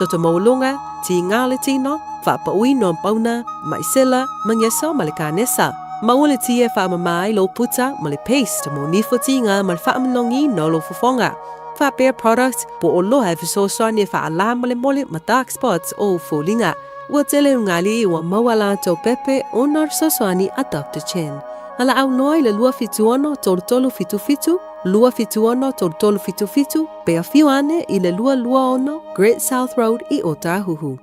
Toto maualuga, tiga o le tino, faapauina o pauna, maisela, mageso ma le kanesa. Maua le ti e faamama ai lou puta ma le paste mo nifo tiga ma le faamanogiina o lou fofoga. Faapea product po o loa e fesoasoani e faalā molemole ma dark spots o ou foliga. Ua tele ugali ua maua latou pepe ona o le fesoasoani a Doctor Chen. Valaau loa i le 276 3377 276 3377 pe afio ane i le 226 Great South Road i Ōtāhuhu.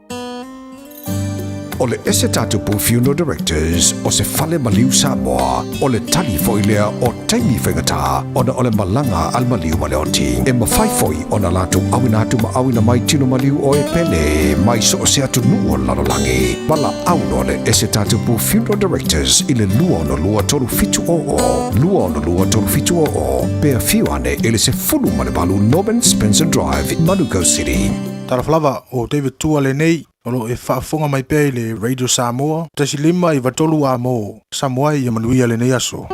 O le Ese Tatupu Funeral Directors o se fale maliu Samoa, o le tali foi lea o taimi faigata ona o le malaga a le maliu ma le oti. E mafai foi ona latou auina atu ma auina mai tino maliu o e pele mai so o se atunuu o le lalolagi. Valaau loa le Ese Tatupu Funeral Directors i le 262 3700, 262 3700, pe afio ane i le 18 Norman Spencer Drive, Manukau City. Talofa lava, o David Tua lenei, o lo o e faafofoga mai pea i le Radio Samoa, 1.5 93 A mo Samoa ia manuia lenei aso.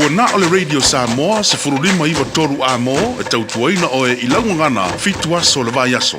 Ua na o le Radio Samoa 15 9 3 A-mo e tautuaina oe i lau gagana fitu aso o le vaiaso.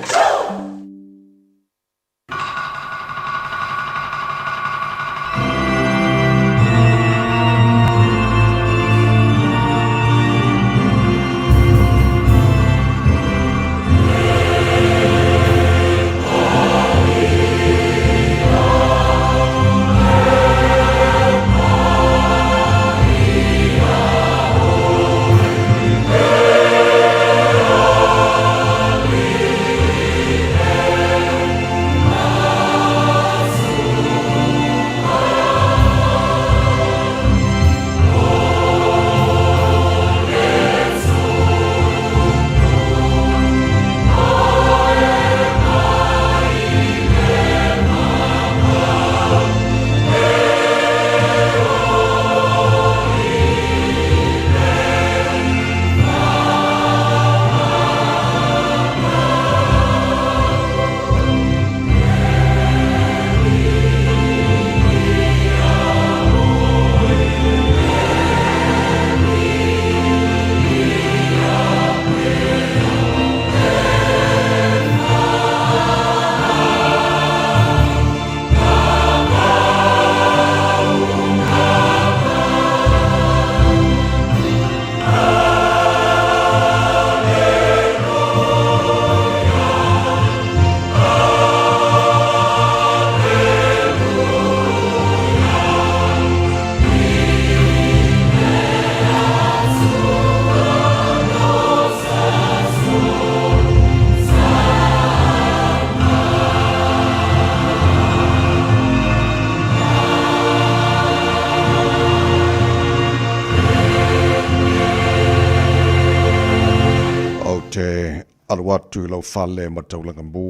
Ou te alu atu i lau fale ma taulaga mū,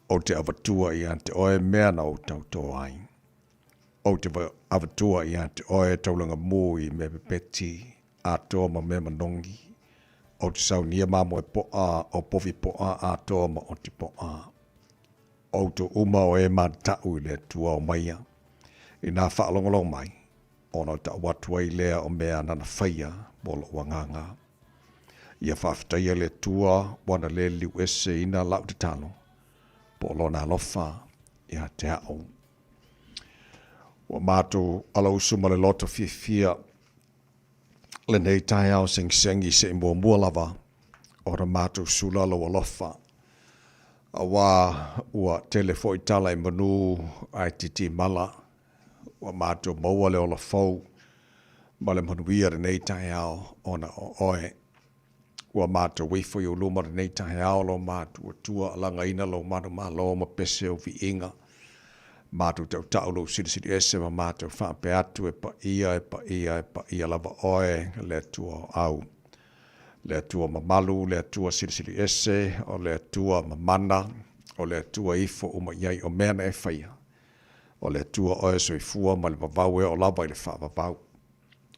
ou te avatua ia te oe mea na ou tautō ai. Ou te avatua ia te oe taulaga mū i mea pepeti, atoa ma mea manogi, ou te saunia mamoe poa o povi poa atoa ma oti poa. Outou uma o e mātaʻu i le Atua o maia, inā faalogologo mai, ona o taʻu atu ai lea o mea nana faia mo loʻu agaga. Ia faafetaia le Atua ua na le liu ese ina laʻu tatalo, po o lona alofa ia te aʻu. Ua matou alausu ma le loto fiafia lenei taeao segisegi se i muamua lava ona matou sula lou alofa, auā ua tele foi tala i manu ae titimala, ua matou maua le ola fou ma le manuia lenei taeao ona o oe. Ua matou ifo i ou luma lenei taeao lo matou Atua alagaina lou manumalo ma pese o viiga. Matou tautau lou silisili ese ma matou faapea atu e paia, e paia, e paia lava oe, le Atua o au. Le Atua mamalu, le Atua silisili ese, o le Atua mamana, o le Atua ifo uma i ai o mea na e faia. O le Atua oe soifua ma le vavau e oo lava i le faavavau.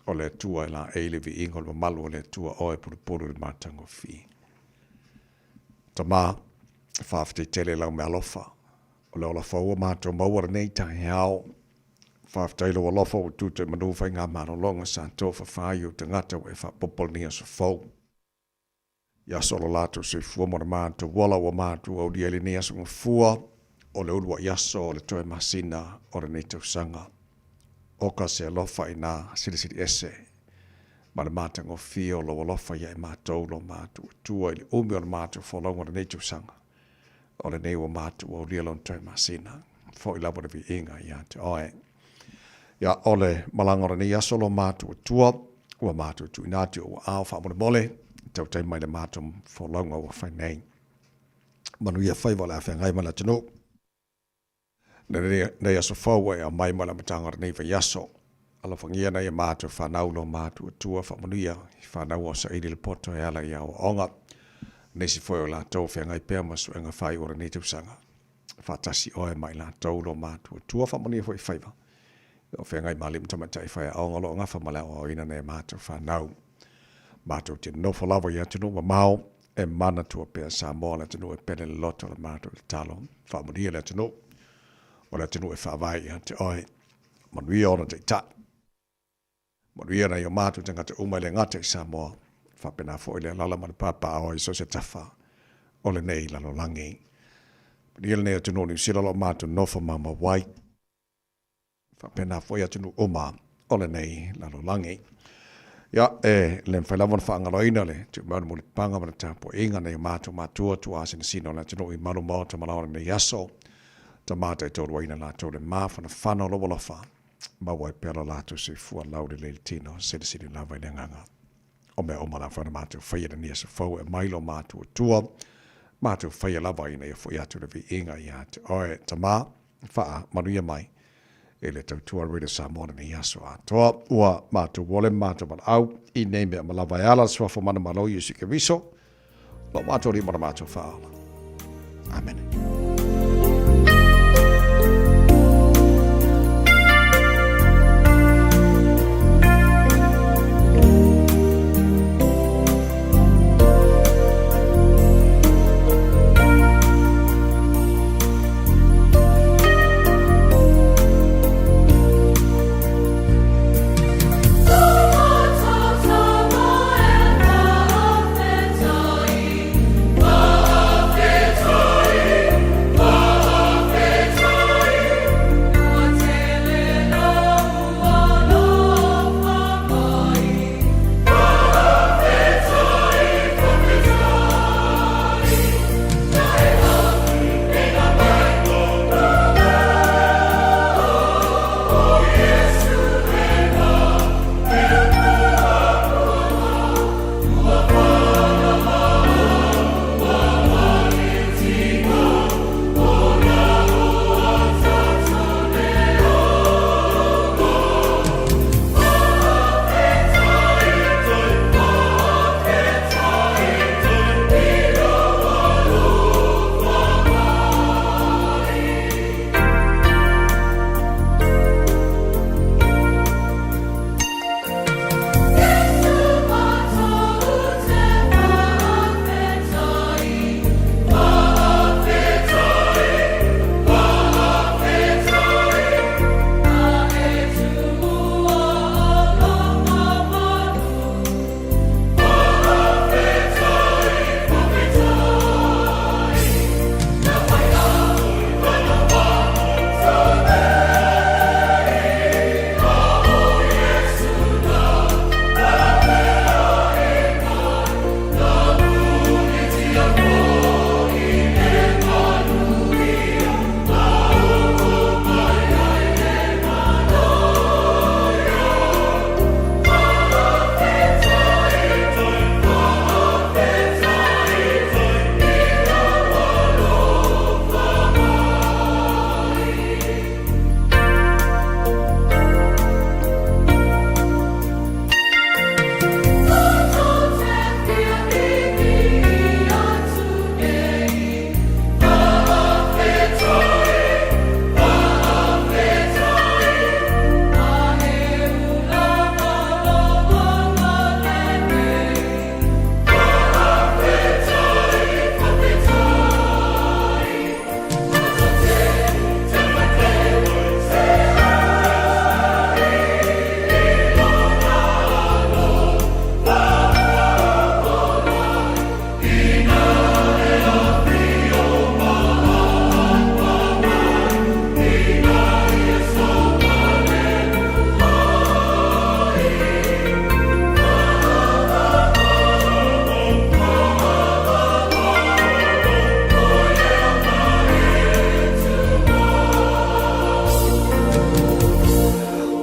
O le Atua e laei le viiga o le mamalu o le Atua oe pulupulu i le matagofie. Tama, faafetai tele lau mealofa. O le ola fou ua matou maua lenei taeao. Faafetai lou alofa ua tuta i manu faigamalologa sa tofafa ai ou tagata ua e faapopo lenei aso fou. I aso o lo latou soifua ma le matou ola ua matou aulia i lenei aso gafua o le uluai aso o le toe masina o lenei tausaga. Oka se alofa inā silisili ese ma le matagofie o lou alofa ia e matou lo matou Atua i le umi o le matou folauga o lenei tausaga. O lenei ua matou aulia lona toe masina. Foi lava le viiga ia te oe. Ia o le malaga o lenei aso lo matou Atua, ua matou tuuina atu i ou aao faamolemole, tautai mai le matou folauga ua fai nei. Manuia faiva o le a feagai ma le atunuu. Nei aso fou ua e aumai mo le amataga o lenei vaiaso. Alofagia nai a matou fanau lo matou Atua faamanuia i fanau ua saili le poto e ala i aoaoga. Nisi foi o latou feagai pea ma suega faaiu o lenei tausaga. Faatasi oe ma i latou lo matou Atua faamanuia foi i faiva. O feagai ma alii ma tamaitai faiaoga o lo o gafa ma le aoaoina nai a matou fanau. Matou te nofo lava i atunuu mamao e manatua pea Samoa le atunuu e pele loloto le matou tatalo. Faamanuia le atunuu o le atunuu e faavae ia te oe. Manuia ona taitai. Manuia nai o matou tagata uma e le gata i Samoa, faapena foi le alaala ma le papaaao i so o se tafa o lenei lalolagi. Manuia lenei atunuu o Niu Sila o lo o matou nofo maumau ai, faapena foi atunuu uma o lenei lalolagi. Ia, e le mafai lava ona faagaloina le tuu mai o le mulipapaga ma le tapuaiga nai o matou matua tuaasinasina o le atunuu i malu maota ma lao o lenei aso. Tama taitoaluaina latou le mafanafana o lou alofa, maua ai pea lo latou soifua laulelei le tino, silisili lava i le agaga. O mea uma lava na matou faia i lenei aso fou e aumai lo matou Atua, matou faia lava ina ia foi atu le viiga ia te oe. Tama, faamanuia mai i le tautua Radio Samoa lenei aso atoa. Ua matou ole ma matou valaau i nei mea ma lava e ala le suafa manumalo Iesu Keriso, lo matou Alii ma lo matou Faaola. Amene.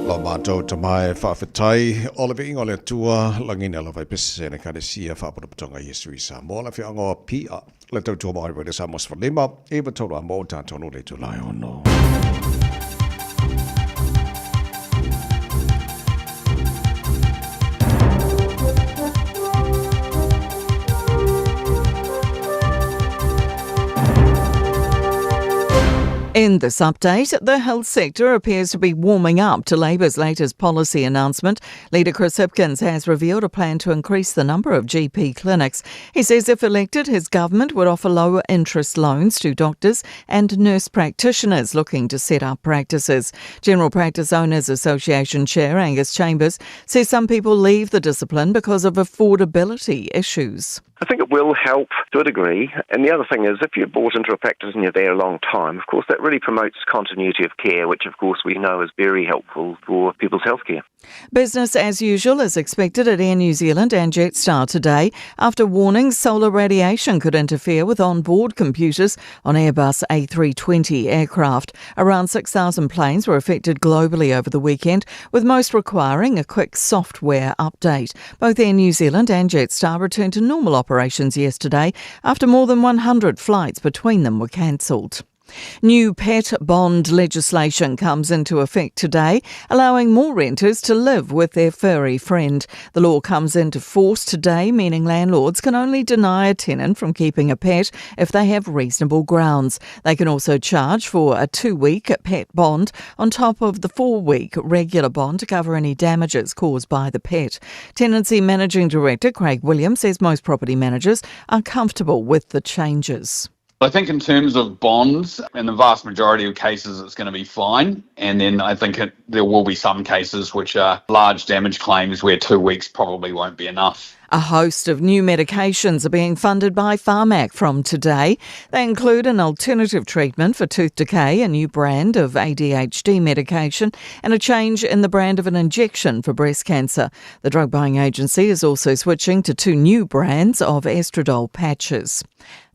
Lo matou Tama e faafetai o le viiga o le Atua lagina lava i pese le Ekalesia Faapotopotoga Iesu i Samoa le afioaga o Apia le tautua mai Radio Samoa 15 9 3 a mo tatou le itula e ono. In this update, the health sector appears to be warming up to Labour's latest policy announcement. Leader Chris Hipkins has revealed a plan to increase the number of GP clinics. He says if elected, his government would offer lower interest loans to doctors and nurse practitioners looking to set up practices. General Practice Owners Association Chair Angus Chambers says some people leave the discipline because of affordability issues. I think it will help to a degree. And the other thing is, if you're bought into a practice and you're there a long time, of course, that really promotes continuity of care, which, of course, we know is very helpful for people's healthcare. Business as usual is expected at Air New Zealand and Jetstar today after warnings solar radiation could interfere with onboard computers on Airbus A320 aircraft. Around 6,000 planes were affected globally over the weekend, with most requiring a quick software update. Both Air New Zealand and Jetstar returned to normal operations yesterday after more than 100 flights between them were cancelled. New pet bond legislation comes into effect today, allowing more renters to live with their furry friend. The law comes into force today, meaning landlords can only deny a tenant from keeping a pet if they have reasonable grounds. They can also charge for a two week pet bond on top of the four week regular bond to cover any damages caused by the pet. Tenancy Managing Director Craig Williams says most property managers are comfortable with the changes. I think in terms of bonds, in the vast majority of cases, it's going to be fine. And then I think it, there will be some cases which are large damage claims where two weeks probably won't be enough. A host of new medications are being funded by Pharmac from today. They include an alternative treatment for tooth decay, a new brand of ADHD medication, and a change in the brand of an injection for breast cancer. The drug buying agency is also switching to two new brands of estradiol patches.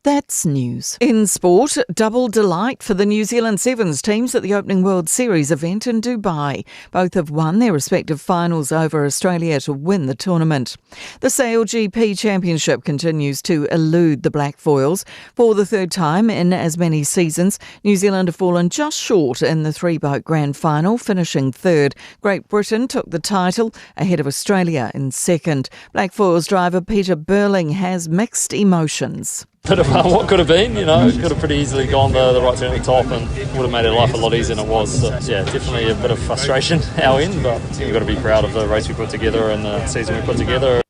That's news. In sport, double delight for the New Zealand Sevens teams at the opening World Series event in Dubai. Both have won their respective finals over Australia to win the tournament. The Sail GP Championship continues to elude the Black Foils. For the third time in as many seasons, New Zealand have fallen just short in the three boat grand final, finishing third. Great Britain took the title ahead of Australia in second. Black Foils driver Peter Burling has mixed emotions bit of what could have been, you know, it could have pretty easily gone the, the right turn at the top and would have made our life a lot easier than it was. So, yeah, definitely a bit of frustration our end, but you've got to be proud of the race we put together and the season we put together.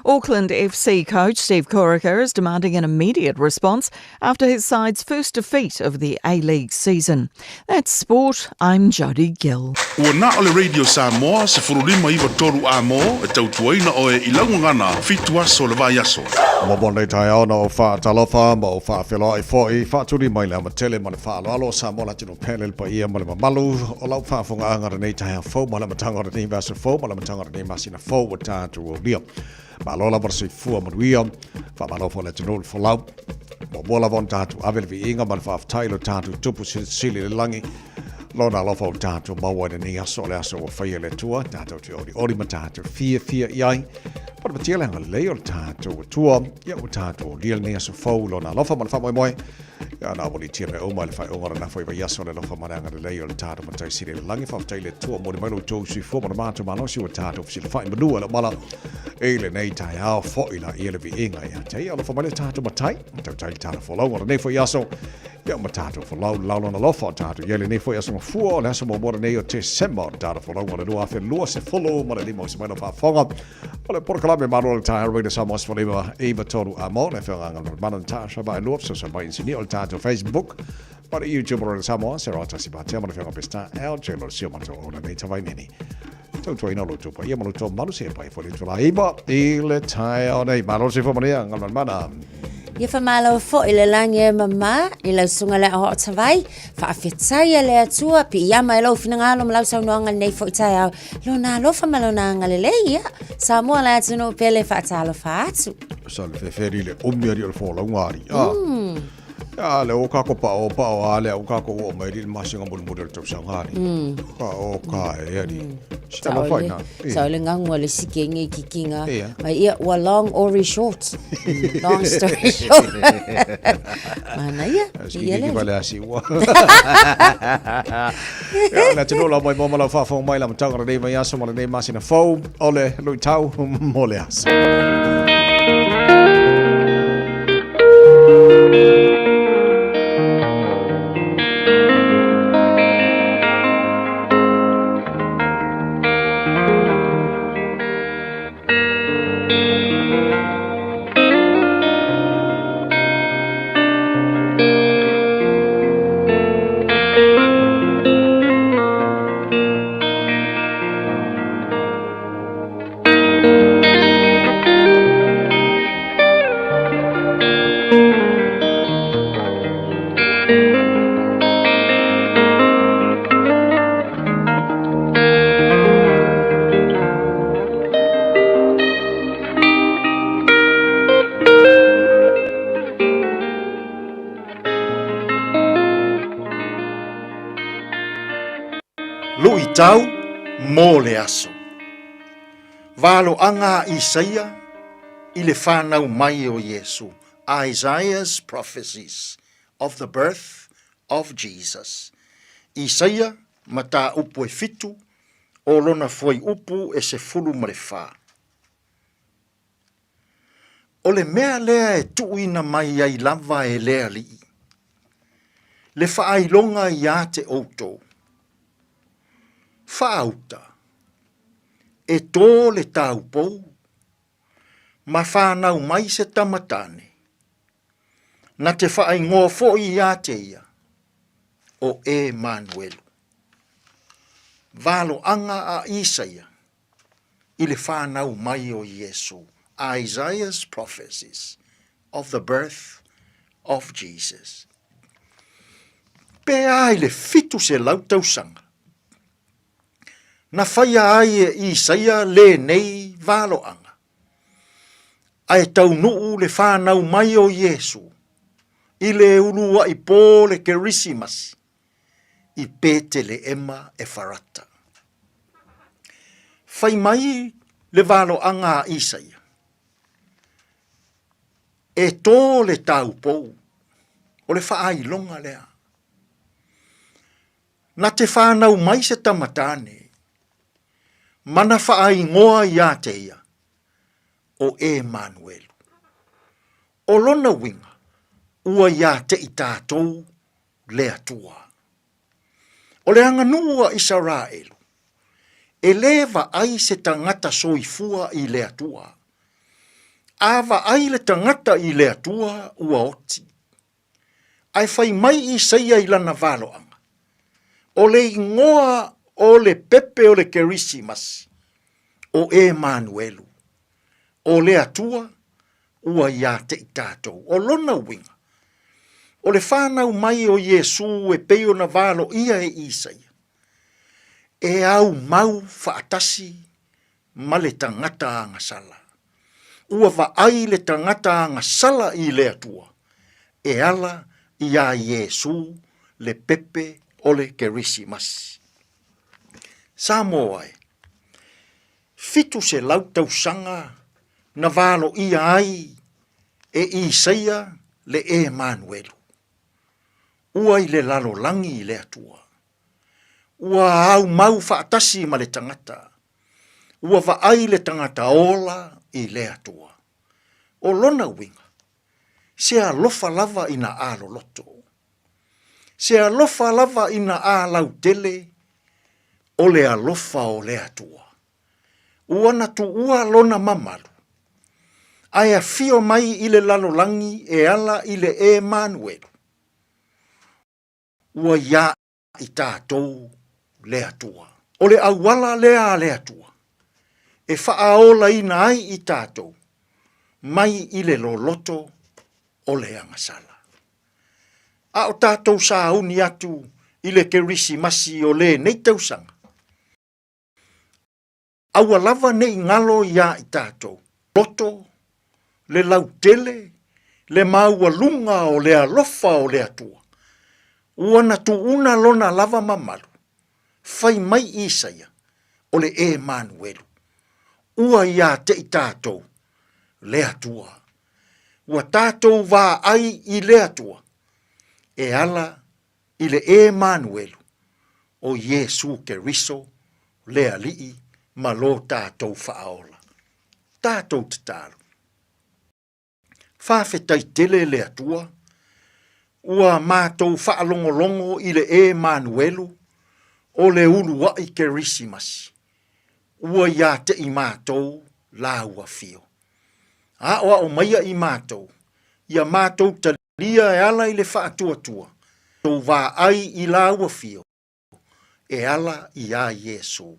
Auckland FC coach Steve Corica is demanding an immediate response after his side's first defeat of the A-League season. That's sport. I'm Jodie Gill. Ua na o le Radio Samoa 1593 a mō e tautuaina oe i laugagana fitu aso le vai aso. Mo nei taeao na o whaatalofa ma o whaawheloai fo'i whaaturi mai le amatele ma le whaaloalo Samoa la tino pele le paia ma le mamalu o lau whaafonga anga nei taeao fou ma le matanga o lenei vasa fou ma le matanga o lenei masina fou ua tātou aulia. Malo lava le soifua manuia, faamalo foi le atunuu le folau. Muamua lava ona tatou ave le viiga ma le faafetai i lo tatou Tupu Silisili i le lagi, Lona alofa ua tatou maua i lenei aso, o le aso ua faia e le Atua, tatou te olioli ma tatou fiafia i ai. Patapatia le agalelei o le tatou Atua, ia ua tatou aulia lenei aso fou i Lona alofa ma le faamoemoe. Ia na walitia mea uma i le faaiuga o lena foi vaiaso le alofa ma le agalelei o le tatou Matai Sili i le lagi. Faafetai i le Atua momoli mai lo outou soifua ma le matou malosi ua tatou fesilafai manua i le mala i lenei taeao foi laia le viiga ia te ia. Alofa mai le tatou Matai, tautai le tatou folauga o lenei foi aso. Ia ma tatou folau le lona alofa o tatou ia lenei foi aso mafua o le aso muamua lenei o Tesema o le tatou folauga o le 2025 o se mai lau faafofoga. O le polokalame malo o le taeao Radio Samoa 15 93 a mo le afioga le mana Natasha Vaelua fesoasoani mai inisinia o le tatou Facebook ma le YouTube o Radio Samoa se roa tasi patea ma le afioga Pesta L J lo sio matou o lenei tavaineni. Tautuaina o lo outou paia ma lo outou malu se pai foi le itula iva i le taeao nei. Malo se fua manuia Galumalemana. Ia whamalo fo i le langi e mama i lau sunga le aho o tawai, whaawhetai a le atua, pi iama e lau whinangalo ma lau saunoanga nei fo i tai au, lona alofa ma lona agalelei, ia, Samoa le atunuu pele faatalofa atu. Sa le feferi le umi ari o le folauga ari. Ah. A le o kako pa o pa o a le o kako o mai ri masinga mulimuli o le tausaga ari. Ka o ka e ari. Sita Sa lo o le, whaina. sa o le ngangu a le sike nge kikinga. Ia. Mai ia, ua long ori short. Long story short. Manaia. Siki Ia ki le. wale asi ua. Ia, le atunuu lau mai mo ma lau faafofoga mai la mataga lenei vaiaso ma lenei masina fou o le luitau mo le aso. Luitau mo le aso. Valoaga a Isaia i le fanau mai o Iesu, Isaiah's prophecies of the birth of Jesus. Isaia, mataupu e fitu, o lona fuaiupu e 14. O le mea lea e tuuina mai ai lava e le Alii, le faailoga iā te outou. Faauta, e tō le taupou, ma whānau mai se tama tāne. Na te whaaingoa foi iā te ia, o Emanuelu. Valoaga a Isaia i le whānau mai o Iesu, Isaiah's prophecies of the birth of Jesus. Pe a i le 700 tausaga, na whaia ai e Isaia lenei valoaga, ae taunuu le whānau mai o Iesu i le ulua'i pō le Kerisimasi i Peteleema Efarata. Fai mai le valoaga a Isaia, E tō le taupou, o le faailoga lea. Na te whānau mai se tama tāne, mana whaaingoa iā te ia, o Emanuelu. O lona uiga, ua iā te i tātou le Atua. O le aganuu a Isaraelu, e lē vaai se tagata soifua i le Atua. A vaai le tagata i le Atua ua oti. Ae fai mai Isaia i lana valoaga, o le igoa o le pepe o le Kerisimasi, o Emanuelu, o le Atua ua iā te i tātou. O lona uiga, o le whānau mai o Iesū e pei ona valoia e Isaia, e au mau whaatasi ma le tagata agasala. Ua vaai le tagata agasala i le Atua, e ala iā Iesū le pepe o le Kerisimasi. Samoa e, 700 tausaga na valoia ai e Isaia le Emanuelu. Ua i le lalolagi le Atua. Ua aumau faatasi ma le tagata. Ua vaai le tagata ola i le Atua. O lona uiga, se alofa lava ina aloloto. Se alofa lava ina alautele o le alofa o le Atua. Ua na tuua lona mamalu, ae afio mai i le lalolagi e ala i le Emanuelu. Ua iā i tātou le Atua. O le auala lea a le Atua e faaolaina ai i tātou mai i le loloto o le agasala. A o tātou sauni atu i le Kerisimasi o lenei tausaga, Aua lava ne i galo iā i tātou loto, le lautele, le maualuga o le alofa o le Atua, ua na tuuna lona lava mamalu, fai mai Isaia, o le Emanuelu, ua iā te i tātou, le Atua. Ua tātou vaai i le Atua, e ala i le Emanuelu, o Iesū Keriso, le Alii ma lo tātou Faaola. Tātou tatalo. Faafetai tele le Atua, ua mātou faalogologo i le Emanuelu o le uluaʻi Kerisimasi, ua iā te i mātou lāua fio. Aʻoaʻo maia i mātou, ia mātou talia e ala i le faatuatua, tou vaai i lāua fio, e ala iā Iesū.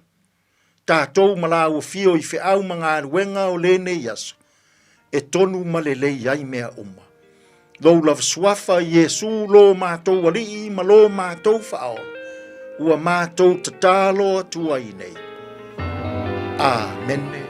Tātou ma lāua fio i feau ma galuega o lenei aso, e tonu ma lelei ai mea uma. Lou lava Suafa Iesu lo matou Alii ma lo matou Faaola, ua matou tatalo atu ai nei. Amene.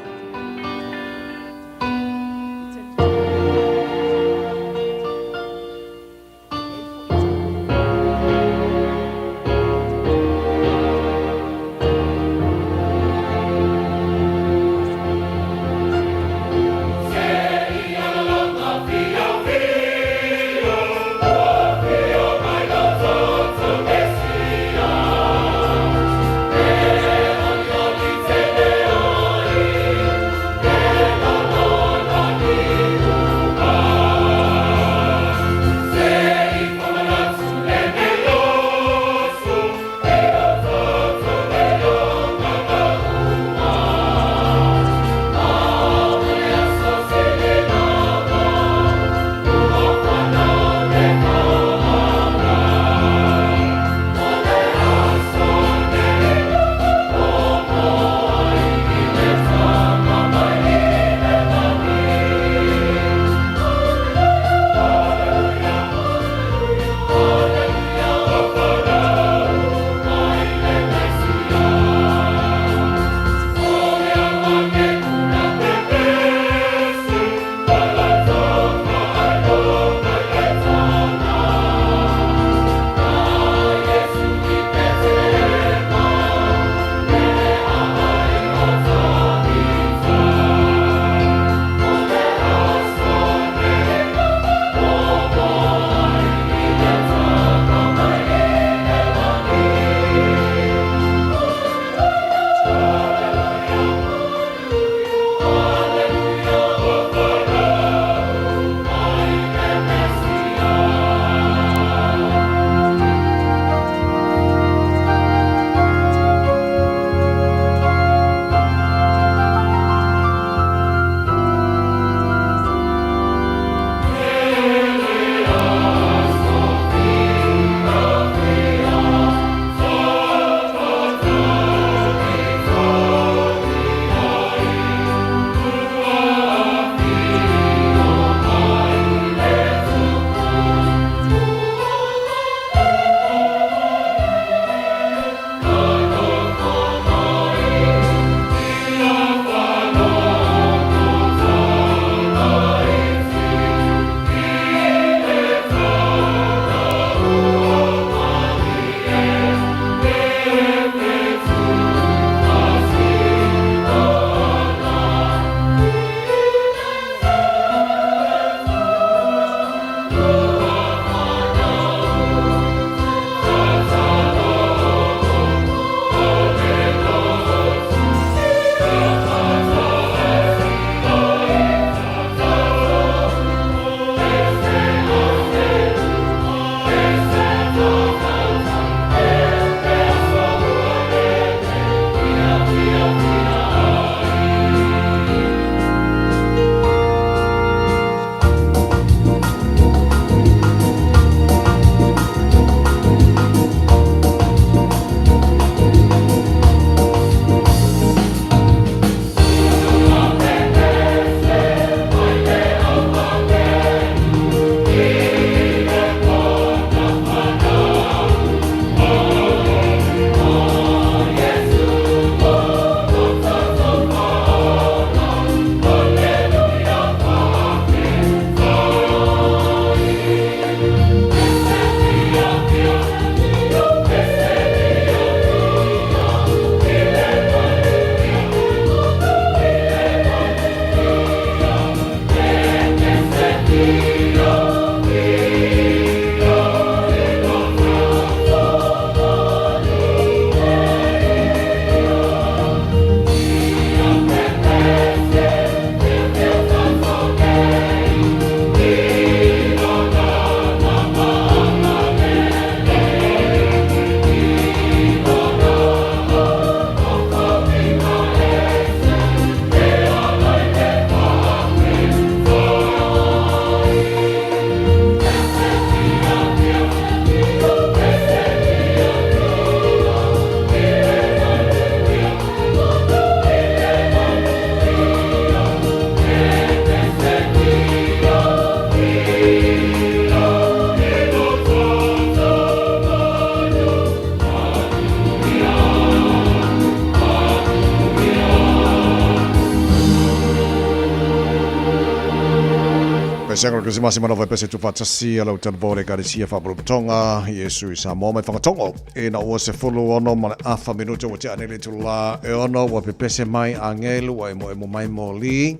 Pesega o le Kerisimasi ma lava e pese tuufaatasi a lau talavou le Ekalesia Faapolopotoga Iesu i Samoa mai Fagatogo. Ina ua 16 ma le afa minute ua tea nei le itulā e 6 ua pepese mai agelu ua emoemo mai moli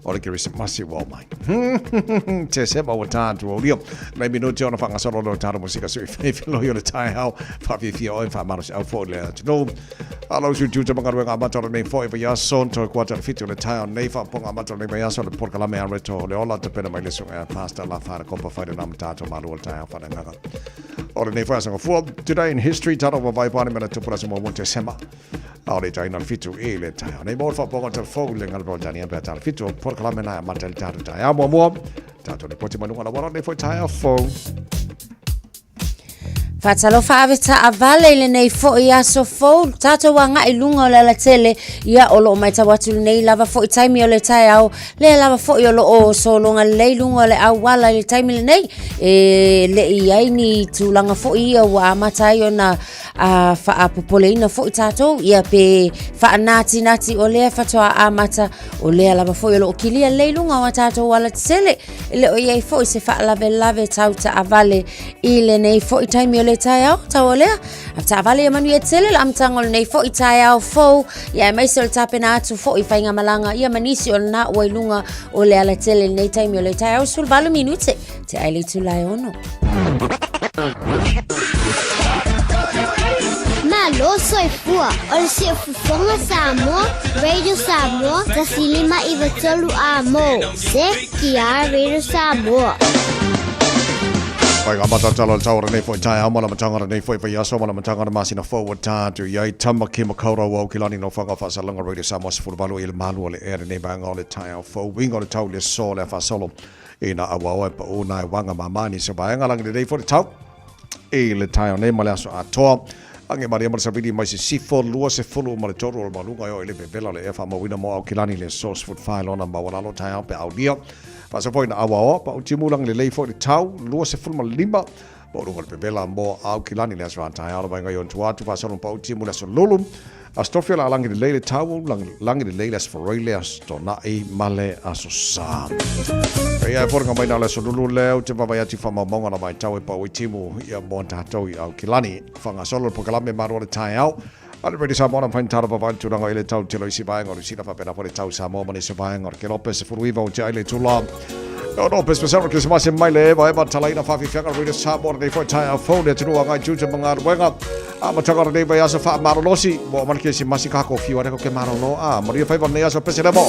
o le Kerisimasi ua oo mai. Tesema ua tatou aulia. Nai minute ona faagasolo lea o tatou musika sui feifiloi o le taeao. Faafiafia oe faamalosiau foi le atunuu. A lau sui tiute ma galuega amata o lenei foi vaiaso, toe kuata le 7 o le taeao nei faapopoga amata o lenei vaiaso le polokalame a Reto o le Ola tapena mai le susuga ia Pastor Lafa Kopa fai lena ma tatou malu o le taeao faaleagaga o lenei foi aso gafua. Today in history, tatou vavai pane mena tupu le aso muamua Tesema. A o le taina le 7 i le taeao nei mo le faapopoga telefou le galapa o Daniel pe a le 7 o polokalame na amata i le tatou taeao muamua. Tatou lipoti mai luga o le auala lenei foi taeao fou. Faatalofa ave taavale i lenei foi aso fou, tatou agai i luga o le alatele, ia o loo matau atu lenei lava foi taimi o le taeao, lea lava foi o loo sologa lelei luga o le auala i le taimi lenei, e le i ai ni tulaga foi ia ua amata ai ona a, faapopoleina foi tatou, ia pe faanatinati o lea faatoa amata, o lea lava foi o loo kilia lelei luga o a tatou alatetele. E le o i ai foi se faalavelave tau taavale i lenei foi taimi o le taeao, tau o lea. A taavale ia manuia tele le amataga o lenei foi taeao fou, ia aemaise o le tapena atu foi i faigamalaga ia ma nisi o lena ua i luga o le alatele i lenei taimi o le taeao 18 minute te ai le itula e 6. Malo soifua o le Siufofoga Samoa, Radio Samoa, 105 93 Amo. CKR Radio Samoa. Whai ngā matatala o le tau o lenei foi taeao ma le amataga o lenei foi vaiaso ma le amataga o le masina fou ua tatou i ai Tama ki Makaurau au ki lani no whanga whaasalanga Radio Samoa 18 i le malu o le ea lenei vaega o le taeao fou uiga o le tau le so le awhasolo i nā auaoa e pau nā e wanga mamani se vaega langi lenei foi le tau i le taeao nei ma le aso atoa. Age maria ma le savili mai sisifo, 23 o le maluga e oo i le vevela o le ea faamauina mo Aukilani le aso 14 lona maualalo taeao pe aulia. Faasa foi na auaoa pa utimu lagi lelei foi le tau, 25 mo luga o le vevela mo Aukilani le aso a taeao le vaega i ona tua atu faasolo pa utimu le aso lulu. Aso Tofi o le a lagi lelei le tau, lagi lelei le Aso Faraile, Aso Tona'i ma le Aso Sa. Ia e foliga mai na o le aso lulu lea ou te vaavaai atu i faamaumauga na vaitau e pau ai timu ia mo tatou i Aukilani. Faagasolo le polokalame malo o le taeao a le Radio Samoa na mafai ona tala vavae le tulaga i le tau tele o isi vaega o Niu Sila faapena foi le tau Samoa ma nisi vaega o le Kelope 19 o te ai le itula. No, pesepesea o Kerisimasi mai le eva eva talaina faafiafiaga Radio Samoa lenei foi taeao fou le atunuu agai tiute ma galuega. Amataga o lenei vaiaso faamalolosi mo amana Kerisimasi ka ko fiu ane ko ke malolo a manuia faiva lenei aso pese le mo.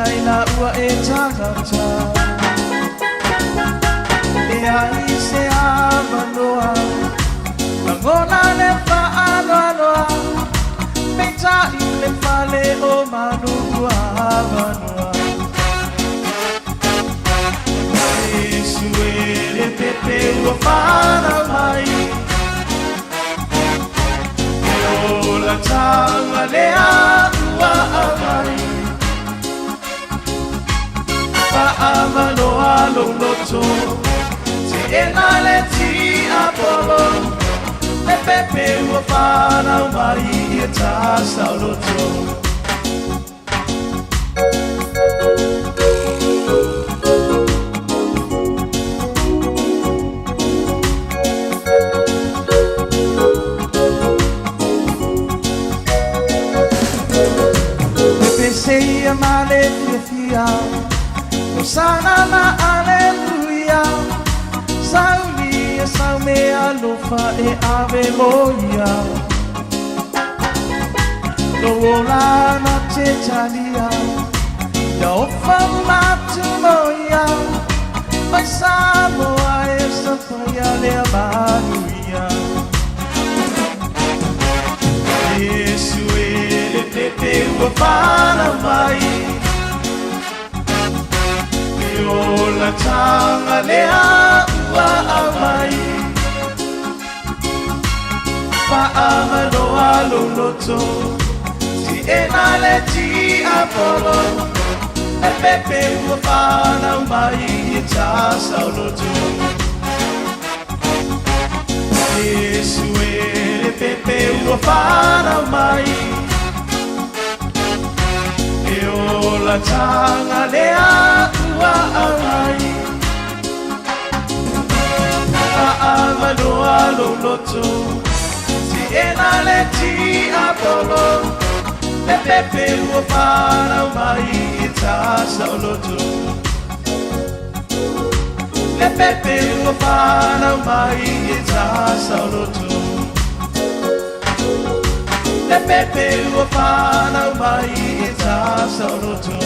ai la ua e tagata E ai se avanoa Lagona le faaloaloa Peitai le fale o manu ua avanoa Iesu e le pepe ua whanau mai E ola tanga lea ua aumai Faamanoa lou loto Teena le tiapolo Le pepe ua whanau mai ia tasaoloto Pepeseia ma le fiafia Hosana ma aleluia Saulia sau mea alofa e ave mo ia Lou ola na te talia Ia ofa uma atu mo ia Mai Samoa e sapaia lea manuia Iesu e le pepe ua whanau mai E ola tanga lea ua aumai Faamanoa lou loto Teena le tiapolo Le pepe ua fanau mai i tasaoloto Iesu e le pepe ua fanau mai E ola taga lea ua aumai Faamanoa lou loto Teena le tiapolo Le pepe ua fanau mai i tasaoloto Le pepe ua fanau mai i tasaoloto Le pepe ua fanau mai i tasaoloto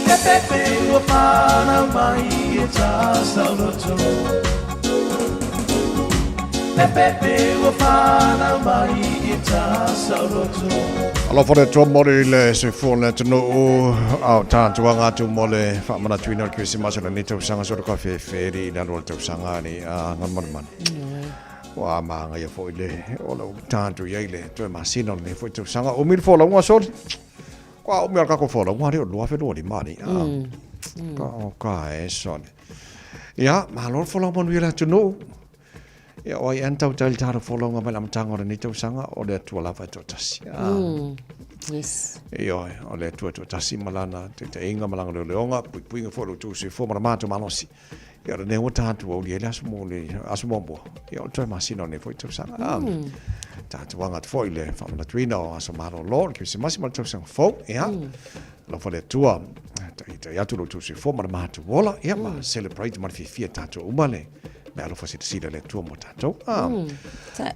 Le pepe ua fanau mai i tasaoloto Le pepe ua fanau mai i tasaoloto Alofa le Atua mo le soifua o le atunuu a o tatou aga atu mo le faamanatuina o le Kerisimasi o lenei tausaga so le ka fefe i lalo o le tausaga ni a ngamanemane. Ua magaia foi le o lau tatou i ai le toe masina o lenei foi tausaga. Umi le folauga soli. Kua umi o le kako folauga ali o 2025 ali. Ka o ka e soli. Ia, malo le folau manuia le atunuu. Ia, o ai ea na tautai le tātou folauga mai le amataga o lenei tausaga, o le Atua lava e toatasi. Yes. Ioe, o le Atua e toatasi ma lana taitaiga ma lana leoleoga, puipuiga foi o lo outou soifua ma le matou malosi. Ia, o lenei ua tatou aulia ai le aso mo le aso muamua. Ia, o le toe masina o lenei foi tausaga. Tatou aga atu foi i le faamanatuina o aso malolo, o le Kerisimasi ma le tausaga fou. Ia, alofa le Atua, taitai atu lo outou soifua ma le matou ola, ia, ma celebrate ma le fiafia tatou uma le meaalofa silasila le Atua mo tatou. Ah.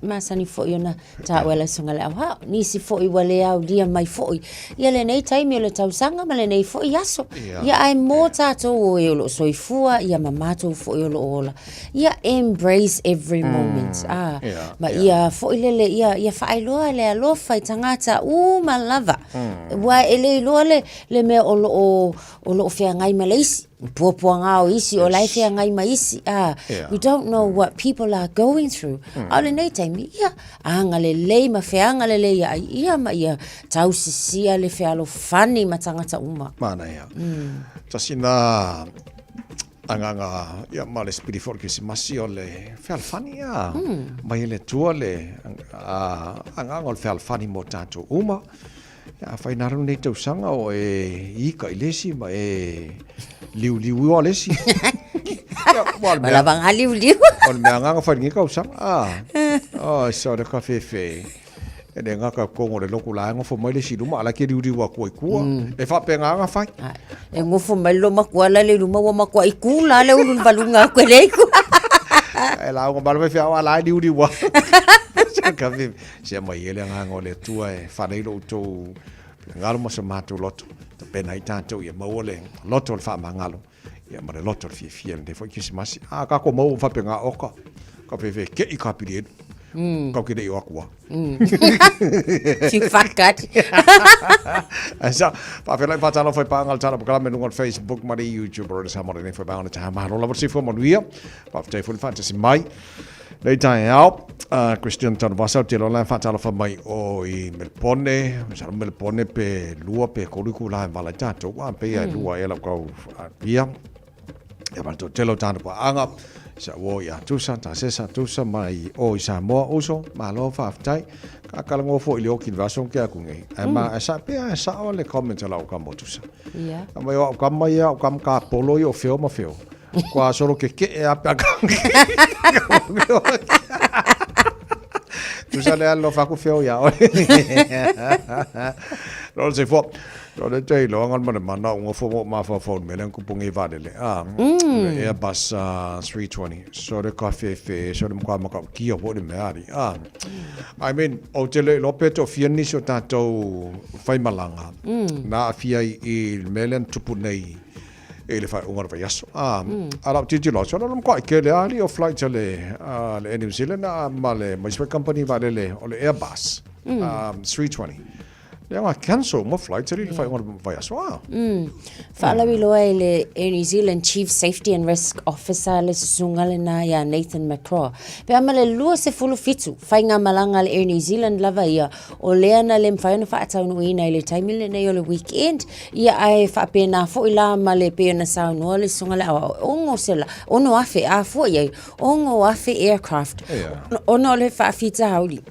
Masani foi ona taua e lau susuga i le auhao. Nisi foi ua le aulia mai foi ia lenei taimi o le tausaga ma lenei foi aso. Ia ae mo tatou o e o lo o soifua ia ma matou foi o lo o ola. Ia embrace every moment. Ah, ma ia foi lele ia ia faailoa le alofa i tagata uma lava. Aua e le iloa le le mea o lo o o lo o feagai ma le isi. Puapuaga o isi, o la e feagai ma isi. Ah, we don't know what people are going through. A o lenei taimi, ia, agalelei ma feagalelei ai ia ma ia tausisia le fealofani ma tagata uma. Manaia. Tasi na agaga ia ma le sipili foi o le Kerisimasi o le fealofani ia. Mai e le Atua le agaga o le fealofani mo tatou uma. Afai na alu lenei tausaga o e ika i le isi ma e liuliu iwa le isi. Ma lava ngā liuliu. O le mea nganga whai lenei tausaga. Ah. Oh, so le ka whewhe. E le ngaka kongo le loku la e ngofo mai le isi luma, ala ke liuliu a kua i kua. E whape nganga whai. E ngofo mai lo makua la le luma ua makua i kula le ulu valunga aku e le iku. E la unga malo whewhe awa la e liuliu a. Ka whewhe. Sia mai e le agaga o le Atua e whanei lo outou. Finagalo ma so matou loto, tapena ai tatou ia maua le loto o le faamagalo, ia ma le loto o le fiafia i lenei foi Kerisimasi. A kako maua ma faapena oka, ka fefe ke'i ka pili elu. Kau ke nei o aku a. Fiu whakati. Ai sa, whawhelai whātalo whai pānga le tala pakalame lunga o le Facebook ma le YouTube o le Samoa lenei whai pānga le taha mahalo lava le soifua manuia. Whawhetai foi le whaatasi mai. Nei taeao, Christian Tanuvasa o te lola e whaatalofa mai o i Melpone, masalo Melpone pe lua pe kolu ku la e wala i tātou, a pe ia e lua e lau kau ia. E wala tō telo tāna pa anga, sa o i a tusa, tā sesa tusa mai o i Samoa uso, malo whaaftai, ka kala ngō fo i le oki vaso ke aku nei. E ma, e sa pea e sa o le comment a lau ka mo tusa. Ka mai o au ka mai au ka ka polo i o feo ma feo. Kua solo ke ke e ape a ka. Tusa le alo faku feo ia oe. Lolo se fo. Lolo te ilo ngal mana mana unga fo mo ma fa fo mele ku pungi valele. Ah. Le Airbus 320. So le ka fe fe so le mka maka kia fo le mea ari. Ah. I mean, o te le lo pe to fia nisi o tātou whai malanga. Na fia i mele tupu nei i le faaiuga o le vaiaso. A, a lau tilotilo atu, o le makuai tele lava alii o flights a le, a le Air New Zealand a ma le ma isi foi company vaalele o le Airbus 320. Lea na cancel uma flights alii i le faaiuga o le vaiaso. A. Faalauiloa e le Air New Zealand Chief Safety and Risk Officer le susuga lena ia Nathan McCraw. Pe a ma le 27 faigamalaga a le Air New Zealand lava ia o lea na le mafai ona faataunuuina i le taimi lenei o le weekend, ia ae faapena foi la ma le pei ona saunoa le susuga le aoao, ono se la, 6,000, a fua i ai, 6,000 aircraft, ona o le faafitauli.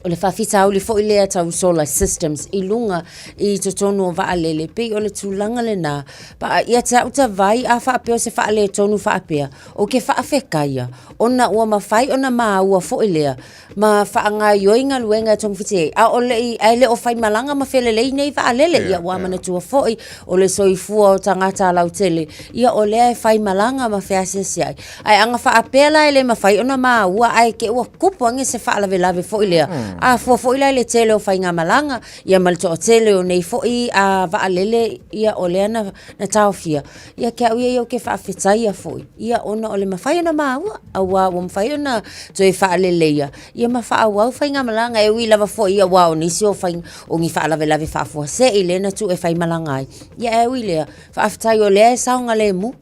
O le faafitauli foi lea tau solar systems i luga i totonu o vaalele, pei o le tulaga lena. Pa, ia te au ta vai a faapea o se faaletonu faapea, ou ke faafetaia, ona ua mafai ona maua foi lea ma faagaoioi galuega e togafiti ai, a o le i, ae le o faimalaga ma felelei nei vaalele, ia ua manatua foi o le soifua o tagata lautele, ia o lea e faimalaga ma feasiasiai. Ae aga faapea la e le mafai ona maua ae te ua tupu ane se faalavelave foi lea, a fua foi la i le tele o faigamalaga, ia ma le toatele o nei foi a vaalele, ia o lea na, na taofia. Ia ke au ia ia ou te faafetaia foi, ia ona o le mafai ona maua, auā ua mafai ona toe faaleleia, ia ma faaauau faigamalaga e ui lava foi ia aua o nisi o fai, o ni faalavelave faafuasei lea na tuu e faimalaga ai. Ia ae ui lea, faafetai o lea e saogalemu.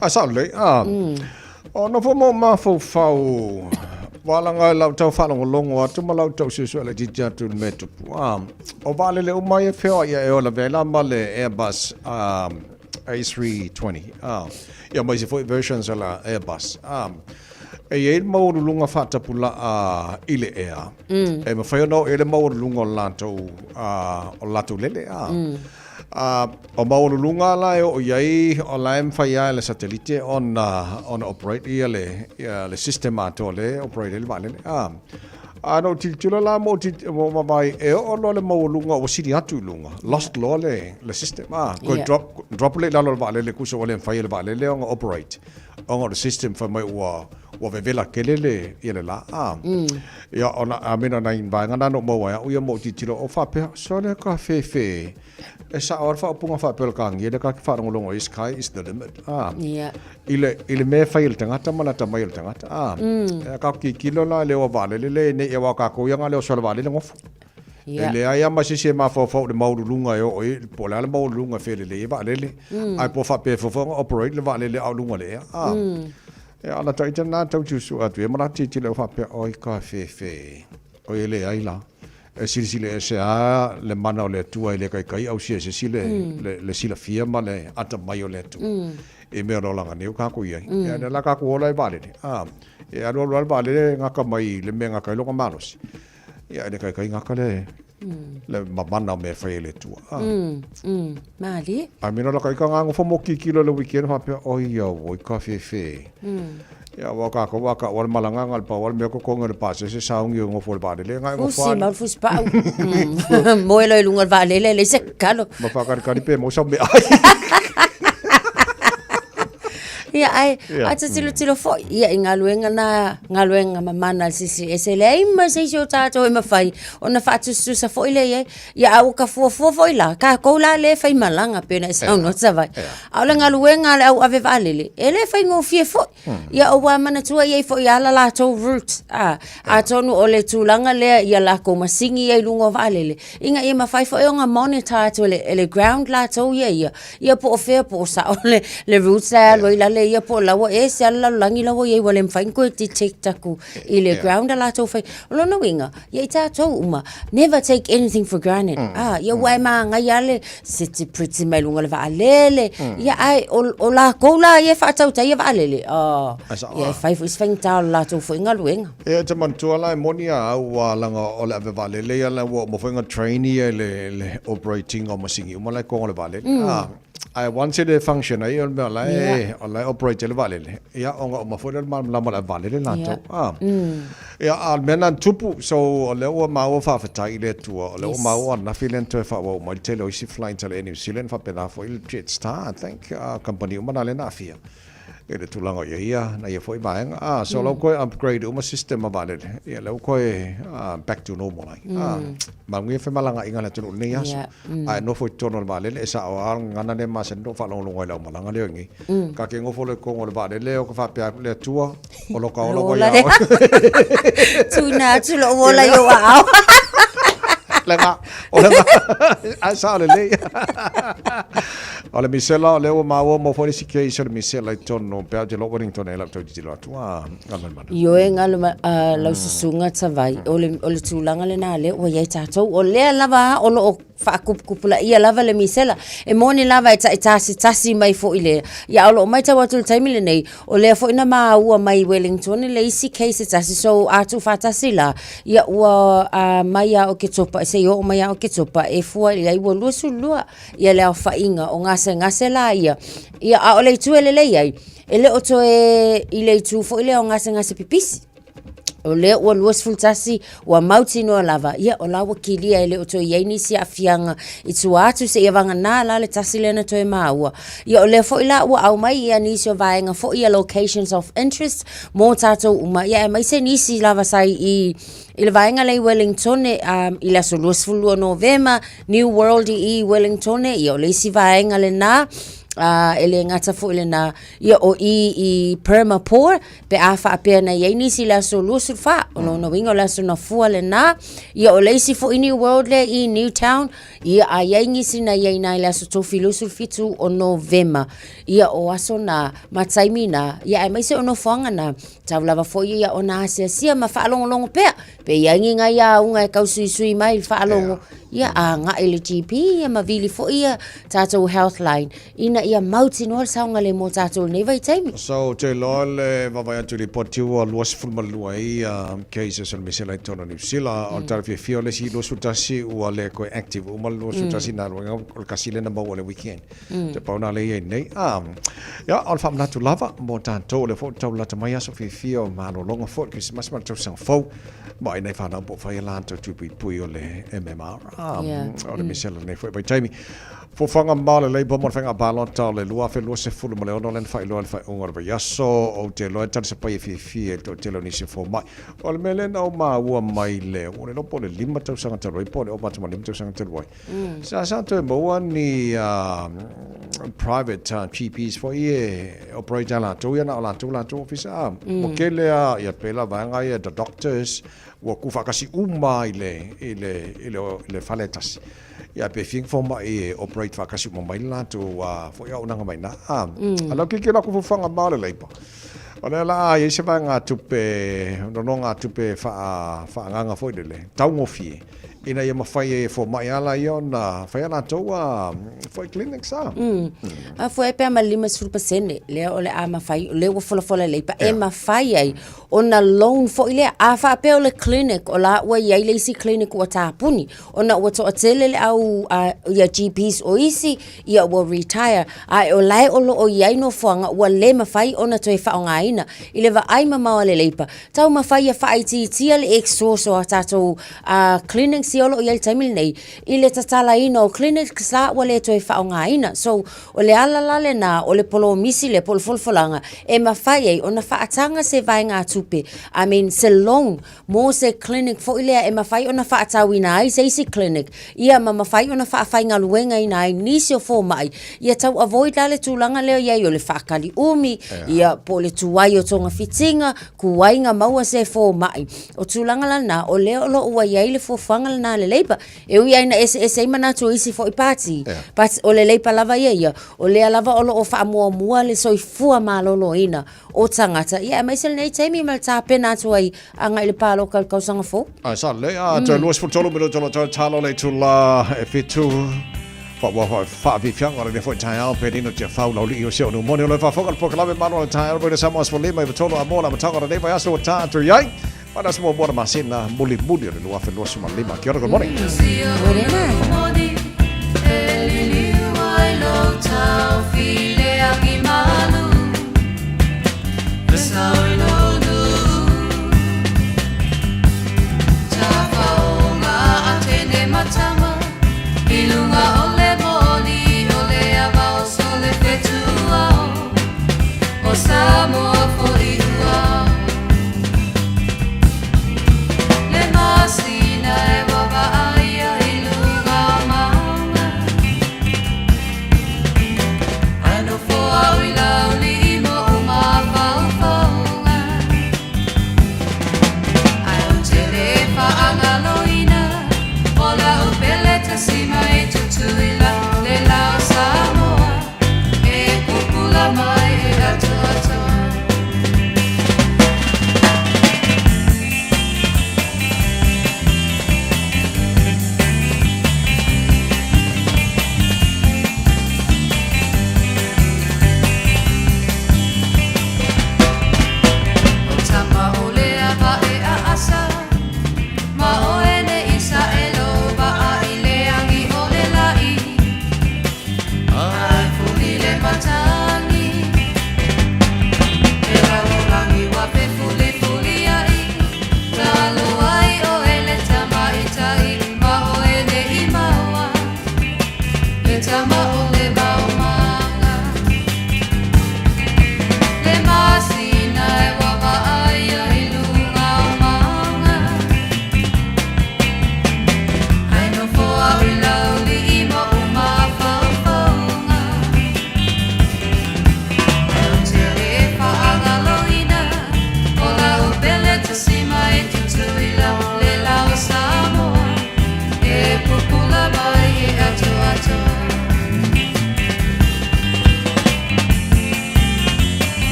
A sao lelei, a. O nofo ma ou mafaufau, ua laga i lau tau faalogologo atu ma lau tau suesue laitiiti atu i le mea e tupu. A, o vaalele uma ia e feoai ia e ola vela ma le Airbus A320. A, ia ma isi foi versions o la Airbus. A, e i ai le maualuluga faatapulaa i le ea, e mafai ona oo i ai le maualuluga o le latou, o le latou lele. A, A, o maualuluga la e oo i ai, o la e mafai lava e le satelite ona, ona operate ia le, ia le system atoa lea e operate ai le vaalele. A, a na ou tilotilo la ma ou tilotilo, ma ou vaavaai, e oo loa le maualuga ua sili atu i luga, lost loa le, le system. A, toe drop, drop lea i lalo o le vaalele tusa ua le mafai e le vaalele ona operate, ona o le system fai mai ua, ua vevela tele le, ia le la. A, ia, ona, I mean, o nai vaega na na ou maua ai au ia ma ou tilotilo, o faapea, sole ka fefe, E sao lava le faaupuga faa-Peretania lea ta te faalogologo ai, sky is the limit. A, I le, i le mea e fai e le tagata ma le atamai o le tagata. A, e tatou tilotilo la i le o vaalele lea nei, aua o tatou ia na o le oso i le vaalele nofo. E leai lava ma se isi e mafaufau i le maualuluga e oo i ai, po o le a le maualuluga e felelei ai vaalele, ae po o faapefea foi ona operate le vaalele a o luga o le ea. A, ia, o lata ita lena e tau suesue atu i ai ma latou tilotilo faapea, oi ka fefe, oi e leai la. E silasila ese lava le mana o le Atua e le kaikai ausia e se isi le, le, le silafia ma le atamai o le Atua. I mea o lo olaga nei o kākou i ai. Ia, lea la kākou ola i vaalele. A, e alualu lava le vaalele e gata mai i le mea e gata ai lona malosi. Ia, e le kaikai gata le, le mamana o mea e fai e le Atua. A. Malie. I mean, o laka ika ngā ngofo mo kikilo le weekend whapea, oi au, oi ka whewhe. Ia, ua kākou a ka ua le malanga nga le pau a le mea kokonga le pasese saungi o ngofo le vaalele nga e ngofo Fusi mau fusi pau. Moe loa i luga o le vaalele e leai se kalo. Ma whakarekare pe mo sau me ai. Ia, ae, a ta tilotilo foi, ia, i galuega na, galuega mamana a le Silisili Ese, e leai ma se isi o tatou e mafai ona faatusatusa foi lea i ai. Ia, a ua ka fuafua foi la, tatou la lea e faimalaga pei ona e saunoa Savai. A o le galuega a le au ave vaalele, e le faigofie foi. Ia, ua manatua i ai foi lava la latou route, a, atonu o le tulaga lea ia lakou masini ia i luga o vaalele, ina ia mafai foi ona monitor atu e le, e le ground latou ia ia, ia po o fea po o sao le, le route la e alu ai lale ia po o la ua ese lava le lalolagi la ua i ai ua le mafai ona toe detect atu i le ground a latou fai. O lona uiga, ia i tatou uma, never take anything for granted. Ah, ia ua e magaia lava le siti pretty mai luga o le vaalele. Ia ae o, o lakou la ia e faatautaia vaalele, oh, ia e fai foi si faigata o le latou foi galuega. Ia e te manatua la e moni a au ua laga o le ave vaalele ia la ua uma foi ona train ia i le, le operate ina o masini uma la e koga o le vaalele. Ah, ae once e le function ai o le mea o la e, o la e operate ai le vaalele, ia ona uma foi lea o le malamalama o le ave vaalele latou. Ah. Ia, a o le mea lena na tupu, so o lea ua maua faafetai i le Atua, o lea ua maua ananafi lea na toe faaauau mai le tele o isi flights a le Air New Zealand faapena foi le Jetstar, I think, a kamupani uma na lea na aafia i le tulaga o i ai ia na ia foi vaega. Ah, so la ua toe upgrade uma system ma vaalele, ia lea ua toe back to normal ai. Ah, manuia femalagaaiga a le atunuu i lenei aso. A e nofo i totonu o le vaalele, e sao lava le gagana lea e masani ona ou faalogologo ai i lau malaga lea o i nei. Ka ke nofo loa i totonu o le vaalele, o ka faapea atu, Le Atua, o lo ka ola ua ia oe. Tuina atu lou ola i ou aao. Le ga, o le ga, ae sao lelei. O le misela, o lea ua maua mo foi le isi case o le misela i totonu, pe a ou te iloa Wellington e lau tau tilotilo atu, a, galo le mana. Ioe galo ma, lau susuga Tavai, o le, o le tulaga lena lea ua i ai tatou. O lea lava a o lo o faakupukupulaia lava le misela. E moni lava e taitasitasi mai foi lea. Ia a o lo o matau atu i le taimi lenei, o lea foi na maua mai i Wellington le isi case e tasi, so a tuufaatasi la, ia ua uh, mai a Oketopa, se i oo mai a Oketopa, e fua i ai ua 22 ia le aofaiga o gasegase la ia. Ia a o le itu e lelei ai, e le o toe i le itu foi lea o gasegase pipisi. O lea ua 21 ua mautinoa lava, ia o la ua kilia e le o toe i ai nisi aafiaga i tua atu seia vagana la le tasi lea na toe maua. Ia o lea foi la ua aumai ia nisi o vaega foi ia locations of interest mo tatou uma, ia aemaise nisi lava sa i i le vaega lea i Wellingtone um, i le aso 22 Novema, New World i Wellingtone, ia o le isi vaega lena, uh, e le gata foi lena, ia o i i Permapore, Pe a faapea na i ai nisi i le aso 24, o lona uiga o le aso nafua lena. Ia o le isi foi New World lea i Newtown, ia a i ai nisi na i ai na i le aso 27 o Novema. Ia o aso na, ma taimi na, ia aemaise o nofoaga na, tau lava foi ia ona asiasia ma faalogologo pea. Pe i ai ni nai auga e tausuisui mai i le faalogo, ia agai i le GP ia ma vili foi ia tatou health line ina ia mautinoa le saogalemu o tatou i lenei vaitaimi. So, ou te iloa le vaavaai atu i le lipoti ua 22 ai cases o le misela i totonu o Niu Sila. O le tala fiafia o le isi 21 ua le toe active uma le 21 na alu ai o le kasi lea na maua i le weekend. Te pau na lea i ai nei. Ia, o le faamanatu lava mo tatou o lea foi ua tau lata mai aso fiafia o malologa foi o le Kerisimasi ma le tausaga fou. Ma ai nai fanau po o fai e latou tūpuipui o le MMR. O le misela lenei foi vaitaimi. Fofoga ma le Labour mo le faiga palota o le 2026 lea na faailoa i le faaiuga o le vaiaso. Ou te iloa e talisapaia e fiafia i le toatele o nisi o fomai. O le mea lea na ou maua mai le, ua le iloa po o le 5 tausaga talu ai po o le ova atu ma le 5 tausaga talu ai. Sa sa toe maua ni private GPs foi e operate a latou ia na o latou latou ofisa. A, ua tele lava ia pei la vaega ia the doctors ua tuufaatasi uma i le i le i le i le fale e tasi. Ia pe fia ni fomai e operate faatasi uma mai le latou foi auaunaga mai ina. A, a lau tilotilo atu fuafuaga ma o le Labour. O lea la a i ai se vaegatupe, nonogatupe faaagaaga foi lele, taugofie, ina ia mafai ai e fomai lava laia ona fai a latou foi clinics a. A fua e pe a ma le 50% lea o le a mafai, o lea ua folafola e Leipa, e mafai ai ona loan foi lea. A faapea o le clinic o la ua i ai le isi clinic ua tapuni, ona ua toatele le au ia GPs o isi ia ua retire, ae o lae o lo o i ai nofoaga ua le mafai ona toe faaaogaina. I le vaai mamao a le Leipa, taumafai ia faaitiitia le exhaust o a tatou clinics ia. polosi o lo o i ai i le taimi lenei i le tatalaina o clinics la ua le toe faaaogaina. So, o le ala la lena o le polomisi lea po o le folafolaga e mafai ai ona faataga se vaegatupe, I mean se loan mo se clinic foi lea e mafai ona faatauina ai se isi clinic, ia ma mafai ona faafaigaluegaina ai nisi o fomai, ia tau avoid la le tulaga lea i ai o le faakali umi, ia po o le tuai o togafitiga, kuaiga maua se fomai. O tulaga la na, o lea o lo o ua i ai le fuafuaga lena a le Labour. E ui lava ina eseese ai manatu o isi foi pati, but o le Labour lava ia ia, o lea lava o lo o faamuamua le soifua maloloina o tagata, ia aemaise lenei taimi ma le tapena atu ai agai i le palota i le tausaga fou. Ae sa lelei, a toe 23 minute o lo toe talo le itula e fitu. Faafiafiaga o lenei foi taeao pe lino tia fau lau lii o se onu moni o le faafofoga le polokalame malo o le taeao mai le Samoa 15 i tolu a mo le amataga o lenei vaiaso ua ta atu i ai. Mai le aso muamua o le masina mulimuli o le 2025. Kia ora, good morning.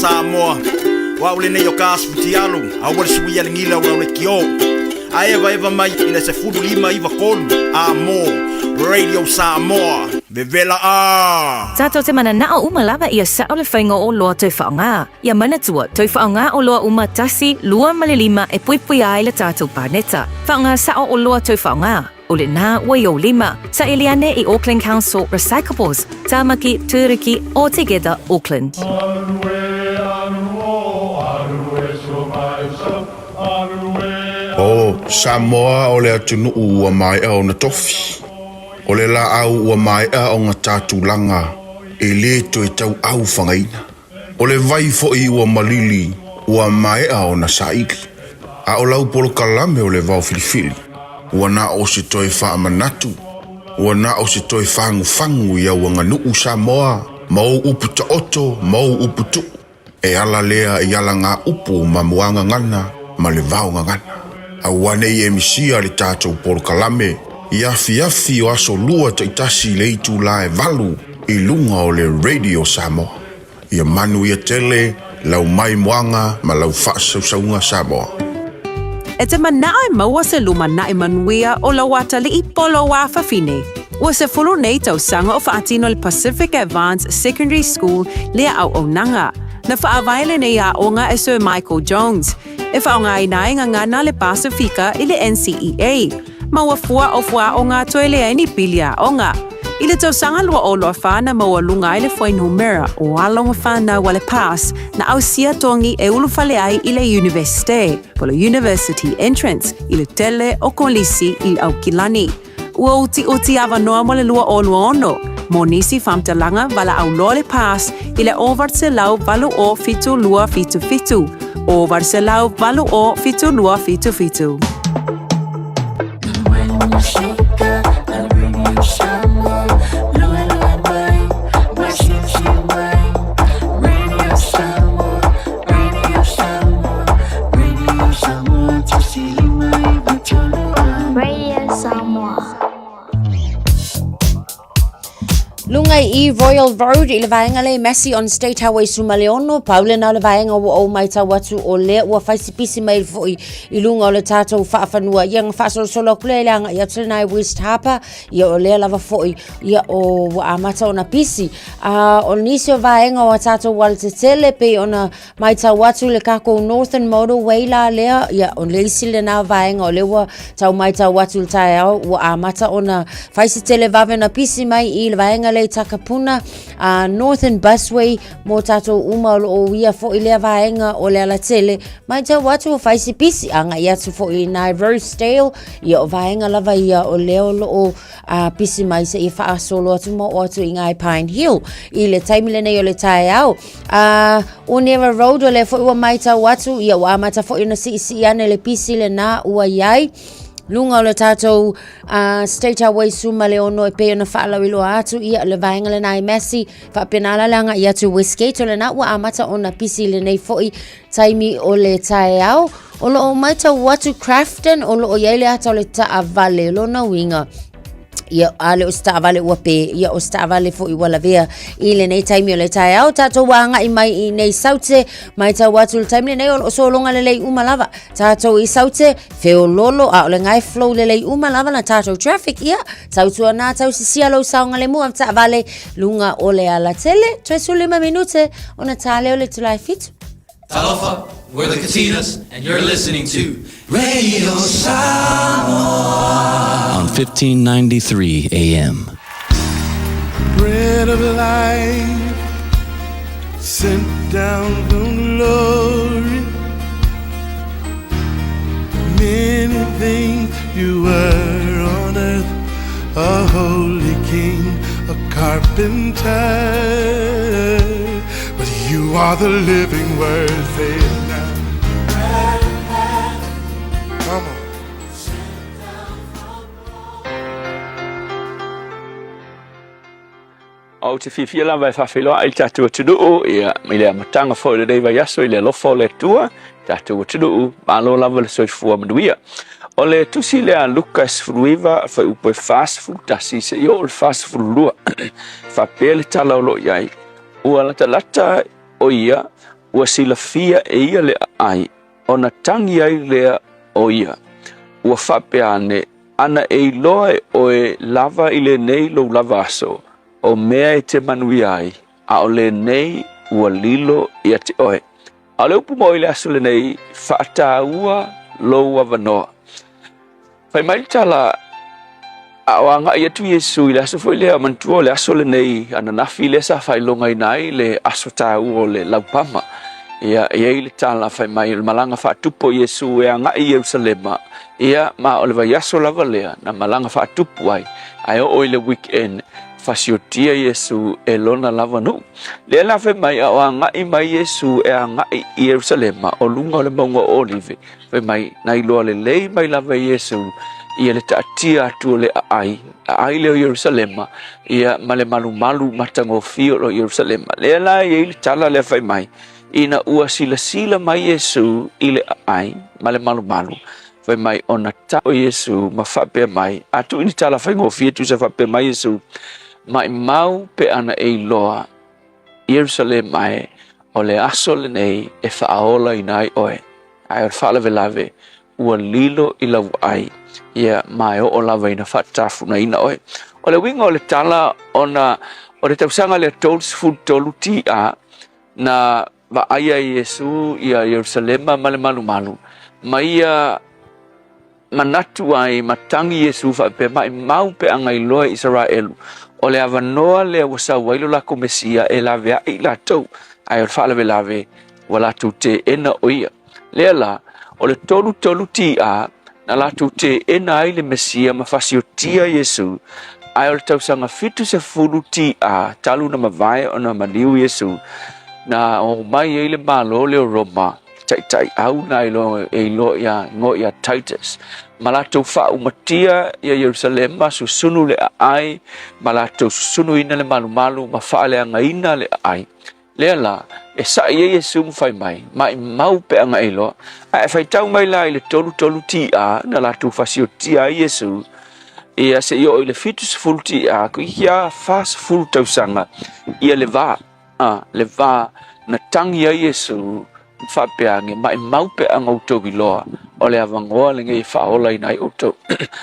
Samoa. O au lenei o ka asu fitialu, aua le suia le gila o lau lekiō. A evaeva mai i le 15 9 3 a mō Radio Samoa. Vevela ā! Tātou te mananao uma lava ia sao le faiga o oloa toe faaaoga. Ia manatua, toe faaaoga oloa uma tasi, lua ma le lima e puipuia ai le tātou paneta. Faaaoga sao oloa toe faaaoga. O lenā ua i ou lima. Saili ane i Auckland Council Recyclables, Tāmaki, Tūruki, or Together Auckland. O Samoa o le atunuu ua maea ona tofi. O le laau ua maea ona ta tulaga e lē toe tauau fagaina. O le vai foi ua malili ua maea ona saili. A o lau polokalame o le vao filifili, ua na o se toe faamanatu, ua na o se toe fagufagu i au aganuu Samoa ma ou upu taoto ma ou upu tuu, e ala lea i alagaupu ma muagagana ma le vaogagana. Aua ne i e misia le tatou polokalame i afiafi o aso lua taitasi i le itulā e 8 i luga o le Radio Samoa. Ia manuia tele lau maimoaga ma lau faasausauga Samoa. E te manao e maua se lumanai manuia o lau atalii po o lou afafine. Ua 10 nei tausaga o faatino le Pacific Advanced Secondary School lea auaunaga. Na faavae lenei aoga e Sir Michael Jones, e faaaogaina ai gagana le Pasifika i le NCEA. Ma ua fua o fuaaoga toe leai ni pili aoga. I le tausaga 2024 na maualuga ai le fuainumera o alo ma fanau a le PASS na ausia togi e ulufale ai i le Iunivesite, po o le University Entrance, i le tele o kolisi i Aukilani. Ua utiuti avanoa mo le 2026 mo nisi faamatalaga valaau loa le PASS i le 980 7277, 980 7277. Radio Samoa. Luga i Royal Road i le vaega lea i Massey on State Highway 16, pau lena o le vaega ua ou maitau atu o lea ua fai si pisi mai foi i luga o le tatou faafanua. Ia na faasolosolo atu lea i le agai atu lena i West Harbour, ia o lea lava foi ia o ua amata ona pisi. A o nisi o vaega o a tatou alatetele pei ona Maitau atu le takou Northern Motorway la lea, ia o le isi lena vaega o lea ua tau maitau atu i le taeao ua amata ona fai se tele vave ona pisi mai i le vaega lea i Takapuna, Northern Busway mo tatou uma o lo o uia foi lea vaega o le alatele. Maitau atu ua fai se pisi, agai atu foi i nai Rosedale, ia o vaega lava ia o lea o lo o pisi mai seia faasolo atu ma oo atu i ngai Pine Hill i le taimi lenei o le taeao. Onera Road o lea foi ua maitau atu, ia ua amata foi ona siisii ane le pisi lenā ua i ai luga o le tatou State Highway 16 e pei ona faalauiloa atu, ia le vaega lenā i Massey, faapena la le agai atu i Westgate, o lenā ua amata ona pisi i lenei foi taimi o le taeao. O lo o maitau atu Crafton, o lo o i ai le ata o le taavale, lona uiga, Ia, a le o se taavale ua pē, ia o se taavale foi ua lavea i lenei taimi o le taeao. Tatou agai mai i nei Saute, maitau atu i le taimi lenei o lo o sologa lelei uma lava. Tatou i Saute, feololo, a o le gae flow lelei uma lava na tatou traffic, ia, tautuana tausisia lou saogalemu a taavale luga o le alatele. Toe 15 minute ona tā lea o le itula e 7. Talofa, we're the Katinas, and you're listening to Radio Samoa on 1593 AM. Bread of life sent down from glory. Many things you were on earth, a holy king, a carpenter. But you are the living word, say it now. Come on. Ou te fiafia lava e faafeiloai i le tatou atunuu ia, i le amataga foi o lenei vaiaso i le alofa o le Atua, tatou atunuu, malo lava le soifua manuia. O le tusi lea a Luka 19, fuaiupu e 41 seia oo i le 42, faapea le tala o lo o i ai, ua latalata o ia ua silafia e ia le aai, ona tagi ai lea o ia. Ua faapea ane, Ana e iloa e oe lava i lenei lou lava aso, o mea e te manuia ai, a o lenei ua lilo ia te oe. A o le upu mo i le aso lenei, faataua lou avanoa. Fai mai le tala, a o agai atu Iesu i le aso foi lea, manatua o le aso lenei ananafi lea sa faailogaina ai le aso taua o le laupama. Ia, e i ai le tala fai mai o le malaga faatupu o Iesu e agai i Ierusalema, ia, ma o le vaiaso lava lea na malaga faatupu ai, ae oo i le weekend, fasiotia Iesu e lona lava nuu. Lea la fai mai a o agai mai Iesu e agai i Ierusalema o luga o le mauga o Olive, Fai mai, na iloa lelei mai lava e Iesu ia le taatia atu o le aai, aai lea o Ierusalema, ia ma le malumalu matagofie o lo Ierusalema. Lea la e i ai le tala lea fai mai, ina ua silasila mai Iesu i le aai ma le malumalu, fai mai ona ta o Iesu ma faapea mai, a tuu i ni tala faigofie tusa faapea mai Iesu, maimau pe ana e iloa Ierusalema e, o le aso lenei e faaolaina ai oe, ae o le faalavelave ua lilo i lau vaai, ia, ma e oo lava ina faatafunaina oe. O le uiga o le tala ona o le tausaga lea 33 TA na vaaia e Iesu ia Ierusalema ma le malumalu, ma ia manatu ai ma tagi Iesu faapea, Maimau pe a iloa e Isaraelu, o le avanoa lea ua sau ai lo lakou Mesia e laveai i latou, ae o le faalavelave ua latou teena o ia. Lea la, o le 33 TA na latou teena ai le Mesia ma fasiotia Iesu, ae o le tausaga 70 TA talu na mavae ona maliu Iesu, na omai ai le Malo lea o Roma, taitaiau na e iloa ia igoa ia Titus, ma latou faaumatia ia Ierusalema, susunu le aai, ma latou susunuina le malumalu, ma faaleagaina le aai. Lea la, e sa'i ai Iesu ma fai mai, Maimau pe a e iloa. Ae faitau mai la i le 33 TA na latou fasiotia ai Iesu, ia seia oo i le 70 TA, toeitiiti lava 40 tausaga ia le va. A, le va na tagi ai Iesu ma faapea ane, Maimau pe a outou iloa, o le avanoa lenei e faaolaina ai outou.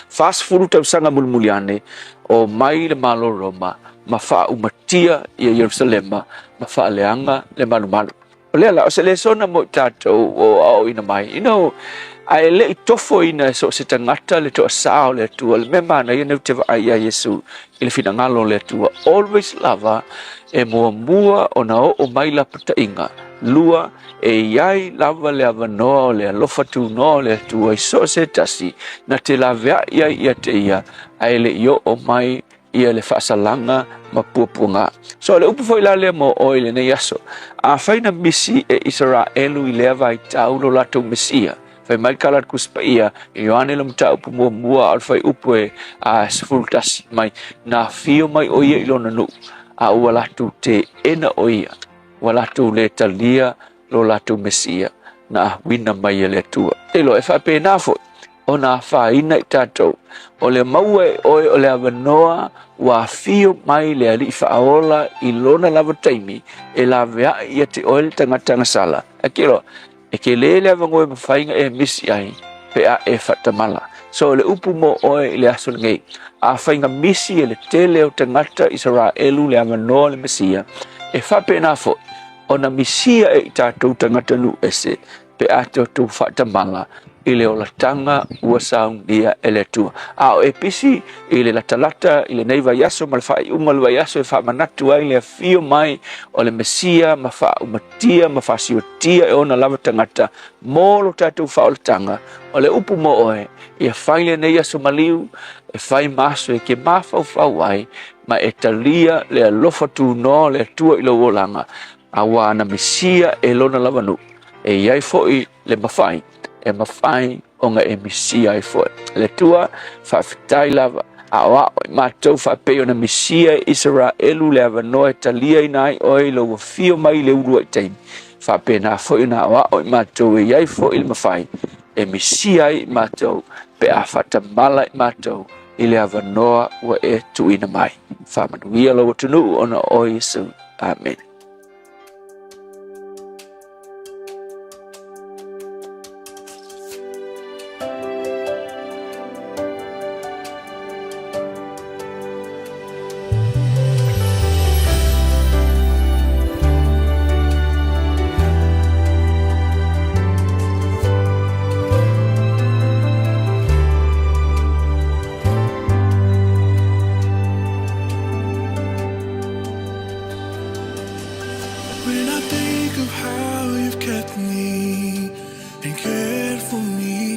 40 tausaga mulimuli ane, o mai le Malo Roma ma faaumatia ia Ierusalema ma faaleaga le malumalu. O lea la, o se lesona mo i tatou o aoaoina mai. You know, a e le i tofoina e so o se tagata le toasā o le Atua, le mea manaia nei ou te vaai ia Iesu i le finagalo o le Atua, always lava e muamua ona oo mai lapataiga, lua, e i ai lava le avanoa o le alofa tunoa o le Atua i so o se tasi na te laveai ai ia te ia, ae le i oo mai ia le faasalaga ma puapuaga. So o le upu foi la lea mo oe i lenei aso, afai na misi e Isaraelu i lea vaitau lo latou Mesia, fai mai le tala a le Tusi Paia, Ioane le mataupu muamua a o le fuaiupu e 11 mai, na afio mai o ia i lona nuu, a ua latou teena o ia, ua latou le talia lo latou Mesia na ahuina mai e le Atua. Te iloa, e faapena foi ona afaina i tatou. O le maua e oe o le avanoa ua afio mai le Alii Faaola i lona lava taimi e laveai ia te oe le tagata agasala. Ae te iloa, e tele le avanoa e mafai ona e misi ai pe a e faatamala. So o le upu mo oe i le aso lenei, afai na misi e le tele o tagata Isaraelu le avanoa o le Mesia, e faapena foi ona misia e i tatou tagata nuu ese pe a tatou faatamala i le olataga ua saunia e le Atua. A o e pisi i le latalata i lenei vaiaso ma le faaiuga o le vaiaso e faamanatu ai le afio mai o le Mesia ma faaumatia ma faasiotia e ona lava tagata mo lo tatou faaolataga, o le upu mo oe, ia fai lenei aso maliu e fai ma aso e ke mafaufau ai ma e talia le alofa tunoa o le Atua i lou olaga, auā na misia e lona lava nuu, e i ai foi le mafai, e mafai ona e misia ai foi. Le Atua, faafetai lava, aoao i matou faapei ona misia e Isaraelu le avanoa e taliaina ai oe i lou afio mai i le uluai taimi, faapena foi ona aoao i matou e i ai foi le mafai e misia ai i matou pe a faatamala i matou i le avanoa ua e tuuina mai. Faamanuia lou atunuu ona o Iesu. Amene.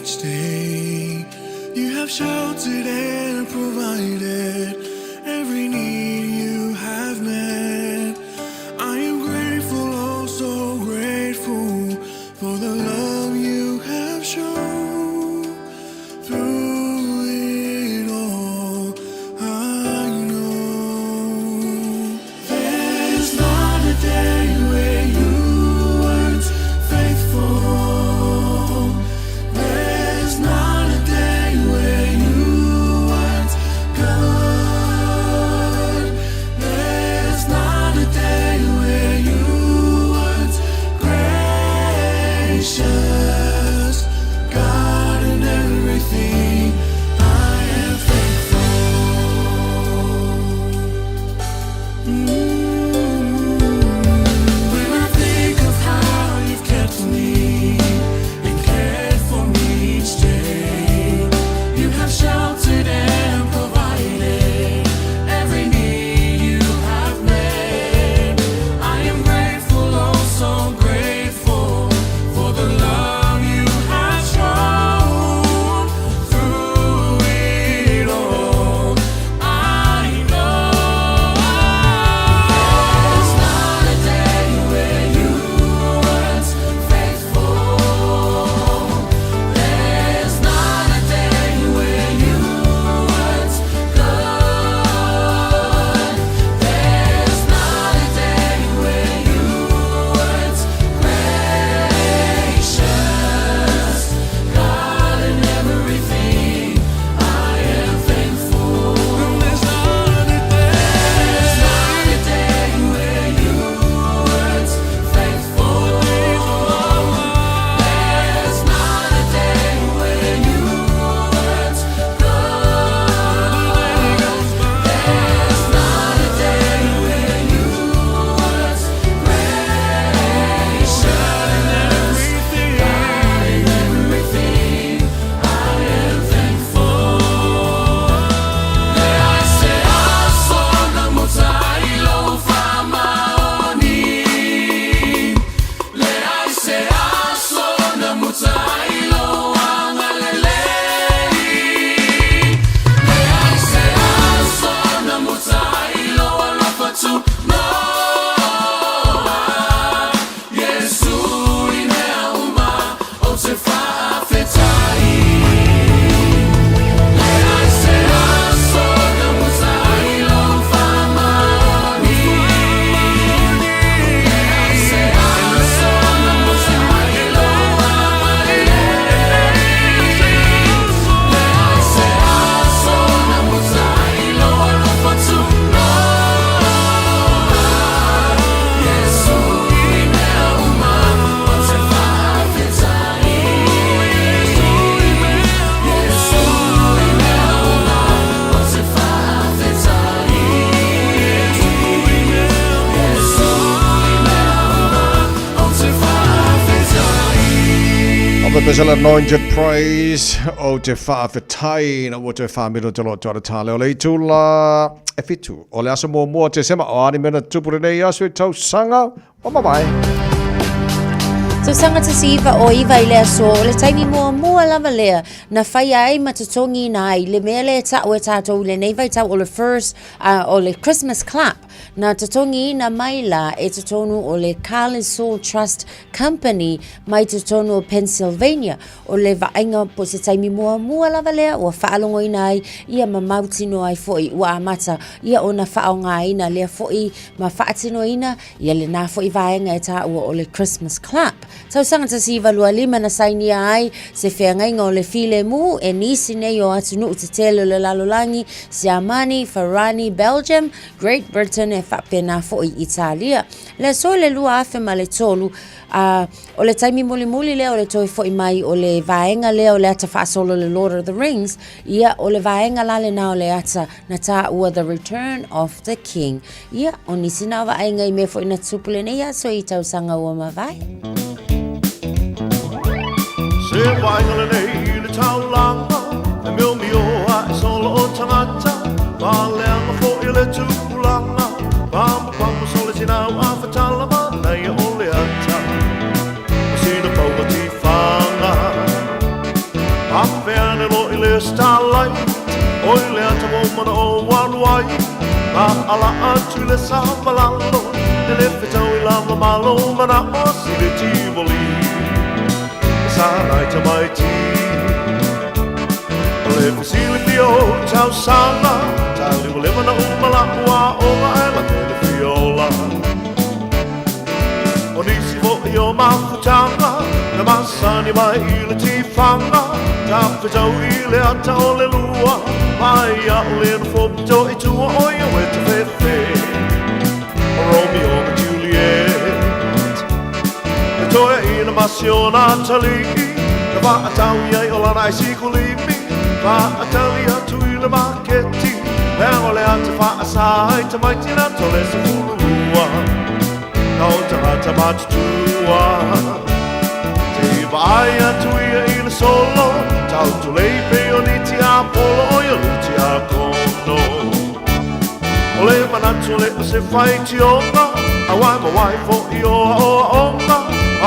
each day. You have sheltered and provided every need you have met. I am grateful, oh so grateful for the love you have shown. Through it all, I know there's not a day where you weren't faithful. There's not a day where you weren't good. There's not a day where you weren't gracious. God in everything, I am thankful. When I think of how you've kept me and cared for me each day, you have sheltered and provided every need you have met. I am grateful, oh so grateful for the love you have shown through it all. I know there's not a day where you weren't faithful. There's not a day where you weren't good. There's not a day where you weren't gracious. God in everything, I am thankful. There's not a day, there's not a day where you weren't faithful. There's not a day where you weren't good. There's not a day where you weren't gracious. God in everything, I am thankful. Le aso na mutailo famaoni. Le se aso na mutailo angalelei. Le se aso na mutailo alofatu noa. Yesu i mea uma o te whaafetai. Le se aso na mutailo famaoni. Le se aso na mutailo amalelei. Le se aso na mutailo alofatu noa. Yesu i mea uma o te whaafetai. Yesu i mea uma o te whaafetai. Yesu i mea uma o te whaafetai. O the Brazil Anointed Praise o te whaafetai na ua te whaamilo te loto ala tāle o le itu la e fitu. O le aso mua te sema o ani mena tupu lenei aso i tausaga o mamae. Tausaga 1909 i le aso, o le taimi muamua lava lea na faia ai ma totogiina ai le mea lea e ta'u e tātou i lenei vaitau o le first o le Christmas clap na totogiina mai la e totonu o le Carlisle Trust Company mai totonu o Pennsylvania. O le vaaiga po o se taimi muamua lava lea ua faalogoina ai ia ma mautinoa ai foi ua amata ia ona faaaogaina lea foi ma faatinoina ia lenā foi vaega e tāua o le Christmas clap. Tausaga 1925 na sainia ai se feagaiga o le filemu e nisi nei o atunuu tetele o le lalolagi, Siamani, Farani, Belgium, Great Britain e faapena foi Italia. Le aso i le 2003, a o le taimi mulimuli lea o le toe foi mai o le vaega lea o le ata faasolo le Lord of the Rings, ia o le vaega la lenā o le ata na tāua The Return of the King. Ia, o nisi nā vaaiga i mea foi na tupu lenei aso i tausaga ua mavae. Se vaaiga lenei i le taulaga, E miomio ae solo o tagata, Paleaga foi le tupulaga, Pamopapo sole tinau a fatala manaia o le ata, Ma sina paua tifaga. le starlight Oi le ata mo mana o walu ai Ma ala atu le sa malalo E le whetau i la mamalo Mana o si le tivoli Sa nai tamaiti O le fesili fia o tausaga Ta liwa lewa na umala ua onga e la te le fiola O nisi fo i o mafutanga Na masani mai i le tifanga Ta whetau i le ata o le lua Mai a o le na fopito i tua o ia we te whewhe O Romeo ma Juliet E toe i na masiona talii Na waatau ia i o lana ai sikulimi Waatali atu i le maketi Lea o le ata whaasa ai tamaiti na tole sa fululua Na o tangata matutua Te vaai atu ia i le solo Tau tulei pe o ni ti apolo o ia luti a kono O le manatu le o se whai tionga A wai ma wai fo i o a o a onga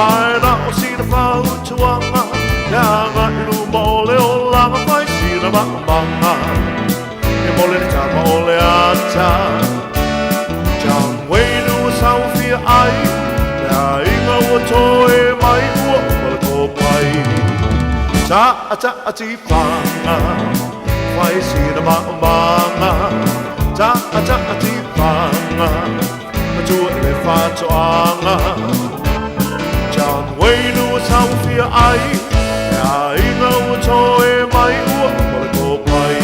Ai na o sina whautuanga Te anga i luma o le olanga Whai sina maumanga E mole le tama o le ata John Wayne ua sauafia ai Le aiga ua toe mai ua uma le kopai Ta'a ta'a tifaga Fai sina maumanga Ta'a ta'a tifaga Matua i le fatoaga John Wayne ua sauafia ai Le aiga ua toe mai ua uma le kopai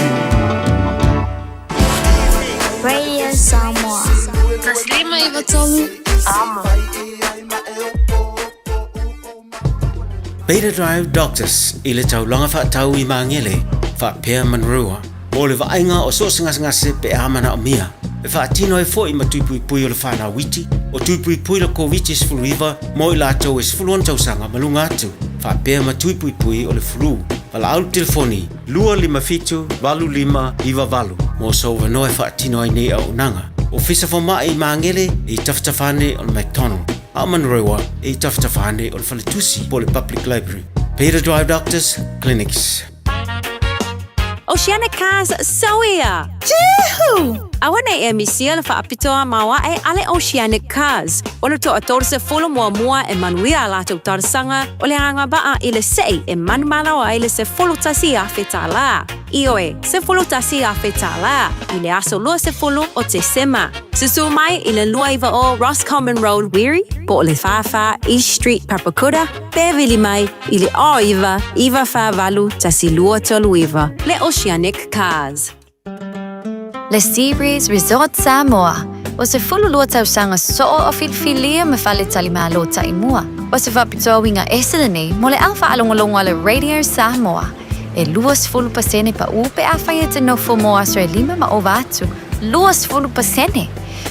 Radio Samoa. 153 Amo. Beta Drive Doctors i le taulaga faatau i Magele faapea Manurewa mo le vaaiga o so o se gasegase pe a manaomia e faatino ai foi ma tuipuipui o le fanau iti o tuipuipui le Koviti-19 mo i latou e 16 tausaga ma luga atu faapea ma tuipuipui o le flu. Valaau le telefoni 257 8598 mo sou avanoa e faatino ai nei auaunaga. Ofisa Fomai i Magele e i tafatafa ane o le McDonald. A o Manurewa e i tafatafa ane o le faletusi po o le Public Library. Beta Drive Doctors Clinics. Oceanic Cars Sauia! Juhu! Aua nei e misia le faapitoa maoae a le Oceanic Cars. O le toa 30 muamua e manuia a latou talosaga o le agavaa i le sei e manumalo ai le 11,000 tālā. Ioe, 11,000 tālā i le aso 20 o Tesema. Susū mai i le 29 o Roscommon Road, Wiri, po o le 44 East Street, Papakura, pe vili mai i le 09 948 1239, le Oceanic Cars. Le Seabreeze Resort Samoa, o se 12 tausaga soo o filifilia ma faletalimalo taimua. O se faapitoa uiga ese lenei mo le au faalogologo a le Radio Samoa. E 20% paʻu pe afai e te nofo mo aso e lima ma ova atu. 20%!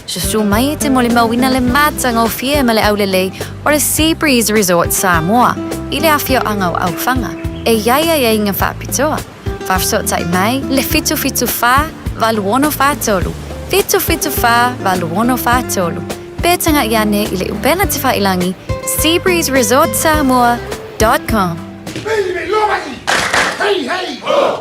Susū mai e te molimauina le matagofie ma le aulelei o le Sea Breeze Resort Samoa i le afioaga o Aufaga e i ai aiaiga faapitoa. Faafesootai mai le 774 8643, 774 8643, pe tagaʻi ane i le upega tefailangi seabreezeresortsamoa.com. Hey, hey! Ho!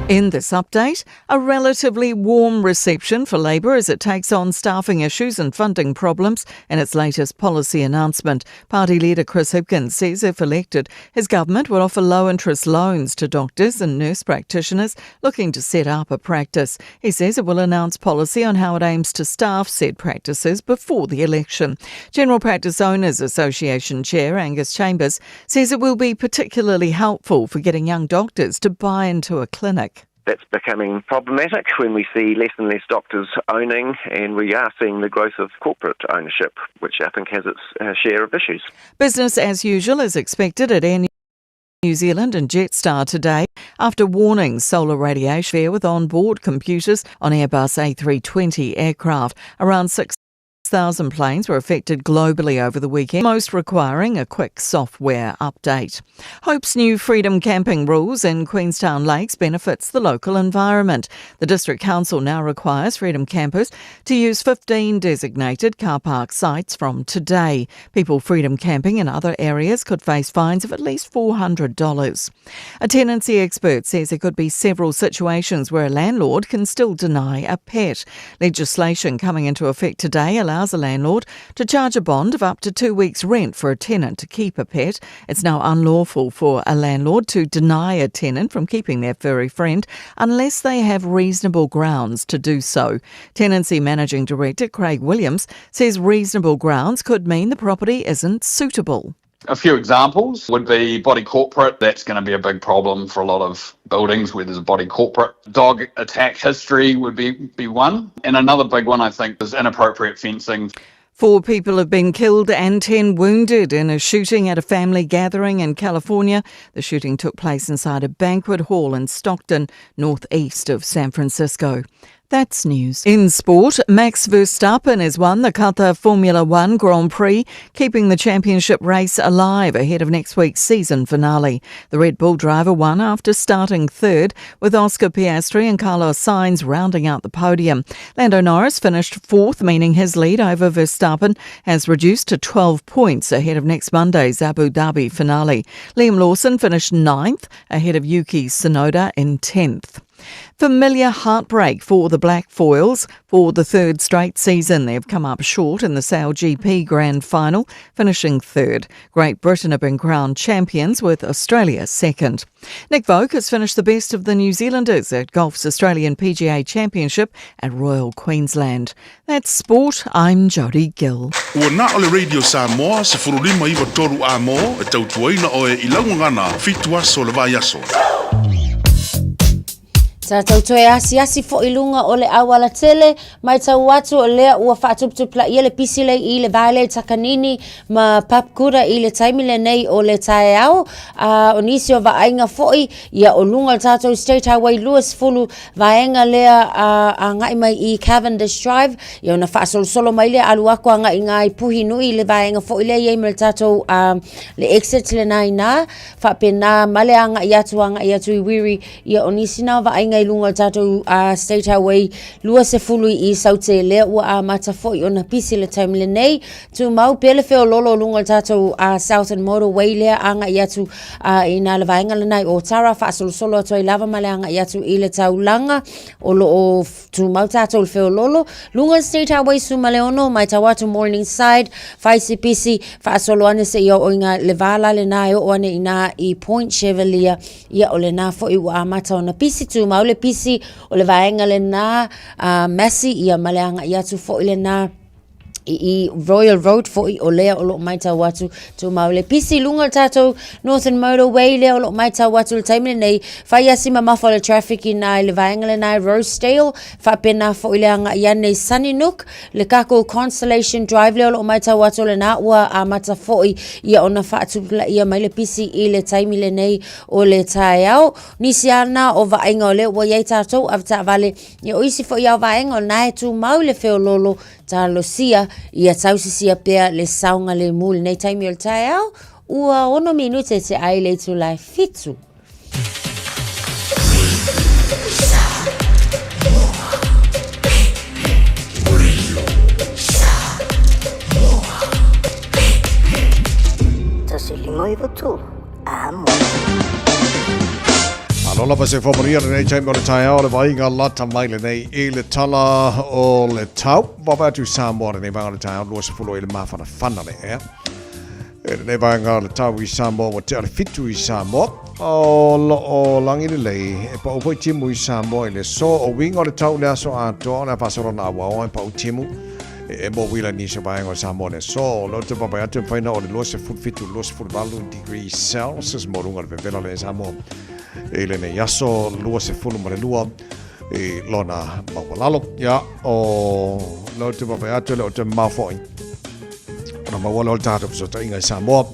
In this update, a relatively warm reception for Labor as it takes on staffing issues and funding problems in its latest policy announcement. Party leader Chris Hipkins says if elected, his government would offer low interest loans to doctors and nurse practitioners looking to set up a practice. He says it will announce policy on how it aims to staff said practices before the election. General Practice Owners Association Chair Angus Chambers says it will be particularly helpful for getting young doctors to buy into a clinic. That's becoming problematic when we see less and less doctors owning, and we are seeing the growth of corporate ownership, which I think has its uh, share of issues. Business as usual is expected at Air New Zealand and Jetstar today after warning solar radiation with onboard computers on Airbus A320 aircraft. Around 6 6,000 planes were affected globally over the weekend, most requiring a quick software update. Hope's new freedom camping rules in Queenstown Lakes benefits the local environment. The District Council now requires freedom campers to use 15 designated car park sites from today. People freedom camping in other areas could face fines of at least $400. A tenancy expert says there could be several situations where a landlord can still deny a pet. Legislation coming into effect today allows a landlord to charge a bond of up to two weeks' rent for a tenant to keep a pet. It's now unlawful for a landlord to deny a tenant from keeping their furry friend unless they have reasonable grounds to do so. Tenancy Managing Director Craig Williams says reasonable grounds could mean the property isn't suitable. A few examples would be body corporate. That's going to be a big problem for a lot of buildings where there's a body corporate. Dog attack history would be, be one. And another big one, I think, is inappropriate fencing. Four people have been killed and 10 wounded in a shooting at a family gathering in California. The shooting took place inside a banquet hall in Stockton, northeast of San Francisco. That's news. In sport, Max Verstappen has won the Qatar Formula One Grand Prix, keeping the championship race alive ahead of next week's season finale. The Red Bull driver won after starting third, with Oscar Piastri and Carlos Sainz rounding out the podium. Lando Norris finished fourth, meaning his lead over Verstappen has reduced to 12 points ahead of next Monday's Abu Dhabi finale. Liam Lawson finished ninth, ahead of Yuki Tsunoda in 10th. Familiar heartbreak for the Black Foils. For the third straight season, they've come up short in the Sail GP Grand Final, finishing third. Great Britain have been crowned champions, with Australia second. Nick Voke has finished the best of the New Zealanders at golf's Australian PGA Championship at Royal Queensland. That's sport. I'm Jodie Gill. Ua na o le Radio Samoa, 1593 a mō, e tautuaina oe i laugagana, fitu aso le vaiaso. Tātou toe asiasi foi lunga o le auala tele, mai tau atu o lea ua faatuputupulaia le pisi lei i le vae lea i Takanini ma Papkura i le taimi lenei o le taeao, a o nisi o vaaiga foi ia o luga o le tātou State Highway 20 vaega lea a agai mai i Cavendish Drive, ia ona faasolosolo mai lea alu aku agai i ngā i Puhinui i le vaega foi lea i ai ma le tātou le exit lena inā, faapena ma le agai atu agai atu i Wiri, ia o nisi na o vaaiga i luga o le tātou State Highway 20 i Saute lea ua amata foi ona pisi le taimi lenei, tumau pea le feololo o luga o le tātou Southern Motorway lea agai atu i nā le vaega lena i Ōtara, faasolosolo atu ai lava ma le agai atu i le taulaga o lo o tumau tātou le feololo. Luga o le State Highway 16, matau atu Morningside, whai se pisi, faasolo ane seia oo i ngā le vala lena e oo ane i nā i Point Chevalier, ia o lena foi ua amata ona pisi, tumau le pisi o le vaega lena a Massey, ia ma le agai atu foi lena i Royal Road foi o lea o loo maitau atu tumau le pisi luga o le tatou Northern Motorway lea o loo maitau atu le taimi lenei fai asi mamafa o le traffic ina i le vaega lena i Rosedale faapena foi le agai ane i Sunnynook le kakou Constellation Drive lea o loo maitau atu o lena ua amata foi ia ona faatupulaia mai le pisi i le taimi lenei o le taeao nisi ana o vaaiga o lea ua iai tatou avetaavale ia o isi foi ao vaega o lena e tumau le feololo Talosia ia tausisia pea le saogalemu i lenei taimi o le taeao, ua ono minute te ai le itula e fitu. Tasi lima iwa tolu. Amo. Alo lava se whamaria lenei taimi o le taeao le vaaiga lata mai lenei i le tala o le tau. Vaavaai atu i Samoa lenei vaega o le taeao 20 i le mafanafana le ea. E lenei vaega o le tau i Samoa ua tea le fitu i Samoa. O lo o lagi lelei e pau foi timu i Samoa i le so o uiga o le tau le aso atoa o le a faasolona auaoa e pau timu. E mo uila nisi o vaega o Samoa le aso. O te vaavaai atu e mafai ona oo i le 27, 28 degree Celsius mo luga o le vevela lea i Samoa i lenei aso 22 i lona maualalo. Ia, o lea ou te vaavaai atu e le o toe mamao foi ona maua lea o le tatou fesootaiga i Samoa.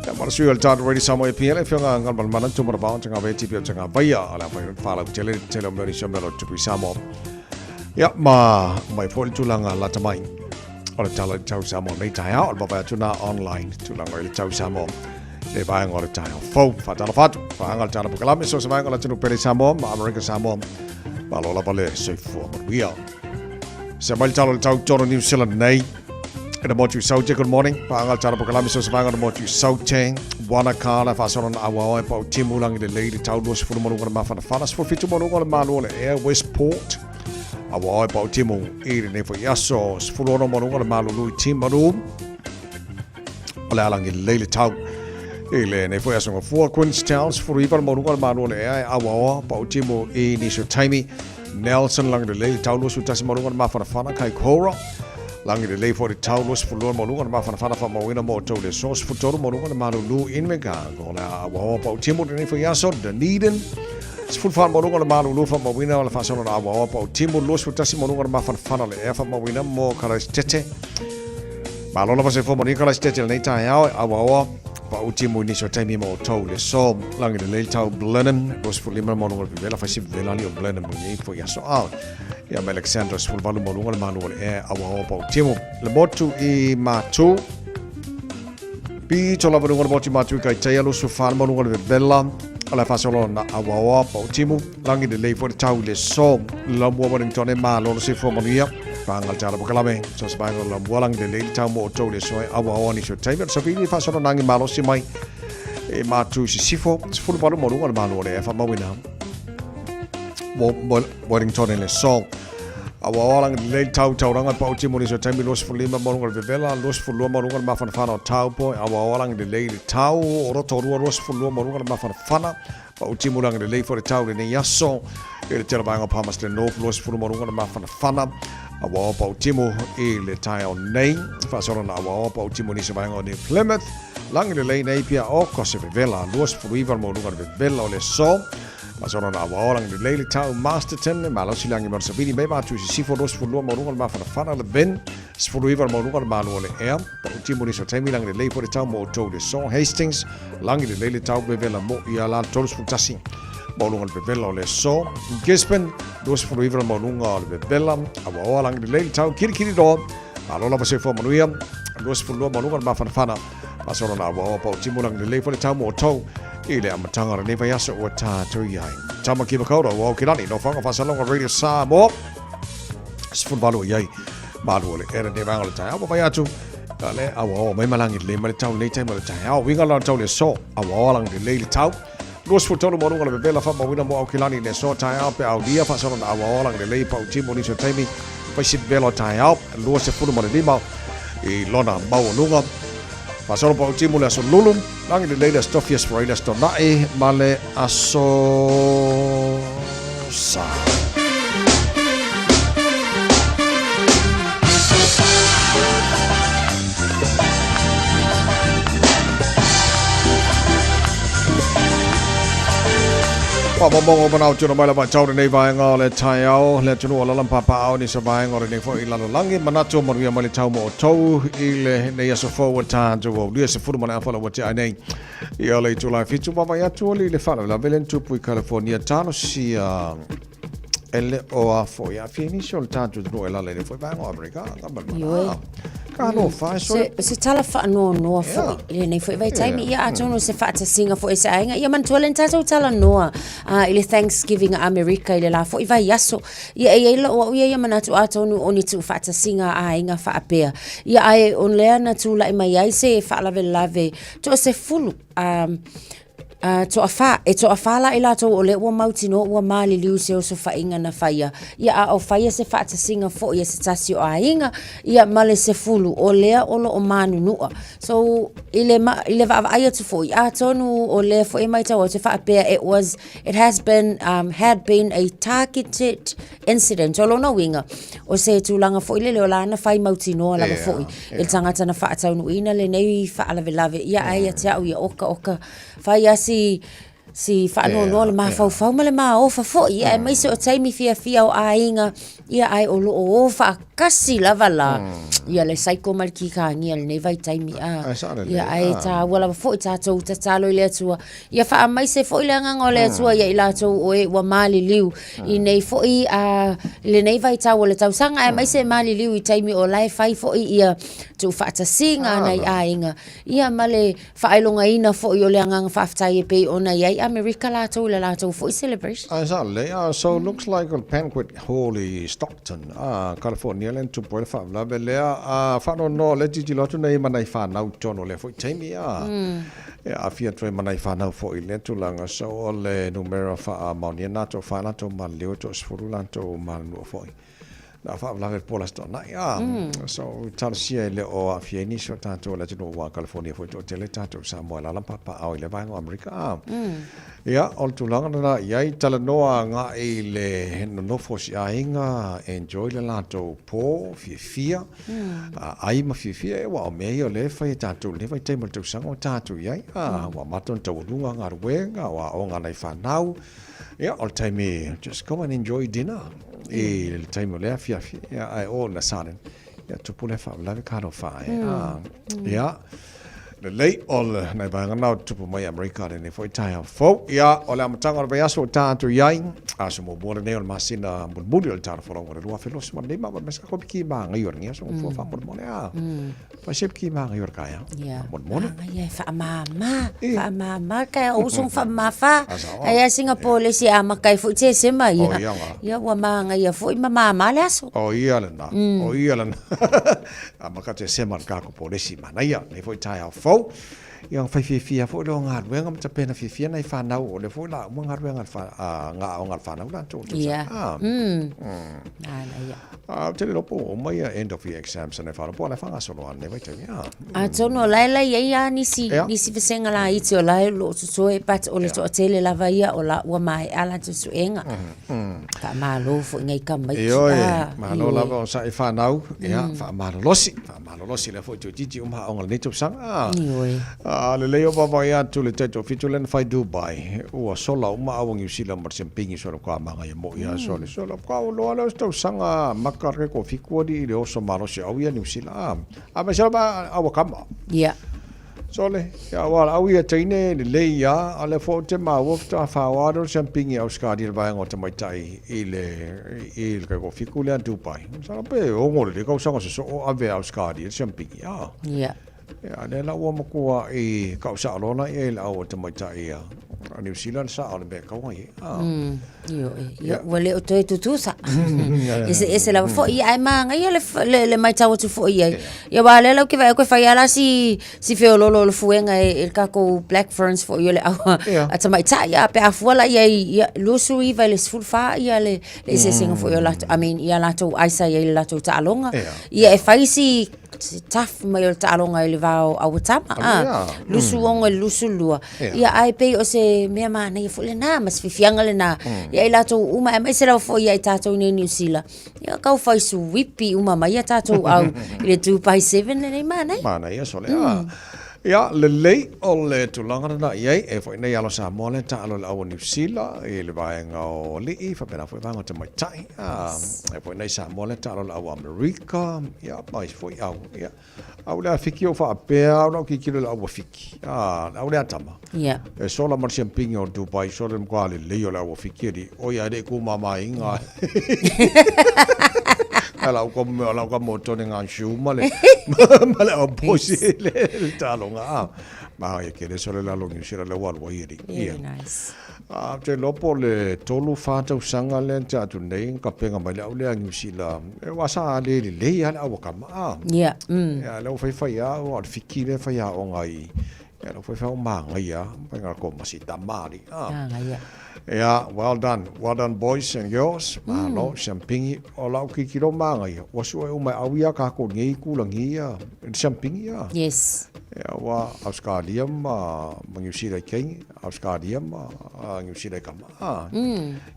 Ia, ma le sui o le tatou Radio Samoa APL, e afioga Galumalemana Tumanavao Tagavaia TPO Tagavaia, o le a fai faalautele le tele o mea o nisi o mea o lo o tupu i Samoa. Ia, ma mai foi le tulaga lata mai. O le tala i le tau Samoa nei taeao, o le vaavaai atu nā online tulaga i le tau Samoa le vaega o le taeao fou. Faatalofa atu, vaega o le tala pokalame, so se vaega o le atunuu pele Samoa ma Amerika Samoa. Malo lava le soifua manuia. Se mai le tala o le tau tonu New Zealand nei. E na motu Saute, good morning. Paanga le tala pokalame, so se vaega o le motu Saute. Wanaka la faasolo na awaoa e pau timu langi le lei le tau 20 maluga le mafanafana. 17 maluga le malo o le Air Westport. Awaoa e pau timu i lenei foi aso. 16 maluga le malulu i Timaru. O le alangi lelei le tau. I lenei foi aso gafua Queenstown, 19 le maualuga o le malo o le ea e auaoa pau timu i nisi o taimi. Nelson langi lelei le tau 21 maualuga le mafanafana Kaikoura. Langi lelei foi le tau 22 le maualuga le mafanafana faamauina mo outou le aso 13 maualuga le malulu Invercargill. O le a auaoa pau timu lenei foi aso Dunedin. 14 maualuga le malulu faamauina o le faasolo na auaoa pau timu 21 maualuga le mafanafana le ea faamauina mo Kalaisitete. Malo lava se fua manuia Kalaisitete lenei taeao e auaoa pau timu i nisi o taimi mo outou le aso. Lagi lelei le tau Blenheim, 25 maualuga le vevela, fai si vevela ali o Blenheim lenei foi aso a. Ia ma Alexandra 18 maualuga le malu o le ea auaoa pau timu. Le motu i Matu, Pito lava luga o le motu i Matu i Kaitaia, 24 maualuga le vevela, o le faasolo na auaoa pau timu. Lagi lelei foi le tau i le aso. Lamua Wellington e malo le soifua manuia. Panga le tala pokalame. So se vaega o lamua lagi lelei le tau mo outou i le aso e auaoa nisi o taimi. O le savili faasolo nagi malosi mai e Matu i Sisifo. 18 maualuga le malo o le ea faamauina. Wellington i le aso. Auaoa lagi lelei le tau tauranga i Pau Timu nisi o taimi 25 maualuga le vevela, 22 maualuga le mafanafana o Taupo. Auaoa lagi lelei le tau o Rotorua 22 maualuga le mafanafana. Pau timu lagi lelei foi le tau lenei aso i le tele vaega o Palmerston North, 20 maualuga le mafanafana. Auaoa pau timu i le taeao nei. Faasolo na auaoa pau timu nisi vaega o New Plymouth. Lagi lelei nei pia o ko se vevela, 29 le maualuga le vevela o le aso. Faasolo na auaoa lagi lelei le tau Masterton, malosi lagi Marsabini, mai Matu i Sisifo, 22 maualuga le mafanafana Levin. 19 le maualuga le malo o le ea, pau timu nisi o taimi lagi lelei foi le tau mo outou i le aso. Hastings, lagi lelei le tau vevela mo ia la 31 maualuga le vevela o le aso. Gisborne, 29 le maualuga o le vevela, auaoa lagi lelei le tau Kirikiriroa, malo lava soifua manuia, 22 maualuga le mafanafana, faasolo na auaoa pau timu lagi lelei foi le tau mo outou i le amataga o lenei vaiaso ua tatou i ai. Tamaki Makaurau, Aukilani, Nofoaga Faasaloga Radio Samoa. 18 i ai malu o le era nei vaega o le taeao vaavaai atu a le auaoa mai malagi lelei mai le tau lenei taimi o le taeao uiga la tau le aso auaoa lagi lelei le tau 23 maualuga le vevela faamauina mo Aukilani i le aso taeao pe aulia faasolo na auaoa lagi lelei pau timu nisi o taimi faisi vevela o taeao 25 i lona maualuga faasolo pau timu le aso lulu lagi lelei le aso tofi aso furai le aso tona'i ma le aso sa. Faamaumauga o manao tino mai lava i tau lenei vaega o le taeao, le atunuu o lala ma papaao nisi o vaega o lenei foi lalolagi. Manatu o manuia mai le tau mo outou i lenei aso fou ua tatou aulia 10 ma le afa la ua tea ai nei. Ia le itula e 7 vaavaai atu oli i le faalavelave lea na tupu i California talosia e le o a foi aafia i nisi o le tatou atunuu e lala i le foi vaega o Amerika ngamba le Ioe. mana. Ka alofa e sole. Se, se tala whaanoanoa foi i lenei foi vaitaimi. Ia atonu se faatasiga foi e se aiga. Ia manatua le na tatou talanoa i le Thanksgiving a Amerika i le la foi vaiaso. Ia e i ai lou au ia ia manatu atonu o ni tuufaatasiga a aiga faapea. Ia ae o lea na tulai mai ai se faalavelave toasefulu a toafā, e toafā la i latou o lea ua mautinoa ua maliliu se osofaiga na faia, ia a o faia se faatasiga foi a se tasi o aiga, ia ma le sefulu o lea o lo o manunua. So, i le, i le vaavaai atu foi, atonu o lea foi e matau atu e faapea it was, it has been, um, had been a targeted incident. O lona uiga, o se tulaga foi lele o la na fai mautinoa lava foi i le tagata na faataunuuina lenei faalavelave. Ia, ae ia te au ia, oka, oka, fai lava si... si faanoanoa le mafaufau ma le maofa foi, ia aemaise o taimi fiafia o aiga, ia ae o lo o o faatasi lava la, ia le saiko ma le kikāgia i lenei vaitaimi, a. Ae sao lelei, Ia ae a. tāua lava foi tātou tatalo i le Atua, ia faamaise foi le agaga o le Atua ia i latou o e ua maliliu i nei foi a, i lenei vaitau o le tausaga, aemaise maliliu i taimi o la e fai foi ia tuufaatasiga a nai aiga, ia ma le faailogaina foi o le agaga faafetai e pei ona i ai Amerika latou i le latou foi celebration. Ae sa lelei. Ah, so looks like o le Banquet Hall i Stockton, ah, California lea na tupu ai le faalavelave lea. Ah, faanoanoa o lea e tilotilo atu nei ma nai fanau i totonu o lea foi taimi, ah. E aafia atu ai ma nai fanau foi i lea tulaga. So o le numera faamaonia na toafa latou maliliu e toasefulu latou malanua foi. Na faalavelave le po o le Aso Toonai. Ah, so talosia e le o aafia ai nisi o tatou o le atunuu aua California foi toatele tatou Samoa e alaala ma papaaao i lea vaega o Amerika. Ah, ia, o le tulaga lena i ai, talanoa agai i le nonofo o si aiga, enjoy le latou po, fiafia, ai ma fiafia, aua o mea ia o lea e fai e tatou i lenei vaitaimi o le tausaga o tatou i ai. Ah, ua amata ona taualuga galuega, o aoga a nai fanau, Ia, o le taimi, just go and enjoy dinner i le taimi o lea afiafi. Ia, ae o na sudden, ia, tupu lea faalavelave ka alofa e. Ah, ia, lelei o le nai vaega na o tupu mai Amerika lenei foi taeao fou. Ia, o le amataga o le vaiaso o tatou i ai, aso muamua lenei o le masina mulimuli o le tala folauga o le 2025, ma ma sa kopi ki maangai o lenei aso fua faamolemole. Ah, Fai se ki maangai o le taeao. Ia. Faamolemole. Maangai e faamama, faamama le taeao o uso ma faamamafa. Ai a Singapore le isi e amata ai foi Tesema ia. O ia nga. Ia ua maangaia foi ma mama le aso. O ia lena. O ia lena. Amata Tesema le kako po le isi manaia. Nei foi taeao fou. Ia fai fiafia foi lea o galuega ma tapena fiafia nai fanau o lea foi la uma galuega a nga aoga a le fanau latou. Ia. Ah. A, ou te le iloa po ua uma ia end of year exams a nai fanau po o la e faagasolo lava i lenei vaitaimi, a. Atonu o la e la i ai lava nisi, Ia. nisi vasega laiti o la e o lo o totoe but o le Ia. toatele lava ia o la ua maea latou suega. Faamalo foi nai tamaiti, Ioe, a, malo ioe. lava o saʻi fanau, ia, faamalolosi, faamalolosi lea foi toeitiiti uma aoga o lenei tausaga, a. Ioe. A lelei o vaavaai atu le taitoafitu lea na fai Dubai, ua sola uma au a Niu Sila ma le siampingi sola kwa mangaia moi a sole sola kwa o loa lea o se tausaga maka le taitoafitu alii i le oso malosi o au ia Niu Sila a. A mai sala ba au a kama. Ia. Sole, ia aua la au ia teine lelei ia, a lea foi ou te maua faatoa faoa lea o le siampingi a Ausetalia i le vaega o tamaitai i le i le taitoafitu lea Dubai. Masalo pe ono lelei tausaga sosoo ave a Ausetalia le siampingi a. Ia. Ia, lea la ua matua i kau sao loa la i ai le au a tamaitai a Niu Sila le sao o le mea e tau ai. Ah. Ioe, ia, ua le o toe tutusa. Eseese lava foi, ia, ae manaia le, le, le matau atu foi i ai. Ia, aua o lea la ou te vaai atu e fai lava la si, si feoloolo o le fuega e, e le tatou Black Ferns foi o le au a, a tamaitai, ia, pe a fua la i ai, ia, 29 i le 14 ia le, le eseesega foi o latou, I mean, ia latou ai sa i ai le latou taaloga. Ia, e fai si se tough mai o le taaloga i le va o Auatama, a, 26 i le 22. Ia, ae pei o se mea manaia foi lena ma se fiafiaga lena ia i latou uma, aemaise lava foi ia i tatou nei i Niu Sila. Ia, tau fai suipi uma mai a tatou au i le Dubai Seven lenei manaia. Manaia sole, a. Ia, lelei o le tulaga lena i ai, e foi nei alo Samoa lea taalo i le au o Niu Sila i le vaega o alii, faapena foi vaega o tamaitai. A, e foi nei Samoa lea taalo i le au o Amerika, ia, ma isi foi au. Ia, au lea Fiki o faapea, au lau tilotilo i le au a Fiki. A, le au lea tama. Ia. E sola ma le siampingi o Dubai, sola le matua lelei o le au a Fiki alii. Oi ae le i kumamaina. Ai lau ka mea, lau ka mo tone ngā shoe ma le, ma le au posi le, le taloga. Ah, ma ia ke le sole la longi sila le walu ai eri. Very nice. Ah, te lopo le tolu wha tausaga le te atu nei, ka penga mai le au lea New Zealand. E wa sa le le le ia le au kama. Ah. Yeah. Mm. Ia, le au whai whai a, o le fiki le whai a o ngai. Ia, le au whai whai o maangai ia, whai ngā ko masi tamari. Ah. Maangai ia. Ia, well done. Well done boys and girls. Malo, siampingi. O lau kikilo maangai ia. Ua sue uma e au ia kākou nei kulangi ia, siampingi ia. Yes. Ua Australia ma Niu Sila i teine, Australia ma Niu Sila i tama.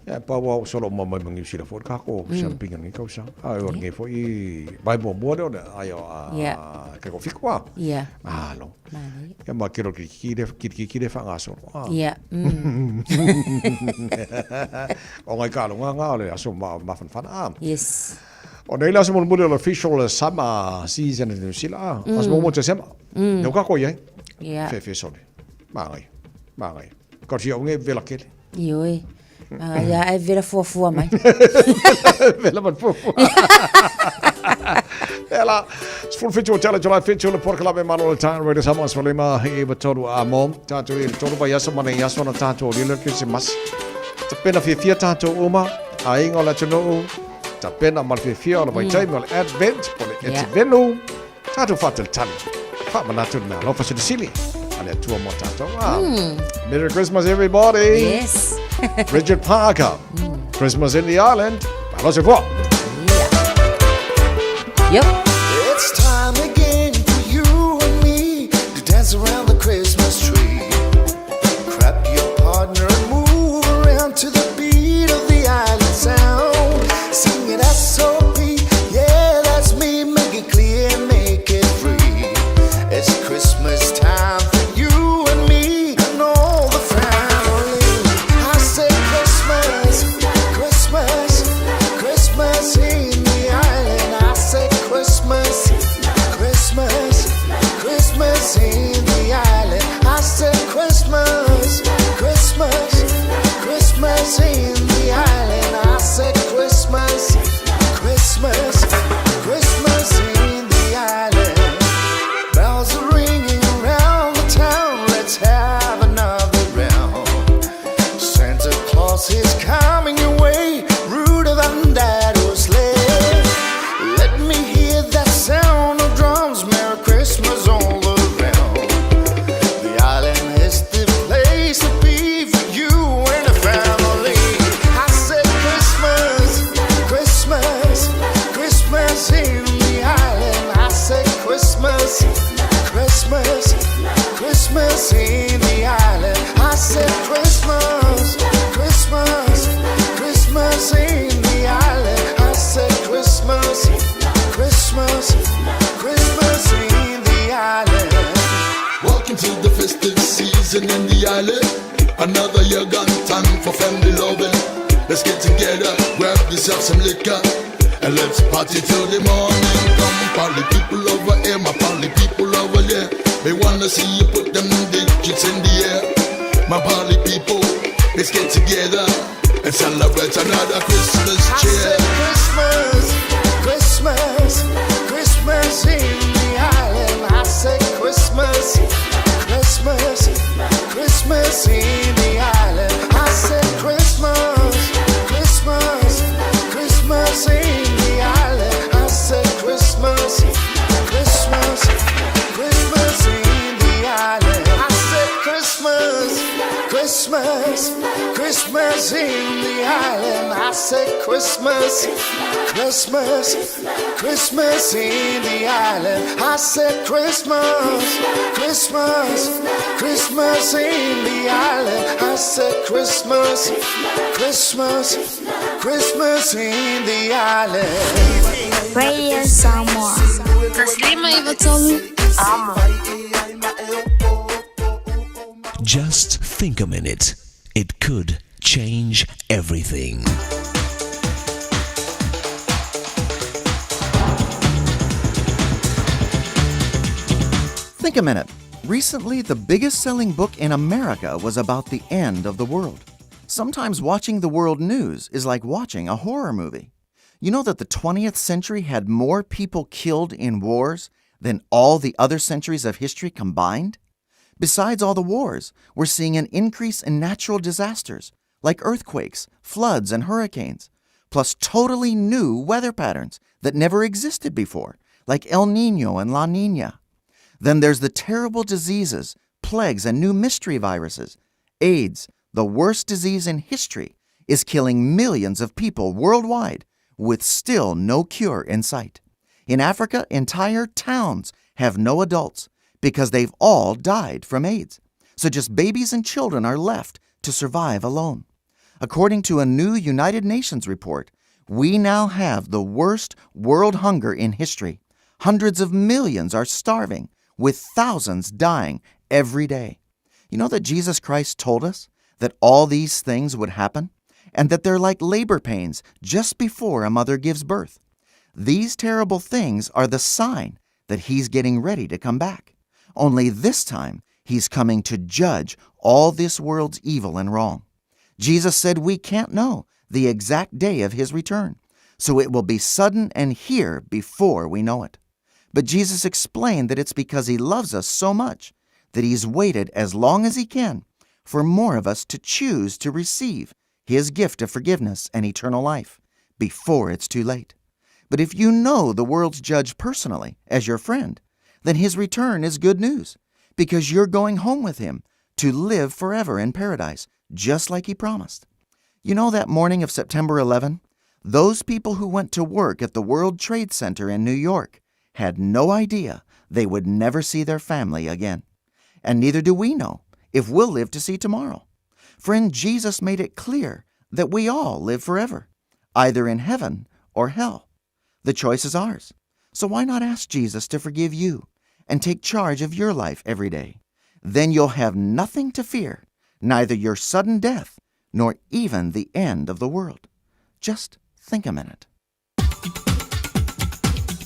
Ia, pau lava ua solo uma mai ma Niu Sila foi le tatou camping i lenei tausaga. A o lenei foi vae muamua lea o le ai o ke toafitu a. Malo. Ia ma kilo kilikiki lea, kilikiki lea faagasolo. O ngai taaloga na o le aso mafanafana a. Yes. O nei le aso mulimuli o le official summer season i Niu Sila a. Aso muamua o Tesema. Lea ua tatou i ai. Fefe sole. Manaia. Manaia. Ka fia unge vela kele. Ioe. Ah, ia ai vela fuafua mai. Vela mai fuafua. Ela, 17 o tele July 7 o le porokalame malo le time Radio Samoa 15 i 93 a mo. Tātou i le tolu vaiaso ma nei aso na tātou o lilo Kerisimasi. Tapena fiafia tātou uma, aiga o le atunuu, tapena ma le fiafia o le vaitaimi o le Advent, po le Etivenu. Tātou whaatalitali. Whaamanatu le mea alofa silisili. A le Atua mo tātou. Ah. Merry Christmas everybody. Yes. Bridget Parker. Christmas in the Island. Malo soifua. Yep. It's time again for you and me to dance around the Christmas tree. Grab your partner and move around to the beat of the island sound. Sing it S.O.P. Yeah, that's me. Make it clear, make it free. It's Christmas time for you and me and all the family. I say Christmas, Christmas, Christmas in the island. I say Christmas, Christmas, Christmas in the island. I say Christmas, Christmas, Christmas in the island. I say Christmas, Christmas, Christmas in the island. Bells are ringing around the town. Let's have another round. Santa Claus is coming your way, Rudolph and Daddo's sleigh. Let me hear that sound of drums. Merry Christmas all around. The island is the place to be for you and the family. I said Christmas, Christmas, Christmas in the island. I said Christmas, Christmas, Christmas in the island. I said Christmas, Christmas, Christmas in the island. I said Christmas, Christmas, Christmas in the island. Welcome to the festive season in the island. Another year gone, time for family loving. Let's get together, grab yourself some liquor, and let's party till the morning. Come, party people over here, my party people over there. They wanna see you put them digits in the air. My party people, let's get together and celebrate another Christmas I cheer. said Christmas, Christmas, Christmas in the island. I said Christmas, Christmas, Christmas in the island. I said Christmas, Christmas, Christmas in the island. I said Christmas, Christmas, Christmas in the island. I said Christmas, Christmas, Christmas in the island. I said Christmas, Christmas, Christmas in the island. I said Christmas, Christmas, Christmas in the island. I said Christmas, Christmas, Christmas in the island. Radio Samoa. 1593 Amo. Just think a minute. It could change everything. Think a minute. Recently, the biggest selling book in America was about the end of the world. Sometimes watching the world news is like watching a horror movie. You know that the 20th century had more people killed in wars than all the other centuries of history combined? Besides all the wars, we're seeing an increase in natural disasters like earthquakes, floods, and hurricanes, plus totally new weather patterns that never existed before, like El Nino and La Nina. Then there's the terrible diseases, plagues, and new mystery viruses. AIDS, the worst disease in history, is killing millions of people worldwide with still no cure in sight. In Africa, entire towns have no adults because they've all died from AIDS. So just babies and children are left to survive alone. According to a new United Nations report, we now have the worst world hunger in history. Hundreds of millions are starving, with thousands dying every day. You know that Jesus Christ told us that all these things would happen and that they're like labor pains just before a mother gives birth. These terrible things are the sign that he's getting ready to come back. Only this time, he's coming to judge all this world's evil and wrong. Jesus said we can't know the exact day of his return, so it will be sudden and here before we know it. But Jesus explained that it's because he loves us so much that he's waited as long as he can for more of us to choose to receive his gift of forgiveness and eternal life before it's too late. But if you know the world's judge personally as your friend, then his return is good news because you're going home with him to live forever in paradise, just like he promised. You know that morning of September 11? Those people who went to work at the World Trade Center in New York had no idea they would never see their family again. And neither do we know if we'll live to see tomorrow. Friend, Jesus made it clear that we all live forever, either in heaven or hell. The choice is ours. So why not ask Jesus to forgive you and take charge of your life every day? Then you'll have nothing to fear, neither your sudden death nor even the end of the world. Just think a minute.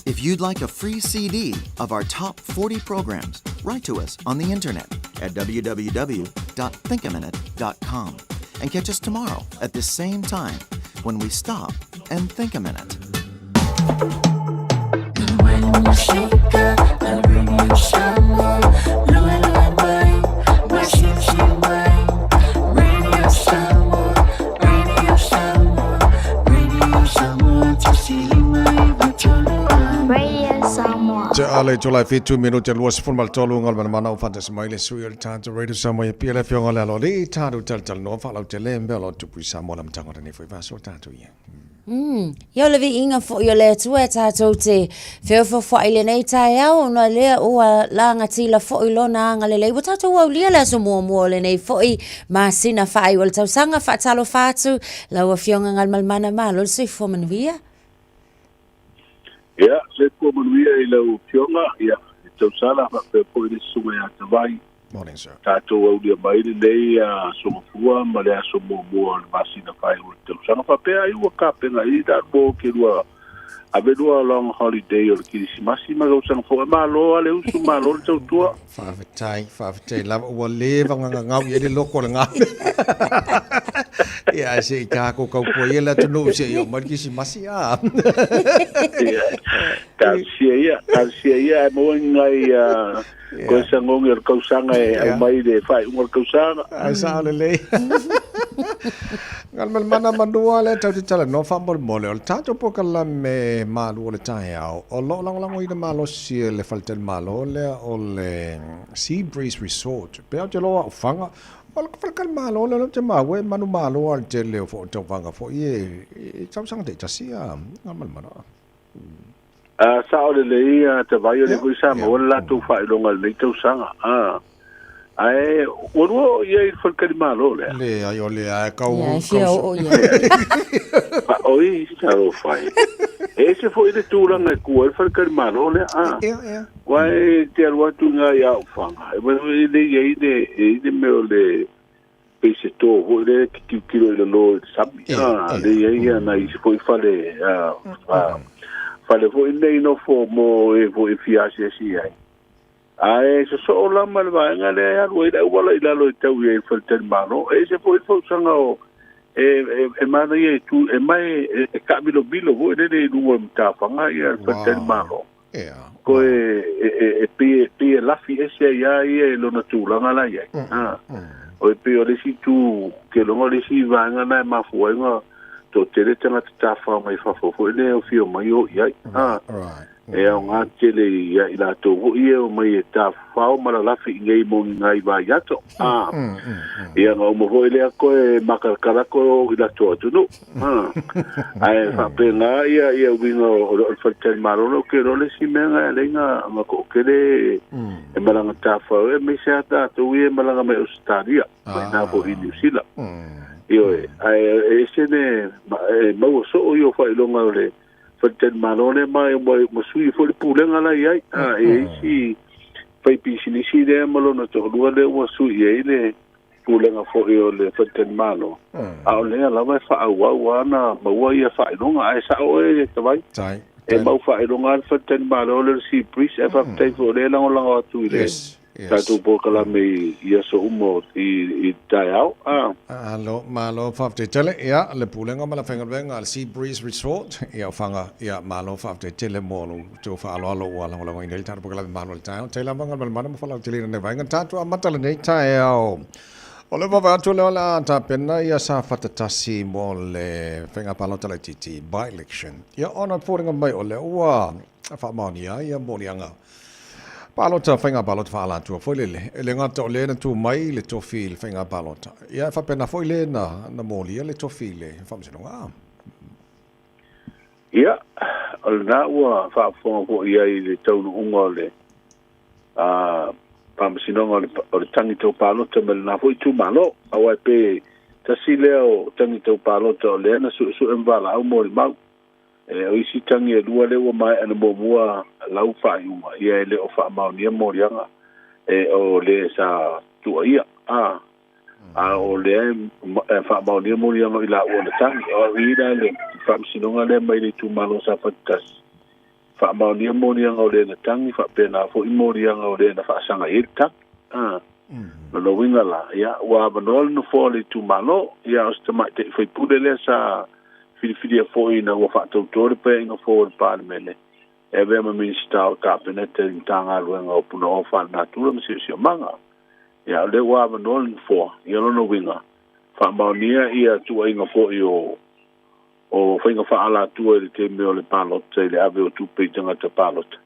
If you'd like a free CD of our top 40 programs, write to us on the internet at www.thinkaminute.com and catch us tomorrow at this same time when we stop and think a minute. Radio Samoa. Te ale tō lai whitu minute 23 ngal mana mana o whantasi mai le sui o le tātou Radio Samoa e pia le whionga le alo le tātou tal tal noa whalau te le mbea lo tupu i Samoa la matanga rane fo i vaso tātou ia. Ia o le viiga foi o le Atua e tatou te feofeofoai i lenei taeao, ona lea ua lagatila foi Lona agalelei. Ua tatou aulia le aso muamua o lenei foi masina faaiu o le tausaga. Faatalofa atu lau Afioga Galumalemana, malo le soifua manuia. Ia, soifua manuia i lau Afioga, ia, le tausala faapea foi le Susuga ia Tavai. Morning, sir. Tatou aulia mai lenei aso mafua ma le aso muamua o le masina faaiu o le tausaga. Faapea ai ua kapena i la mo ke lua ave lua long holiday o le Kirisimasi ma tausaga fou. E malo a le usu, malo le tautua. Faafetai, faafetai lava ua leva gagagau i ai le loko o le gale. Ia, ae se i tākou kaupua ia le atunuu se i oo mai le Kirisimasi, a. Ia, talosia ia, talosia ia ae maua ni nai koe sagogi o le kausaga e aumai i le faaiuga o le kausaga. Ae sao lelei. Galumalemana manua lea tatou te talanoa faamolemole, o le tatou polokalame malu o le taeao, o lo o lagolagoina malosi e le faletalimalo lea o le Sea Breeze Resort. Pe ou te loa au faga, o le faletalimalo lea o lea ou te maua e manumalo lava i le tele o tauvaga foi e tausaga taitasi a Galumalemana. A sao lelei a Tavai o lea foi sa maua le latou faailoga i lenei tausaga. A ae ua lua oo i ai i le faletalimalo lea. Leai, o lea e kau. Ia, e fia oo i ai. Oi, talofa e. E ese foi le tulaga e ku ai le faletalimalo lea. A. Ea, ea. Aua e te alu atu i ngā i Aofaga, e le i ai le, e i le mea o le pei se tō foi lea ki tilotilo i lalo i le sami, a, lea i ai ia nai isi foi fale, a, a, fale foi nei nofo mo e foi e fia asiasi ai. Ae sosoo la ma le vaega lea e alu ai le auala i lalo e tau i ai i le faletalimalo. E ese foi le fausaga o, e, e, e manaia e tu, e mae e, e taamilomilo foi lele i luga o le matafaga ia le faletalimalo. Ko e, e, e, e pei e, pei e lafi ese ai a ia i lona tulaga la i ai. A, o e pei o le isi itu, ke loga o le isi vaega na e mafua ai ona Toatele tagata tafafao mai fafo foi lea e ofio mai o i ai. A, e aoga tele ia i latou foi ia e omai e tafafao ma lalafi i nei mo ni nai vaiato. A, ia na uma foi lea koe makalakala koe o i latou atunuu. A, ae faapena ia ia uiga o le faletalimalo ou te iloa le isi mea na e alai na na toatele e malaga tafafao aemaise lava tatou ia e malaga mai Ausetalia. Mai na foi i Niu Sila. Ioe, ae e ese le e maua soo ia o faailoga o le faletalimalo lea ma ma sui foi le pulega la i ai. A e i ai isi faipisinisi lea ma lona toalua lea ua sui i ai le pulega foi o le faletalimalo, a o lea lava e faaauau lava ona maua ia faailoga. Ae sao oe e Tavai, e mau faailoga lava le faletalimalo lea o le Sea Breeze, ae faafetai foi o lea e lagolago atu i le tatou polokalame i aso uma i le taeao. Malo, malo faafetai tele. Ia, le Pulega ma le Faigaluega a le Sea Breeze Resort, ia o Faga, ia malo faafetai tele mo lo outou faaaloalo ua lagolagoina ai le tatou polokalame malo i le taeao. Tai lava Galumalemana ma faalauteleina lenei vaega. Tatou amata lenei taeao. O le vaavaai atu lea o le a tapena ia Safata 1 mo le faiga palota laitiiti, by-election. Ia ona foliga mai o lea ua faamaonia ia moliaga Palota, faiga palota faaalatua foi lele. E le gata o le na tu mai le tofi i le faiga palota, ia e faapena foi le na, na molia le tofi i le faamasinoga. A. Ia, o lena ua faafofoga foi i ai i le taunuuga o le a, faamasinoga o le, o le tagi tau palota ma lena foi itumalo. Aua e pei tasi lea o tagi tau palota o lea na suesue ma valaau molimau. E, o isi tagi e lua lea ua maea na muamua lau faaiuga, ia e le o faamaonia moliaga e o le sa tuuaia, a, a o lea e faamaonia moliaga o i laua na tagi. O i la le faamasinoga lea mai le itumalo o Safata 1, faamaonia moliaga o le na tagi, faapena foi moliaga o le na faasaga i ai le tagi. A, lona uiga la, ia, ua avanoa le nofoa o le itumalo, ia o se tamaitai faipule lea sa filifilia foi ina ua faatauto le Paeaiga fou a le Palemene e avea ma Minisita o le Kapeneta i le Matagaluega o Punaoa Faalenatura ma Siosiomaga. Ia, o lea ua avanoa le nofoa, ia lona uiga, faamaonia ia tuuaiga foi o o faiga faaalatua i le taimi o le palota i le ave o tupe i tagata palota.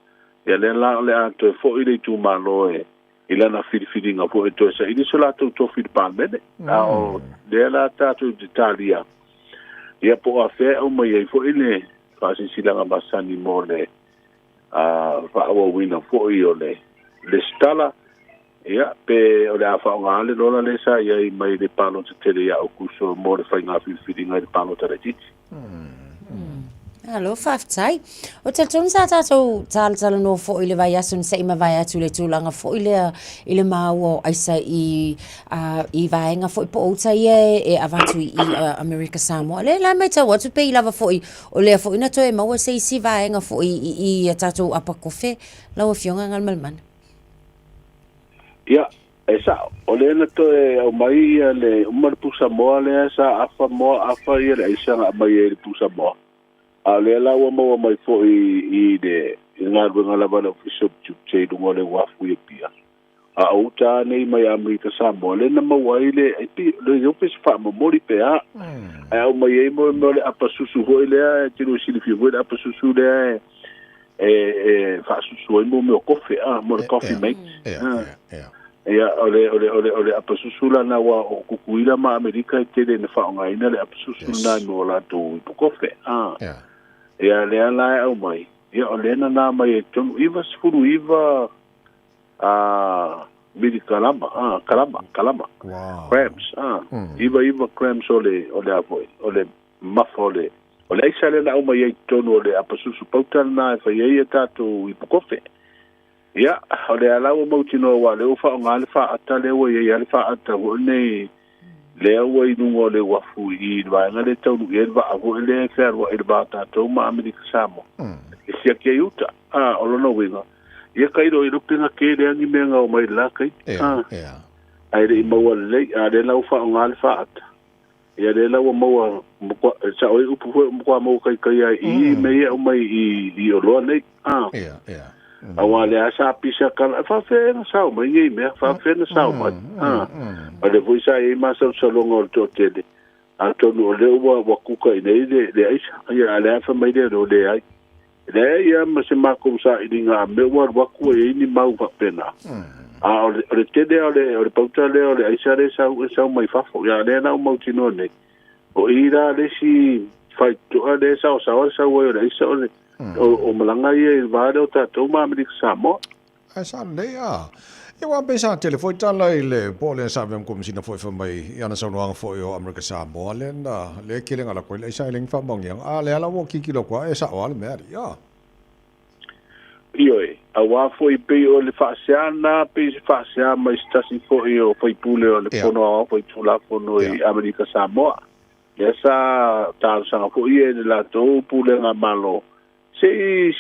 Ia lea la o le a toe foi le itumalo e i lana filifiliga foi e toe saili so latou tofi i le Palemene. A o lea la tatou te talia, ia po o afea e aumai ai foi le faasilasilaga masani mo le faaauauina foi o le lesitala, ia, pe o le a faaaoga le lola lea sa i ai mai le palota tele ia Aokuso mo le faiga filifiliga i le palota laitiiti. Malo faafetai. O talitonu sa tatou talatalanoa foi i le vaiaso na se i mavae atu i le tulaga foi lea i le maua o aisa i, uh, i vaega foi po o uta ia e, e avatu i, i uh, Amerika Samoa. Lea la matau atu pei lava foi o lea foi na toe maua se isi vaega foi i, i, i a tatou apa kofe lau Afioga Galumalemana. Ia, E sao, o lea na toe aumai ia le uma le pusa moa lea sa afa moa afa ia le aisa na aumai ai le pusa moa. A o lea la ua maua mai foi i le i le galuega lava a le Ofisa o Tiute i luga o le uafu i Apia. A o uta lava nei mai Amerika Samoa lea na maua ai le ai pei le iloa pe se faamomoli pe a. Ae aumai ai mo mea o le apa susu foi lea e te lua silafia foi le apa susu lea e e e faasusu ai mo mea o kofe a mo le coffee mate. Ia o le o le o le o le apa susu lana aua o Kukuila ma Amerika e tele ina faaaogaina le apa susu lena mo latou ipu kofe a. Ia lea la e aumai ia o lea na na mai ai totonu 99 a milikalama a kalama kalama grams a 99 grams o le o le a foi o le mafa o le o le aisa lea na aumai ai i totonu o le apasusu pauta lena e fai ai a tatou ipu kofe. Ia, o lea la ua mautinoa aua o lea ua faaaoga le faata lea ua i ai lava le faata foi lenei lea ua i luga o le uafu i le vaega lea e taunuu i ai le vaa foi lea e fealuai i le va o tatou ma Amerika Samoa e siaki ai uta. A, o lona uiga, ia tailo i pe na tele lava ni mea na omai i le la taimi. A, ae le i maua lelei, a o lea la ua faaaoga le faata. Ia lea la ua maua e sao ai upu foi ua matua maua taitai ai i i mea ia e aumai i i oloa nei. A. Ia, ia. Aua lea sa pisa kala, e faafefea ea na sao mai nei mea, faafefea na sao mai. A. O lea foi sa i ai masalosaloga o le toatele. Atonu o lea ua kuka i nei le aisa. Ia, a le afa mai lea o le ai. Le ia ma se makou sailiga a mea ua alu atu e i ai ni mau faapena. A o le tele o le pauta lea o le aisa lea e sau mai fafo. Ia lea la ua mautinoa nei. O i la le isi faitotoa lea e saosaoa le sau ai o le aisa o le o malaga ia i le va lea o tatou ma Amerika Samoa. Ae sa lelei a. Ia ua pei sa tele foi tala i le po lea sa avea ma Komesina foi fai mai i ana saunoaga foi o Amerika Samoa lea na lea kele nga lako i le aisa e le ni faamaoniaga. A lea la ua kikilo atu a e sao a le mea alii a. Ioe, auā foi pei o le faasea na pei se faasea mai se tasi foi o faipule o le Fono Aoao Faitulafono i Amerika Samoa. Lea sa talosaga foi ia i le latou pulega Malo Se i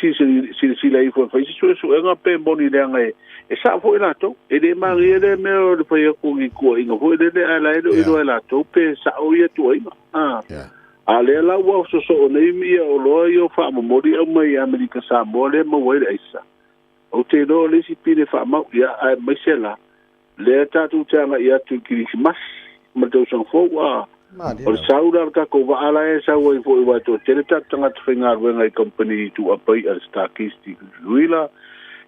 silasila ifo e fai se suesuega pe moni leaga e sao foi latou. E le malie lea mea o le fai atu o ni tuuaiga foi lele ae la e le o iloa e latou pe sao ia tuuaiga. A A lea la ua sosoo nei ia oloa ia o faamomoli aumai i Amerika Samoa lea e maua ai le aisa. Ou te iloa o le isi pine faamau, ia aemaise la lea tatou te agai atu i Kirisimasi ma le tausaga fou, a o le sau la o le tatou vaa la e sau ai foi aua e toatele tatou tagata faigaluega i kamupani tuuapa i'a le Starkist i Tutuila,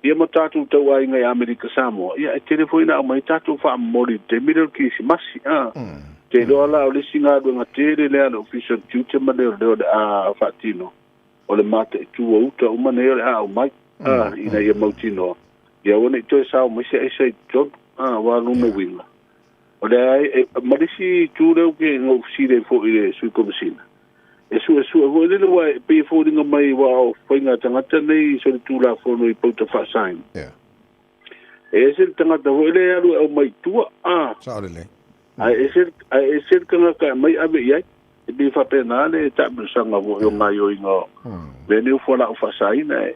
ia ma tatou tauaiga i Amerika Samoa, ia e tele foi ina aumai tatou faamomoli i le taimi lea o le Kirisimasi, a. Te iloa la o le isi galuega tele lea a le Ofisa o le Tiute ma Leoleo o le a faatino, o le mataitu o uta uma nei o le a aumai, a, ina ia mautinoa, ia aua ne i toe sao mai se aisa i totonu, a, aua lona uiga, o le a, e, ma le isi itu lea ou te, na ou fesili ai foi i le Sui Komesina, e suesue foi lele, aua e pei e foliga mai aua o faiga tagata nei i solitulafono i pauta faasaina. E ese le tagata foi lea e alu e aumai i tua, a. Sao lelei. Ae ese, ae ese le tagata e aumai ave i ai. E pei e faapena le taamilosaga foi o gaoioiga o mea nei o fualaau faasaina e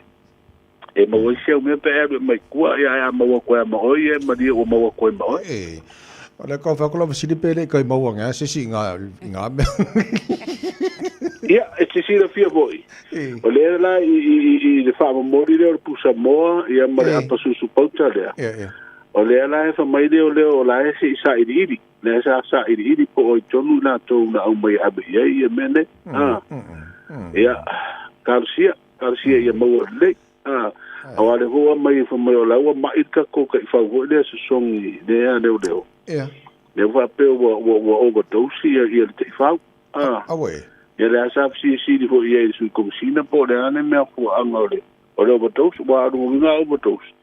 e maua ai si au mea pe a e alu e aumai i tua, ia ae a maua atu ai ma oe, ia e malie ua maua atu ai ma oe. E, o le kau whakula wasili pe le kai maua ngā sisi i ngā, i ngā mea. Ia, e te silafia foi. O lea la i, i, i, i le faamomoli lea o le pusa moa, ia ma le apa susu pauta lea. O lea la e fai mai lea o lea o la e se i sailiili. Lea sa sailiili po o ai tonu i latou na aumai e ave i ai ia mea nei. A. Ia, talosia, talosia ia maua lelei. A. Aua lea foi ua aumai fai mai o la ua mai le tatou taifau foi lea sosogi lea leoleo. Ia. Lea faapea ua, ua, ua overdose ia, ia le taifau. A. Auē. Ia lea sa fesilisili foi i ai i le Sui Komesina po o le a le mea fuaaga o le O le overdose, ua alu uiga overdose.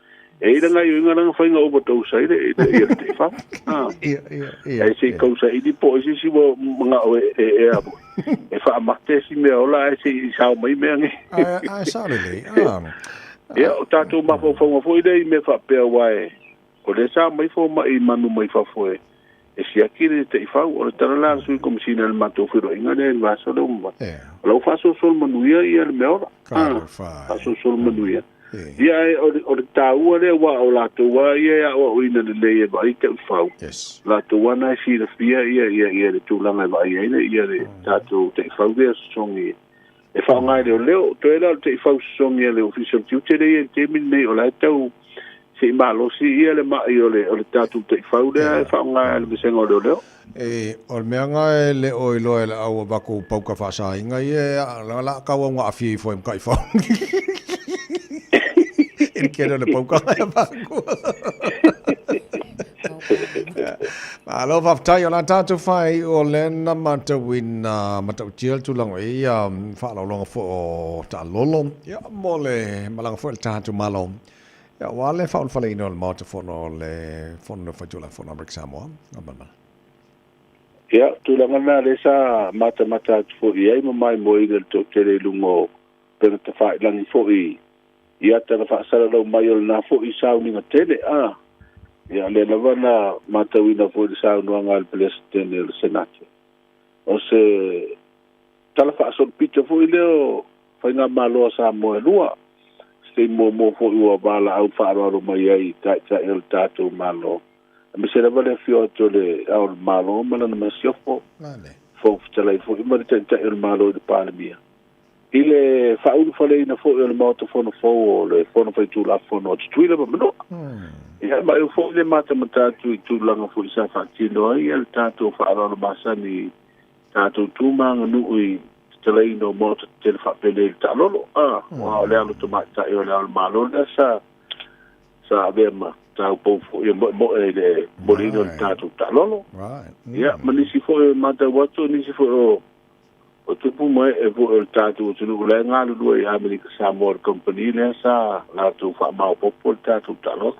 E i ai le gaioiga lana faiga overdose ai le ia le taifau. Ah. Ia, ia, ia. Ai se i kausaili po o se isi ua manao e e e a foi. E faamate si mea ola ae se i sao mai mea nei. Ae, ae sao lelei. Ah. Ia, o tatou mafaufauga foi lea i mea faapea aua e O lea sa aumai fomai manu mai fafo e siaki le taifau. O le tala la a le Sui Komesina i le matou feiloaiga lea i le vaiaso lea ua mavae, o la ua faasolosolo manuia ia le mea ola. Faasolosolo manuia. Ia ae o le taua lea aua o latou lava ia e aoaoina lelei e vaai taifau, o latou lava na e silafia ia le tulaga e vaai ai ia le tatou taifau lea sosogi e faaaoga e leoleo. Toe la o le taifau sosogi a le Ofisa o le Tiute lea e i ai i le taimi lenei, o la e tau se i malosi ia le mai o le, o le tatou taifau lea e faaaoga e le Vasega o Leoleo. E, o le mea nga e le o iloa e le au a makou pauka faasaina ia, la la kau au nga afia ifo ai ma taifau. I le kele o le pauka ngai a makou. Malo faafetai o la tatou whai o lena matauina matautia le tulaga i ia faalaulauga foi o taalolo ia mo le malaga foi a le tatou Malo ia aua le faaulufaleina o le Maota Fono o le Fono Faitulafono Amerika Samoa. Ngā malamala. Ia, tulaga na lea sa matamata atu foi i ai ma maimoaina le toatele i luga o upega tafailagi foi i ata na faasalalau mai o lena foi sauniga tele, a, ia, lea lava na matauina foi i le saunoaga a le Peresetene o le Senate, o se tala faasolopito foi lea o Faigamalo a Samoa e lua, se taimi muamua foi ua valaau faaaloalo mai ai i Taitai o le tatou Malo, aemaise lava le afio atu o le Ao o le Malo ma lana Masiofo, Fofoga Fetalai foi ma le Taitai o le Malo i le Palemia. I le faaulufaleina foi o le Maota Fono fou o le Fono Faitulafono a Tutuila ma Manua. Ia, ma eu foi le matamata atu i tulaga foi sa faatino ai le tatou faaaloalo masani i Tatou tu ma aganuu i tatalaina o maota tetele faapenei i le taalolo, a, aua o le alo tamaitai o Le Ao o le Malo lea sa, sa avea ma taupou foi e moemoe i le momoliina o le tatou taalolo. Ia, ma nisi foi e matau atu, o nisi foi o, o tupu ma ee foi o le tatou atunuu la e galulue i Amerika Samoa i le kamupani lea sa latou faamaopoopo le tatou taalolo.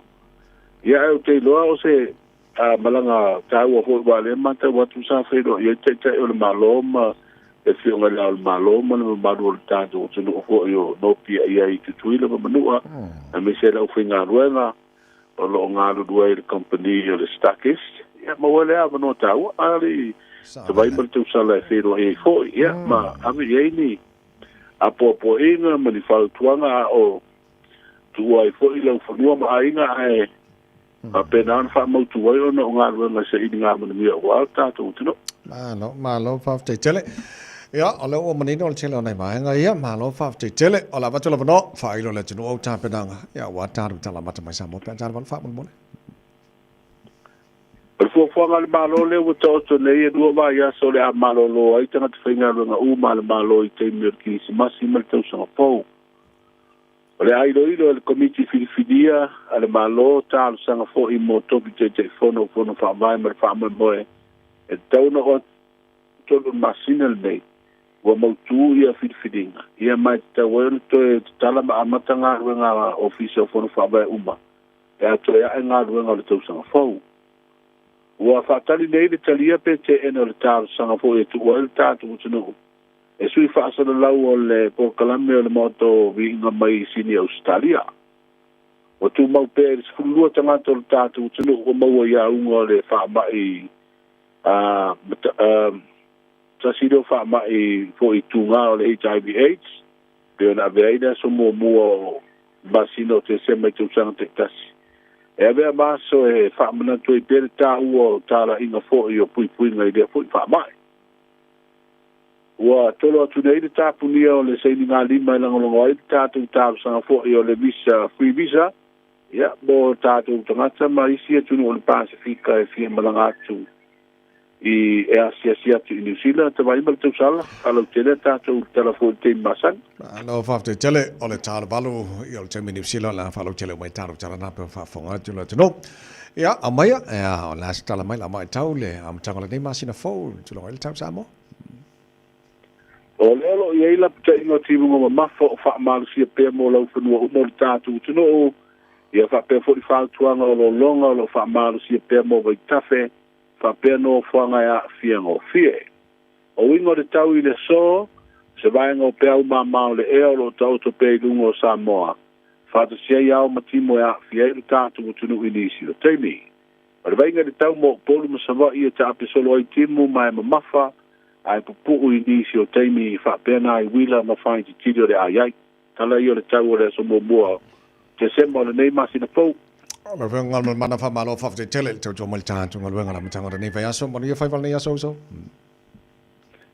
Ia, ae ou te iloa o se A malaga taua foi aua o lea e matau atu sa feiloai ai le Taitai o le Malo ma le Afioga i Le Ao o le Malo ma le mamalu o le tatou atunuu foi o nopiai ai i Tutuila ma Manua aemaise le aufaigaluega o lo o galulue ai i le kamupani o le Starkist. Ia maua ai lea avanoa taua a le i tavai ma le tausala e feiloai ai foi ia ma ave i ai ni apoapoaiga ma ni fautuaga a o tuua ai foi laufanua ma aiga ae Faapena ona faamautu ai ona o galuega e sailiga manuia aua lo tatou atunuu. Malo, malo faafetai tele. Ia, o lea ua manino le tele o nai vaega ia, malo faafetai tele. O le a avatu le avanoa, faailo i le atunuu au tapenaga, ia aua tatou tala amata mai Samoa pe a tala faamolemole. O le fuafuaga a le Malo lea ua taoto nei, e lua vaiaso o le a malolo ai tagata faigaluega uma a le Malo i taimi o le Kirisimasi ma le Tausaga Fou. O le a iloilo e le Komiti Filifilia a le Malo talosaga foi mo tofi Taitaifono o Fono Faavae ma le faamoemoe e tatau ona oo atu totonu o le masina lenei ua mautu ia filifiliga ia ma e tatau ai ona toe tatala ma amata galuega a Ofisa o Fono Faavae uma pe a toe ae galuega o le tausaga fou. Ua faatali nei le talia pe teena o le talosaga foi e tuu ai le tatou atunuu e sui faasalalau o le polokalame o le Maota o Viiga mai i Sini Ausetalia. Ua tumau pea i le 12 tagata o le tatou atunuu ua maua i auga o le faamai a tasi lea o faamai foi tuga o le HIV AIDS, pei ona avea ai le aso muamua o masina o Tesema i tausaga taitasi. E avea ma aso e faamanatu ai pea le taua o talaiga foi o puipuiga i lea foi faamai. Ua tolo atu nei le tapunia o le sainigalima e lagolago ai le tatou talosaga foi o le visa free visa ia mo tatou tagata ma isi atunuu o le Pasefika e fia malaga atu i e asiasi atu i Niu Sila tavaima le tausala faalautele a tatou tala foi i le taimi masani. Malo faafetai tele o le talovalu ia o le taimi Niu Sila o le a faalautele uma i tatou tala na pe faafofoga atu le atunuu. Ia aumaia ia o le a se tala mai la mai tau le amataga o lenei masina fou tulaga i le tau Samoa. O lea o lo o i ai lapataiga o timuga mamafa o faamalosia pea mo laufanua uma o le tatou atunuu, ia faapea foi fautuaga o lologa o lo o faamalosia pea mo vaitafe faapea nofoaga e aafia gofie. O uiga o le tau i le aso, se vaega o peau māmā o le ea o lo o taoto pea i luga o Samoa, faatasi ai ao ma timu e aafia ai lo tatou atunuu i nisi o taimi. O le vaaiga i le tau mo Upolu ma Savaii e taape solo ai timu ma e mamafa ae pupuu i nisi o taimi faapea nai uila ma faaititili o le a i ai. Tala ia o le tau o le aso muamua o Tesema o lenei masina fou. Lau Afioga Galumalemana faamalo faafetai tele i le tautua mai le tatou galuega i le amataga o lenei vaiaso. Manuia faiva o lenei aso uso.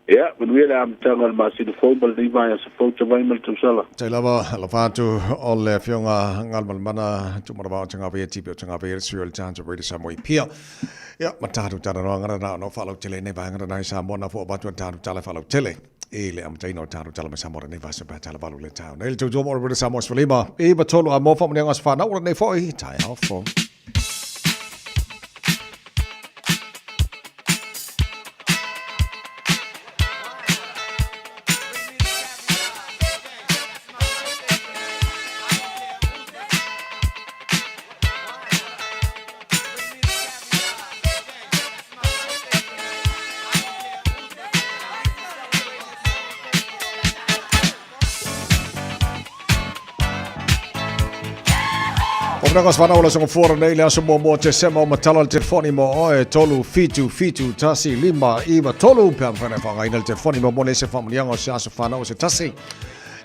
Ia, manuia le amataga o le masina fou ma lenei vaiaso fou tavai ma le tausala. Tai lava, alofa atu o le Afioga Galumalemana Tumanavao Tagave e Tipe o Tagave e le sui o le tatou Radio Samoa i Apia. Ia, ma tatou talanoa ngana na ona faalautele nei vaega na i Samoa na fua avatu a tatou tala faalautele i le amataina o tatou tala mai Samoa lenei vaiaso pe tala valu le tau. Nei le tautua mo le Radio Samoa 15 i matolu a mo whamunianga aso whanau o lenei foi, taeao fou. O mea ka whanau la songa fuara nei le aso muamua Tesema o matala le telefoni mo oe 3 7 7 1 5 9 3 pe a mawhai nei whangaina le telefoni mo mo le se whamunianga o se aso whanau o se tasi.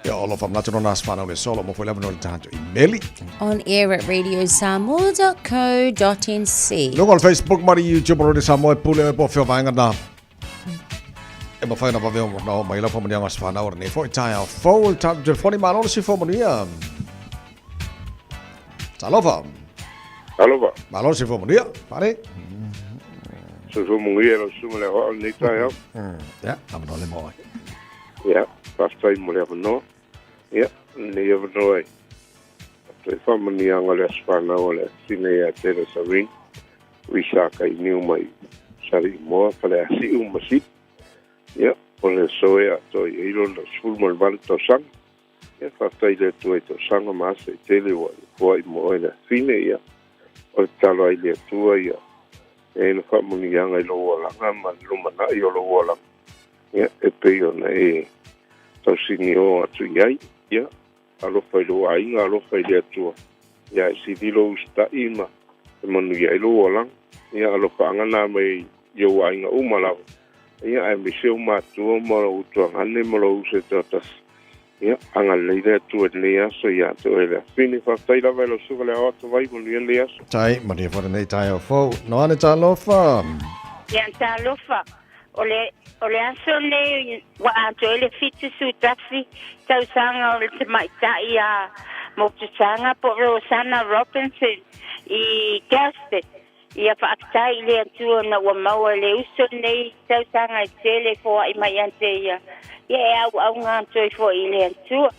Ia o lo whamanatu no nā whanau le solo mo fo le no le tātou i meli. On air at radiosamoa.co.nz. Lunga o le Facebook ma le YouTube o Radio Samoa e pule e po whio vaenga nā. E mawhai na vave o na o mai lau whamunianga o se whanau o nei fo i taeao fou le tātou telefoni malo le sifo manuia. Talofa. Talofa. Malo le sifo manuia. Pare. Soifua manuia lau susuga i le aoao i lenei taeao. Ia, avanoa le mo oe. Ia, faafetai mo le avanoa. Ia, lenei avanoa e toe faamanuiaga o le aso fanau a le afafine ia Taylor Serene, Risa Kainiu mai Saleimoa, Faleasiu ma Sili. Ia, o le aso e atoa i ai lona 18 tausaga. Ia, faafetai i le Atua i tausaga ma aso e tele ua e foai mo oe le afafine. Ia, o le tatalo ai i le Atua ia e ai le faamanuiaga i lou olaga ma le lumanai o lou olaga, ia, e pei ona e tausinio atu i ai. Ia, alofa i lou aiga, alofa i le Atua, ia e sili lou usitai ma e manuia ai lou olaga. Ia, alofaaga na mai i ou aiga uma lava, ia, aemaise ou matua ma lou utuagane ma lou uso e toatasi. Ia, agalelei le Atua i lenei aso ia te oe le afine. Faafetai lava i lau susuga i le Aoao-Atawai, manuia lenei aso. Tai, manuia foi lenei taeao fou. Noane talofa. Ia talofa. O le, o le aso nei ua atoa ai le 71 tausaga o le tamaitai a Motusaga po o Rosana Robinson i Garston. Ia faafetai i le Atua na ua maua e le uso nei tausaga e tele e foai mai ia te ia. Ia e auauna atu ai foi i le Atua.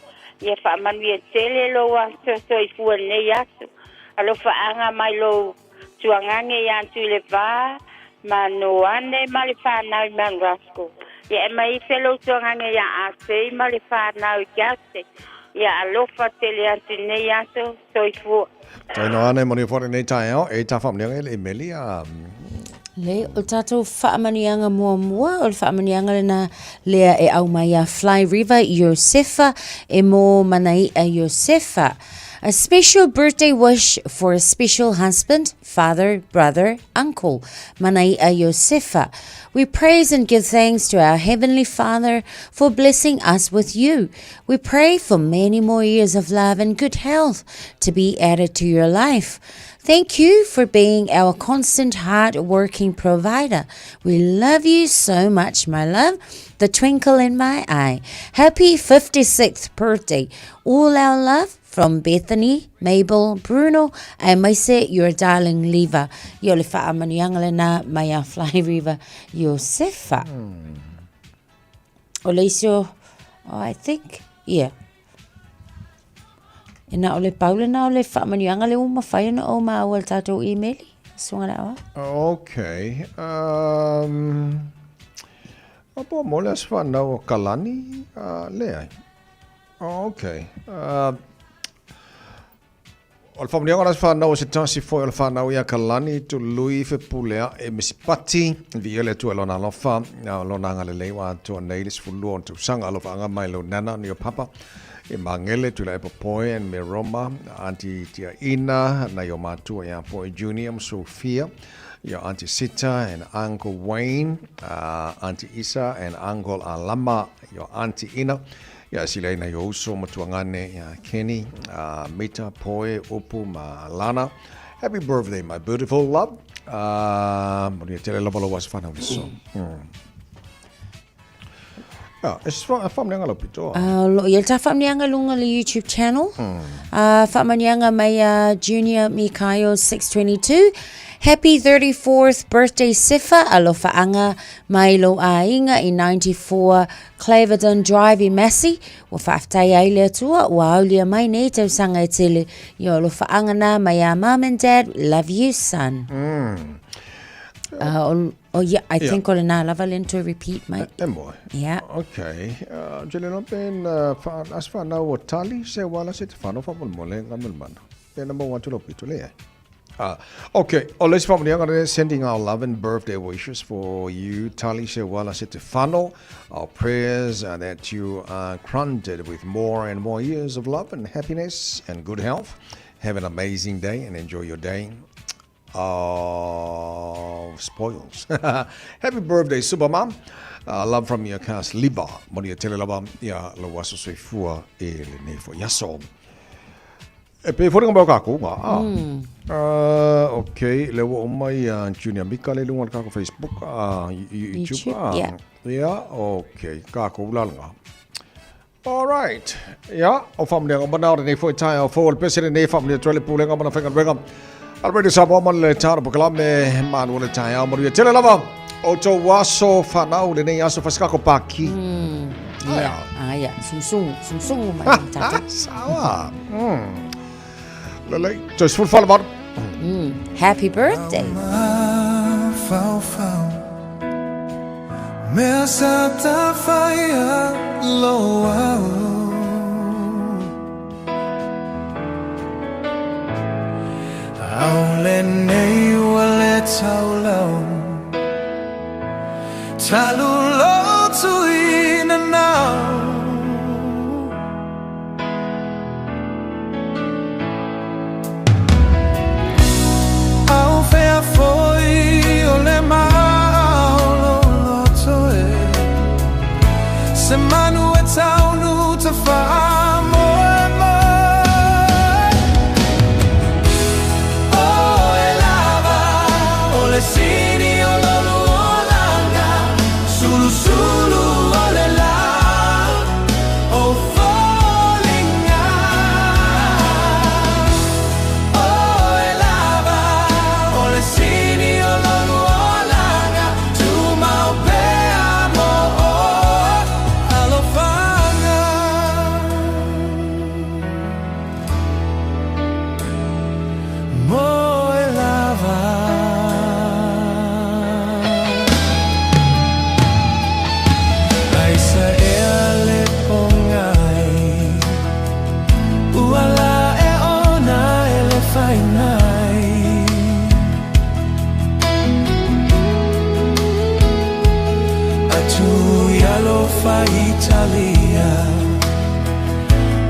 Ia faamanuia tele lou aso soifua i lenei aso. Alofaaga mai lou tuagage ia Tuileva ma Noane ma le whanau i Mount Roskill. Ia e mai se lou tuagage ia Asei ma le whanau i Gase. Ia alofa tele atu i nei aso soifua. Tai noa ane mo ni whare nei taeao, e tā whaamanianga e le emeli a... Le, o tātou whaamanianga muamua, o le whaamanianga lena lea e au mai a Fly River Iosefa, e mō Manai'a Iosefa. A special birthday wish for a special husband, father, brother, uncle, Manai'a Iosefa. We praise and give thanks to our Heavenly Father for blessing us with you. We pray for many more years of love and good health to be added to your life. Thank you for being our constant hard-working provider. We love you so much, my love. The twinkle in my eye. Happy 56th birthday. All our love from Bethany, Mabel, Bruno, and Maise, your darling Leva. Ia o le faamanuiaga lena mai a Fly River Iosefa. O le isi o, oh, I think, yeah. E na o le pau lena o le faamanuiaga le ua mafai ona ou maua i le tatou email. Susuga le Aoao. Okay. A po mo le aso whanau o Kalani, leai. Oh, okay. O le whamunianga o le aso whanau o se tasi foi o le whanau ia Kalani Tului Fepulea e Misipati, vi ele atu e lona alofa, lona agalelei ua atoa nei le 12 o tausaga alofaanga mai lou nana ni o papa e Mangele Tula e Popoe and me Roma, Auntie Tia Ina, nai o matua ia Poe Junior ma Sophia, your Auntie Sita and Uncle Wayne, Auntie Isa and Uncle Alama, your Auntie Ina, Ia sila ina i o uso matuagane ia Kenny, Mita, Poe, Upu ma Lana. Happy birthday my beautiful love. Manuia tele lava lou aso whanau le so. Ah, e se whaamanianga lau pito. Lo ia ta whaamanianga lunga le YouTube channel. Whaamanianga mai a Junior Mikaio 622. Happy 34th birthday Sefa alofaanga mai lou aiga i 94 Claverdon Drive i Massey, ua faafetai ai le Atua ua aulia mai nei tausaga e tele i o alofaaga na mai a Mum and Dad, love you son. Oh yeah, I think o lena lava le to repeat mai. E moe. Yeah. Okay. Jele no pen as whanau o Tali se wala se te whanau whamolemole ngā melmana. Pena mo atu lo pito le ai. Okay, o le isi faamanuiaga lea, sending our love and birthday wishes for you, Tali Sewala Setefano. Our prayers are that you are granted with more and more years of love and happiness and good health. Have an amazing day and enjoy your day of spoils. Happy birthday, Super Mom. Love from your cast, Liva. Manuia tele lava, ia lou aso soifua e lenei foi aso. E pei foi ngā kākou ngā. Ah. Okay, le ua o mai Junior Mika le lunga le kākou Facebook, YouTube. YouTube, yeah. Yeah, okay, kākou la ngā. All right. Yeah, o whamunia ngā mana o nei foi tae au fō, le pese nei whamunia tuele pūlenga mana whainga ruenga. A Radio Samoa ma le taro pokalame malu le taeao manuia tele lava o tou aso whanau lenei aso whasikako paki. Ia, ah, ia, sungsungu, sungsungu mai ah, tātou. Sawa. Lelei, toe sefulu fa le valu. Happy birthday. Fau fau Mea sa tafaia lo au Au le nei ua le taulau Talu lo tuina nau Au fea foi o le maolo loto e Se manu e taunu ta whaamoe moe O e lava o le sini o lolu olanga Sulu sulu o le la O foliga O e lava o le sini o lolu olaga Tumau pea mo oe Alofaga Mo e lava Aisa ea le pogai Ua la e ona e le fainai Atu i alofa Italia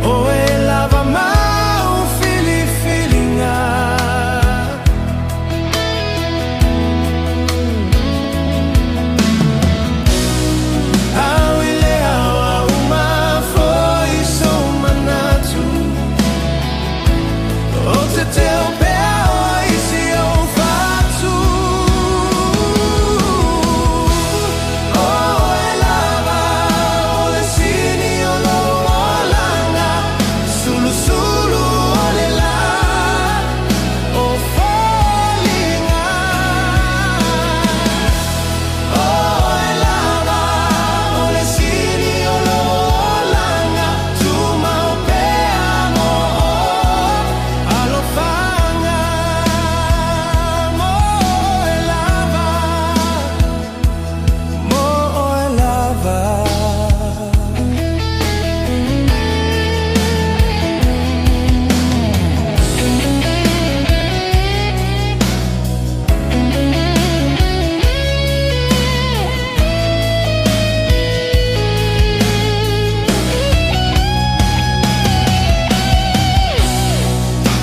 O e lava mau filifiliga Au i le aoa uma foi sou manatu O te teo pea o isi o fatu O e lava o le sini o lo olanga Sulu sulu o le la O foliga O e lava o le sini o lo olanga Tumau pea mo oe Alofaga mo e lava Mo e lava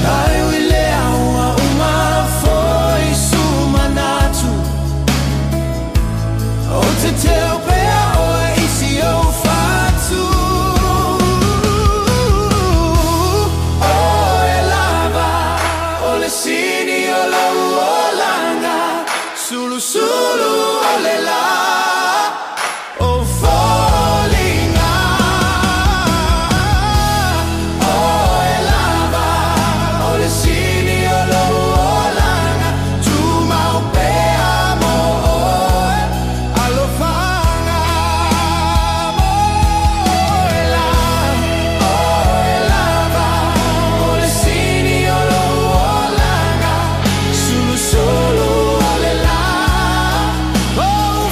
Ai ui le aua uma foi su manatu O te teo pea oe isi o fatu O e lava o le sini o lou olaga Sulu sulu o le la O foliga O e lava o le sini o lou olaga Tumau pea mo oe Alofaga mo e la O e lava o le sini o lou olaga Sulu sulu o le la O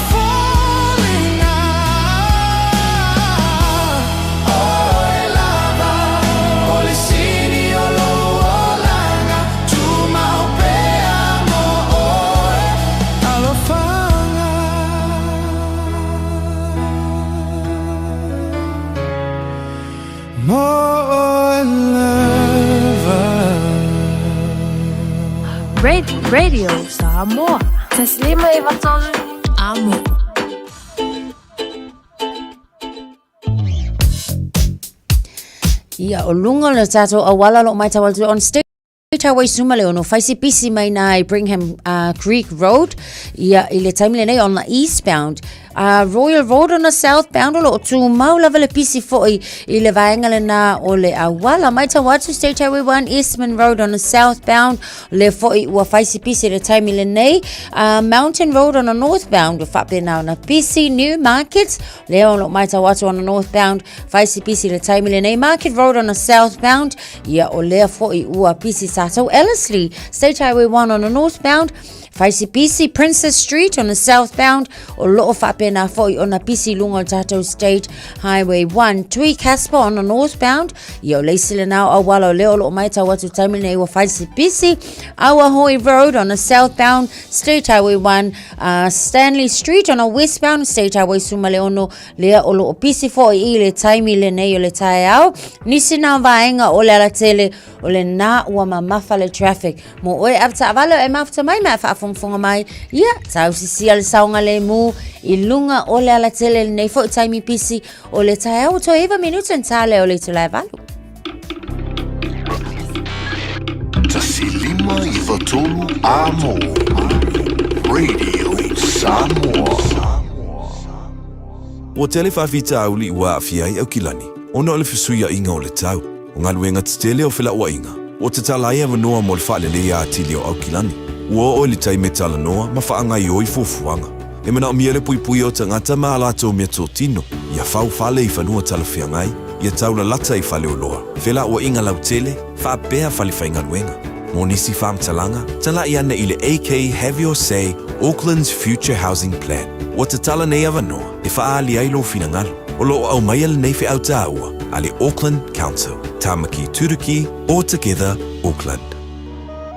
foliga O e lava o le sini o lou olaga Tumau pea mo oe Alofaga Mo e lava Radio Samoa. Taslima e vatolu. Amo. Ia, o luga o le tatou auala lo o matau atu on state Highway Suma le ono faisi pisi mai na i Brigham Creek Road ia i le taimi lenei on the eastbound. Royal Road on the southbound o lo o tumau lava le pisi foi i le vaega lena o le auala. Matau atu State Highway 1 Eastman Road on the southbound le foi ua fai si pisi le taimi lenei. Mountain Road on the northbound ua faapena ona pisi. New Market lea o lo o matau atu on the northbound fai si pisi le taimi lenei. Market Road on the southbound ia o lea foi ua pisi tatou. Ellerslie State Highway 1 on the northbound Faisipisi Princess Street on the southbound o loo faapena foi ona pisi lunga o tatou State Highway 1. Tui Casper on the northbound ia o le isi lena o auala o lea o loo maitau atu taimi nei ua faisipisi. Awahoi Road on the southbound State Highway 1. Stanley Street on the westbound State Highway Sumaleono lea o loo pisi foi i le taimi lenei o le taeao. Nisi na vaenga o le alatele o lena ua mamafa le traffic. Mo oe ave taavale o e mafuta mai ma e faafogafoga mai, ia, tausisia le saogalemu i luga o le alatele lenei foi taimi pisi o le taeao ua toe 9 minute ona ta lea o le itula e valu. 1 5 93 Amo Radio Samoa. Ua tele faafitauli ua aafia ai Aukilani ona o le fesuiaiga o le tau. O galuega tetele o felauaiga, ua tatala ai avanoa mo le faaleleia atili o Aukilani. Ua oo i le taimi e talanoa ma faagaioi fuafuaga. E manaomia le puipuia o tagata ma a latou meatotino, ia fau fale i fanua talafeagai, ia taulalata i faleoloa, felauaiga lautele, faapea fale faigaluega. Mo nisi faamatalaga, talai ane i le AK Have Your Say Auckland's Future Housing Plan. Ua tatala nei avanoa e faaali ai lou finagalo. O lo o aumaia lenei feau taua a le Auckland Council, Tāmaki Turuki, All Together Auckland.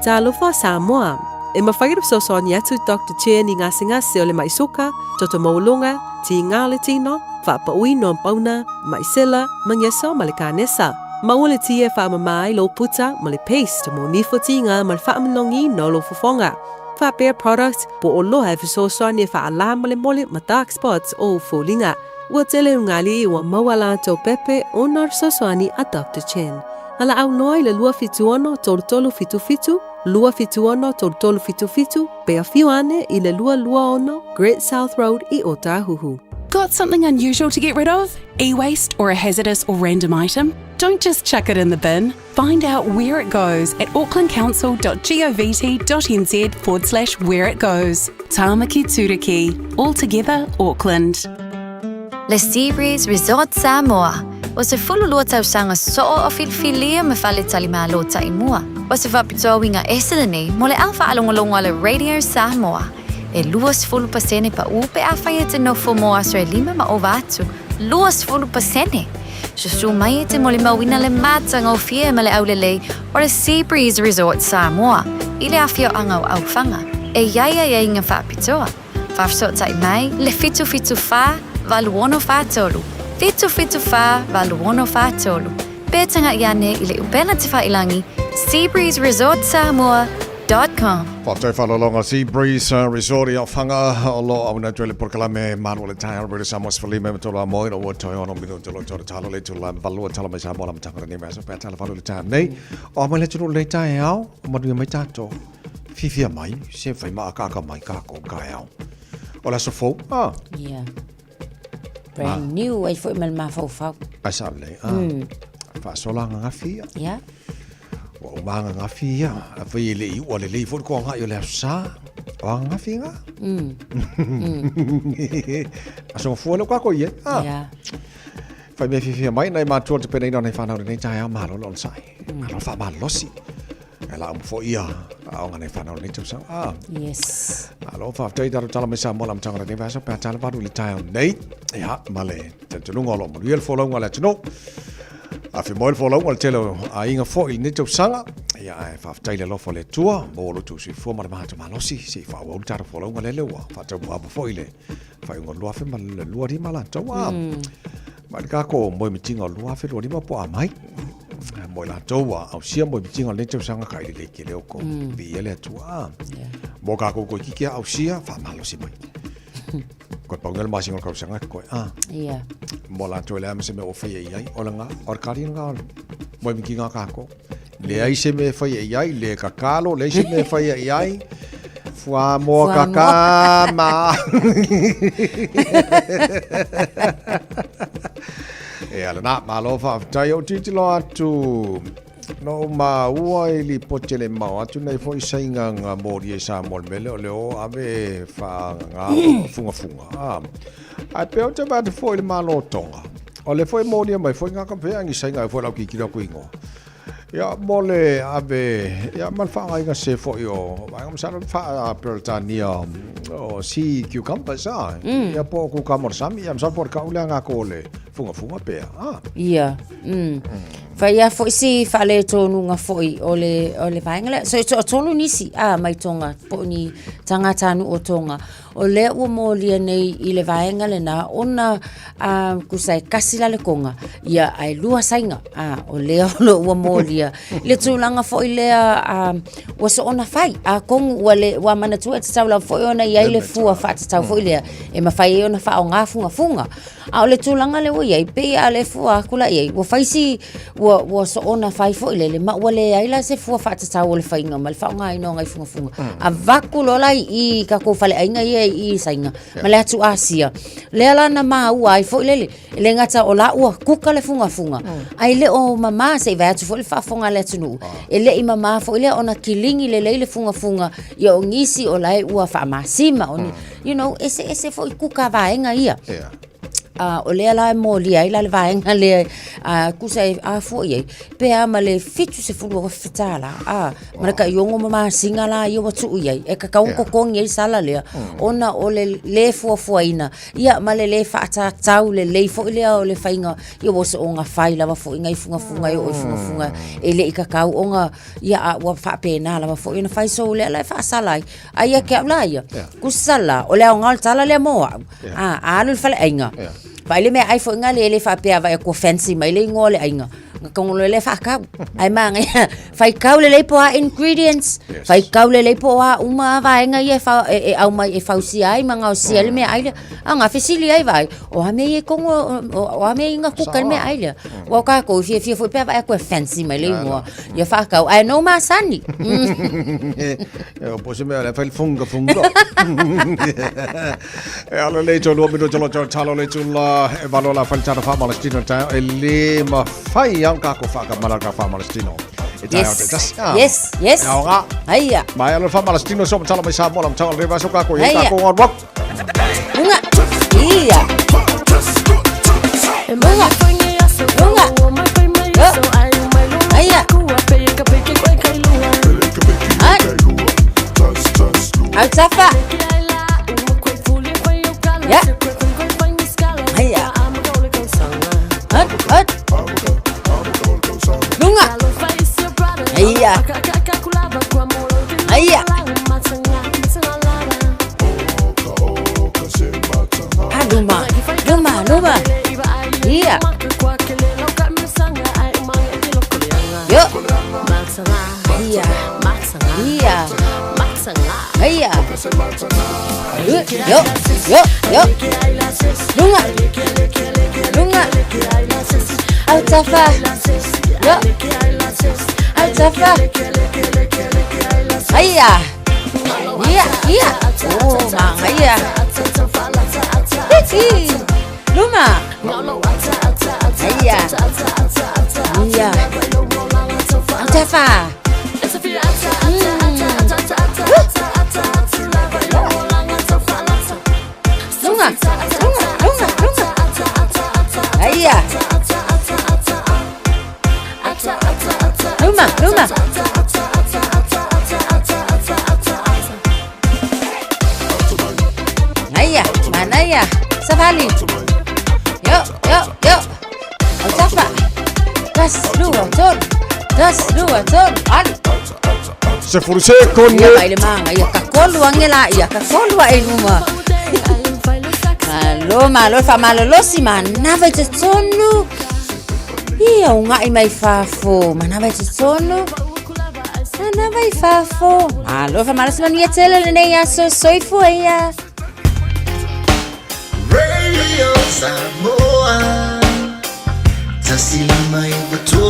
Talofa Samoa! E mafai ona fesoasoani atu Doctor Chen i gasegase o le mai soka, toto maualuga, tiga o le tino, faapauina o pauna, mai sela, magesa ma le kanesa. Maua le tia e faamama ai lou puta ma le paste mo nifo tiga ma le faamanogiina o lou fofoga. Faapea product po o loa e fesoasoani e faalā molemole ma dark spots o ou foliga. Ua tele ugali ua maua latou pepe ona o le fesoasoani a Doctor Chen. A laau loa i le 276 3377, 276 3377, pe afio ane i le 226 Great South Road i Ōtāhuhu. Got something unusual to get rid of? E-waste or a hazardous or random item? Don't just chuck it in the bin. Find out where it goes at aucklandcouncil.govt.nz forward slash where it goes. Tāmaki Turuki. All together, Auckland. Le Seabreeze Resort Samoa, o se 12 tausaga soo o filifilia ma faletalimalo taimua. O se faapitoa uiga ese lenei mo le au faalogologo a le Radio Samoa. E 20% paʻu pe afai e te nofo mo aso e lima ma ova atu. 20%! Susu mai e te molimauina le matagofie ma le aulelei o le Sea Breeze Resort Samoa i le afioaga o Aufaga e i ai aiaiga faapitoa. Faafesootai mai le 774 8643, 774 8643, pe tagai ane i le upega tefailangi seabreezeresortsamoa.com. Com. Faafetai faalologa Sea Breeze Resort i Ofaga o lo o auina atu ai le polokalame Malu o le Taeao Radio Samoa 15 ma tolu a moi ua toe ono minute o lo tolu talo le tula valua tala mai Samoa la matanga lenei mai aso pe tala valu le taeao nei o a mai le tulu le taeao o manuia mai tatou fiafia mai se fai maakaaka mai kākou taeao o le aso fou ah Yeah. Brand new ai foi ma le mafaufau. Ai sa lelei ah faasola ananafi ia Yeah. Ua uma ananafi ia. Afai e le i ua lelei foi le toagai o le aso sa. O ananafi ngā. Aso mafua leo kākou i ai. Ah. Yeah. Whai mea fiafia mai, nai mātua te peneina o nei whānau lenei taeao, mahalo le onosai. Mahalo le whaamalolosi. E la umu foi ia, a onga nei whānau lenei tausaga. Ah. Yes. Malo, whaafetai taro tala mai Samoa la matanga lenei vaiaso, pe a tala valu i le taeao nei. Ia, ma le talitonuga o lo o manuia le folauga a le atunuu. A fe moe le folauga le tele o aiga foi i lenei tausaga. Ia, ae faafetai le alofa o le Atua, maua lo outou soifua ma le matou malosi, se i faaauau le tatou folauga lele ua faataumuaava foi i le faaiuga o le 2025 latou. A, mai le kākou moemitiga o le 2025 po a mai. Mo i latou ua ausia moemitiga o lenei tausaga ka i lelei tele o kou. Viia le Atua. A, mo kākou toeitiiti a ausia, faamalosi mai. Koe pau le masina o le tausaga ke koe. Ah. Yeah. Mo latou e leai ma se mea ua faia i ai. O le ngā, o le kari ngā, moe miki ngā kākou. Leai se mea e faia i ai, le kakalo, leai se mea e faia i ai. Fuamoa kakama. Ia lena, malo faafetai. Ou tilotilo atu, na ou maua i lipoti e le mao atu nei foi saiga na molia i Samoa i le mea lea o le o ave e faagaga fugafuga. A, ae pei ou te vaai atu foi i le Malo o Tonga, o lea foi e molia mai foi gata pea ni saiga ai foi lau tilotilo atu i igoa. Ia, mo le ave, ia, ma le faagaiga se foi o vaega masalo le faa-Peretania o sea cucumbers, a, ia po o kukama o le sami, ia masalo po o le kau lea gako o le fugafuga pea, a. Ia, Fai a foi si faaletonuga foi o le, o le vaega lea. So, e toatolu nisi, a, mai Tonga, po o ni tagatanuu o Tonga, o lea ua molia nei i le vaega lena ona a tusa e kasi la le koga ia ae lua saiga a o lea o lo ua molia le tulaga foi lea a ua soona fai atonu ua le ua manatua e tatau lava foi ona i ai le fua faatatau foi lea e mafai ai ona faaaoga fugafuga A o le tulaga lea ua i ai, pei a le fua atu la i ai, ua fai si, ua, ua soona fai foi lele, ma ua leai la se fua faatatau o le faiga ma le faaaogaina o nai fugafuga. Avatu loa la i i i tatou faleaiga ia i i Saina ma le atu Asia, lea la na maua ai foi lele, e le gata o la ua kuka le fugafuga, ae le o mama se i vae atu foi le faafofoga a le atunuu, e le i mama foi lea ona kiligi lelei le fugafuga, ia o nisi o la e ua faamasima, o ni, you know, eseese foi kuka vaega ia. Yeah. O lea la e molia ai la le vaega lea tusa e afua i ai, pe a ma le $70,000, ma le tai 6 ma masina la ia ua tuu i ai, e tatau ona totogi ai sala lea, ona o le le fuafuaina, ia ma le le faatatau lelei foi lea o le faiga, ia ua soona fai lava foi nai fugafuga e oo i fugafuga e le i tatau ona, ia a ua faapena lava foi ona fai. So o lea la e faasala ai, Ai ia te au la ia, tusa la, o le aoga o le tala lea mo au. A, a alu i le faleaiga, vaai le meaai foi lena e le faapea a vaai atu ua fancy mai le igoa o le aiga, ona tago loa lea faatau. Ae manaia, faitau lelei po o a ingredients, faitau lelei po o a uma lava vaega ia e aumai e fausia ai ma gaosia ai le meaai lea. A na fesili ai vaai, o a mea ia i totonu o a mea ia na kuka ai le meaai lea. Aua o tatou e fiafia foi pe a vaai atu e fancy mai le igoa. Ia faatau, ae nou masani. E o po se mea le fai funga funga. E ala le to lua minuta lo tau talo le tula e valo la fai tana wha malestino tae e le ma fai au kako whaka mala ka wha malestino. E tae au te tasi. Yes, yes. E au ngā. Aia. Mai ala wha malestino so matala mai sa mola matala le vaso kako i kako ngā wak. Lunga. Ia. Lunga. Lunga. Aia. Ai. Au tafa. Ya. Aia. Hot, hot. Lunga. Aia. Aia. Ah, luma, luma, luma. Ia. Yo. Ia. Ia. Ia. Yo, yo, yo. Lunga. Lunga. Autafa. Yo. Autafa. Aia. Ia, ia. Oh, manaia. Hiti. Luma. Aia. Ia. Autafa. Lunga, lunga, lunga, lunga. Aia. Luma, luma. Aia, manaia. Savali. Yo, yo, yo. Autafa. Tasi, lua, tolu. Tasi, lua, tolu. Alu. Sefulu sekone. Ia vai le manaia. Kakolu ange la ia. Kakolu ae i luma. Malo, malo, faamalolosi manava i totonu. Ia, uga'i mai fafo. Manava i totonu. Manava i fafo. Malo, faamalosi manuia tele lenei aso. Soifua ia. Radio Samoa 105 3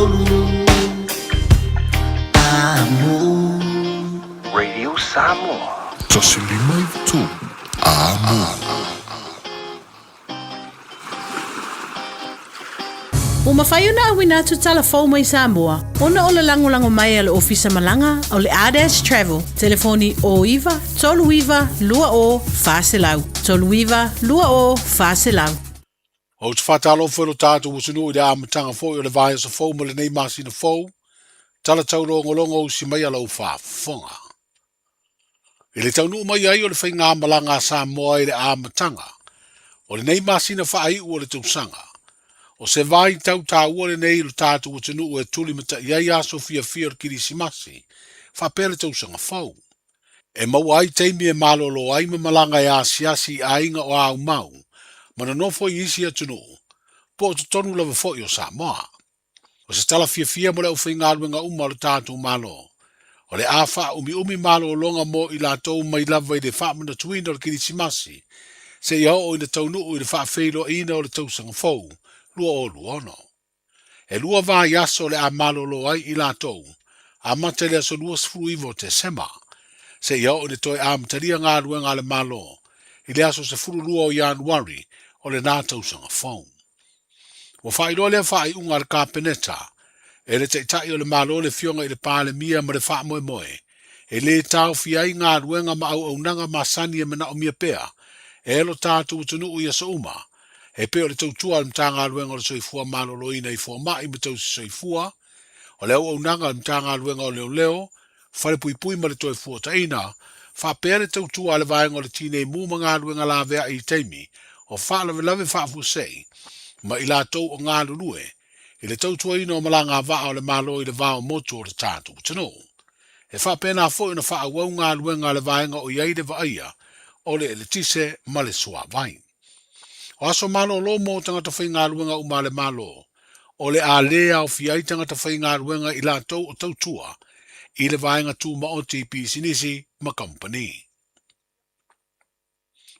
Amo. Radio Samoa. 153 Āmua. Ua mafai ona auina atu tala fou mai Samoa ona o le lagolago mai a le Ofisa Malaga o le Ardash Travel, telefoni 09 39 20 400, 39 20 400. Ou te faatalofa i lo tatou atunuu i le amataga foi o le vaiaso fou ma lenei masina fou, tala taulogologo usi mai a lau faafofoga. I le taunuu mai ai o le faigamalaga a Samoa i le amataga o lenei masina faaiu o le tausaga, o se vaitau taua lenei i lo tatou atunuu e tulimatai ai aso fiafia o le Kirisimasi faapea le tausaga fou. E maua ai taimi e malolo ai ma malaga e asiasi i aiga o aumau ma nonofo i isi atunuu, po o totonu lava foi o Samoa. O se tala fiafia mo le aufaigaluega uma o le tatou Malo, o le a faaumiumi malologa mo i latou mai lava i le faamanatuina o le Kirisimasi seia oo ina taunuu i le faafeiloaiina o le tausaga fou 2026. E lua vaiaso o le a malolo ai i latou, amata i le aso 29 o Tesema, seia oo ina toe amatalia galuega a le Malo i le aso 12 o Ianuari o lena tausaga fou. Ua faailoa lea faaiuga a le Kapeneta e le Taitai o le Malo le Afioga i le Palemia ma le faamoemoe e lē taofia ai galuega ma auaunaga masani e manaomia pea e lo tatou atunuu i aso uma e pei o le tautua a le Matagaluega o le Soifua Maloloina i fomai ma tausi soifua, o le auaunaga a le Matagaluega o Leoleo, Falepuipui ma le Toefuataina, faapea le tautua a le Vaega o le Tinei Mu ma galuega laveai i taimi o faalavelave faafuasei ma i latou o galulue i le tautuaina o malagavaa o le Malo i le va o motu o le tatou atunuu. E faapena foi ona faaauau galuega a le vaega o i ai le vaaia o le eletise ma le suavai. O aso malolo mo tagata faigaluega uma a le Malo, o le a lē aofia ai tagata faigaluega i latou o tautua i le vaega tūmaoti i pisinisi ma kamupani.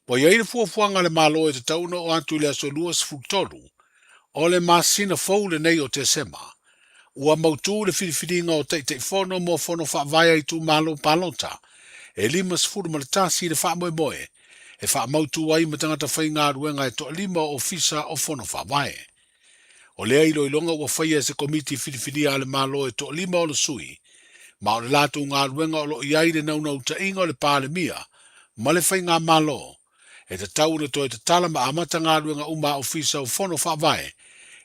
Ua i ai le fuafuaga a le Malo e tatau ona oo atu i le aso 23 o le masina fou lenei o Tesema, ua mautū le filifiliga o Taitaifono mo Fono Faavae a Itumalo Palota e 51 le faamoemoe e faamautū ai ma tagata faigaluega e toalima o Ofisa o Fono Faavae. O lea iloiloga ua faia e se Komiti Filifilia a le Malo e toalima ona sui, ma o le latou galuega o lo o i ai le naunautaiga o le Palemia ma le Faigamalo e tatau ona toe tatala ma amata galuega uma a Ofisa o Fono Faavae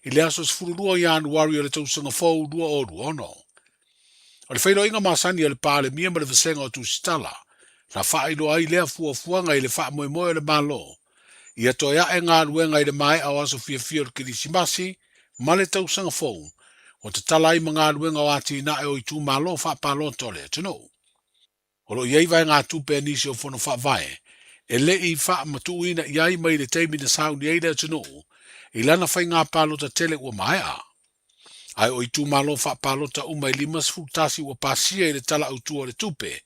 i le aso 12 o Ianuari o le tausaga fou 2026. O le feiloaiga masani a le Palemia ma le Vasega o Tusitala na faailoa ai lea fuafuaga i le faamoemoe o le Malo ia toe ae galuega i le maea o aso fiafia o le Kerisimasi ma le tausaga fou ua tatala ai ma galuega o atinae o itumalo faapalota o le atunuu. O lo o i ai vaegatupe a nisi o Fono Faavae e le i faamatuuina i ai mai le taimi na sauni ai le atunuu i lana faiga palota tele ua maea. Ae o itumalo faapalota uma e 51 ua pasia i le Tala Autu o le Tupe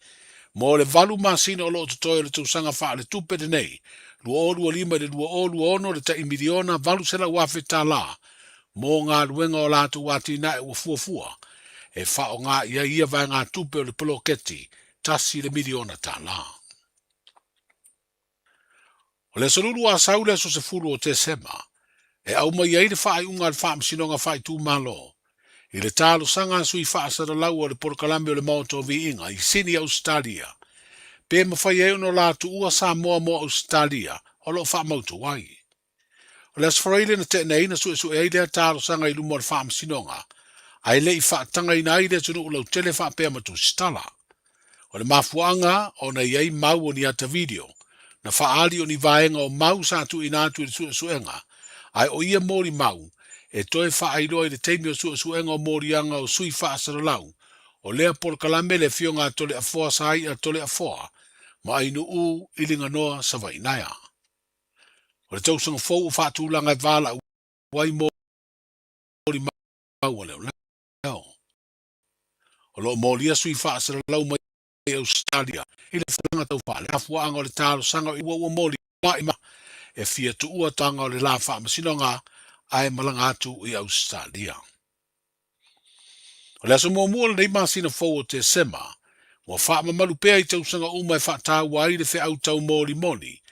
mo le valu masina o lo o totoe o le tausaga faaletupe lenei 2025 i le 2026 le tai miliona $800,000 mo galuega o latou atinae ua fuafua e faaaoga i ai ia vaegatupe o le poloketi $1 miliona. O le aso Lulu a sau le aso 10 o Tesema e aumai ai le faaiuga a le Faamasinoga Faaitumalo i le talosaga a sui faasalalau o le polokalame o le Maota o Viiga i Sini, Ausetalia, pe mafai ai ona la tuua Samoa mo Ausetalia o lo o faamautu ai. O le Aso Faraile na teena ai na suesue ai lea talosaga i luma o le Faamasinoga, ae le i faatagaina ai le atunuu lautele faapea ma tusitala. O le mafuaaga ona i ai mau o ni ata video na faaali o ni vaega o mau sa tuuina atu i le suesuega, ae o ia molimau e toe faailoa i le taimi o suesuega o moliaga o sui faasalalau o lea polokalame le Afioga a Toleafoa Sai'a Toleafoa ma Ainuu i Liganoa Savainaea. O le tausaga fou ua faatulaga e valaau ai molimau a leoleo. O lo o molia sui faasalalau mai Ausetalia i le tulaga tau faaleafuaaga o le talosaga ua ua moli ma e fia tuua tanga o le la faamasinoga ae malaga atu i Ausetalia. O le aso muamua o lenei masina fou o Tesema, Ua faamamalu pea i tausaga uma e faataua ai le feau taumolimoli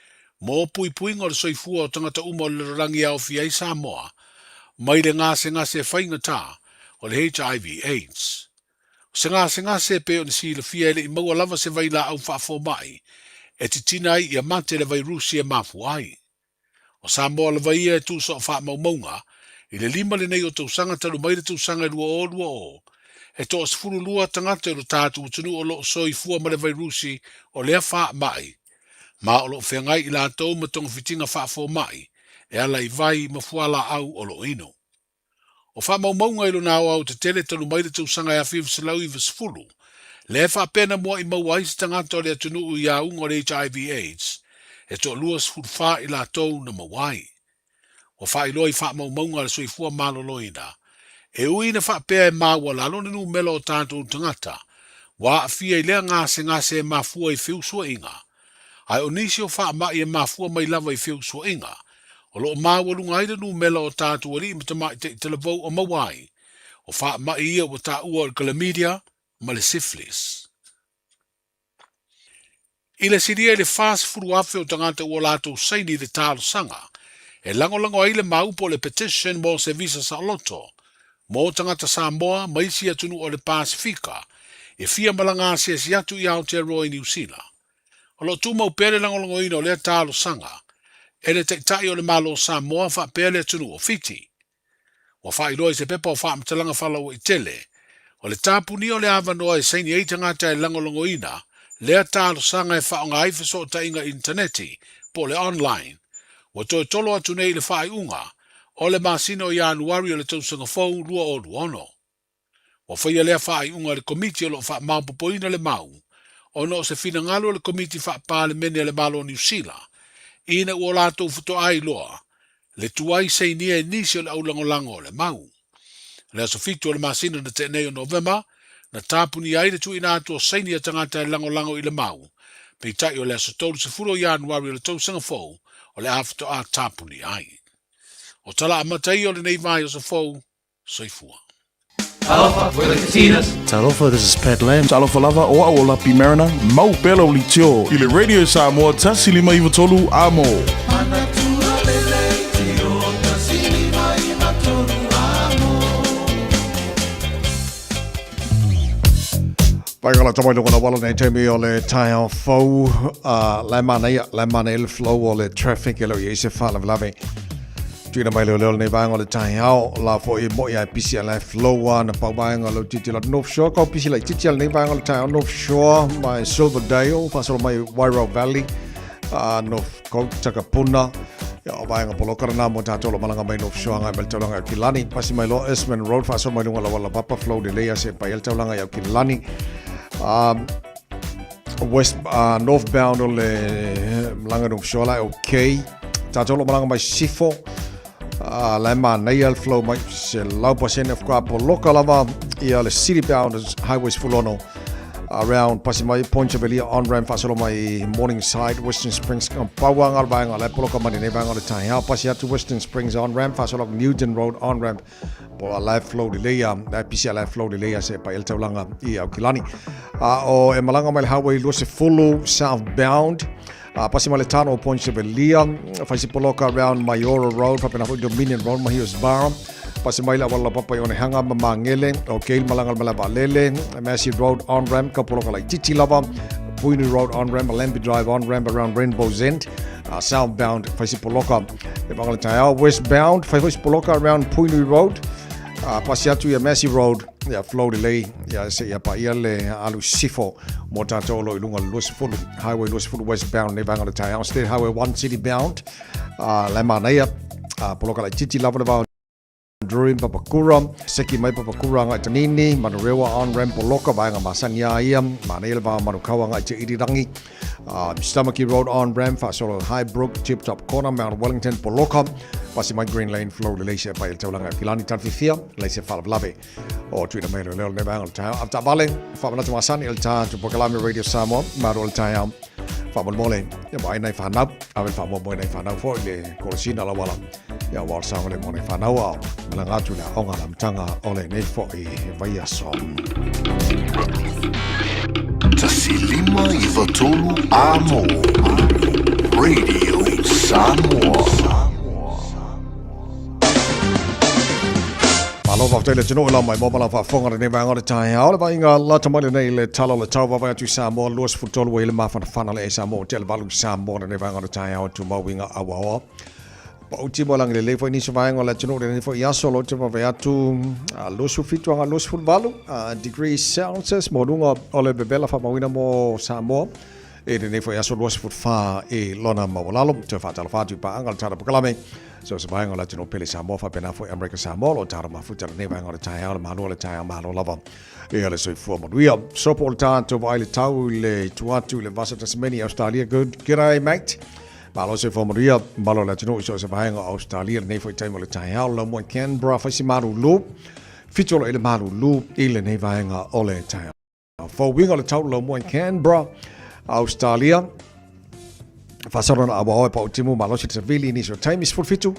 mo puipuiga o le soifua o tagata uma o le lalolagi e aofia ai Samoa mai le gasegase faigata o le HIV AIDS. O se gasegase e pei ona silafia e le i maua lava se vailaau faafomai e titina ai ia mate le vairusi e mafua ai. O Samoa lava ia e tusa o faamaumauga i le 5 lenei o tausaga talu mai le tausaga e 2020, e toa-12 tagata i lo tatou atunuu o lo o soifua ma le vairusi o lea faamai, ma o lo o feagai i latou ma togafitiga faafomai e ala i vai ma fualaau o lo o inu. O faamaumauga i lona aoaotetele talu mai le tausaga e 1990, lea e faapea na mua'i maua ai se tagata o le atunuu i auga o le HIV AIDS, e toa-24 i latou na maua ai. Ua faailoa i faamaumauga a le Soifua Maloloina, e ui ina faapea e maualalo le numera o tatou tagata ua aafia i lea gasegase e mafua i feusuaiga, ae o nisi o faamai e mafua mai lava i feusuaiga, o lo o maualuga ai le numera o tatou alii ma tamaitai talavou o maua ai, o faamai ia ua taua o le chlamydia ma le syphilis. I le silia i le 40,000 o tagata ua latou saini i le talosaga e lagolago ai le mau po o le petition mo se visa saoloto mo tagata Samoa ma isi atunuu o le Pasefika e fia malaga asiasi atu i Aotearoa i Niu Sila. O lo o tumau pea le lagolagoina o lea talosaga e le Taitai o le Malo o Samoa faapea le atunuu o Fiti. Ua faailoa i se pepa o faamatalaga faalauaitele, o le tapunia o le avanoa e saini ai tagata e lagolagoina lea talosaga e faaaoga ai fesootaiga initaneti po o le online, ua toe tolo atu nei i le faaiuga o le masina o Ianuari o le tausaga fou 2026. Ua faia lea faaiuga e le Komiti o lo o faamaopoopoina le mau ona o se finagalo o le Komiti Faa-Palemene a le Malo o Niu Sila ina ua latou faatoa iloa le tuai sainia e nisi o le aulagolago o le mau. O le aso 7 o le masina na tea nei o Novema, na tapunia ai le tuuina atu o saini a tagata e lagolago i le mau, peitai o le aso 30 o Ianuari o le tausaga fou o le a faatoa tapunia ai. O tala amata ia o lenei vaiaso fou, Soifua. Talofa, we're the Katinas. Talofa, this is Pat Lam. Talofa lava, o au o Lapi Mariner, mau pea lau leitio i le Radio Samoa 153 Amo. Pai kala tamai lunga na wala nei taimi o le taeao fou, la e manaia, la e manaia le flow o le traffic e leo i se whaalavelave. Tuina mai leo leo nei vaenga o le taeao, la foi e moi ai pisi a la e flow a na pau vaenga lo titi la North Shore, kau pisi la i titi ala nei vaenga o le taeao North Shore, mai Silverdale, whasolo mai Wairau Valley, North Coast, Takapuna, ia o vaenga poloka rana mo tātou lo malanga mai North Shore ngai mai le taulanga i Aukilani. Pasi mai loa Eastman Road, whasolo mai lunga la wala papa, flow lelei a se pai el taulanga i Aukilani. West, northbound o le malanga North Shore la e okay. Tātou lo malanga mai Sifo, la e manaia le flow mai se lau pasene of ka poloka lava ia le city bound highway 16 around pasi mai Point Velia on ramp whasolo mai Morningside Western Springs paua ngā vaenga la e poloka mai nei vaenga o le taeao pasi atu Western Springs on ramp whasolo Newton Road on ramp Po a live flow lelei a, la pisi a live flow lelei a se pa el taulanga i Aukilani. A o e malanga mai le highway 20 southbound. A pasi mai le tano o Point Sevelia, faisi poloka around Mayora Road, whapena hoi Dominion Road, Mahios Bar. Pasi mai le awala papa i Onehanga, Mamangele, o Keil malanga le malava lele, Massey Road on ramp, ka poloka lai titi lava, Puinu Road on ramp, Lambi Drive on ramp around Rainbow's End. Southbound faisi poloka e whangale taeao westbound fai faisi poloka around Puinui Road pasi atu ia Massey Road ia flow delay ia se ia pa ia le alu sifo mo tātou lo i lunga le 20 highway 20 westbound nei whangale taeao State Highway 1 city bound le manaia poloka lai titi lava le vao Drury Papakura, seki mai Papakura ngai Tanini, Manurewa on ramp Poloka, vaenga masani a ia, manaia le vao Manukawa ngai te Irirangi, Stomachy Road on ramp, Whasolo Highbrook, Tip Top Corner, Mount Wellington, Poloka, pasi mai Green Lane, Flow le leise pai le taulanga Kilani Tanfifia, leise whalavelave o tuina mai leo leo le vaenga o le taeao. Avta vale, whamanatu masani el tā tu Pokalame Radio Samoa, maro le taeao. Whamolemole, ia mai nei whanau, ave whamomoe nei whanau fo i le kolosina la wala. Ia ua o le saogalemu o nei fanau ao malaga atu i le aoga a le amataga o lenei foʻi vaiaso. 1593 Amo Radio Samoa. Malo faafetai le atunuu i lau mai mo ma lau faafofoga lenei vaega o le taeao. Le vaaiga lata mai lenei i le tala o le tau vaavaai atu i Samoa 23 ua i le mafanafana le Samoa ua tea le valu i Samoa lenei vaega o le taeao e tumau i ngā auaoa. Pau timo lagi lelei foi nisi vaega o le atunuu lenei foi aso lo te vaavaai atu 27 aga 28 degrees Celsius mo luga o le vevela faamauina mo Samoa i lenei foi aso 24 i lona maualalo. Toe faatalofa atu i paaga le tala pakalame so se vaega o le atunuu pele Samoa faapena foi Amerika Samoa lo talo mafuta lenei vaega o le taeao le malo o le taeao malo lava ia le soifua manuia. So po le tatou vaai le tau i le itu atu i le Vasa Tasmania Australia. Good g'day mate. Malo soifua manuia, malo le atunuu i so o se vaega o Australia lenei foi taimi o le taeao lau moe Canberra fai si malulu fitu o i le malulu i lenei vaega o le taeao. Fou uiga o le tau lau moe Canberra Australia faasolo na awa oe pau timu malosi te savili nisi o taimi 17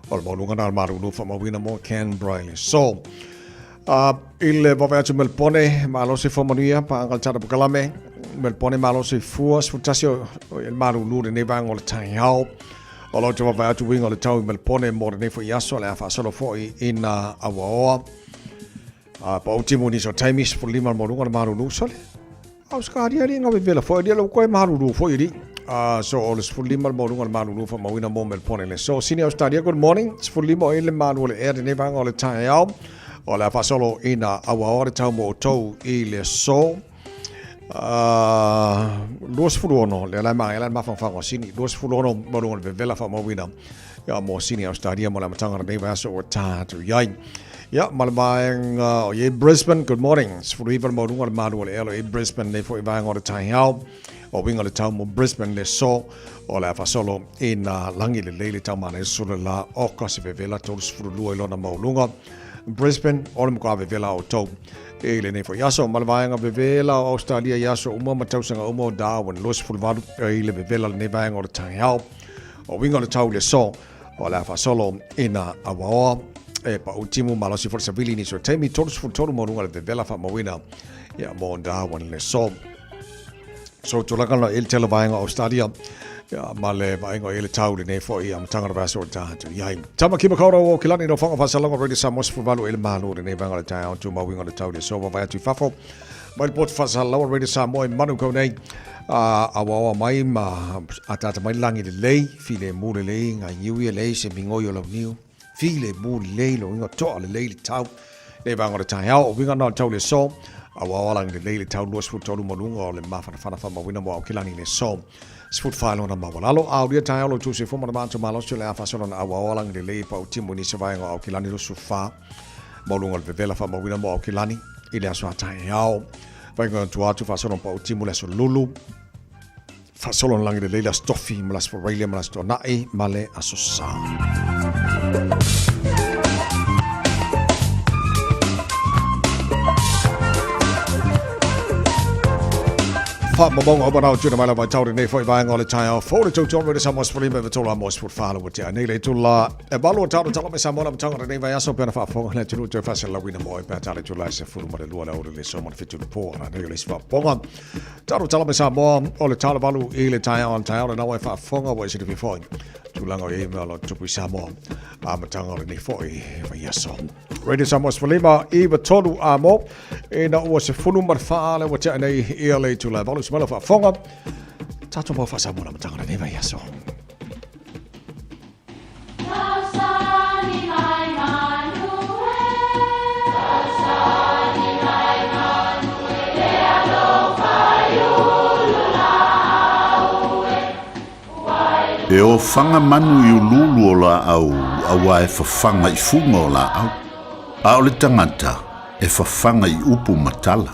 o le mauluga na o le malulu faamauina mo Canberra i le so. I le vaavaai atu Melbone, malosi fua manuia, paaga le tala pakalame. Melbone malosi fua, 11 o le malulu lenei vaega o le taeao. O lo te vaavaai atu uiga o le tau i Melbone mo lenei foi aso, le a faasolo foi ina auaoa. Pau timu nisi o taimi, 15 le maualuga le malulu, sole. Australia li nga vevela foi li lo koe malulu foi li. So o le 15 le maualuga le malulu faamauina mo Melbourne le so. Sini Australia, good morning. 15 o le malu o le ea lenei vaega o le taeao. O le a faasolo ina auaoa le tau mo outou i le so. 26 le ala ma le mafangafaga o Sini. 26 maualuga le vevela faamauina ia mo Sini Australia mo le amataga o lenei vaiaso ua tā atu i ai. Ia, ma le vaega o i Brisbane, good morning. 19 le maualuga le malu o le ea o i Brisbane nei foi vaega o le taeao. O winga le tau mo Brisbane le so o le a faasolo i nā langi lelei le tau mana e sula la o ka se vevela 32 i lona maualuga. Brisbane, o le matua vevela o tou i lenei foi aso. Ma le vaega vevela o Australia i aso uma ma tausaga uma o Darwin, 28 i le vevela lenei vaega o le taeao. O winga le tau le so o le a faasolo ina auaoa e pau timu malosi foi le savili nisi o taimi 33 maualuga le vevela faamauina ia mo Darwin le so. So tulaga la i le tele vaega o Australia ia ma le vaega o i le tau lenei foi amataga o le vaiaso o le tatou i ai. Tama ki makaurau o Kilani no whanga whasalonga Radio Samoa 18 i le malo lenei vaega o le taeao tumau uiga o le tau le so vaavaai atu i fafo mai le poto whasalaua Radio Samoa i Manukau nei awaoa mai ma ataata mai langi lelei file mu lelei ngai niu ia lei se mingoi o lau niu file mu lelei lo inga toa lelei le tau nei vaega o le taeao o uiga na o le tau le so awaoa langi lelei le tau 23 ma luga o le mafanafana faamauina mo Aokilangi le so 14 lona maualalo a ulia taeao lo tusi fo ma le mato malosi o le a faasolo na awaoa langi lelei pau timu i nisi vaega o Aokilangi 24 maualuga o le vevela faamauina mo Aokilangi i le aso a taeao. Vaega atu atu faasolo pau timu le aso lulu. Faasolo na langi lelei le aso tofi ma le aso Australia ma le aso Tuanai ma le aso Sa. Whaamamauga o manao tuna mai la vai tau nei foi vaega o le taeao fou le tautoa mai le Samoa 15 me tola mo 14 le ua nei le tula e valu o tau tala mai Samoa na matanga lenei vaiaso pe na faafofoga le atunuu toe faasalalauina mo e pe a tale tula e se fulu ma le lua le aoauli le so ma le fitu le po ana nei o le isi faafofoga talo tala mai Samoa o le tala valu i le taeao le taeao lena ua e faafofoga ua e silafia foi tulaga o i mea o lo tupu i Samoa amataga o lenei foi vaiaso. Radio Samoa 15 93 a mo ina ua 14 le ua tea nei ia le itula e valu se mala faafofoga tatou mau faasamoa na matanga lenei vaiaso. E ofaga manu i uluulu o laau auā e fafaga i fuga o laau, a o le tagata e fafaga i upu ma tala.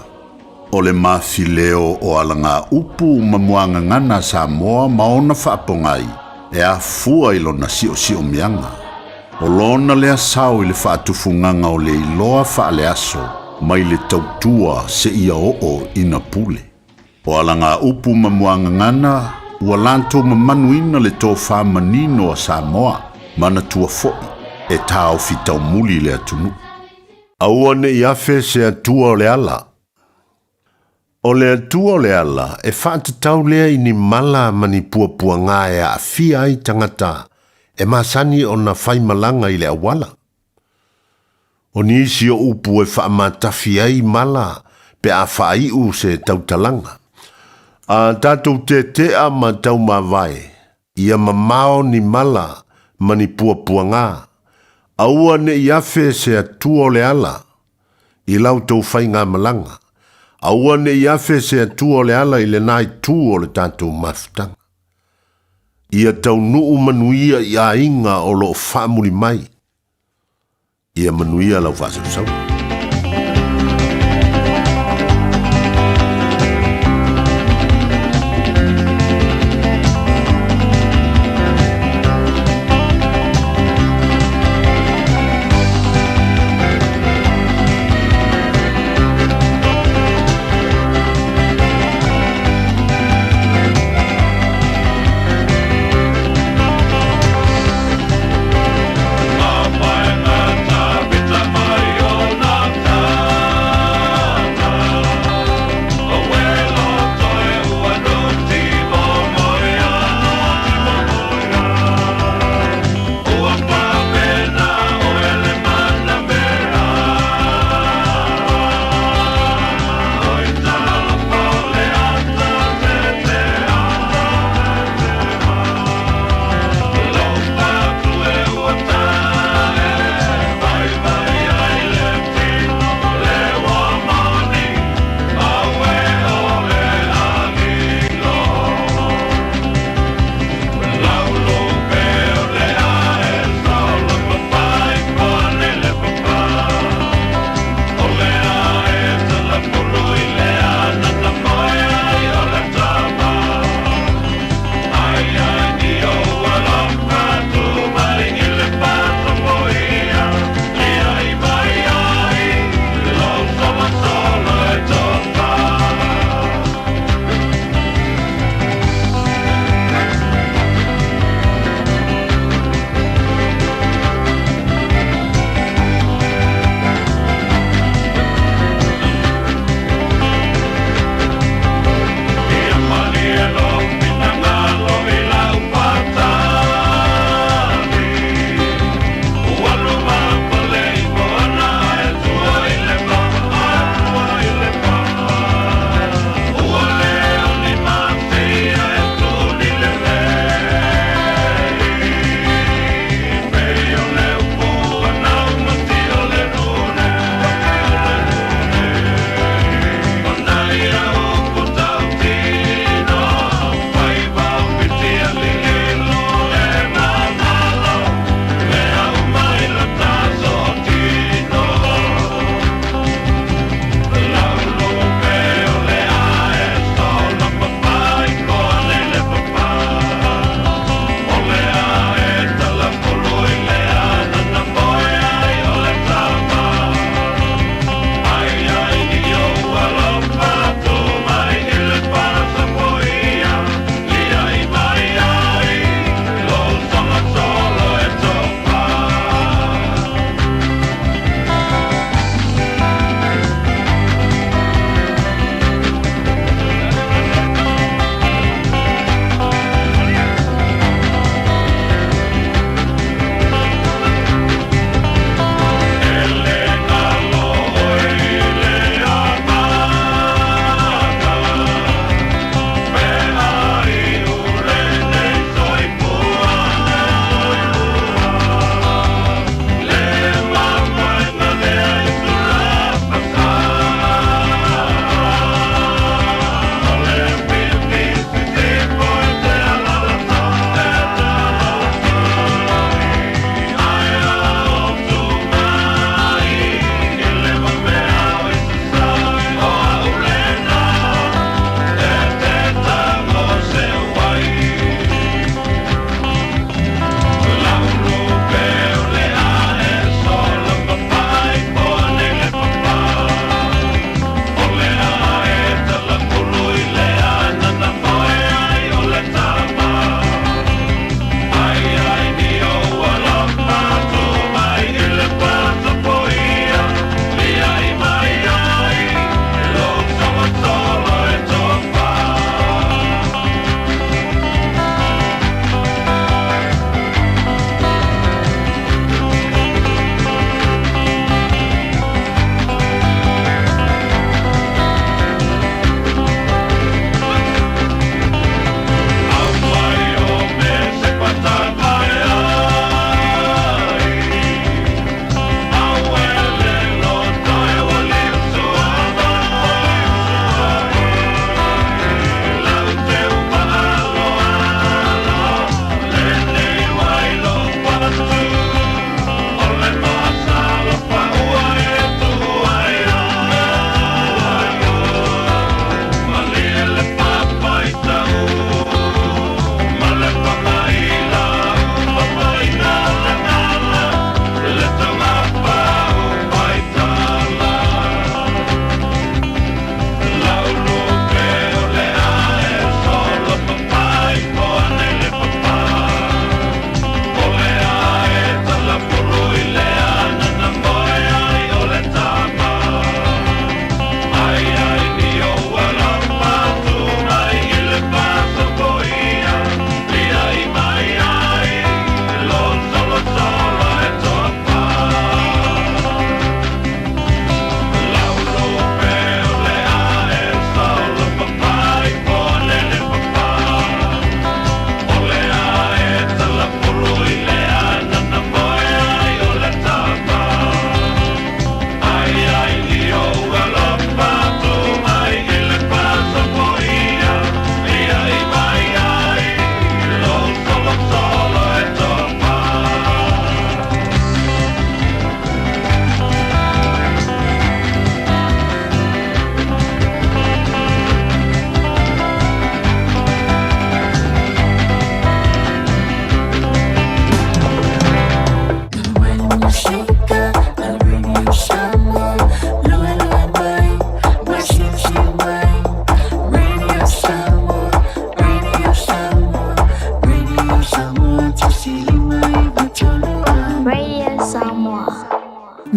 O le mafileo o alagaupu ma muagagana a Samoa ma ona faapogai e afua i lona siosiomiaga. O lona lea sao i le faatufugaga o le iloa faaleaso mai le tautua seia oo ina pule. O alagaupu ma muagagana ua latou mamanuina le tofa manino a Samoa, manatua foi e taofi taumuli le atunuu. Aua ne i afe se Atua o le ala. O le Atua o le ala e faatatau lea i ni mala ma ni puapuagā e aafia ai tagata e masani ona faimalaga i le auala. O nisi o upu e faamatafi ai mala pe a faaiu se tautalaga. A tatou tetea ma taumavae, ia mamao ni mala ma ni puapuagā, aua ne i afe se Atua o le ala i la outou faigamalaga, aua ne i afe se Atua o le ala i lenā itu o le tatou mafutaga. Ia taunuu manuia i aiga o lo o faamuli mai. Ia manuia lau faasausauga.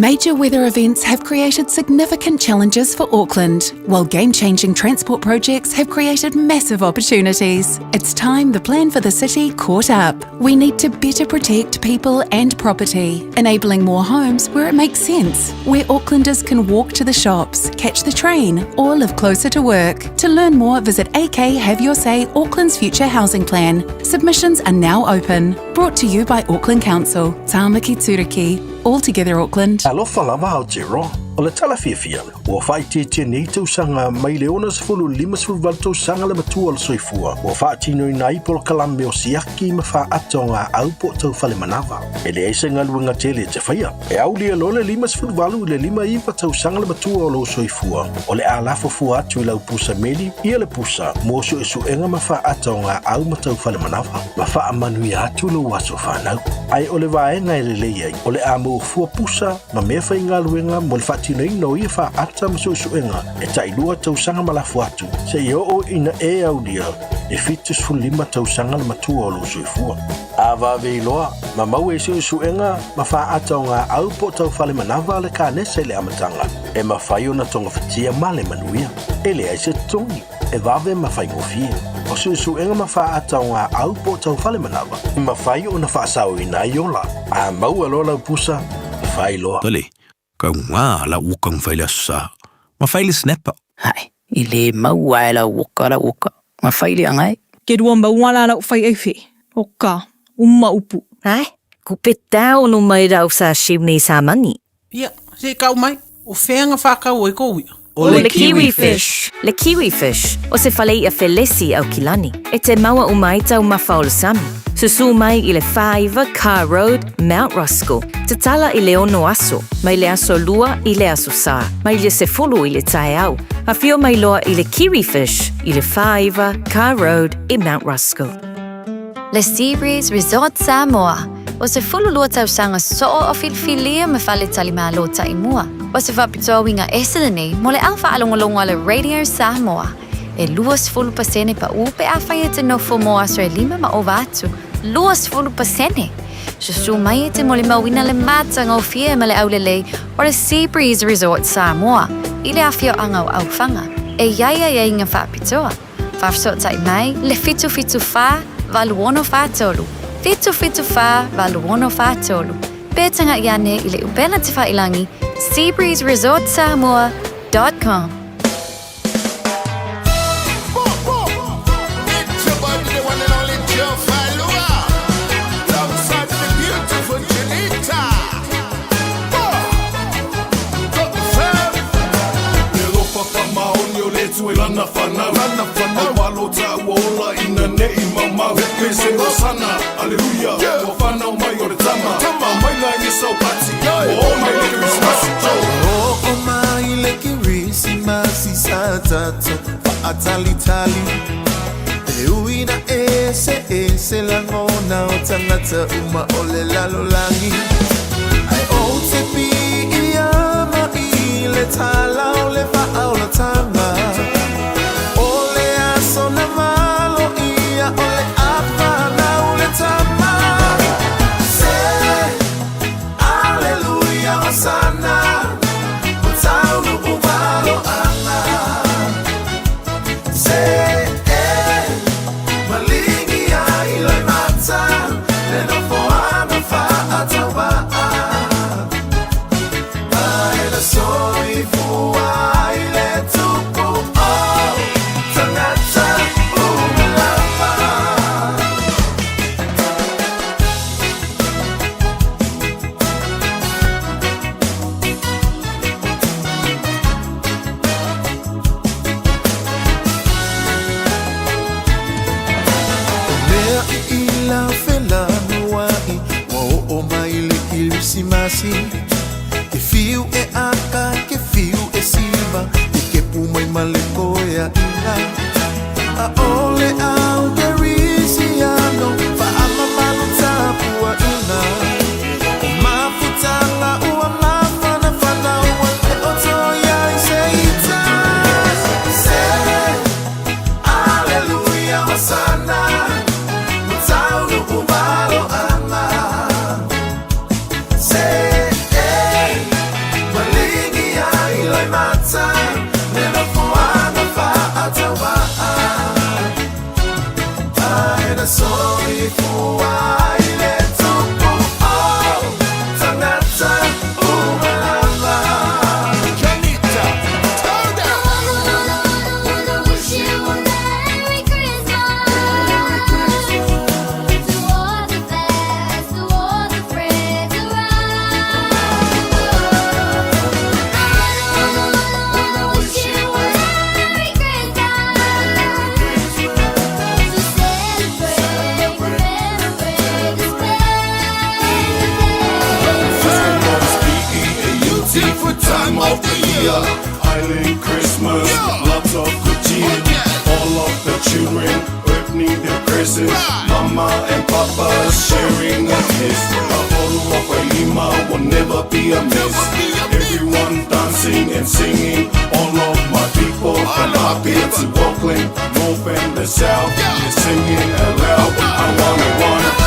Major weather events have created significant challenges for Auckland, while game changing transport projects have created massive opportunities. It's time the plan for the city caught up. We need to better protect people and property, enabling more homes where it makes sense, where Aucklanders can walk to the shops, catch the train, or live closer to work. To learn more, visit AK Have Your Say Auckland's Future Housing Plan. Submissions are now open. Brought to you by Auckland Council, Tāmaki Turuki. All Together Auckland. Alofa lava Aotearoa, o le tala fiafia, ua faaitiitia nei tausaga mai le 60 i le 58 tausaga le matua o le soifua ua faatinoina ai polokalame o siaki ma faaata o gaau po o tau fale manava. E leai se galuega tele e te faia. E aulia loa le 58 i le 59 tausaga le matua o lou soifua, o le a lafo fua atu i lau pusa meli ia le pusa mo suesuega ma faaata o gaau ma tau fale manava ma faamanuia atu lou aso fanau. Ae o le vaega e lelei ai, o le a maua fua pusa ma mea faigaluega mo le faatinoina o ia faaata ma suesuega e tailua tausaga ma lafo atu seia oo ina e aulia e 75 tausaga le matua o lou soifua. A vave iloa, ma maua i suesuega ma faaata o gaau po o tau fale manava le kanesa i le amataga, e mafai ona togafitia ma le manuia. E leai se totogi, e vave ma faigofie. O suesuega ma faaata o gaau po o tau fale manava, e mafai ona faasaoina ai ola. A maua loa lau pusa, fai loa. Tole, kau ngā la ukang fai le sa. Ma fai le snapper. Hai, i le maua e lau oka lau oka. Ma fai le angai. Ke rua maua la lau fai ei fe. Oka, uma upu. Hai, ku pe tau no mai rau sa shimni sa mani. Ia, se i kau mai, o fea na whakau ai kou ia? O le kiwi fish. Le kiwi fish, o se fale i'a felesi Aukilani. E te maua uma ai taumafa o le sami. Susū mai i le 49 Carr Road, Mount Roskill. Tatala i le 6 aso, mai le aso Lua i le aso Sā, mai le 10 i le taeao. Afio mai loa i le Kiwi Fish i le 49 Carr Road i Mount Roskill. Le Seabreeze Resort Samoa, o se 12 tausaga soo o filifilia ma faletalimalo taimua. O se faapitoa uiga ese lenei mo le au faalogologo a le Radio Samoa. E 20% paʻu pe afai e te nofo mo aso e lima ma ova atu. 20%! Susū mai e te molimauina le matagofie ma le aulelei o le Seabreeze Resort Samoa i le afioaga o Aufaga. E i ai aiaiga faapitoa. Faafesootai mai le 774 8643, 774 8643, pe taga'i ane i le upega tafailagi seabreezeresortsamoa.com. Oo mai le Kerisimasi sa tatou faatalitali. E ui na eseese lagona o tagata uma o le lalolagi. Ae ou te piiama i le tala o le faaolataga. O le aso na valoia o le a fanau le tama. Se Aleluia, Hosana, ua taunuu maloaga. Se e maligi ai loimata le nofoaga faatauvaa. Mai le soifua ai le tupu o tagata uma lava. O mea iila felanuai ua oo mai le Kerisimasi. Ke fiu e aka, ke fiu e siva, ke kepu mai ma le koeaʻiga. ʻAʻole au kerisiano faamamalu tapuaʻiga. O mafutaga ua mafanafana ua le oto iai se ita. Se Aleluia, Hosana, ua taunuu maloaga. Se e Beautiful time of the year. Island Christmas, lots of good cheer. All of the children opening their presents. Mama and Papa sharing a kiss. Lima will never be a miss. Everyone dancing and singing. All of my people from Apia to Auckland, North and the South, they're singing aloud. I wanna, wanna.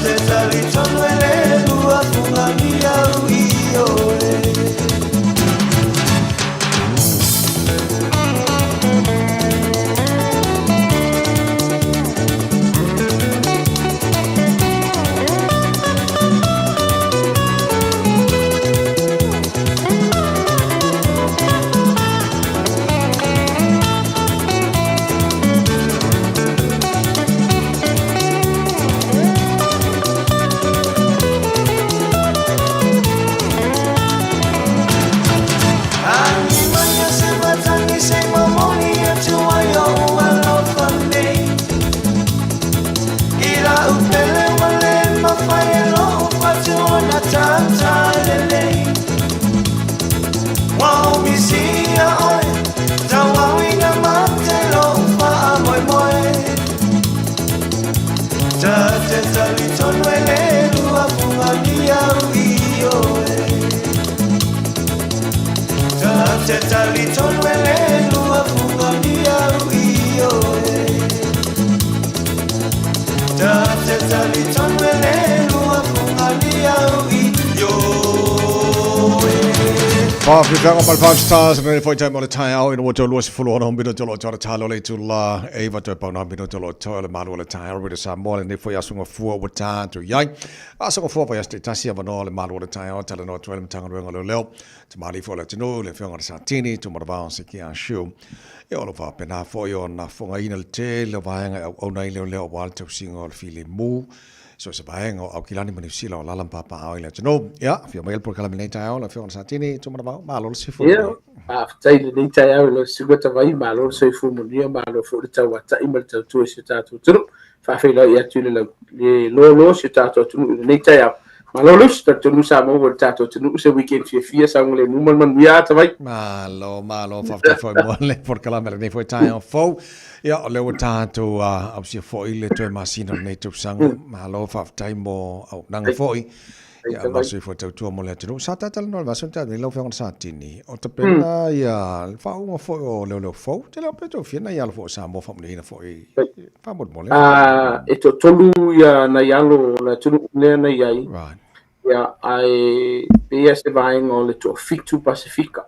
Te tali tonu ele lua funga ni au i oe. talitonu ele lua fungalia ui oe. Ta te talitonu ele lua fungalia ui oe. Whawhitanga ma le Five Stars nei foi taima o le taeao ina ua toe 26 minute o lo o toe talo le itula e iwa toe pauna minute o lo o toe o le malu o le taeao Radio Samoa lenei foi aso gafua ua tatou i ai. Aso gafua vaiaso taitasi avanoa o le malu o le taeao talanoa atu ai le Matagaluega o Leoleo Tamalii foi o le atunuu le Afioga i le Satini Tumanavao Sekiashu. Ia o lo o faapena foi ona fogaina le tele o vaega e auauna ai leoleo aua le tausiga o le filemu so o se vaega o Aukilani ma Niu Sila o alaala ma papaaao i le atunuu. Ia, afio mai le polokalame i lenei taeao lau Afioga i le Satini Tumanavao, malo le soifua. Ia, faafetai i lenei taeao i lau susuga Tavai, malo le soifua manuia, malo foi le tauatai ma le tautua i si o tatou atunuu. Faafeiloai atu i le lau le loaloa o si o tatou atunuu i lenei taeao. Malo le uso, talitonu sa maua e le tatou atunuu se weekend fiafia, saogalemu ma le manuia a Tavai. Malo, malo, faafetai foi mo le polokalame i lenei foi taeao fou. Ia, o lea ua tatou ausia foi le toe masina o lenei tausaga. Malo, faafetai mo auaunaga foi. Ia, ma le soifua tautua mo le atunuu. Sa ta talanoa i le vaiaso na tea nei lau Afioga i le Satini, o tapena ia le faauuga foi o leoleo fou. Ou te le iloa pe tou fia nai alo foi o Samoa faamanuiaina foi faamolemole. E toatolu ia nai alo o le atunuu lea na i ai. Ia, ae pei lava se vaega o le toafitu Pasefika.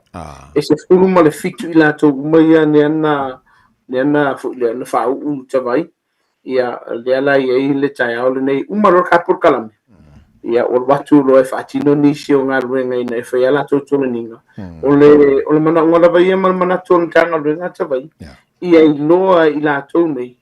E 17 i latou uma ia lea na, lea na foi lea na faauu i Tavai. Ia, lea la e i ai le taeao lenei, uma loa le ka polokalame, ia, ua alu atu loa e faatino nisi o galuega ina e fai a latou toleniga. O le, o le manaoga lava ia ma le manatu o le Matagaluega a Tavai, ia iloa i latou nei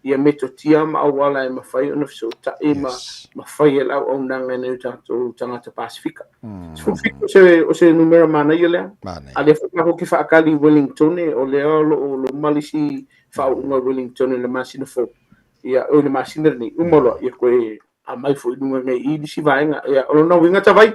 ia metotia ma auala e mafai ona fesootai ma ma fai ai le auaunaga i nai o tatou tagata Pasefika. 17 o se, o se numera manaia lea. A lea foi matou te faatali i Wellington, o lea o lo o loma le isi faauuga i Wellington i le masina fou. Ia, oi le masina lenei, uma loa, ia toe aumai foi i luga nei i le isi vaega. Ia, o lona uiga Tavai,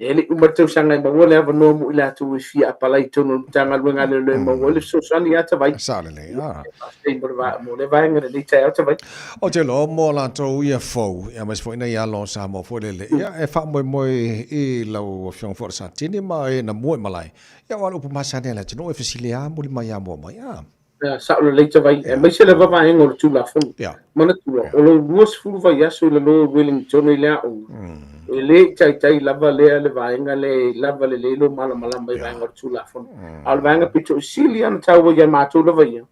E le i uma le tausaga e maua le avanoa mo i latou e fia apalai i totonu o le Matagaluega a Leoleo e maua ai le fesoasoani ia Tavai. Sao lelei, ah. Faafetai mo le va, mo lea vaega i lenei taeao Tavai. Ou te iloa mo latou ia fou, ia aemaise foi nai alo o Samoa foi lele, ia e faamoemoe i lau Afioga foi o le Satini ma e na mua i malae, ia aua o le upu masani a le atunuu e fesili lava muli mai a mua mai, ah. Ia, sao lelei Tavai, aemaise lava vaega o le Tulafono. Manatua, o lou 20 vaiaso i lalo o Wellington i le aoga, e le i taitai lava lea le vaega lea e lava lelei lou malamalama i vaega o le Tulafono. A o le vaega pito i sili ona taua ia matou lava ia,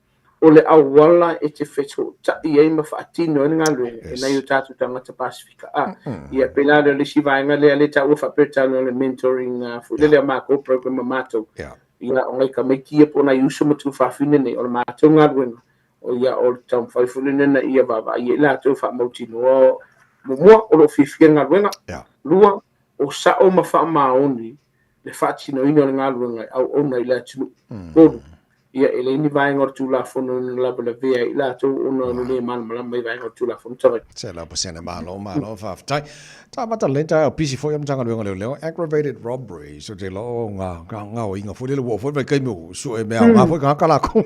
o le auala e te fesootai ai ma faatino ai le galuega e nai o tatou tagata Pasefika. A, ia, pei la lea o le isi vaega lea lea e taua faa-Peretania o le mentoring foi lele a matou, program a matou. Ia, o nai tamaiti ia po o nai uso ma tuafafine nei, o le matou galuega, o ia o le taumafai foi lena ina ia vaavaai ai latou e faamautinoa, muamua, o lo o fiafia le galuega, lua, o sao ma faamaoni le faatinoina o le galuega e auauna i le atunuu, tolu, ia e leai ni vaega o le Tulafono e ono lavelavea ai latou ona o le le malamalama i vaega o le Tulafono Tavai. 100% malo, malo, faafetai. Tamata lelei taeao pisi foi a Matagaluega o Leoleo, aggravated robbery, so te iloa o nga, nga, gaoiga foi lele ua oo foi le vaitaimi o sue mea aoga foi tagata lakou.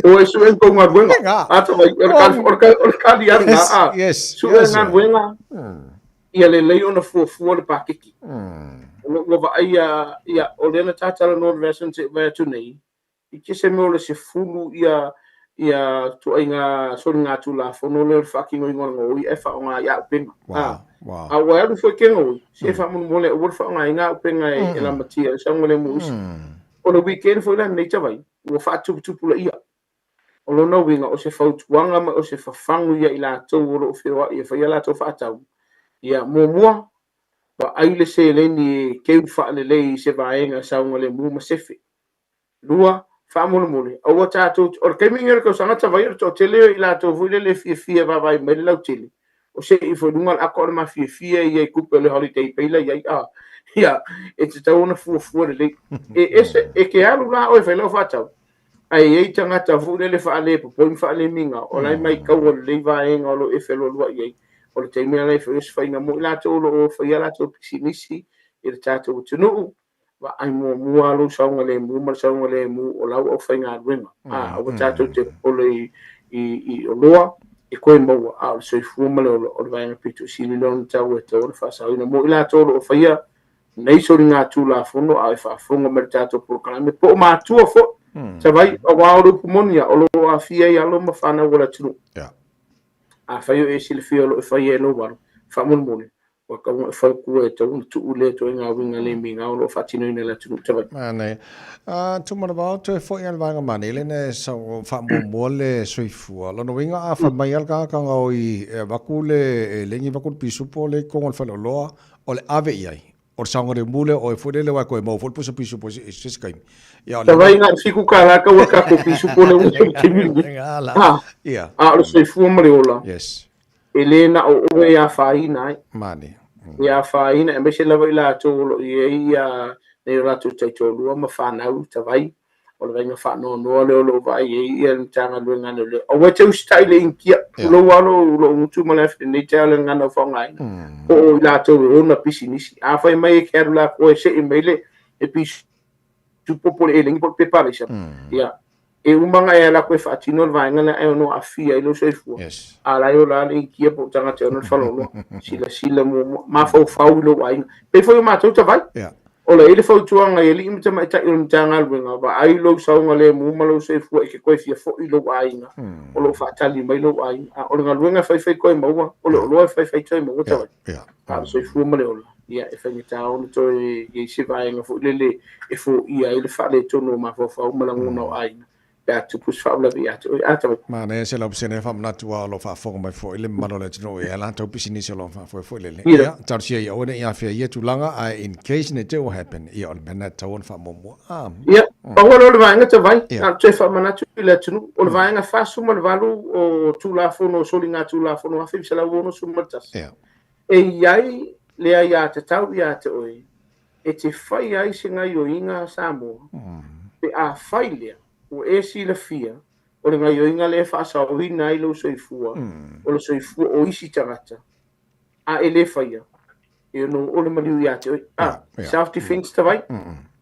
O e sue tou galuega. Ata vai, o le kali, o le kali, o le kali ana, Yes, a. yes, Sue yes. galuega, ia lelei ona fuafua le pakeki. O lou ua vaai ia, ia, o lea na tatalanoa le vaiaso na se'i atu nei, i te se mea o le 10 ia ia tuaiga soligatulafono lea o le faatinoina o le gaoi ae faaaoga ai auupega. Wow, wow. A ua alu foi ke gaoi, se faamolemole aua le faaaogaina auupega e lamatia ai le saogalemu isi. O le weekend foi la lenei Tavai, ua faatuputupulaia. O lona uiga o se fautuaga ma o se fafagu ia i latou o lo o feoai e fai a latou faatau. Ia, muamua, vaai le seleni e keu faalelei i se vaega saogalemu ma sefe. Lua, faamolemole, aua tatou te, o le taimi lenei o le tausaga tavai o le toatele o i latou foi lele e fiafia e vaavaai mai le lautele, o se'i foi i luga o le ata o le mafiafia ia i tupe o le holiday pay la i ai, a, ia, e tatau ona fuafua lelei. E ese, e te alu la oe e fai lau faatau, ae i ai tagata foi lele faalepopoi ma faalemiga, o la e maitaua lelei vaega o lo o e feloaloai ai, o le taimi lena e fai o se faiga mo i latou o lo o faia a latou pisinisi i le tatou atunuu, Vaai muamua lou saogalemu ma le saogalemu o lau aufaigaluega. A, aua tatou te popole i, i, i oloa e toe maua, a o le soifua ma le ola o le vaega pito i sili lea ona taua e tatau ona faasaoina mo i latou o lo o faia Nei soligatulafono a o e faafofoga mai i le tatou polokalame po o matua foi Savaii, aua o le upu moni lava, o lo o aafia ai alo ma fanau o le atunuu. Afai o e silafia o lo o e faia e lou alo, faamolemole, ua tatau ona e fautua e tatau ona tuu lea ituaiga uiga le migao o lo o faatinoina e le atunuu Savaii. Manaia. Tuumanavao, toe foi lava i le vaega manaia lea na e sau faamuamua le soifua. Lona uiga a fai mai lava le tagata gaoi e avatu le eleni avatu le pisupo lea i totonu o le faleoloa, o le ave i ai, o le saogalemu lea o oe foi lele aua e toe maua foi le pusa pisupo i se isi taimi. Ia, o le Savaii na o le $7 tau a tatou pisupo lea ua i le taimi lenei. Ia. A o le soifua ma le ola, Yes. e le na o oe e afaina ai. Manaia. E afaina, aemaise lava i latou o lo o i ai ia nai o latou taitoalua ma fanau tavai. O le vaaiga faanoanoa lea o lo o vaai ai ia le Matagaluega a Leoleo. Aua e te usitai i le Initia, tulou lava lou, lou gutu ma le afi lenei taeao le gagana o faaaogaina, po o i latou e ona pisinisi. Afai mai e te alu latou e sei mai le e pisupo po o le elegi po o le pepa alaisa, ia, e uma ona e alu atu e faatino le vaega lea ae ono aafia ai lou soifua. A o la e ola lava le Initia po o tagata e ona le faleoloa. Silasila muamua, mafaufau i lou aiga. Pei foi o matou tavai. O le i le fautuaga i alii ma tamaitai o le Matagaluega, vaai lou saogalemu ma lou soifua e te toe fia foi i lou aiga, o lo o faatali mai lou aiga. A o le galuega e faifai toe maua, o le oloa e faifai toe maua tavai. A o le soifua ma le ola, ia e faigata ona toe i ai se vaega foi lele e foia ai le faaletonu o mafaufau ma lagona o aiga. pe a tupu se faalavelave ia te oe. A tau. Manaia 100% e faamanatu lava o lo o faafofoga mai foi le mamalu o le atunuu i a latou pisinisi o lo o faafoe foi lele. Ia, talosia ia aua ne i afea i ia tulaga, ae in case ne i te i ua happen, ia o le mea lena e tatau ona faamuamua. A. Ia, pau lea o le vaega tavai, na o le toe faamanatu i le atunuu, o le vaega 48 o Tulafono o Soligatulafono 1961, e i ai le aiatatau ia te oe e te fai ai se gaioiga a Samoa, pe afai lea ua e silafia o le gaioiga lea e faasaoina ai lou soifua, o le soifua o isi tagata, a e le faia, e ono oo le maliu ia te oe. A, Self Defence tavai,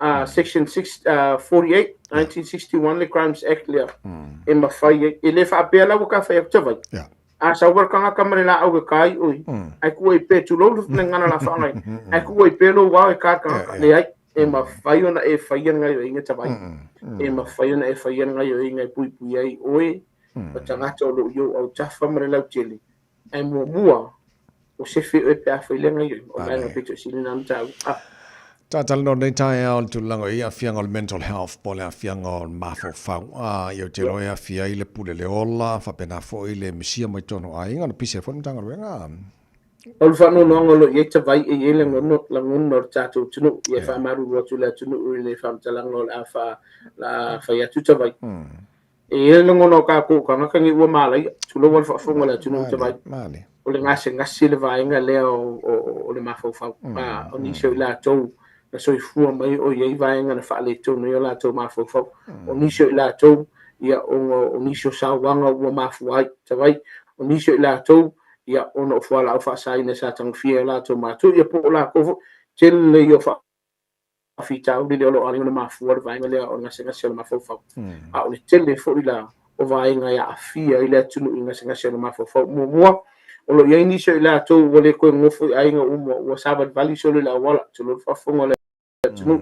a, Section 6, 48, 1961 le Crimes Act lea, e mafai ai, e le faapea la ua ka fai atu tavai. A sau le tagata ma le laau e ka ai oe, ae tuu ai pea, tulou le gagana la whaangai, ae tuu ai pea lou ao e ka le tagata, leai, e mafai ona e faia le gaioiga tavai, e mafai ona e faia le gaioiga e puipui ai oe ma tagata o lo o i ou autafa ma le lautele, ae muamua, o sefe oe pe a fai lea gaioiga, o le vaega pito i sili lena ona taua. Ah. Talanoa nei taeao i le tulaga i aafiaga o le mental health po o le aafiaga o le mafaufau. Ia ou te iloa e aafia ai le pule le ola, faapena foi le misia mai totonu o aiga, ona pisi ai foi le Matagaluega. O le faanoanoaga o lo o i ai tavai e i ai lagona, lagona o le tatou atunuu. Ia e faamalulu atu i le atunuu i le faamatalaga o le a fa, le a fai atu tavai. E i ai le lagona o tatou tagata nei ua malaia, tulou le faafofoga a le atunuu tavai. O le gasegase le vaega lea o le mafaufau. O nisi o i latou na soifua mai o i ai vaega na faaletonu ai o latou mafaufau. O nisi o i latou, ia, ona o nisi o sauaga ua mafua ai, tavai. O nisi o i latou, ia, ona o fualaau faasaina sa tagofia e o latou matua, ia po o latou foi. Tele ia o faafitauli lea o lo o ala ai ona mafua le vaega lea o le gasegase o le mafaufau. A o le tele foi la o vaega e aafia ai le atunuu i gasegase o le mafaufau. Muamua, o lo o i ai nisi o i latou ua le toe nofo i aiga uma, ua savalivali solo i le auala, tulou le faafofoga a le atunuu.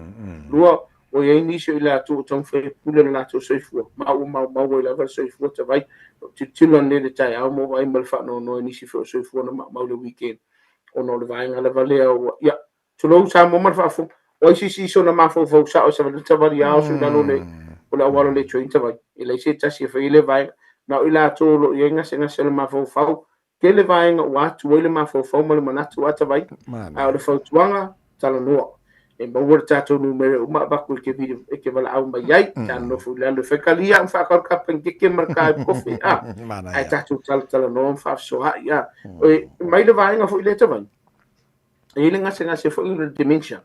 Lua, ua i ai nisi o i latou ua taumafai e pule lo latou soifua, ma ua maumau ai lava le soifua tavai. Ou tilotilo ananei i le taeao ma ou vaai ma le faanoanoa i nisi foi o soifua na maumau i le weekend, ona o le vaega lava lea ua, ia, Tulou Samoa ma le faafofoga. O ai se isi i sona mafaufau sao e savali savali ao i lalo le o le auala o le train tavai. E leai se tasi e fai le vaega. Na o i latou o lo o i ai gasegase o le mafaufau, tele vaega ua atu ai le mafaufau ma le manatu a tavai. A o le fautuaga, talanoa. E maua le tatou numera e uma avatu e ke video e ke valaau mai ai. Ta nofo i lalo e fai kalia ma whaakau ka pankeke ma le kai kofe. A, ae tatou talatalanoa ma faafesoaai. A, e mai le vaega foi lea tavai. E i ai le gasegase foi o le dementia.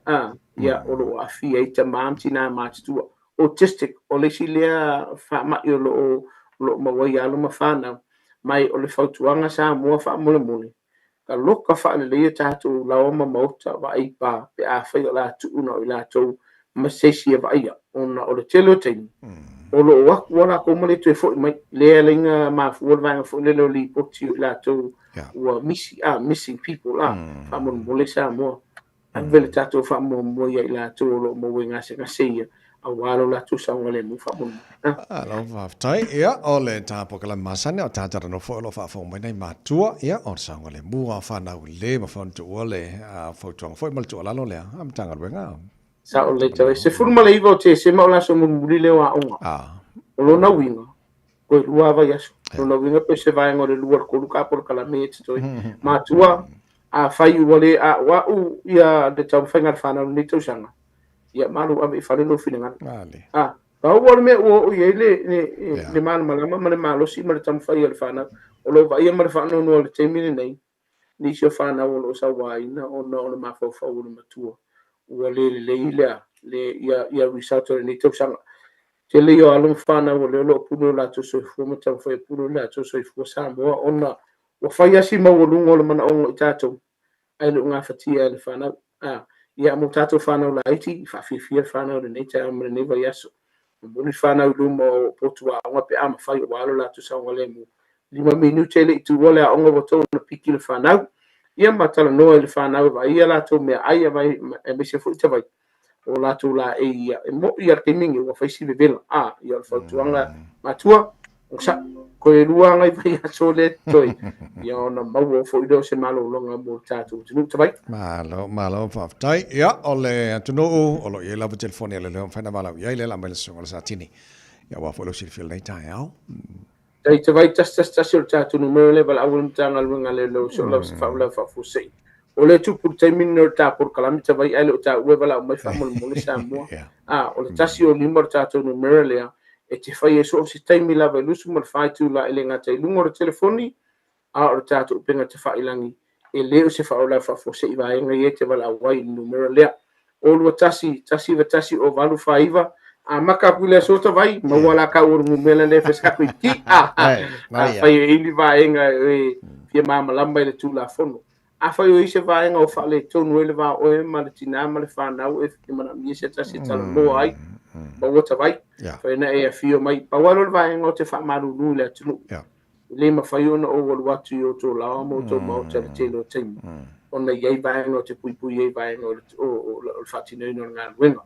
A, ia, o lo o aafia ai tama ma tinā matutua. Autistic, o le isi lea faamai o lo o, o lo o maua ai alo ma fanau. Mai o le fautuaga Samoa faamolemole, taloka faaleleia tatou laoa ma maota vaai pa pe afai o le a tuu na o i latou ma se isi e vaaia, ona o le tele o taimi, o lo o atu lava latou ma le toe foi mai. Lea e ala ai ona mafua le vaega foi lele o lipoti o i latou ua misi, missing people, faamolemole Samoa. Ave le tatou faamuamua ia i latou o lo o maua i gasegase ia, aua lo latou saogalemu faamolemole. Malo faafetai. Ia, o le ta polokalame masani, o tātou talanoa foi o lo o faafofoga mai nai matua, ia, o le saogalemu lava o fanau le mafai ona tuua le fautuaga foi ma le tuualalo lea a Matagaluega. Sao lelei tau. E 19 o Tesema o le aso mulimuli lea o aoga. O lona uiga, toe 2 lava vaiaso. O lona uiga pe se vaega o le 2 i le 3 ka polokalame e totoe. Matua, afai ua le a'ua'u ia le taumafaiga a le fanau i lenei tausaga, ia malu ave i fale lou finagalo. A, pau o le mea ua oo i ai le, le, le malamalama ma le malosi ma le taumafai a le fanau, o lo o vaaia ma le faanoanoa i le taimi lenei, nisi o fanau o lo o sauaina ona o le mafaufau o le matua ua le lelei le, le, ia, ia result o lenei tausaga. Tele ia o alo ma fanau o lea o lo o pule o latou soifua ma taumafai e pule o latou soifua Samoa ona ua fai lava si maualuga o le manaoga o i tatou ae le o gafatia e le fanau. A, ia mo tatou fanau laiti, i faafiafia le fanau i lenei taeao ma lenei vaiaso. Momoli le fanau i luma o potu aoga pe a mafai aua lo latou saogalemu. 5 minute e le i tuua le aoga ua tatau ona piki le fanau. Ia ma talanoa i le fanau e vaaia latou meaai aemaise foi tavai o latou laei ia. E mo'i lava le taimi lenei ua fai si vevela. A, ia o le fautuaga matua, onosai, toe 2 nai vaiaso lea e totoe, ia ona maua foi lea o se malologa mo le tatou atunuu. Tavai. Malo, malo, faafetai. Ia, o le atunuu o lo o i ai lava telefoni a leoleo e mafai ona valaau i ai, lea o le a aumai le susuga o le Satini. Ia, aua foi lou silafia i lenei taeao. Tai tavai tasi tasi tasi o le tatou numera lea valaau i le Matagaluega a Leoleo se o lava se faalavelave faafuasei. O lea e tupu i le taimi lenei o le ta polokalame tavai ae le o taua e valaau mai faamolemole Samoa. A, o le tasi o lima o le tatou numera lea e te fai ai so o se taimi lava i 24 itula e le gata i luga o le telefoni a o le tatou upega tafailangi e le o se faalavelave faafuasei vaega ia e te valaau ai i le numera lea. O 21 191 o 8 4 9 amata atu i le aso tavai maua la kau o le numera lea fai i ki a fai e ili vaega e fia malamalama i le Tulafono. Afai o i ai se vaega o faaletonu ai le va o oe ma le tinā ma le fanau e fia manaomia se tasi e talanoa ai, maua tavai, fai na e afio mai. Pau lava lea o le vaega ou te faamalulu i le atunuu. E le mafai ona ou alu atu i outou laoa ma outou maota i le tele o taimi, ona e i ai vaega ou te puipui ai vaega o le faatinoina o le galuega.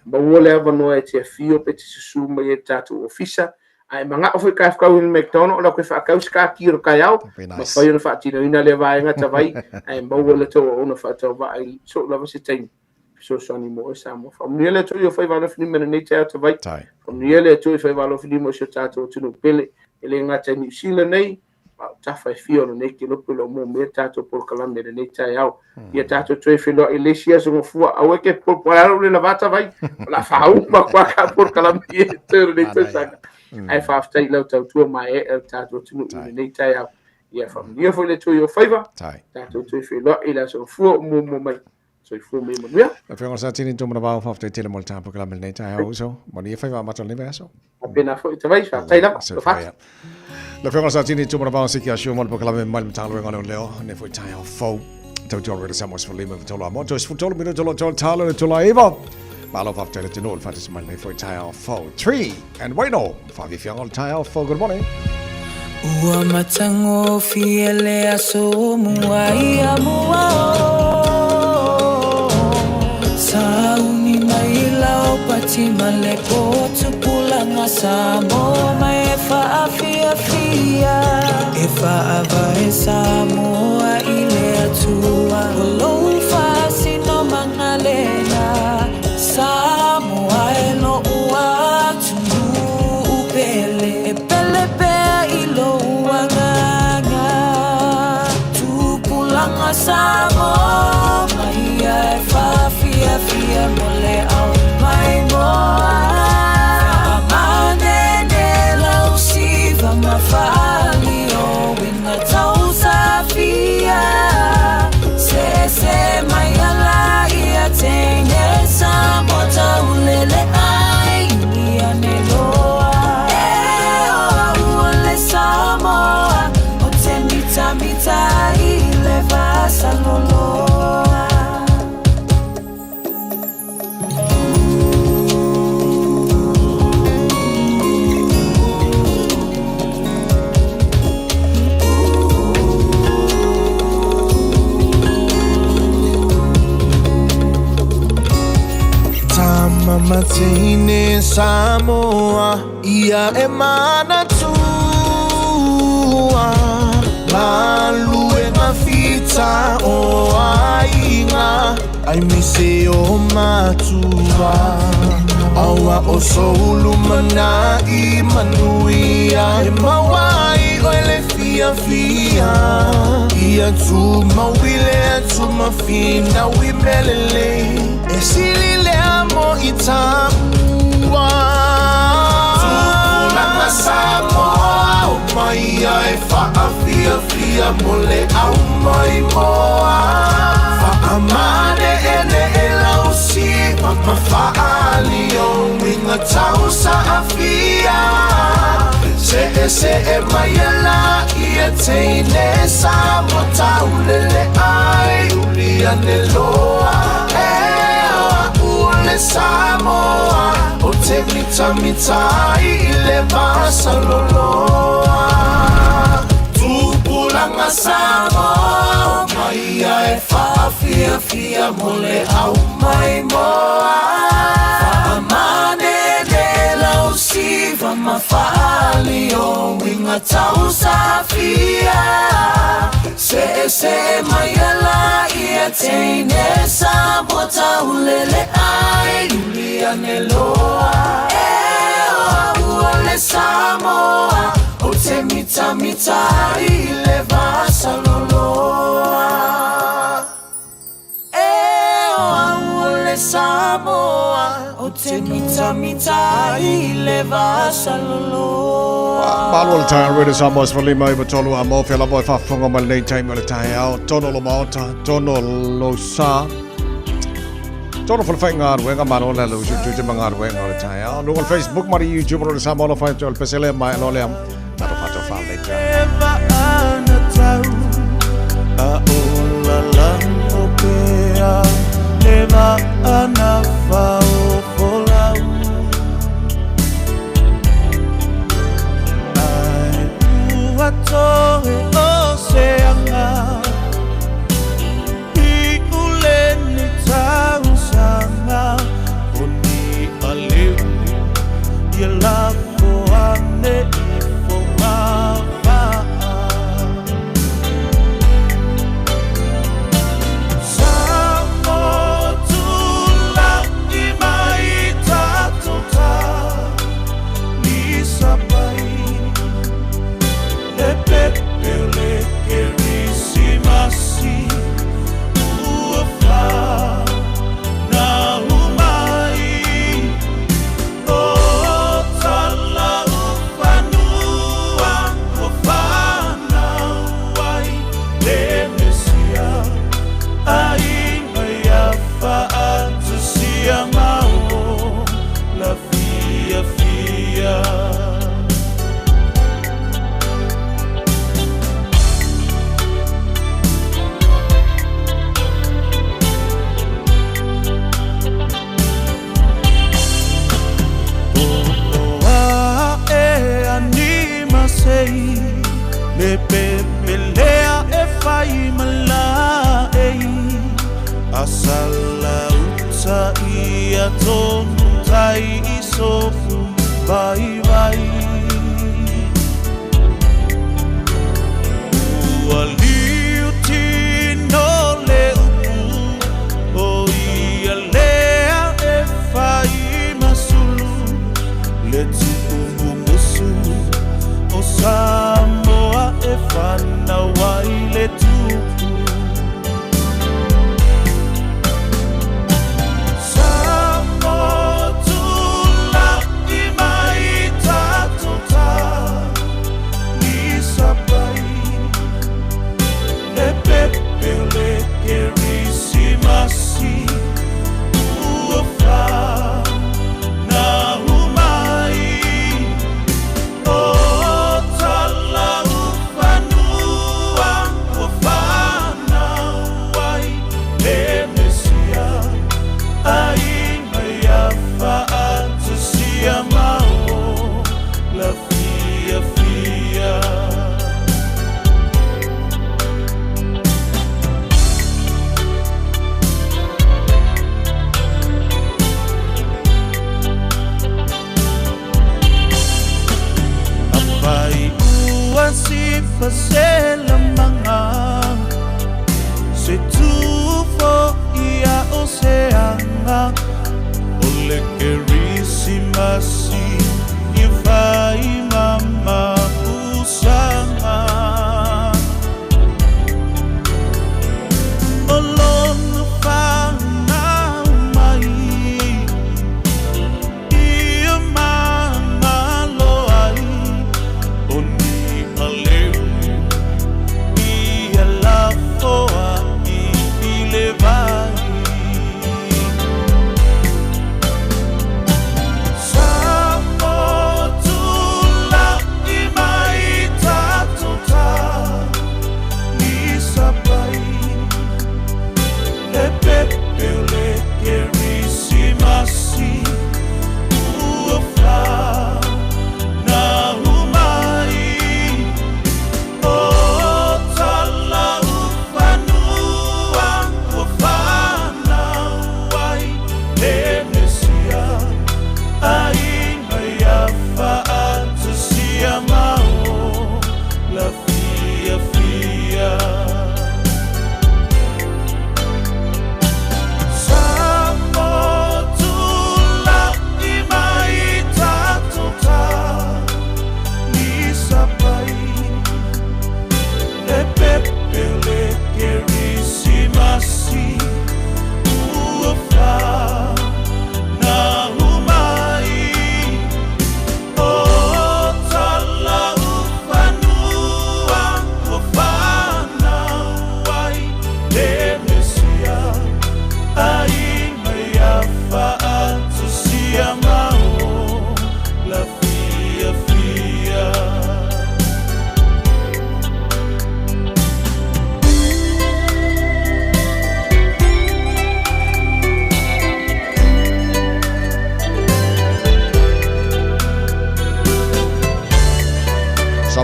Maua le avanoa e te afio pe te susu mai ai i le tatou ofisa, a e manao foi ka fkau i le McDonald o la koe faakau se kaki o le taeao, mafai ona faatinoina lea vaega tavai, ae maua le tou auauna faatauvaa i soo lava se taimi. Fesoasoani mo oe Samoa. Faamanuia le Atua i o faiva alofi lima i lenei taeao tavai. Faamanuia le Atua i faiva alofi lima o si o tatou atunuu pele, e le gata i Niu Sila nei, a o tafa e fia o lenei kelope o lo o mōmea tatou polokalame i lenei taeao. Ia tatou toe feiloai i le isi aso gafua, aua e ke polo le lavata vai, o le a faauma atu lava ka polokalame ia e totoe o lenei tausaga. Ae faafetai i lau tautua maeaea i le tatou atunuu i lenei taeao. Ia faamanuia foi le Atua i ou faiva, tatou toe feiloai i le aso gafua o muamua mai. Soifua ma ia manuia. Lau Afioga Satini Tumanavao, faafetai tele mo le ta polokalame i lenei taeao uso. Manuia faiva amata o lenei vaiaso. Faapena foi tavai, faafetai lava. Soifua ia. Lau Afioga Satini Tumanavao, siki a sio mo le polokalame mai le Matagaluega o Leoleo, lenei foi taeao fou. Tautua Radio Samoa 15 ma tolu a moto, 13 minuto lo tolu talo le tula iva. Malo faafetai le atunuu i le faatasi mai lenei foi taeao fou. Tree and Wayno, whaafiafiaga o le taeao fou. Good morning. Ua matagofie le aso mua ia mua o Sauni mai lau pati ma le potu pulaga Samoa mai e faafiafia E faavae Samoa i le Atua O lou faasinomaga lena Samoa e lo'u atunuu pele E pele pea i lou agaga Tupulaga Samoa mai ia e faafiafia mo le ao maimoa Faamanene lau siva ma faalio uiga tausafia Se ma teine Samoa Ia e manatua Galuega fita o aiga Ai mise o matua Aua o soulu manai manuia E maua ai oe le fiafia Ia tumau i le atu ma finau i mea lelei E sili lea mo i taua Tupulaga Samoa o mai ai faafiafia mo le au maimoa Faamane'ene'e lau siva ma faaali o uiga tau saafia Se'ese'e mai e laia teine Samoa taulele ai uli ane loa E o a'u o le Samoa O te mitamita ai i le vasaloloa Tupulaga Samoa o mai ai faafiafia mo le au maimoa Faamane'ene'e lau siva ma faaali o uiga tau safia Se'ese'e mai e laia teine Samoa taulele ai uli ane loa E o a'u o le Samoa O te mitamita ai i le vasaloloa E o a'u o le Samoa O te mitamita ai i le vasaloloa Malo o le taeao Radio Samoa 15 93 a mo fea lava e faafofoga mai lenei taimi o le taeao. Tono lo maota, tono lo sa. Tono fo le faigaluega, malo le ala usu tiute ma galuega o le taeao. Luga o le Facebook ma le YouTube o le Samoa lo fai o le pesele mai alo lea. Tato fato fa le taeao. A o lalango pea le vaana faofolau Ae ua toe o se aga I uleni tausaga O ni aleu ia lafo ane i fogavaa Samoa tula'i mai tatou talisapai Le pepe o le Kerisimasi ua fanau mai O Talaufanua ua fanau ai le Mesia Aiga ia faatasia ma ola fiafia. Ae ani masei le pepelea e fai ma laei Asalauta ia tonu tai i so'u vaivai Ua liu tino le upu o ia lea e fai ma sulu Le tuumumusu o Samoa e fanau ai le tupu Samoa tula'i mai tatou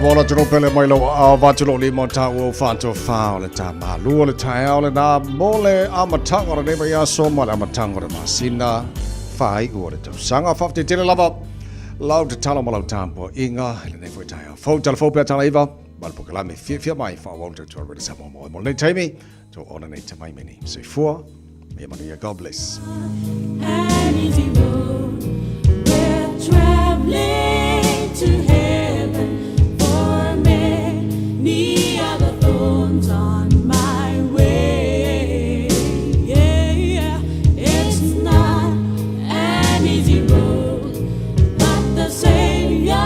Samoa le atunuu pele mai lou aao vatu lou lima o taua ua faatofā o le tamalua o le taeao lenā mo le amataga o lenei vaiaso ma le amataga o le masina faaiu o le tausaga. Faafetai tele lava lau tatalo ma lau tapuaiga i lenei foi taeao fou. Tala fou pea tala iva ma le polokalame fiafia mai faaauau le tautua Radio Samoa mo mo lenei taimi to ona nei tamaimeni. Soifua ma ia manuia. God bless. An easy road, we're traveling to heaven for many other thorns on my way. Yeah, it's not an easy road, but the Savior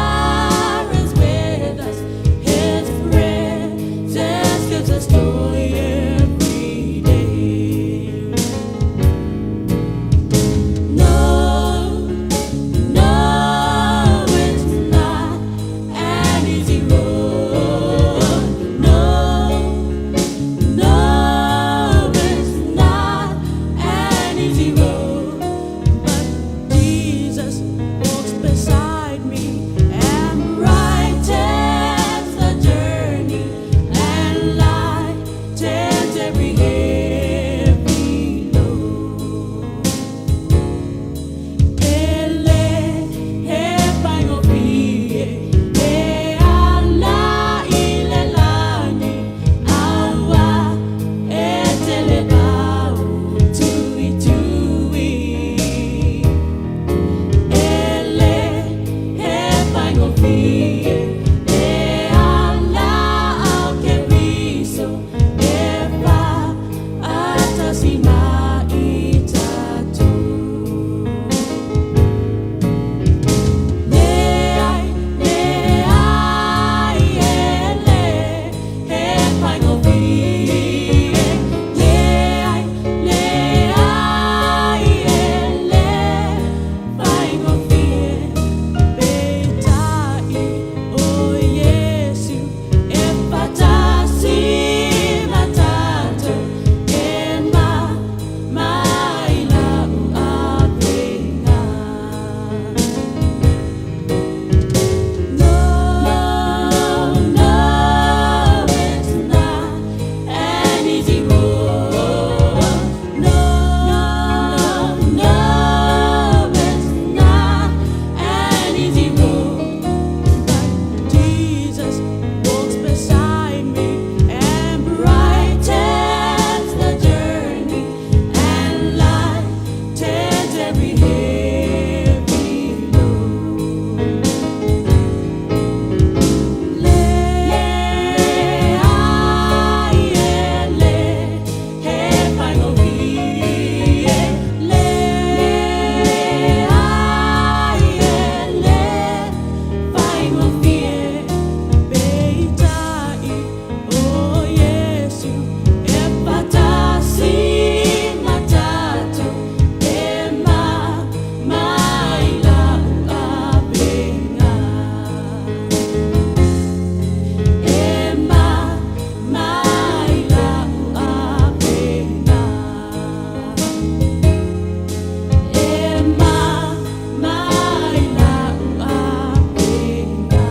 is with us. His presence gives us joy every day. No, no, it's not an easy road. No, no, it's not an easy road. But Jesus walks beside me and brightens the journey and lightens every heavy load. Ele he faigofie e ala i le lagi aua e te le ao tuitui. Ele he faigofie e ala au Keriso e faatasi mai tatou. Leai, leai, ele he faigofie. Leai, leai, ele faigofie. Peitai o Iesu e faatasi ma tatou e ma mai lau avega. No, no, it's not an easy road. No, no, it's not an easy road. But Jesus walks beside me and brightens the journey and lightens every heavy load. Leai, ele he faigofie. Leai, ele faigofie. Peitai o Iesu e faatasi ma tatou e ma mai lau avega. E ma mai lau avega. E ma mai lau avega.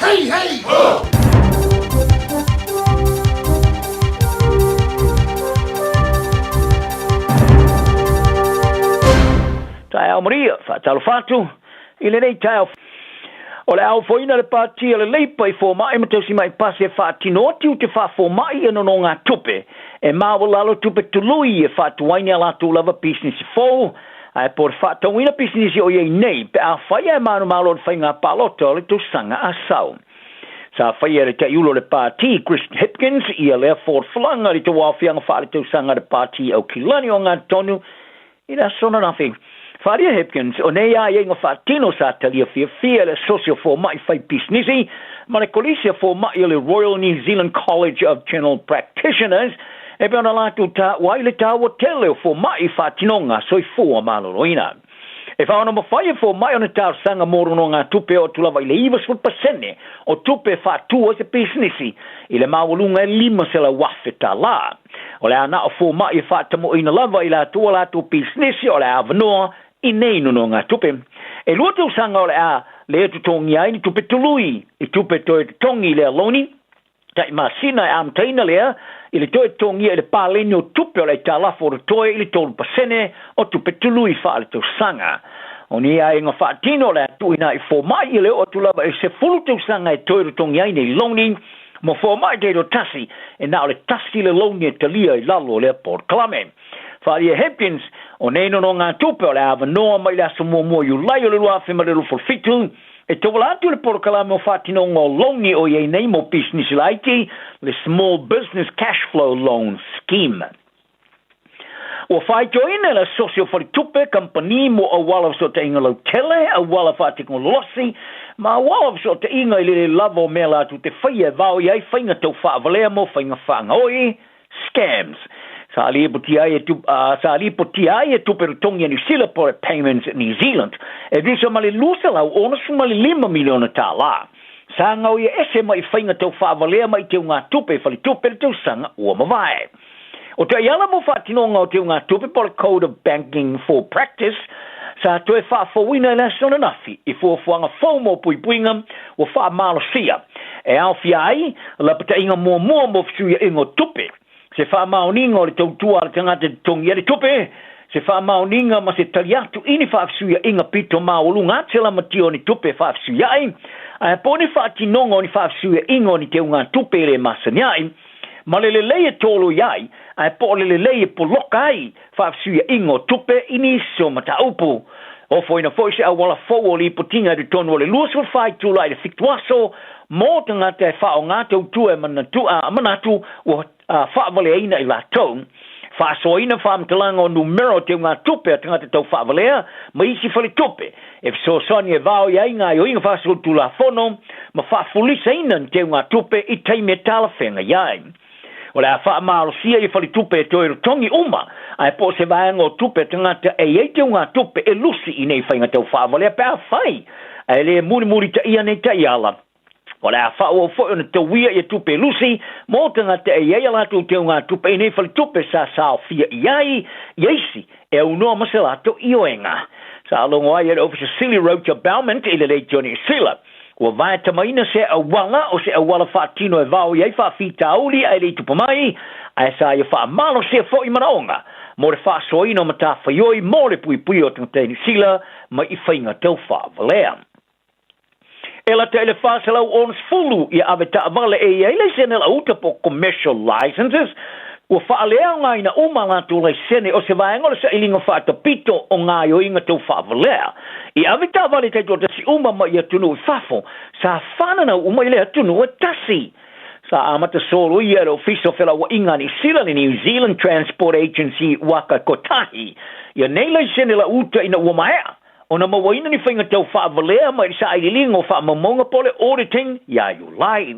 Hey, hey! Ho! Taeao Maria, faatalofa atu i lenei taeao. O le a ofoina le Pati a le Leipa i fomai ma tausimai pasi e faatino tiute faafomai ia nonogatupe e maualalo tupe tului e faatuai ni a latou lava pisinisi fou ae po o le faatauina pisinisi o i ai nei pe afai ae manumalo le faiga palota o le tausaga a sau. Sa faia e le Taiulu o le Pati, Chris Hipkins, ia lea folafolaga i le tauaofiaga faaletausaga a le Pati Aukilani o Agatonu i le aso ananafi. Faaalia Hipkins, o nei aiaiga faatino sa talia fiafia e le Asosi o Fomai Fai Pisinisi ma le Kolisi a Fomai o le Royal New Zealand College of General Practitioners e pei ona latou taua ai le taua tele o fomai i faatinoga soifua maloloina. E faaonomafai e fomai ona talosaga mo nonogatupe oo atu lava i le 90% o tupe e faatu ai se pisinisi i le maualuga e $500,000. O le a na o fomai e faatamoeina lava i latou a latou pisinisi o le avanoa i nei nonogatupe. E lua tausaga o le a le totogia ai ni tupe tului i tupe toe totogi i lea loni, tai masina e amataina lea i le toe totogia i le paleni o tupe o le aitalafu o totoe i le 3% o tupe tului faaletausaga. O ni aiga faatino o le a tuuina i fomai i le oo atu lava i le 10 tausaga e toe totogi ai nei loni mo fomai taitoatasi e na o le tasi le loni e talia i lalo o lea polokalame. Faaalia Hopkins, o nei nonogatupe o le a avanoa mai le aso muamua o Iulai o le 2027 e tauala atu i le polokalame o faatinoga o loni o i ai nei mo pisinisi laiti, le Small Business Cash Flow Loan Scheme. Ua faitioina e le Asosi o Faletupe, Kamupani mo Auala Fesootaiga Lautele, Auala Faatekonolosi ma Auala Fesootaiga i le le lava o mea latou te faia e vaoia ai faiga tau faavalea mo faiga faagaoi, scams. Sa lipotia ai e sa lipotia ai e tupe totogi a Niu Sila po o le Payments New Zealand e tusa ma le $265 miliona tālā. Sa gaoia ese mai i faiga tau faavalea mai teugatupe i faletupe i le tausaga ua mavae. O taiala mo faatinoga o teugatupe po o le Code of Banking for Practice sa toe faafouina i le aso ananafi i fuafuaga fou mo puipuiga ua faamalosia e aofia ai lapataiga muamua mo fesuiaiga o tupe, se faamaoniga o le tautua a le tagata e totogi ai le tupe, se faamaoniga ma se tali atu i ni faafesuiaiga pito maualuga atu se lamatia o ni tupe e faafesuiai, ae po o ni faatinoga o ni faafesuiaiga o ni teugatupe e le masani ai, ma le lelei e toloi ai, ae po o le lelei e poloka ai faafesuiaiga o tupe i nisi o mataupu. Ofoina foi se auala fou o lipotiga i totonu o le 24 itula i le 7 aso mo tagata e faaaoga tautua e manatu, a, manatu ua faavaleaina i latou. Faasoaina faamatalaga o numera o teugatupe a tagata tau faavalea ma isi faletupe e fesoasoani e vaoi ai gaoioiga faasolitulafono ma faafulisaina ni teugatupe i taimi e talafeagai ai. O le a faamalosia ia faletupe e toe totogi uma ae po o se vaega o tupe a tagata e i ai teugatupe e lusi i nei faiga tau faavalea pe afai ae le mulimulitaia nei taiala. O le a faaauau foi ona tauia ia tupe lusi mo tagata e i ai a latou teugatupe i nei faletupe sa saofia i ai ia isi e aunoa ma se latou ioega. Sa logo ai e le Ofisa Sili Roger Bauman i le Leitio Niu Sila. Ua vaetamaina se auala o se auala faatino e vaoi ai faafitauli ae le i tupu mai, ae sa ia faamalosia foi manaoga mo le faasoaina o matafaioi mo le puipuia o tagata Niu Sila mai i faiga tau faavalea. E lata i le 460 ia ave taavale e i ai laisene lauta po o commercial licenses, ua faaleaogaina uma a latou laisene o se vaega o le sailiga faatapito o gaoioiga tau faavalea. I ave taavale taitoatasi uma mai atunuu i fafo, sa fananau uma i le atunuu e tasi. Sa amata soloia e le Ofisa o Felauaiga a Niu Sila, le New Zealand Transport Agency Waka Kotahi, ia nei laisene lauta ina ua maea ona mauaina ni faiga tau faavalea mai le sailiiliga o faamaumauga po o le auditing iā Iulai.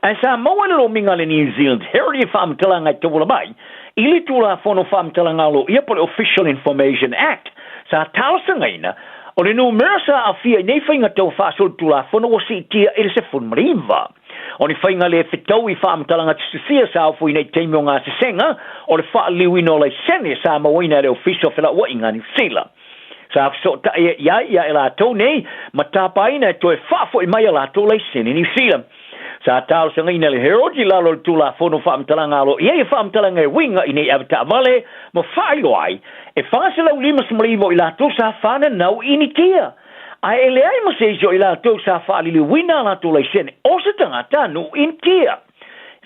Ae sa maua i le lomiga a le New Zealand Herald ia faamatalaga e tauala mai i le Tulafono Faamatalaga Aloaia po o le Official Information Act sa talosagaina o le numera sa aafia i nei faiga tau faasolitulafono ua siitia i le 19. O ni faiga le fetaui faamatalaga tusitusia sa ofoina i taimi o gasesega o le faaliliuina o laisene sa mauaina e le Ofisa o Felauaiga a Niu Sila. Sa fesootai i ai ia e latou nei ma tapaina e toe faafoi mai a latou laisene Niu Sila. Sa talosagaina le Herald i lalo o le Tulafono Faamatalaga Aloaia ia faamatalaga e uiga i nei avetaavale ma faailoa ai e 459 o i latou sa fananau i Initia ae e leai ma se isi o i latou sa faaliliuina a latou laisene o se tagata nuu Initia.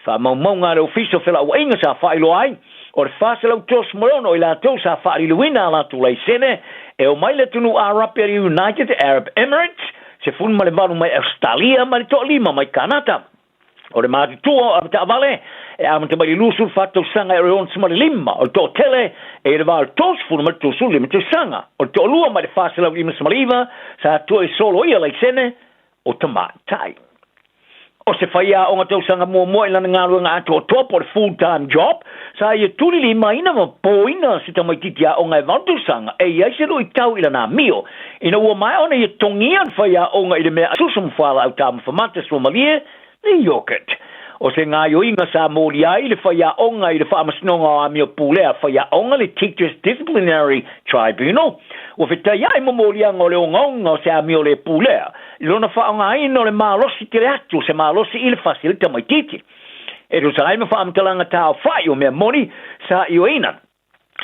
Faamaumauga a le Ofisa o Felauaiga sa faailoa ai, o le 436 o i latou sa faaliliuina a latou laisene e omai le atunuu Arapi a le United Arab Emirates, 18 mai Ausetalia ma le toalima mai Kanata. O le matutua o avetaavale e amata mai le 24 tausaga e o le 65, o le toatele e i le va o le 30 ma le 35 tausaga. O le toalua mai le 459 sa toe soloia laisene o tamaitai. O se faiaoga tausaga muamua i lana galuega atoatoa po o le full time job, sa ia tulilimaina ma poina se tamaitiiti aoga e 8 tausaga e i ai se luitau i lana amio ina ua maea ona ia togia le faiaoga i le mea susu ma fualaau taumafa mata suamalie le yogurt. O se gaoioiga sa molia ai le faiaoga i le Faamasinoga o Amio Pulea Faiaoga le Teachers Disciplinary Tribunal, ua fetaiaʻi ma moliaga o le ogaoga o se amio lē pulea i lona faaaogaina o le malosi tele atu o se malosi i le fasi a le tamaitiiti. E tusa ai ma faamatalaga taofaʻi o mea moni sa ioeina,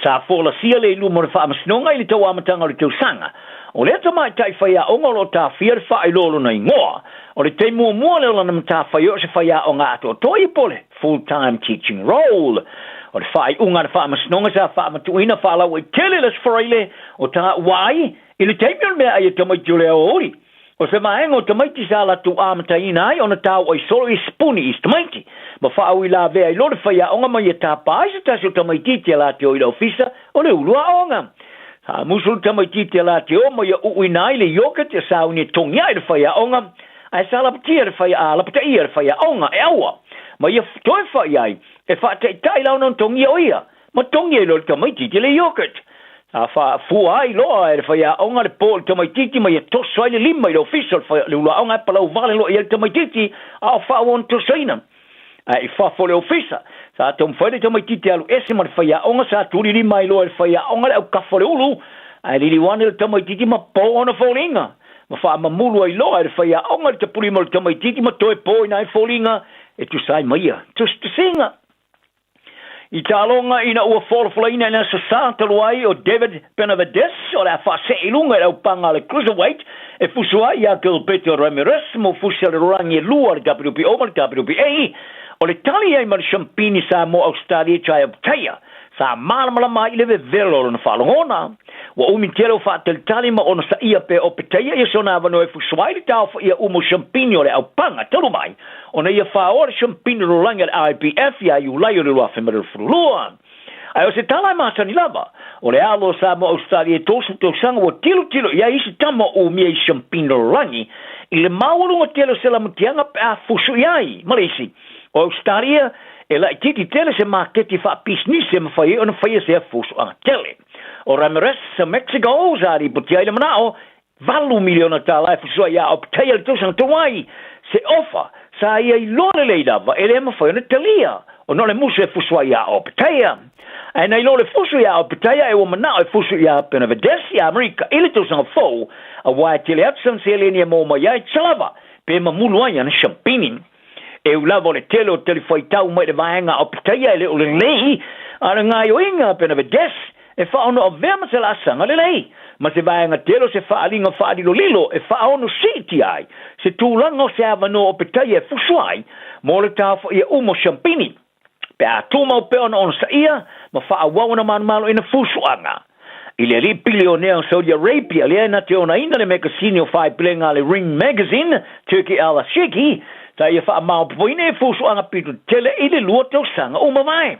Sa folasia le i luma o le Faamasinoga i le tau amataga o le tausaga. O lea tamaitai faiaoga o lo o tafia le faailoa o lona igoa. O le taimi muamua lea o lana matafaioi o se faiaoga atoatoa ia po o le full time teaching role. O le faaiuga a le Faamasinoga sa faamatuuina faalauaitele le Aso Faraile o taua ai i le taimi o le meaai a tamaiti o le aoauli. O se vaega o tamaiti sa latou amataina ai ona tauai solo i sipuni i isi tamaiti, ma faauilavea ai loa le faiaoga ma ia tapa ai se tasi o tamaitiiti a latou i le ofisa o le ulu aoga. Sa musu le tamaitiiti a latou ma ia uuina ai le yogurt e sauni e togi ai le faiaoga, ae sa lapatia le fai, a, lapataia le faiaoga e aua ma ia toe fai ai e faataitai la ona togia o ia. Ma togi ai loa le tamaitiiti le yogurt. Sa faafua ai loa e le faiaoga le po i le tamaitiiti ma ia toso ai le lima i le ofisa o le uluaoga ae palau vale loa i ai le tamaitiiti a o faaauau ona tosoina. Ae i fafo o le ofisa, sa taumafai le tamaitiiti e alu ese ma le faiaoga, sa tuli lima ai loa e le faiaoga le aukafa o le ulu, ae liliu ane le tamaitiiti ma po ona foliga. Ma faamamulu ai loa e le faiaoga le tapulima o le tamaitiiti ma toe poina ai foliga e tusa ai ma ia tusitusiga. I taaloga ina ua folafolaina i le Aso Sa talu ai o David Benavidez o le a faasee i luga i le aupaga a le Cruiserweight e fusu ai iā Gilberto Ramirez mo fusi a le lalolagi e lua le WBO ma le WBA. O le tali ai ma le Siampini Samoa Ausetalia Jai Opetaia sa malamalama ai i le vevelo o lona faalogona. Ua umi tele o faatalitali ma onosaia pea Opetaia ia sona avanoa e fusu ai le taofaia uma o Siampini o le aupaga talu mai ona ia faaoa le Siampini lalolagi a le IBF iā Iulai o le 2022. Ae o se tala e masani lava, o le alo o Samoa Ausetalia e 30 tausaga ua tilotilo i ai isi tama o umia i Siampini lalolagi i le maualuga tele o se lamatiaga pe a fusu i ai ma le isi O Ausetalia, e laitiiti tele se maketi faapisinisi e mafai ai ona faia sea fusuaga tele. O Ramirez sa Mexico sa lipotia ai le manao $8 miliona e fusuai iā Opetaia i le tausaga talu ai. Se ofa sa ia iloa lelei lava e le mafai ona talia ona o le musu e fusuai iā Opetaia. Ae na iloa le fusu iā Opetaia e ua manao e fusu iā Benavidez i Amerika i le tausaga fou auā e tele atu sana seleni e maua mai ai tsa lava pe mamulu ai ana siampini. E ui lava o le tele o talifuaitau mai le vaega Opetaia e le o lelei, a o le gaoioiga a Benavidez e faaono avea ma se laasaga lelei, ma se vaega tele o se faaaliga faalilolilo e faaono siitia ai se tulaga o se avanoa Opetaia e fusu ai mo le taofaia uma o siampini pe a tumau pea ona onosaia ma faaauau ona manumaloina fusuaga. I le alii pilionea o Saudi Arabia lea e na te onaina le mekasini o faaipilega a le Ring Magazine, Turki Al Sheikhi, sa ia faamaopoopoina ia fusuaga pito tele i le 2 tausaga ua mavae.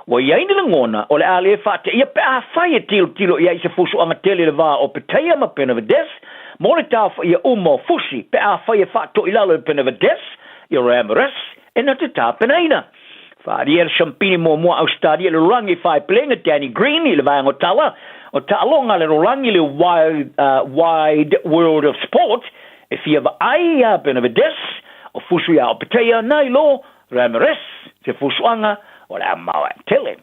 Ua i ai ni lagona o le a le faateia pe afai e tilotilo i ai i se fusuaga tele i le va o Opetaia ma Benavidez mo le taofaia uma o fusi pe afai e faatoilalo e Benavidez i Ramirez e na te tapenaina. Faaalia le siampini muamua Ausetalia i le lalolagi faaipilega Danny Green i le vaega o tala o taaloga a le lalolagi le Wide World of Sport e fia vaai iā Benavidez o fusu iā Opetaia nai lo Ramirez se fusuaga o le a maoae tele.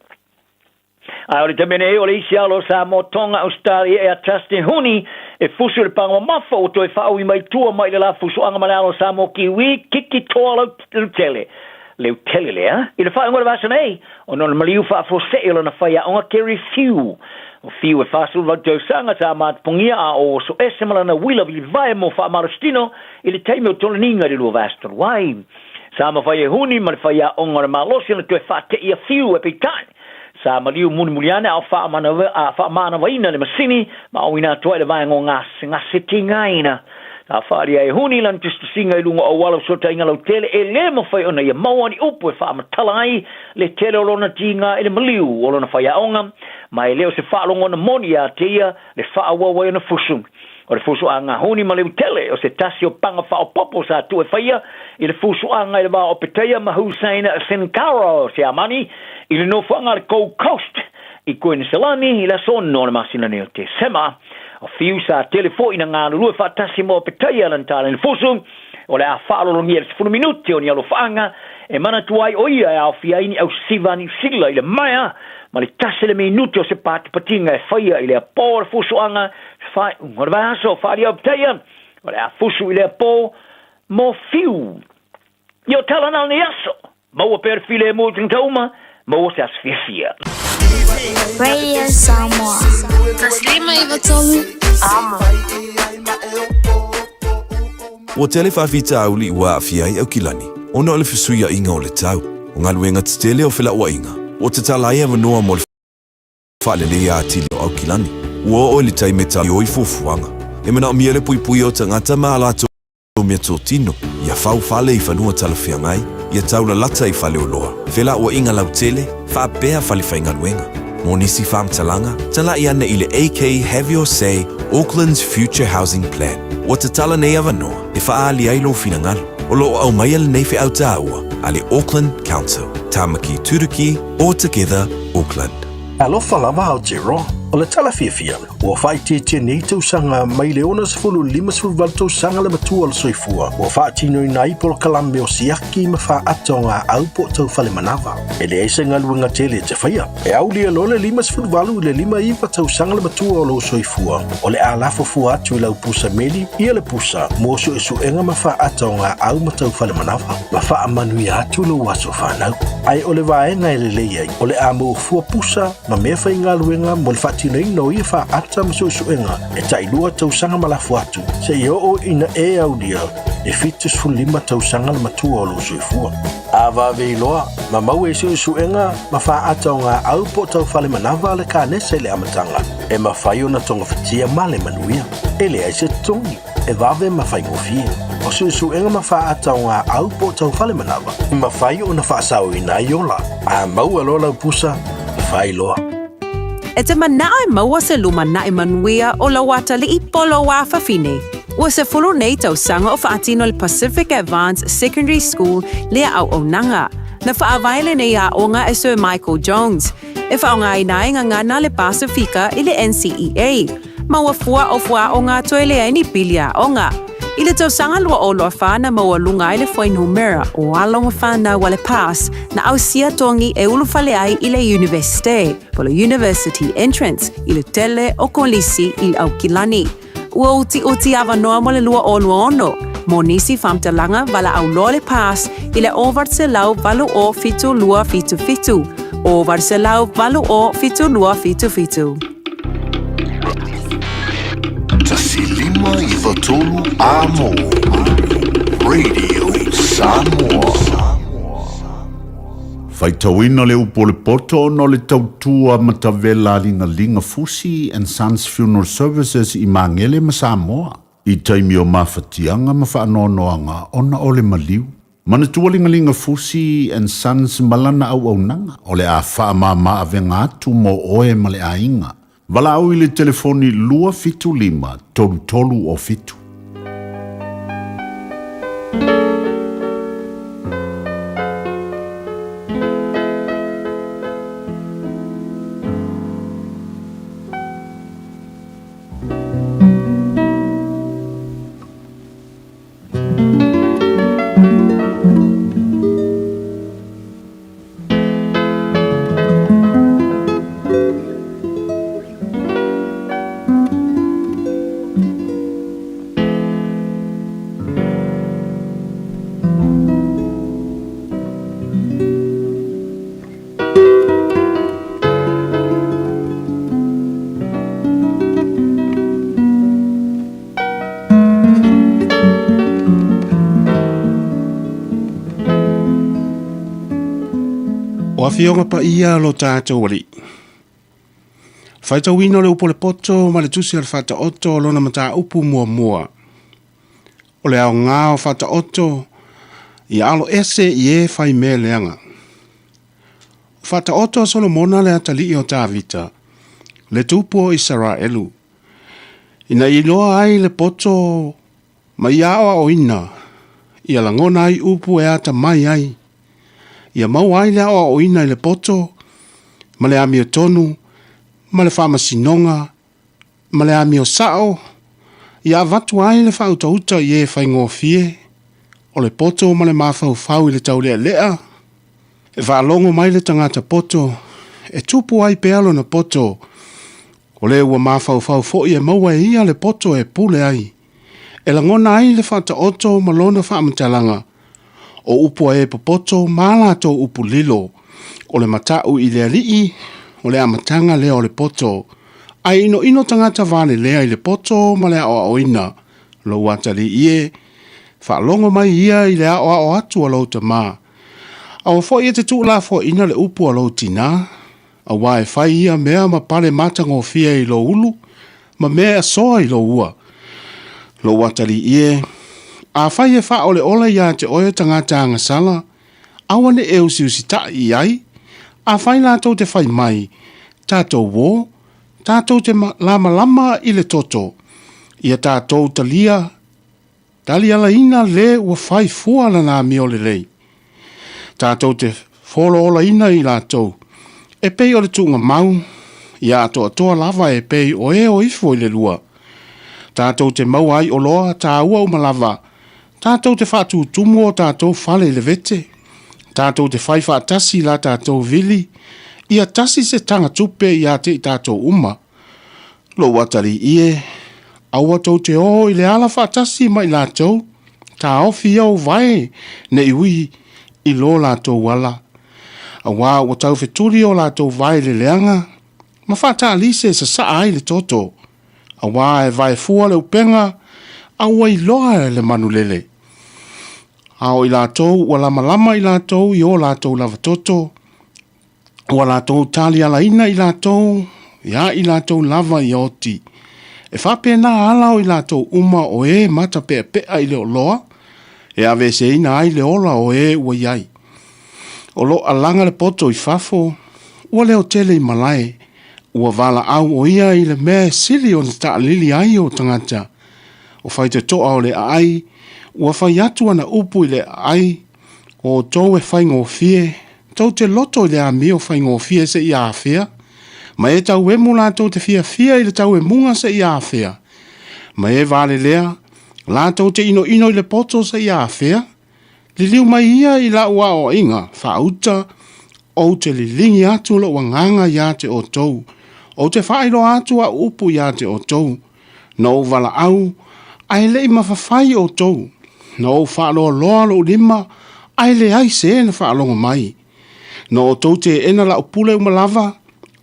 Ae o le taimi nei, o le isi alo o Samoa, Tonga, Ausetalia ea Justin Huni e fusu i le paga mamafa ua toe faaui mai tua mai le la fusuaga ma le alo o Samoa Kiwi, Kiki Toa Leutele. Leutele lea, i le faaiuga o le vasa nei, ona o le maliu faafuasei o lana faiaoga Kerry Few. O Few e 48 tausaga sa matapogia a o oso ese ma lana uila vilivae mo faamalositino i le taimi o toloniga i le 2 vaiaso talu ai. Sa mafai e Huni ma le faiaoga o le malosi ona toe faateia Few e peitai Sa maliu mulimuli ane a o faamanawaina le masini ma auina atu ai le vaega o gasegase tigaina. Sa faaalia e Huni lana tusitusiga i luga o auala o fesootaiga lautele e le mafai ona ia maua ni upu e faamatala ai le tele o lona tiga i le maliu o lona faiaoga, ma e le o se faalogona moni ia te ia le faaauau ai ona fusu. O le fusuaga Huni ma Leutele o se tasi o paga faaopoopo sa tuu e faia i le fusuaga i le va o Opetaia ma Hussein Cinkara o Siamani i le nofoaga a le Gold Coast i Kuiniselani i le aso 6 o le masina nei o Tesema. O Fiu sa tele foi ina galulue faatasi ma Opetaia lana taleni fusu o le a faalologia i le 10 minute o ni alofaaga E manatua ai ʻo ia e aofia ai ni ausiva a Niu Sila i le maea ma le tasi le minute o se patipatiga e faia i lea pō o le fusuaga faaiuga o le vaiaso. Faaalia Opteia, o le a fusu i lea pō mo Fiu. Ia o tala na o lenei aso, maua pea le filemu i tagata uma, maua se aso fiafia. Radio Samoa. 153 Amo. Ua tele faafitauli ua aafia ai Aukilani ona o le fesuiaiga o le tau, o galuega tetele o felauaiga, ua tatala ai avanoa mo le faaleleia atili o Aukilani. Ua oo i le taimi e tali ai fuafuaga. E manaomia le puipuia o tagata ma a latou meatotino, ia fau fale i fanua talafeagai, ia taulalata i faleoloa, felauaiga lautele, faapea fale faigaluega. Mo nisi faamatalaga, talai ane i le AK Have Your Say Auckland's Future Housing Plan. Ua tatala nei avanoa e faaali ai lou finagalo. O lo o aumaia lenei feau taua a le Auckland Council. Tāmaki Turuki, All Together Auckland. Alofa lava Aotearoa. O le tala fiafia, ua faaitiitia nei tausaga mai le 60 58 tausaga le matua o le soifua ua faatinoina ai polokalame o siaki ma faata o gaau po o tau fale manava. E leai se galuega tele e te faia. E aulia loa le 58 i le 59 tausaga le matua o lou soifua, o le a lafo fua atu i lau pusa meli ia le pusa mo suesuega ma faata o gaau ma tau fale manava, ma faamanuia atu lou aso fanau. Ae o le vaega e lelei ai, o le a maua fua pusa ma mea faigaluega mo le faatinoina o ia faata ma suesuega e tailua tausaga ma lafo atu, seia oo ina e aulia le 75 tausaga le matua o lou soifua. A vave iloa, ma maua i suesuega ma faata o gaau po o tau fale manava le kanesa i le amataga, e mafai ona togafitia ma le manuia. E leai se totogi, e vave ma faigofie. O suesuega ma faata o gaau po o tau fale manava, e mafai ona faasaoina ai ola. A maua loa lau pusa, fai loa. E te manao e maua se lumanai manuia o lou atalii po o lou afafine. Ua 10 nei tausaga o faatino le Pacific Advance Secondary School lea auaunaga. Na faavae lenei aoga e Sir Michael Jones, e faaaogaina ai gagana le Pasifika i le NCEA. Ma ua fua o fuaaoga toe leai ni pili aoga. I le tausaga 2024 na maualuga ai le fuainumera o alo ma fanau a le PASS na ausia togi e ulufale ai i le Iunivesite, po o le University Entrance, i le tele o kolisi i le Aukilani. Ua utiuti avanoa mo le 2026 mo nisi faamatalaga valaau loa le PASS i le 808 7277, 808 7277. 153 Amo Radio Samoa. Faitauina le upu o le poto ona o le tautua matavela a Ligaliga Fusi and Sons Funeral Services i Magele ma Samoa i taimi o mafatiaga ma faanoanoaga ona o le maliu. Manatua Ligaliga Fusi and Sons ma lana auaunaga o le a faamama avega atu mo oe ma le aiga. Valaau i le telefoni 275 33 o 7. O Afioga Paia lo tātou Alii. Faitauina o le upu o le poto ma le tusi a le Faataoto o lona mataupu muamua. O le aoga o Faataoto ia alo ese i e fai mea leaga. O Faataoto a Solomona le atalii o Tavita, le tupu o Isaraelu. Ina ia iloa ai le poto ma ia aoaoina, ia lagona ai upu e atamai ai, ia maua ai le aoaoina i le poto ma le amiotonu ma le faamasinoga ma le amio sao, ia avatu ai le faautauta i e faigofie, O le poto ma le mafaufau i le taulealea, e faalogo mai le tagata poto, e tupu ai pea lona poto. O le ua mafaufau foi e maua e ia le poto e pule ai. E lagona ai le faataoto ma lona faamatalaga. O upu a e popoto ma a latou upu lilo. O le matau i le alii, o le amataga lea o le poto. Ae inoino tagata valelea i le poto ma le aoaoina. Lou atalii e, faalogo mai ia i le aoao atu a lou tamā. Aua foi e te tuulafoaiina le upu a lou tinā, auā e fai ia mea ma pale matagofie i lou ulu, ma mea e asoa i lou ua. Lou atalii e, afai e faaoleole iā te oe tagata agasala, aua ne i e usiusitai i ai, afai latou te fai mai, Tatou ō, tātou te lamalama i le toto, ia tātou talia, talialaina le ua fai fua lana amio lelei. Tātou te folaolaina i latou, e pei o le tuugamau, ia atoatoa lava e pei o e o ifo i le lua. Tātou te maua ai oloa tāua uma lava, tātou te whaatūtumu o tātou fale i le vete, tātou te whai whaatasi la tātou vili, ia tasi se tanga tupe i a te i tātou uma. Lou atari ie, aua tou te o i le ala whaatasi mai lātou, tāofi au vae ne i ui i lo lātou ala. Auā ua taufetuli o lātou vae le leaga, ma faataalise e sasaa ai le toto. Auā e vae fua le upega, a ua iloa e le manulele. A o i latou ua lamalama i latou i o latou lava toto, ua latou talialaina i latou iā i latou lava ia oti. E faapena ala o i latou uma o e matapeapea i le oloa, e aveeseina ai le ola o e ua i ai. O lo alaga le poto i fafo, ua leo tele i malae, ua valaau o ia i le mea e sili ona taalili ai o tagata. O faitotoa o le aai, ua fai atu ana upu i le aai, O outou e faigofie, tou te loto i le amio faigofie seia afea, ma e tauemu latou te fiafia i le tauemuga seia afea, ma e valelea latou te inoino i le poto seia afea, liliu mai ia i lau aoaiga faauta, ou te liligi atu lou agaga iā te outou, ou te faailoa atu au upu iā te outou, Na ou valaau, ae le i mafafai outou, na ou faaloaloa lou lima, ae leai se na faalogo mai. Na outou teena lau pule uma lava,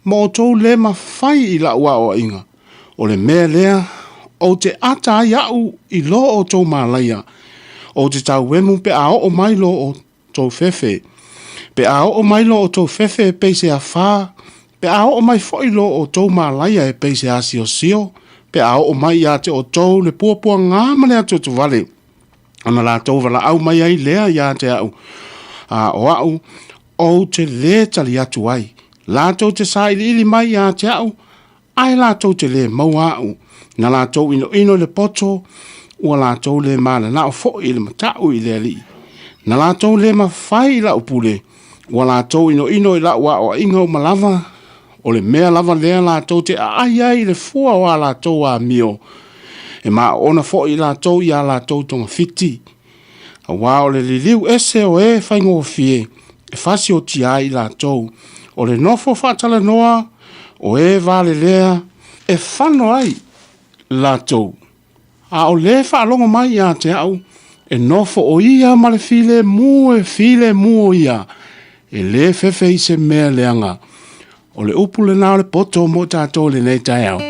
ma outou le mafai i lau aoaiga. O le mea lea, ou te ata ai au i lo outou malaia, ou te tauemu pe a oo mai lo outou fefe. Pe a oo mai lo outou fefe e pei se afā, pe a oo mai foi lo outou malaia e pei se asiosio, pe a oo mai iā te outou le puapuagā ma le atuatuvale, ona latou valaau mai ai lea iā te au, a o au, ou te lē tali atu ai. Latou te sailiili mai iā te au, ae latou te lē maua aʻu, na latou inoino i le poto, ua latou lē mananao foi i le mataʻu i le Alii. Na latou lē mafai i laʻu pule, ua latou inoino i laʻu aoaiga uma lava, o le mea lava lea latou te aai ai i le fua o a latou amio, e maoona foi i latou i a latou togafiti. Auā o le liliu ese o e faigofie e fasiotia ai i latou, o le nofo faatalanoa o e valelea e fano ai latou. A o le faalogo mai ia te au, e nofo o ia ma le filemu e filemu o ia, e lē fefe i se mea leaga. O le upu lena o le poto mo tatou i lenei taeao.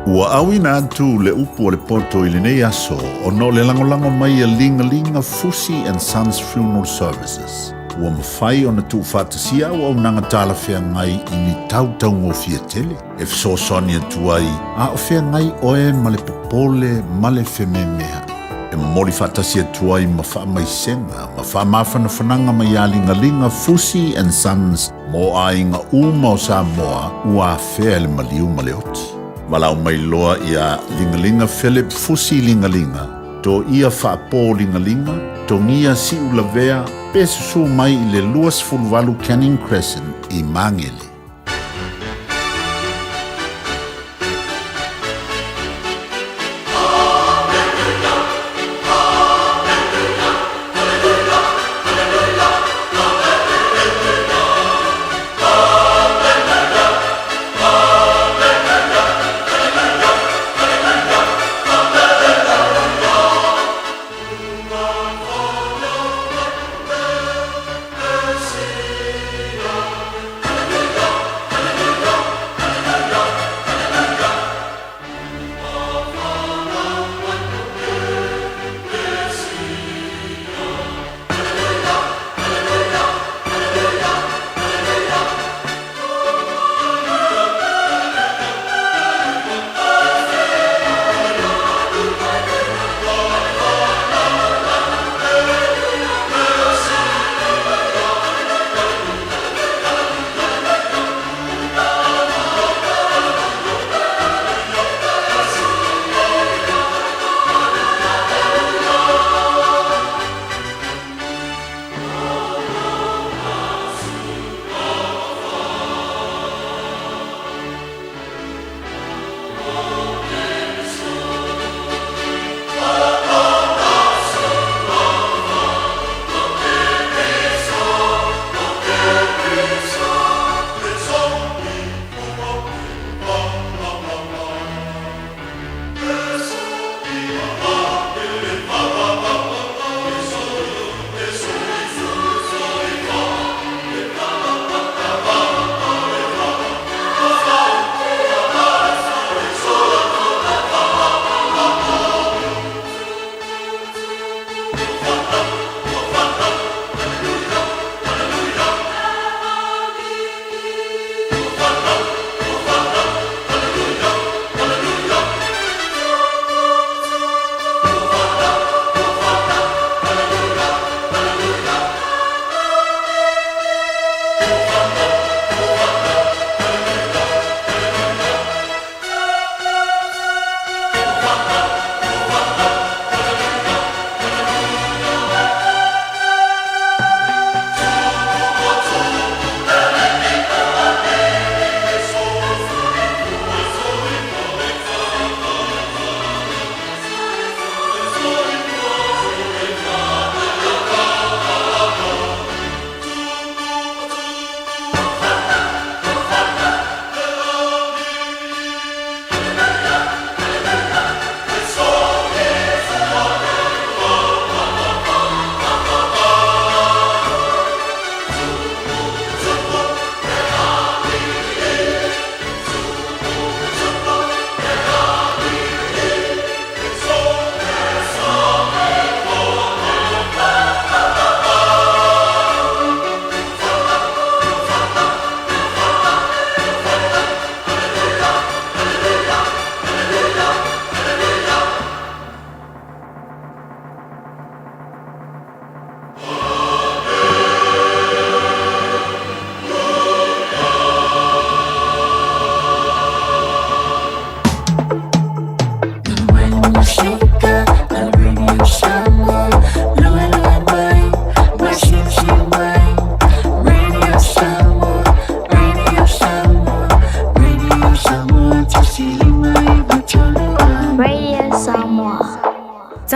Ua auina atu le upu o le poto i lenei aso ona o le lagolago mai a Ligalinga Fusi and Sons Funeral Services. Ua mafai ona tuufaatasia auaunaga talafeagai i ni tau taugofie tele e fesoasoani atu ai a o feagai oe ma le popole ma le fememeaʻi. E momoli faatasi atu ai ma faamaisega ma faamafanafanaga mai iā Ligaliga Fusi and Sons mo aiga uma o Samoa ua afea e le maliu ma le oti. Valaau mai loa iā Ligaliga Philip Fusi Ligaliga, Toia Faapō Ligaliga, Togia Siulavea pe susū mai i le 28 Canning Crescent i Magele.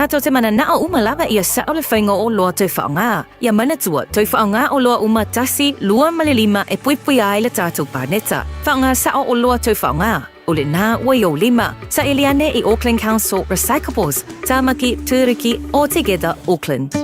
Tatou te mananao uma lava ia sa'o le faiga o oloa toe faaaoga. Ia manatua, toe faaaoga oloa uma tasi, lua ma le lima e puipuia ai le tatou paneta. Faaaoga sa'o oloa toe faaaoga. O lena ua i ou lima. Saili ane i Auckland Council Recyclables, Tāmaki, Tūruki, Altogether Auckland.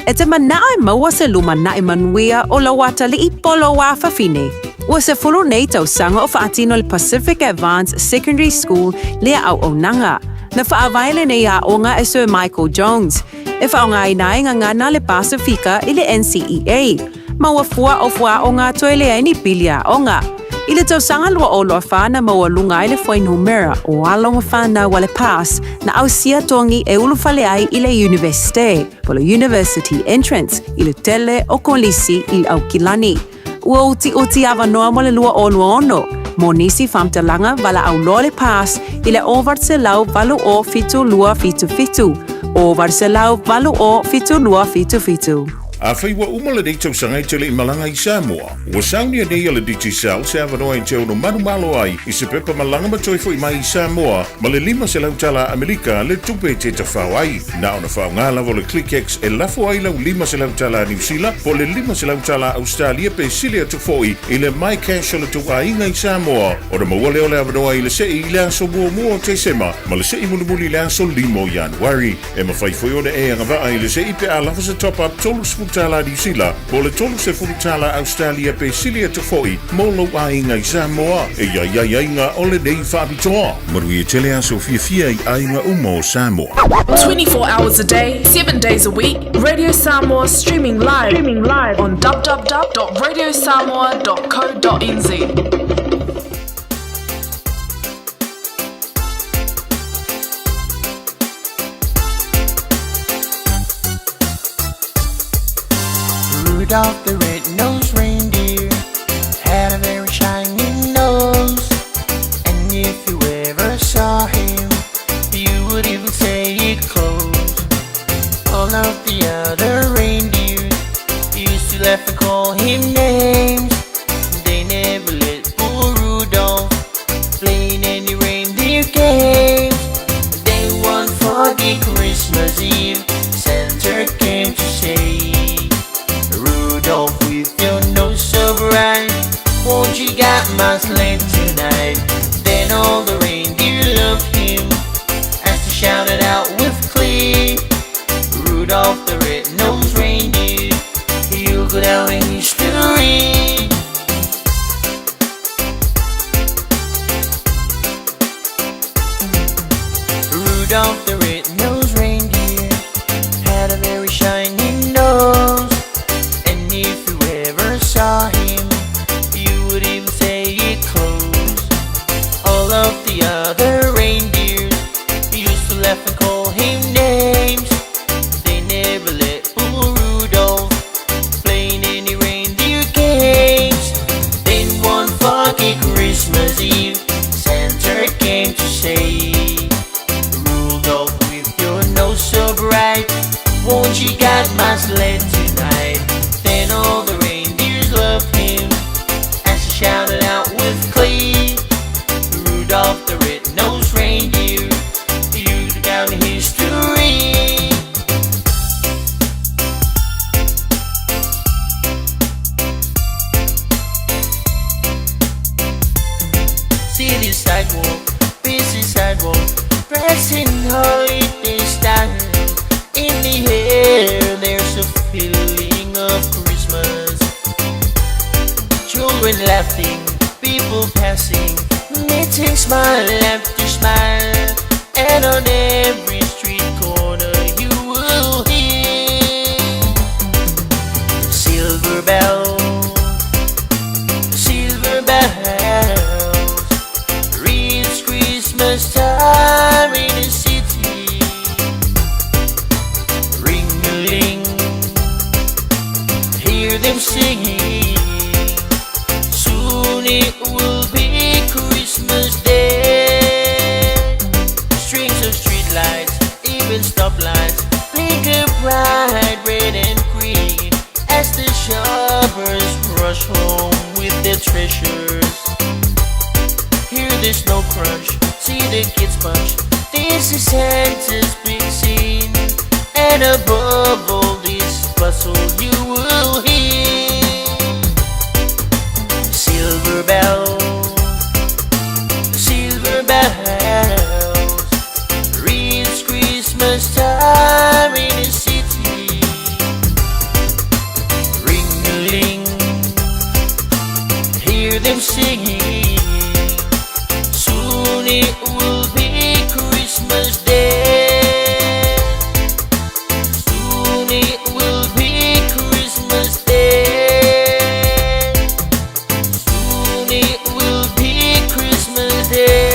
E te manao e maua se lumanaʻi manuia o lau atalii po o lou afafine. Ua 10 nei tausaga o faatino le Pacific Advance Secondary School lea auaunaga. Na faavae lenei aoga e Sir Michael Jones, e faaaogaina ai gagana le Pasifika i le NCEA. Ma ua fua o fuaaoga toe leai ni pili aoga. I le tausaga 2024 na maualuga ai le fuainumera o alo ma fanau a le PASS na ausia togi e ulufale ai i le Iunivesite, po o le University Entrance, i le tele o kolisi i Aukilani. Ua utiuti avanoa mo le 2026 mo nisi faamatalaga valaau loa le PASS i le 0800 72 77, 0800 72 77. Afai ua uma lenei tausaga e te le i malaga i Samoa, ua saunia nei e le Digicel se avanoa e te ono manumalo ai i se pepa malaga ma toe fo'i mai i Samoa ma le 500 tala Amerika le tupe e te tafao ai. Na ona faaaoga lava o le ClickX e lafo ai lau 500 tala Niu Sila po o le 500 tala Ausetalia pe sili atu fo'i i le MyCash o le tou aiga i Samoa ona maua lea o le avanoa i le se'i i le aso muamua o Tesema ma le se'i mulimuli i le aso 5 o Ianuari. E mafai foi ona e agavaa i le se'i pe a lava se top-up $30 Niu Sila po o le $30 Ausetalia pe sili atu foi mo lou aiga i Samoa. E i ai aiaiga o lenei faapitoa. Manuia tele aso fiafia i aiga uma o Samoa. 24 hours a day, 7 days a week, Radio Samoa streaming live, streaming live on www.radiosamoa.co.nz. Rudolph the red-nosed reindeer had a very shiny nose. And if you ever saw him, you would even say it close. All of the other reindeers used to laugh and call him names. They never let poor Rudolph play in any reindeer games. Then one foggy Christmas Eve, Santa came to say, Rudolph, with your nose so bright, won't you guide my sleigh tonight? Then all the reindeer loved him as they shouted out with glee, Rudolph the red-nosed reindeer, you'll go down in history. Rudolph the red-nosed reindeer had a very shiny nose. And if you ever saw him, you would even say it close. All of the other reindeers used to laugh and call him names. They never let poor Rudolph play in any reindeer games. Then one foggy Christmas Eve, Santa came to say, Rudolph, with your nose so bright, won't you guide my sleigh tonight? Then all the reindeers loved him as he shouted out with glee, Rudolph the red-nosed reindeer, you go down in history. City sidewalk, busy sidewalk, dressed in holiday style. In the air, there's a feeling of Christmas. Children laughing, people passing, meeting smile after smile. And on every street corner you will hear silver bells, silver bells. It's Christmas time in the city. Ring-a-ling, hear them singing. Soon it will be Christmas Day. Strings of streetlights, even stoplights, blinker bright red and green as the shoppers rush home with their treasures. Hear the snow crunch, see the kids punch, This is Santa's big scene, and above all this bustle you will hear silver bells, silver bells. It's Christmas time in the city. Ring-a-ling, hear them singing. Soon it will be Christmas Day. Soon it will be Christmas Day. Soon it will be Christmas Day.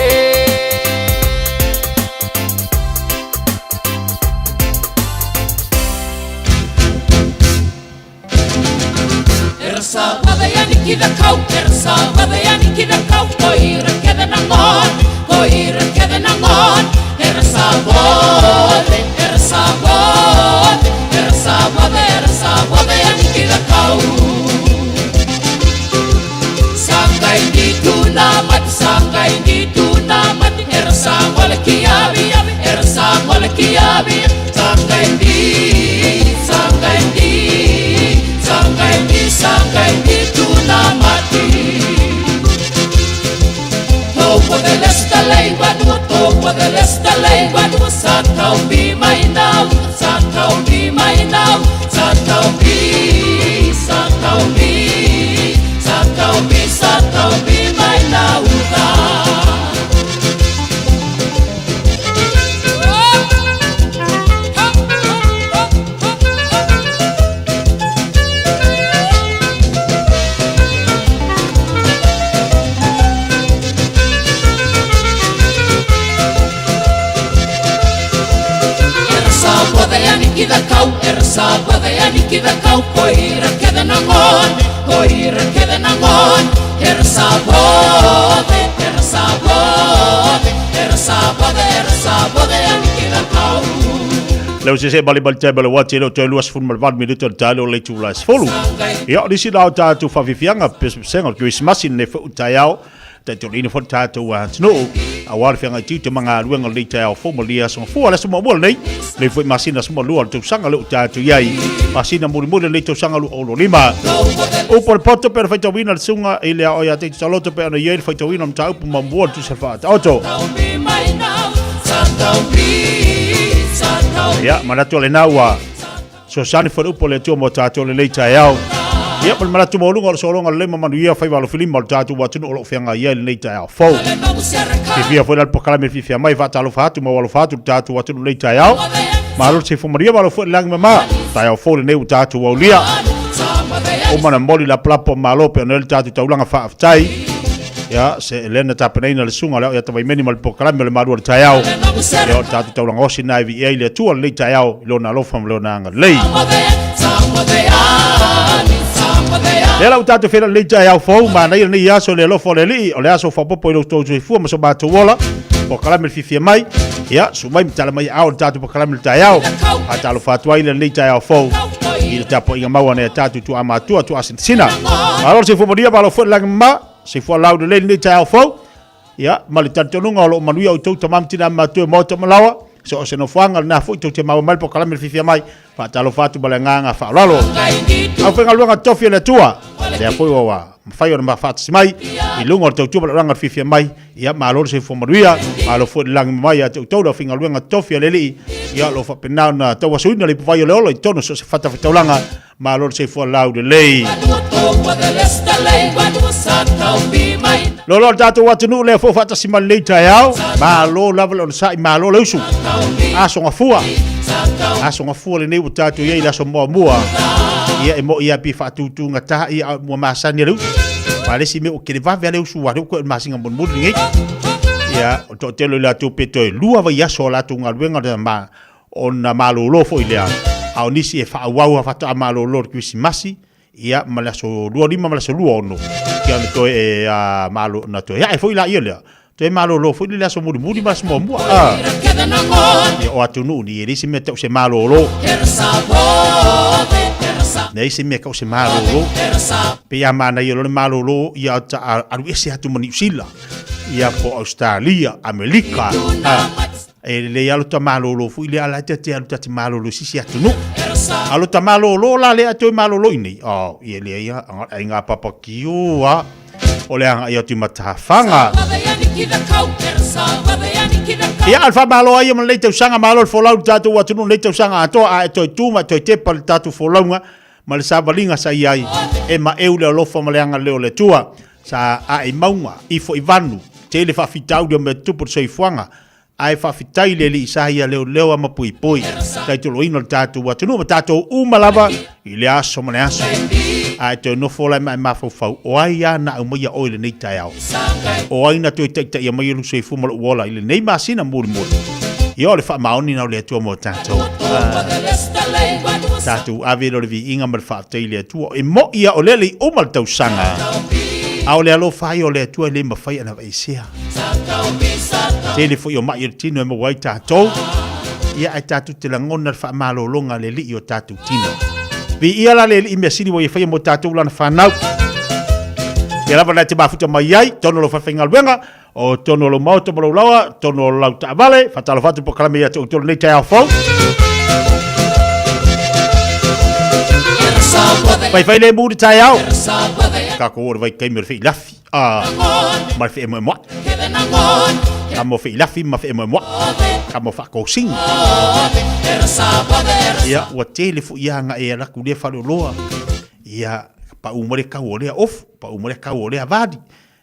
Leo se se bali bali tai bali wati leo toe 28 minuta o le taeao o le itula e 10. Ia, o nisi la o tatou faafiafiaga pesepesega o le Kerisimasi lenei foi taeao, taitauliina foi le tatou atunuu aua le feagai tiute ma galuega o lenei taeao fou ma lenei aso gafua. O le aso muamua lenei, lenei foi masina 12 o le tausaga lea ua tatou i ai, masina mulimuli o lenei tausaga 2025. Upu a le poto pei ona faitauina le susuga i le Aoao ia Teiti Taloto pei ona i ai le faitauina o mataupu muamua o le Tusi Faataoto. Ia, manatu o lena ua fesoasoani foi le upu a le Atua mo tatou i lenei taeao. Ia, ma le manatu maualuga o le sologa lelei ma manuia faiva alofilima o le tatou atunuu o lo o feagai ai lenei taeao fou. Fiafia foi la le polokalame fiafia mai, faatalofa atu ma alofa atu le tatou atunuu i lenei taeao. Malo le soifua manuia, malo foi le lagi mama. Taeao fou lenei ua tatou aulia. Uma na momoli lapalapa o malo pe ona i ai le tatou taulaga faafetai. Ia, se lea na tapenaina le susuga o le Ao ia Tavaimeni ma le polokalame o le Malu o le Taeao. Ia, o le tatou taulaga osi lena e viia ai le Atua lenei taeao i Lona alofa ma Lona agalelei. Lea la ua tatou feiloai lenei taeao fou, manaia lenei aso i le alofa o le Alii, o le aso faaopoopo i lo outou soifua ma so matou ola. Polokalame le fiafia mai, ia, susu mai ma tala mai aao i le tatou polokalame i le taeao. Faatalofa atu ai lenei taeao fou i le tapuaiga mau a nai a tatou tuaamatua, tuaasinasina. Malo le soifua manuia, malo foi le lagi mama. Soifua laulelei lenei taeao fou. Ia, ma le talitonuga o lo o manuia outou tama ma tina matua i maota ma laoa. So o se nofoaga lena foi tou te maua mai le polokalame le fiafia mai. Faatalofa atu ma le agaga faaaloalo. Aufaigaluega tofi a le Atua, lea foi ua mafai ona faatasi mai i luga o le tautua ma le olaga o le fiafia mai. Ia, malo le soifua manuia, malo foi le lagi mama ia te outou le aufaigaluega tofi a le Alii. Ia, o lo o faapena ona tauasuina le ipuvai o le ola i totonu o so o se fatafaitaulaga. Malo le soifua laulelei. Loaloa le tatou atunuu lea foi faatasi ma lenei taeao. Malo lava le onosai, malo le usu. Aso gafua. Aso gafua lenei ua tatou i ai i le aso muamua. Ia e moi lava pei faatutugata ia a ua masani a le usu. Aua le isi mea ua televave lava le usu aua o lea ua toe o le masina mulimuli lenei. Ia, o le toatele o i latou pe toe lua vaiaso o latou galuega ma ona malolo foi lea, a o nisi e faaauau a faatoa malolo i le Kerisimasi, ia, ma le aso 25 ma le aso 26, ia ona toe e, a, malo, ona toe ae foi laia lea, toe malolo foi le aso mulimuli ma le aso muamua. A, ia, o atunuu ni, e leai se mea tau se malolo. Leai se mea tau se malolo. Pei a manaia loa le malolo, ia, ta alu ese atu ma Niu Sila, ia, po o Ausetalia, Amelika, a. E lelei lava lota malolo foi lea ala e te alu ta te malolo i se isi atunuu. A o lota malolo la lea e toe malolo i inei, oh, ia leai lava, aiga papakiu lava, o le agai atu i matafaga. Ia, o le faamalo ai ia ma lenei tausaga, malo le folau i le tatou atunuu i lenei tausaga atoa, a e toe tu ma e toe tepa i le tatou folauga ma le savaliga sa i ai e maeu le alofa ma le agalelei o le Atua. Sa ae i mauga, ifo i vanu, tele faafitauli o mea tutupu i le soifuaga, ae faafetai i le Alii sa ia leoleo ma puipui taitoloina o le tatou atunuu ma tatou uma lava i le aso ma le aso. Ae toe nofo la ma e mafaufau, o ai a na aumaia oe i lenei taeao? O ai na toe taitaia mai lou soifua ma lou ola i lenei masina mulimuli? Ia o le faamaoni na o le Atua mo tatou. Tatou ave lea o le viiga ma le faafetai i le Atua. E moi ia o lea le i uma le tausaga. A o le alofa ai o le Atua e le mafai ona aveesea. Tele foi o mai o le tino e maua ai tatou. Ia ae tatou te lagona le faamalologa a le Alii o tatou tino. Viia la le Alii mea sili ua ia faia mo tatou lana fanau. Ia lava na te mafuta mai ai, tonu o lau faifaigaluega, o tonu o lou maota ma lou laoa, tonu o lau taavale, faatalofa atu polokalame ia te outou lenei taeao fou. Faifai le mu le taeao. Tatou o le vaitaimi o le feilafi. Ah, ma le feemoemoai. Ka mo feilafi ma feemoemoai. Ka mo faatosina. Ia, ua tele foi ia aga e ala atu lea faleoloa. Ia, pau mai le tau o lea ofu, pau mai le tau o lea vali.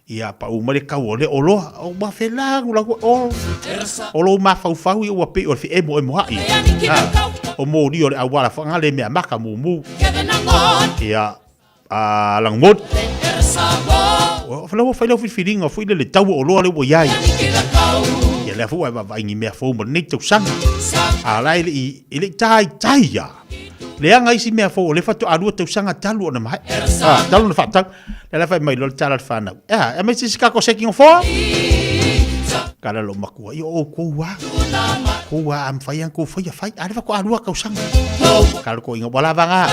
Ia, pau mai le tau o lea oloa. O ua felagu lau o, o lou mafaufau ia ua pei o le feemoemoai. Ah, o moli o le auala faga le mea maka mumu. Ia, a Langmod. O fai lau filifiliga foi lele tau o oloa lea ua i ai. Ia lea foi ua e vaavaai ni mea fou ma lenei tausaga. A la e le i taitai ia. Leaga isi mea fou o lea faatoa 2 tausaga talu ona maea. Ah, talu ona faatau. Lea la fai mai loa le tala a le fanau. Ea, e mai se isi kako seki ngofoa. Kala lo makua, i o oukou a. Kou a, a mawhai an kou whai a whai. A le wako a lua kausanga. Kala ko inga, wala vanga.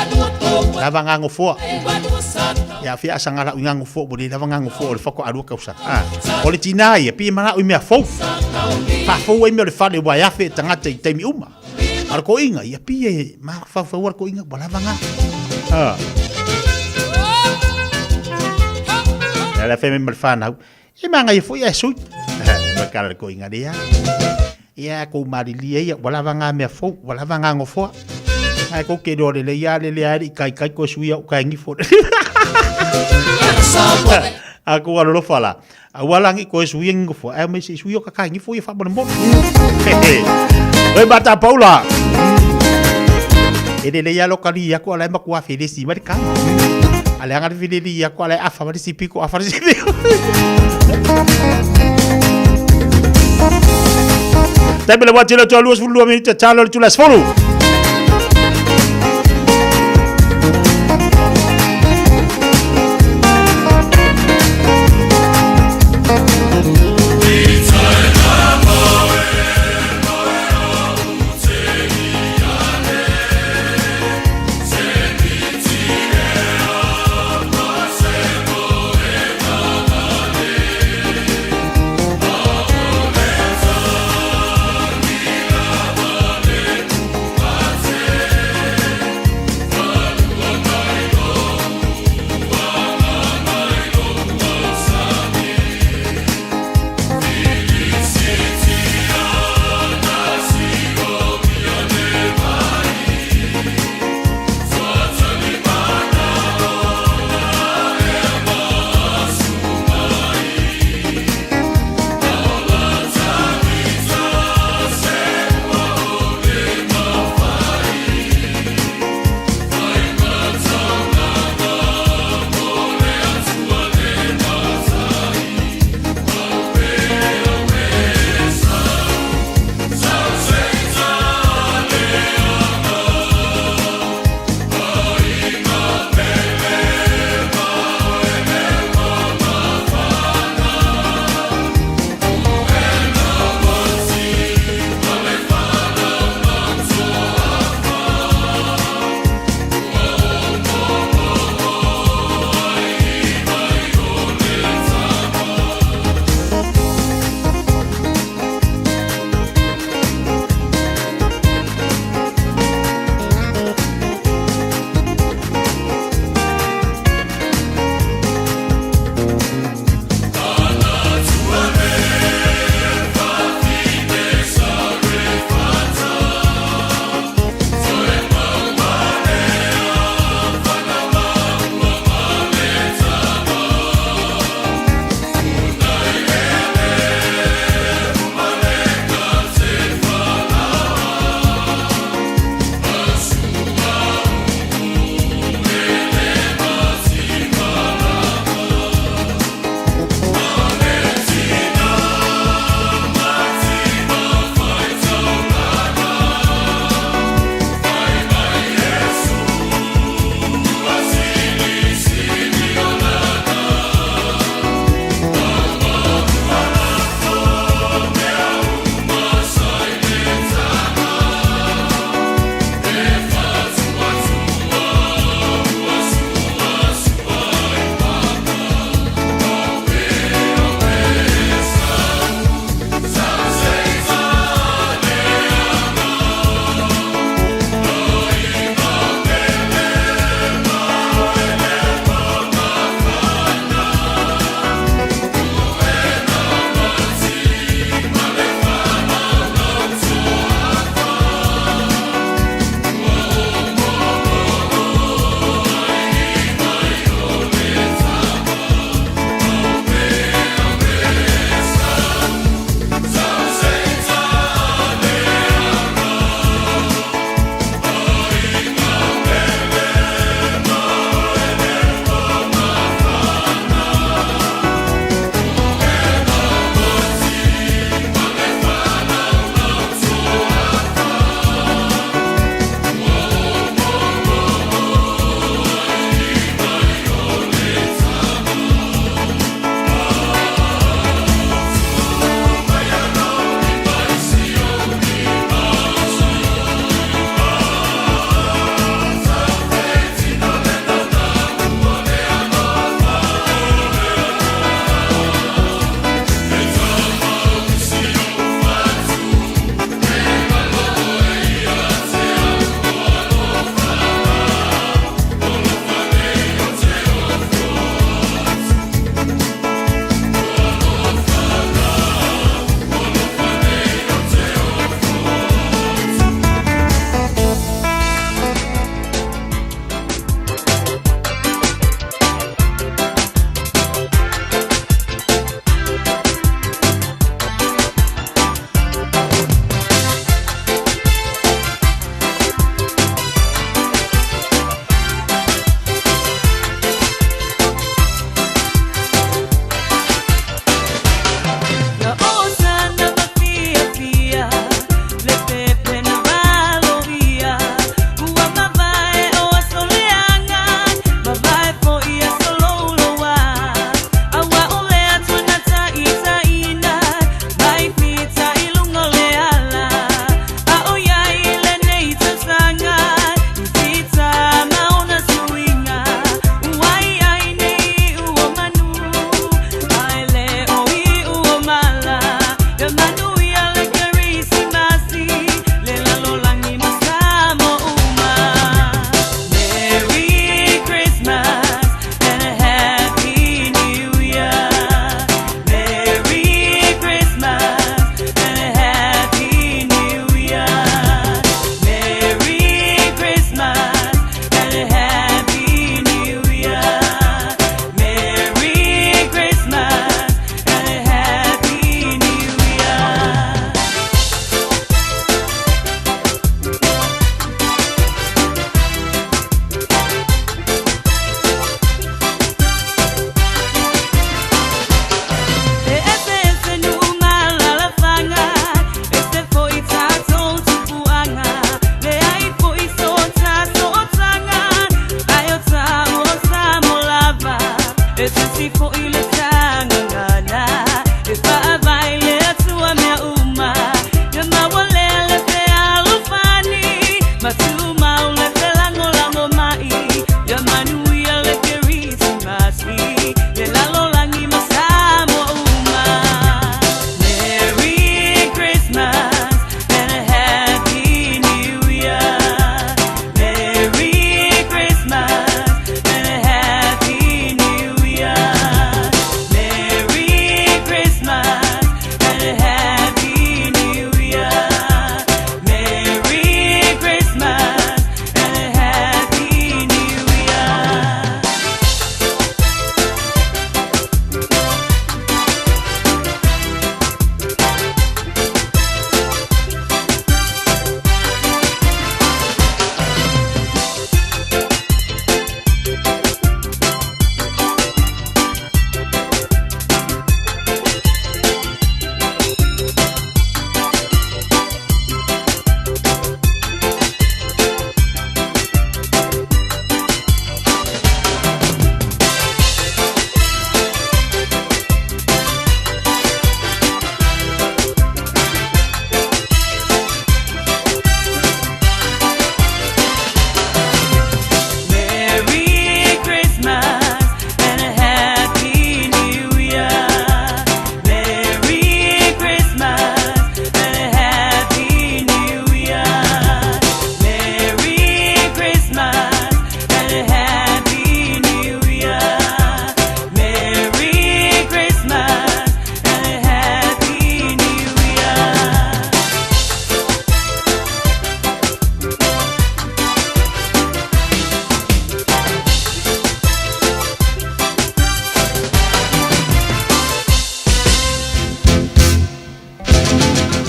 La vanga ngofoa. Ia fia asanga la uinga ngofoa, bo le la vanga ngofoa o le wako a lua kausanga. Ah, o le tina ia, pi mana ui mea fou. Fa fou ai mea o le whale wai afe tangata i taimi uma. A le ko inga, ia pi e ma whau whau ko inga, wala vanga. Ah. La la wheme ma le whanau. E māngai foi e sui. Ma kala le ko inga lea. Ia ko marilia ia, ua lava ngā mea fou, ua lava ngā ngofoa. Ai ko ke roa lele ia lele ai i kai kai ko sui au kai ngifo. A ko alolofa la. A ua langi ko sui ngifo. Ai me se sui o ka kai ngifo ia fa mo mo. Oi mata paula. E lele ia lo kali ia ko ala makua felesi ma kai. Ale anga feleli ia ko ala afa ma si piko afa si piko. Taimi le wati le toa 22 minute talo le tula sefulu.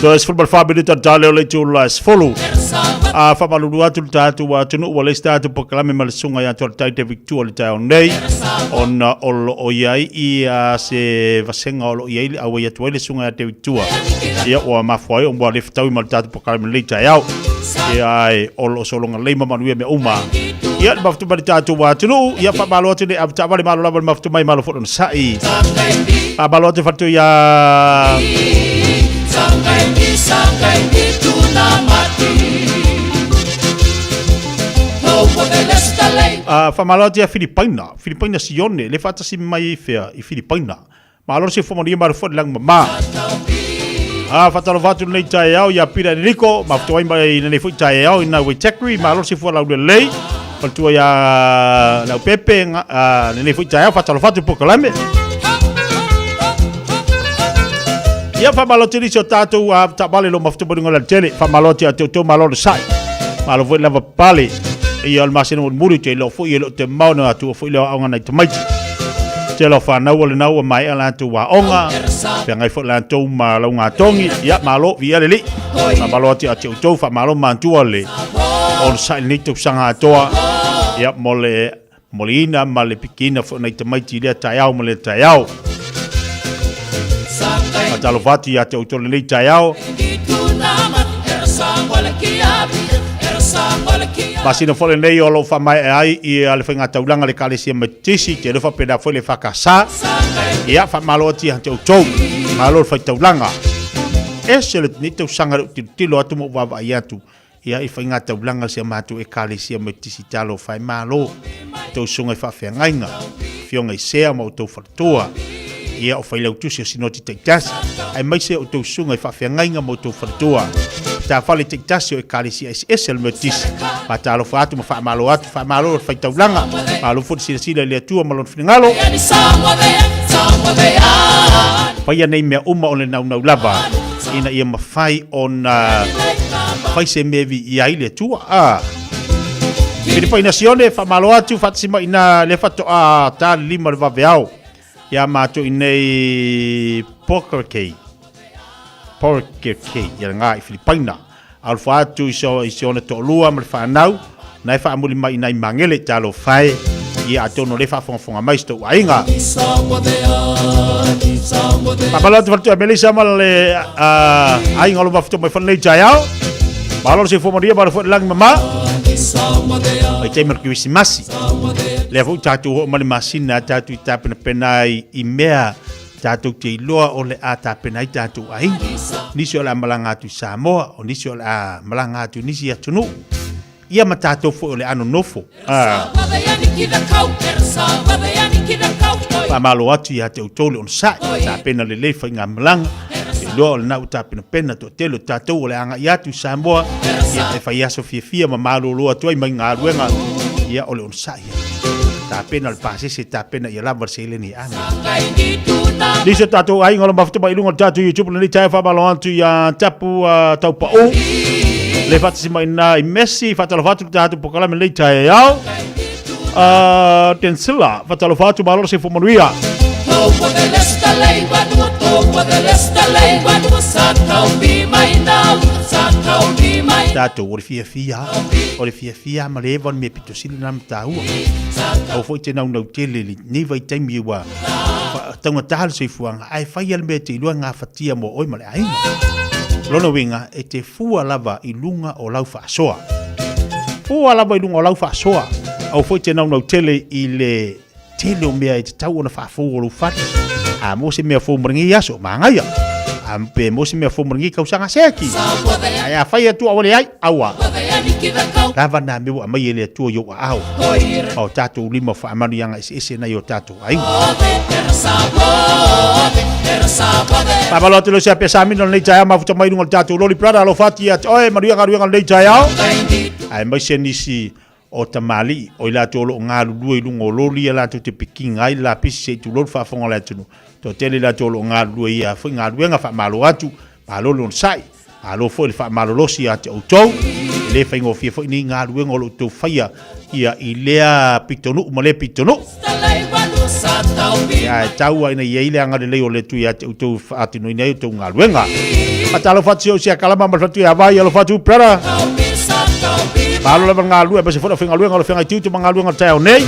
Toe 14 minute o le o le itula e 10. A faamalulu atu le tatou atunuu ua leai se tatou polokalame ma le susuga ia Toaletai David Tua i le taeao nei ona o lo o i ai ia se vasega o lo o i ai le auai atu ai le susuga ia David Tua. Ia ua mafua ai ona ua le fetaui ma le tatou polokalame i lenei taeao. Ia ae o lo o sologa lelei ma manuia mea uma. Ia le mafuta mai le tatou atunuu, ia faamalo atu le avetaavale malo lava le mafuta mai malo foi lona sa'i. Faamalo atu fatu ia Faamalo atu ia Filipaina, Filipaina Sione, le faatasi mai i fea i Filipaina. Malo le soifua manuia malo foi le lagi mama. A faatalofa atu lenei taeao ia Pira Enrico, mafuta ai mai lenei foi taeao i nai Waitakere, malo le soifua laulelei. Faletua ia Leaupepe, lenei foi taeao faatalofa atu i polokalame. Ia faamalo atu nisi o tatou taavale lo mafuta mai luga o le alatele. Faamalo atu ia te outou, malo le sa'i. Malo foi le lava pale. Ia o le masina mulimuli te iloa foi e le o te mao na atua foi le aoaoga nai tamaiti. Tele o fanau o lena ua maea latou aoga, feagai foi latou ma laugatogi. Ia malo, viia le Alii. Faamalo atu ia te outou, faamalo matua le onosai lenei tausaga atoa. Ia mo le moliina ma le pikiina foi o nai tamaiti i lea taeao ma lea taeao. Faatalofa atu ia te outou lenei taeao. Masina foi lenei o lo o faamaea ai ia le faigataulaga a le Ekalesia Metotisi, te iloa faapena foi le EFKS. Ia, faamalo atu ia te outou. Malo le faitaulaga. Ese lenei tausaga i lou tilotilo atu ma ou vaavaai atu ia i faigataulaga a si a matou Ekalesia Metotisi Talofa e Malo, outou susuga i faafeagaiga, afioga i sea ma outou faletua, ia o failautusi o Sinoti taitasi, aemaise o outou susuga i faafeagaiga ma outou faletua, matafale taitasi o Ekalesia eseese a le Metotisi. Faatalofa atu ma faamalo atu, faamalo le faitaulaga, malo foi le silasila i le Atua ma Lona finagalo. Faia nei mea uma o le naunau lava ina ia mafai ona fai se mea e viia ai le Atua. A. Filipaina Sione, faamalo atu, faatasi mai ina le faatoa ta le 5 o le vaveao ia matou i nei Porker Porker ia lena i Filipaina. Alofa atu i si ona toalua ma le fanau, na e faamuli mai i nai Magele, talofa e, ia atonu o lea e faafogafoga mai si tou aiga. Faamalo atu faletua Melissa ma le aiga o lo mafuta mai foi lenei taeao. Malo le soifua manuia, malo foi le lagi mama. Mai taimi o le Kerisimasi. Lea foi tatou oo mai le masina tatou i tapenapena ai i mea tatou te iloa o le a tapena ai tatou aiga. Nisi o le a malaga atu i Samoa, o nisi o le a malaga atu i nisi atunuu. Ia ma tatou foi o le a nonofo. Faamalo atu ia te outou le onosai, tapena lelei faigamalaga, te iloa o lena ua tapenapena toatele o tatou o le a agai atu i Samoa, ia e fai aso fiafia ma malolo atu ai mai galuega, ia o le onosai. Tapena le pasese, tapena ia lava le seleni e ave. Nisi o tatou aiga o lo mafuta mai i luga o le tatou YouTube lenei taeao faamalo atu ia Tapu Taupau. Le faatasi mai na i Messi, faatalofa atu le tatou polokalame lenei taeao. Tensila, faatalofa atu malo le soifua manuia. Tatou o le fiafia, o le fiafia ma le eva o le mea pito sili na mataua. Aua foi te naunau tele i lenei vaitaimi ua taugata le soifuaga, ae fai lava le mea e te iloa e gafatia mo oe ma le aiga. O lona uiga, e te fua lava i luga o lau faasoa. Fua lava i luga o lau faasoa. Aua foi te naunau tele i le tele o mea e tatau ona faafou o lou fale. A maua se mea fou mo lenei aso, manaia. A pe maua se mea fou mo lenei tausaga, seki. Ae afai atu aua leai, aua. Lava na mea ua aumai e le Atua i ou aao. Ma o tatou lima o faamanuiaga eseese nai o tatou aiga. Faamalo atu le Siapia Samina o lenei taeao mafuta mai luga o le tatou loli brother alofa atu ia te oe manuia galuega o lenei taeao. Aemaise nisi o tamalii, o i latou o lo o galulue i luga o loli ia latou te pikiina ai le lapisi se i tulou le faafofoga a le atunuu. Toatele i latou o lo o galulue i ia foi galuega, faamalo atu, malo le onosai, malo foi le faamalolosi ia te outou. E le faigofie foi nei galuega o lo o outou faia ia i lea pitonuu ma lea pitonuu. Ia, e tau lava ina i ai le agalelei o le Atua ia te outou e faatinoina ai outou galuega. Faatalofa atu si ou siakalama ma le fatu ia Vai, alofa atu brother. Malo lava le galulue aemaise foi le aufaigaluega o le feagai tiute ma galuega o le taeao nei.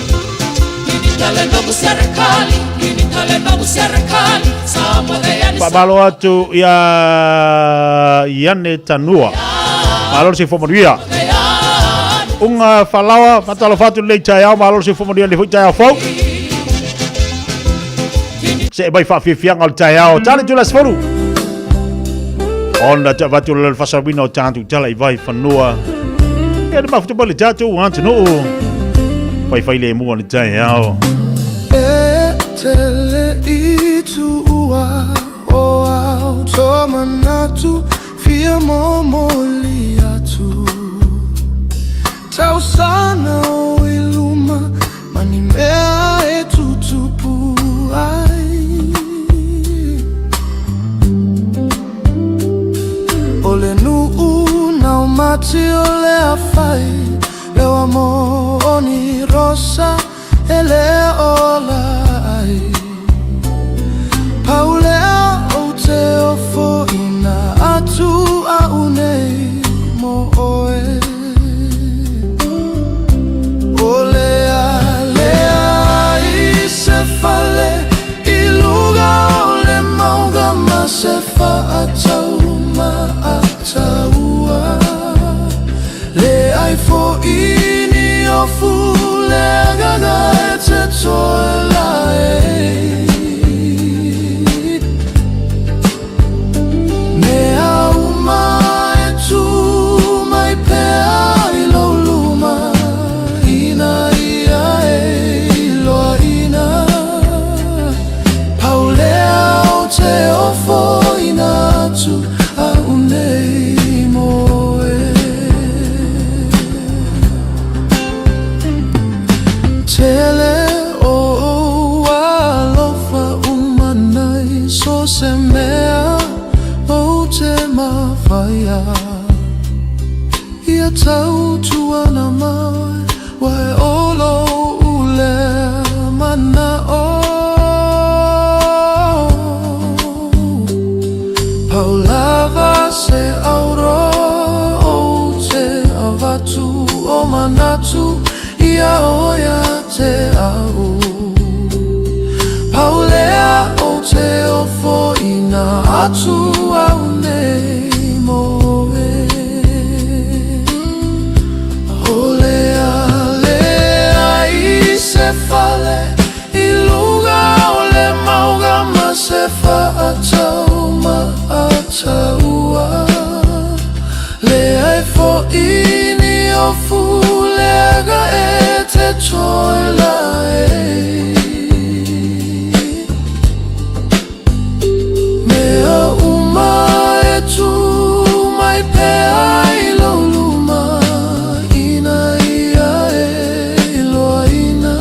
Faamalo atu ia Iane Tanua. Malo le soifua manuia. Unga Falaoa, faatalofa atu lenei taeao, malo le soifua manuia lenei foi taeao fou. Se mai faafiafiaga o le taeao, tali tu le 10. Ona te avatu le faasauina o tatou tala i vai fanua. E le mafuta mai le tatou atunuu. Faifai le mua le taeao. E tele i tuua o au tō manatu Fia momoli atu Tausana o i luma Ma ni mea e tutupu ai O le nuu nau mati o le afai Lewa mo oni rosa e le ola ai Pau lea ou te ofoina atu au nei mo oe O lea leai se fale i luga o le mauga ma se faatau maataua Leai foi ni ofu le agaga e te toe lae Mea uma e tū mai pea i lou luma Ina ia e iloaina Pau lea o te ofoina atu Au nei moe Tele o ou alofa uma nei So se mea ou te mawhaia Ia tau tuana mai Wae o lou ulea manao Pau lava se auro ou te avatu o manatu ia oia te au Pau lea ou te ofoina atu au nei moe. toe lae. Mea uma e tu mai pea i lou luma, ina ia e iloaina.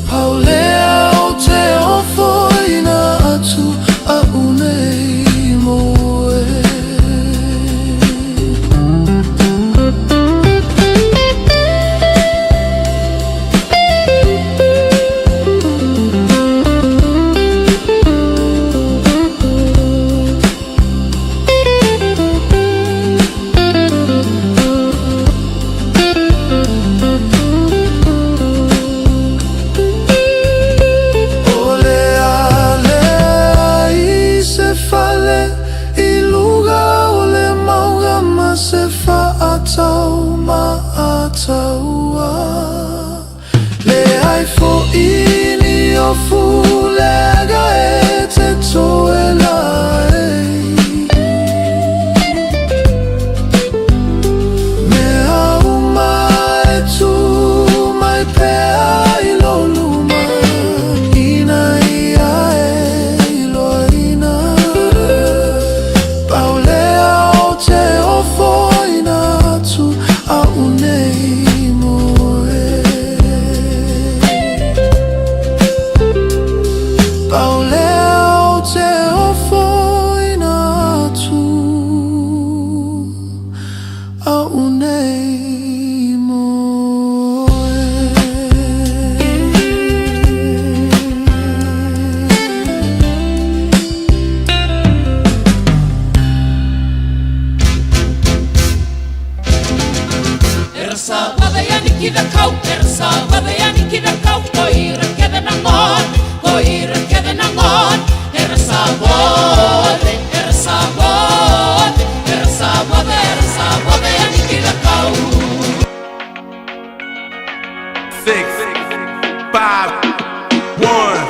Pau lea o te ofoina atu a'u nei mo oe. O le a leai se fale i luga o le mauga ma se faatau ma ataua. Leai fo'i ni ofu leaga e te toe lae. Mea uma e tu mai pea i lou luma, ina ia e iloaina. Pau lea o te ofoina atu a'u nei mo oe. Pau lea o te ofoina atu a'u nei mo oe. Six, five, one.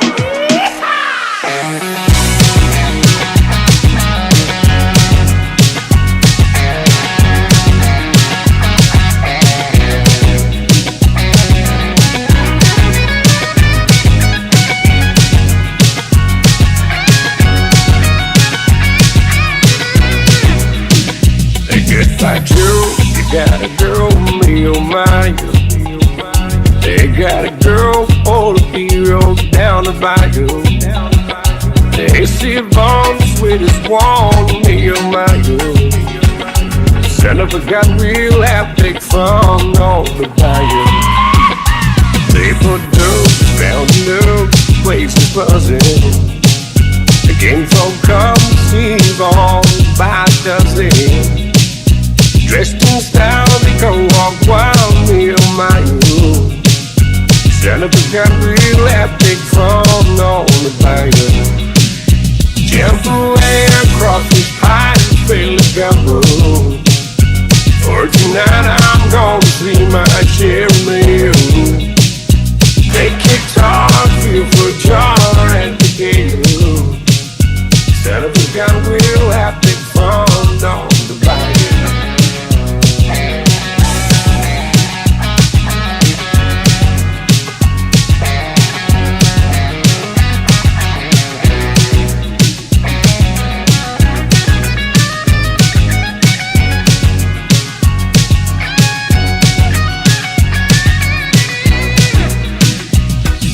Just like you, you got a girl, me oh my, you. They got a girl, all the heroes down the bayou. They see Vaughn, the sweetest one, me oh my, you. Son of a gun, we'll have big fun on the bayou. They put dirt down the place is buzzing. The king folk come see Vaughn by dozen. Dressed in style, they go walk wild, me oh my, you. Son of a gun, we'll have big fun on the bayou. Jump away across the pine, fill the gumbo. For tonight I'm gonna see my Jeremy. Take guitar, feel for jar at the gate. Son of a gun, we'll have big fun on the bayou.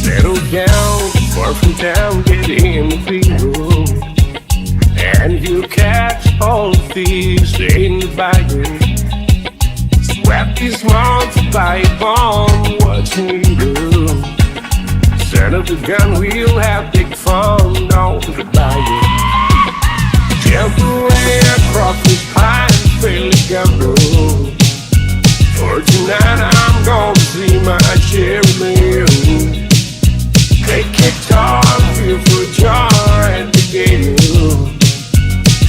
Settle down, far from town, get in the field. And you catch all the thieves in the bayou. Sweat these months by bomb, what you do? Son of a gun, we'll have big fun on the bayou. Jump away across the pine, fill the gumbo. For tonight I'm gonna see my Jeremy. Take guitar, feel for jar at the gate.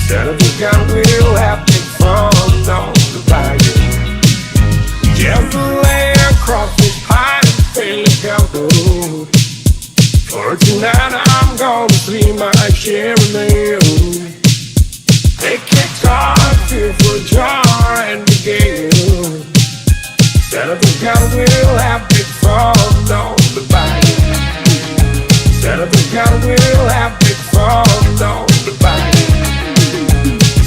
Son of a gun, we'll have big fun on the bayou. Jump away across the pine, fill the gumbo. For tonight I'm gonna see my Jeremy. Take guitar, feel for jar at the gate. Santa Bacana will have big fun on the bayou. Santa Bacana will have big fun on the bayou.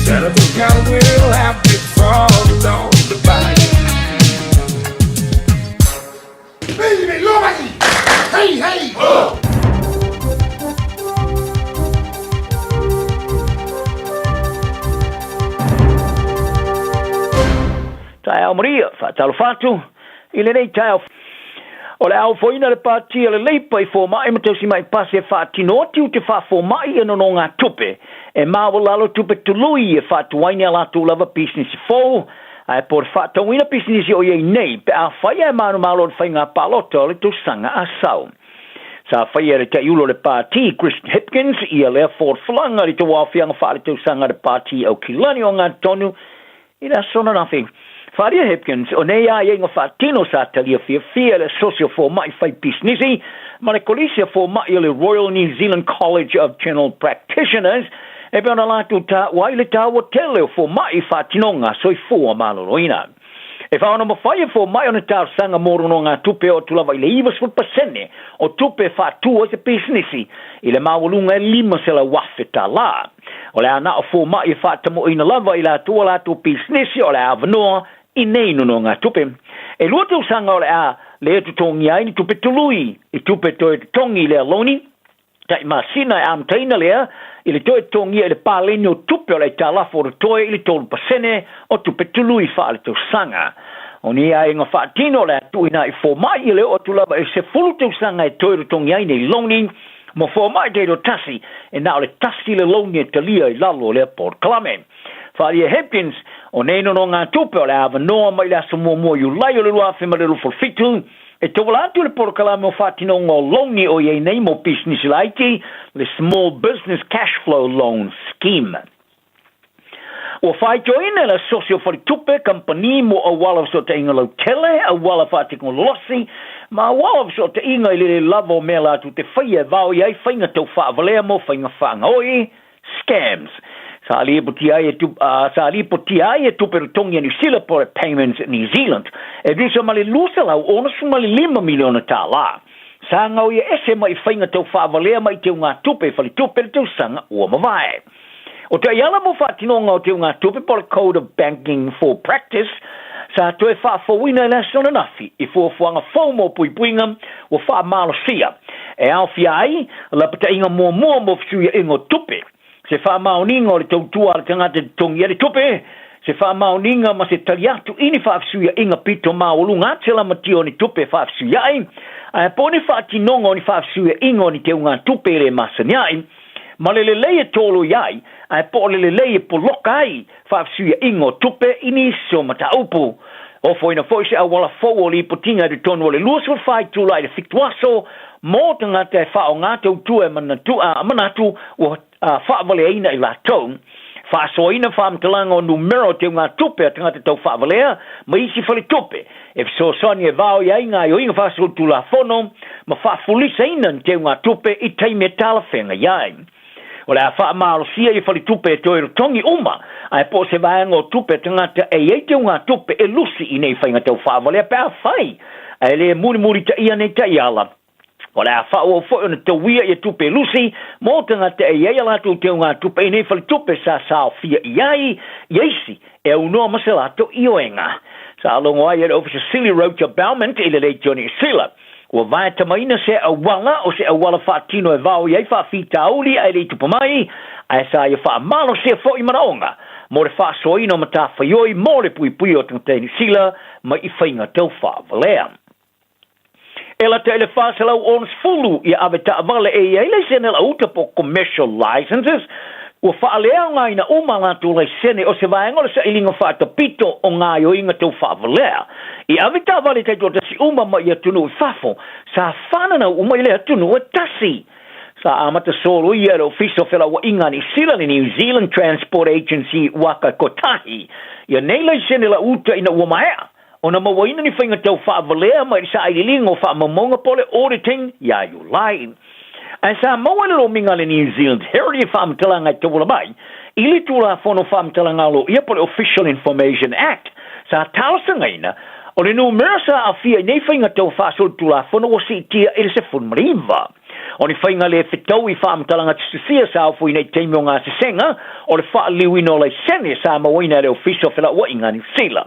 Santa Bacana will have big fun on the bayou. Hey, hey! Oh! Taeao Maria, faatalofa atu i lenei taeao. O le a ofoina le Pati a le Leipa i fomai ma tausimai pasi e faatino atu te faafomai i nonogatupe e maualalo tupe tului e faatuai ni a latou lava pisinisi fou ae po o le faatauina pisinisi o i ai nei pe afai ae manumalo le faiga palota o le tausaga a sau. Sa faia e le taiulu o le Pati, Chris Hipkins, ia lea folafolaga i le tauaofiaga faaletausaga a le Pati Aukilani o Agatonu i le aso ananafi. Faaalia Hipkins, o nei aiaiga faatino sa talia fiafia e le Asosi o Fomai Fai Pisinisi ma le Kolisi a Fomai o le Royal New Zealand College of General Practitioners e pei ona latou taua ai le taua tele o fomai i faatinoga soifua maloloina. E faaonomafai e fomai ona talosaga mo nonogatupe oo atu lava i le 90% o tupe e faatu ai se pisinisi i le maualuga e $500,000. O le a na o fomai e faatamoeina lava i latou a latou pisinisi o le a avanoa i nei nonogatupe. E lua tausaga o le a le totogia ai ni tupe tului i tupe toe totogi i lea loni, tai masina e amataina lea i le toe totogia i le paleni o tupe o le aitalafu o totoe i le 3% o tupe tului faaletausaga. O ni aiga faatino o le a tuuina i fomai i le oo atu lava i le 10 tausaga e toe totogi ai nei loni Mo fomai taitoatasi, e na o le tasi le louni e talia i lalo o lea polokalame. Faaalia Hipkins, o nei nonogatupe o le avanoa mai le aso muamua o Iulai o le 2027, e tauala atu i le polokalame o faatinoga o louni o i ai nei mo pisinisi laiti, le Small Business Cashflow Loan Scheme. Ua faitioina e le Asosi o Faletupe, Kamupani mo Auala Fesootaiga Lautele, Auala Faatekonolosi, ma Auala Fesootaiga i le le lava o mea latou te faia e vaoi ai faiga tau faavalea mo faiga faagaoi, scams. Sa lipotia ai e sa lipotia ai e tupe totogi a Niu Sila po o le Payments New Zealand e tusa ma le $265 miliona tālā. Sa gaoia ese mai i faiga tau faavalea mai teugatupe i faletupe le tausaga ua mavae. O taiala mo faatinoga o teugatupe po o le Code of Banking for Practice sa toe faafouina i le aso ananafi i fuafuaga fou mo puipuiga ua faamalosia e aofia ai lapataiga muamua mo fesuiaiga o tupe, se faamaoniga o le tautua a le tagata e totogi ai le tupe, se faamaoniga ma se tali atu i ni faafesuiaiga pito maualuga atu se lamatia o ni tupe e faafesuiai, ae po o ni faatinoga o ni faafesuiaiga o ni teugatupe e le masani ai. Ma le lelei e tolo i ai, ae po o le lelei e poloka ai faafesuiaiga o tupe i nisi o mataupu. Ofoina foi se auala fou o lipotiga i totonu o le 24 itula i le 7 aso mo tagata e faaaoga tautua e manatu, a, manatu ua faavaleaina i latou. Faasoaina faamatalaga o numera o teugatupe a tagata tau faavalea ma isi faletupe e fesoasoani e vaoi ai gaoioiga faasolitulafono ma faafulisaina ni teugatupe i taimi e talafeagai ai. O le a faamalosia ia faletupe e toe totogi uma ae po o se vaega o tupe a tagata e i ai teugatupe e lusi i nei faiga tau faavalea pe afai ae le mulimulitaia nei taiala. O le a faaauau foi ona tauia ia tupe lusi mo tagata e i ai a latou teugatupe i nei faletupe sa saofia i ai ia isi e aunoa ma se latou ioega. Sa logo ai e le Ofisa Sili Roger Baumann i le Leitio Niu Sila ua vaetamaina se auala o se auala faatino e vaoi ai faafitauli ae le i tupu mai, ae sa ia faamalosia foi manaoga mo le faasoaina o matafaioi mo le puipuia o tagata i Niu Sila mai i faiga tau faavalea. E lata i le 460 ia ave taavale e i ai laisene lauta po o commercial licenses, ua faaleaogaina uma a latou laisene o se vaega o le sailiga faatapito o gaoioiga tau faavalea. I ave taavale taitoatasi uma mai i atunuu i fafo, sa fananau uma i le atunuu e tasi. Sa amata soloia e le Ofisa o Felauaiga a Niu Sila, le New Zealand Transport Agency Waka Kotahi, ia nei laisene lauta ina ua maea ona mauaina ni faiga tau faavalea mai le sailiiliga o faamaumauga po o le auditing iā Iulai. Ae sa maua e le lomiga a le New Zealand Heritage faamatalaga e tauala mai i le Tulafono Faamatalaga Aloaia po o le Official Information Act sa talosagaina O le numera sa aafia i nei faiga tau faasolitulafono ua siitia i le 19. O ni faiga le fetau i faamatalaga tusitusia sa ofoina i taimi o gasesega o le faaliliuina o laisene sa mauaina e le Ofisa o Felauaiga a Niu Sila.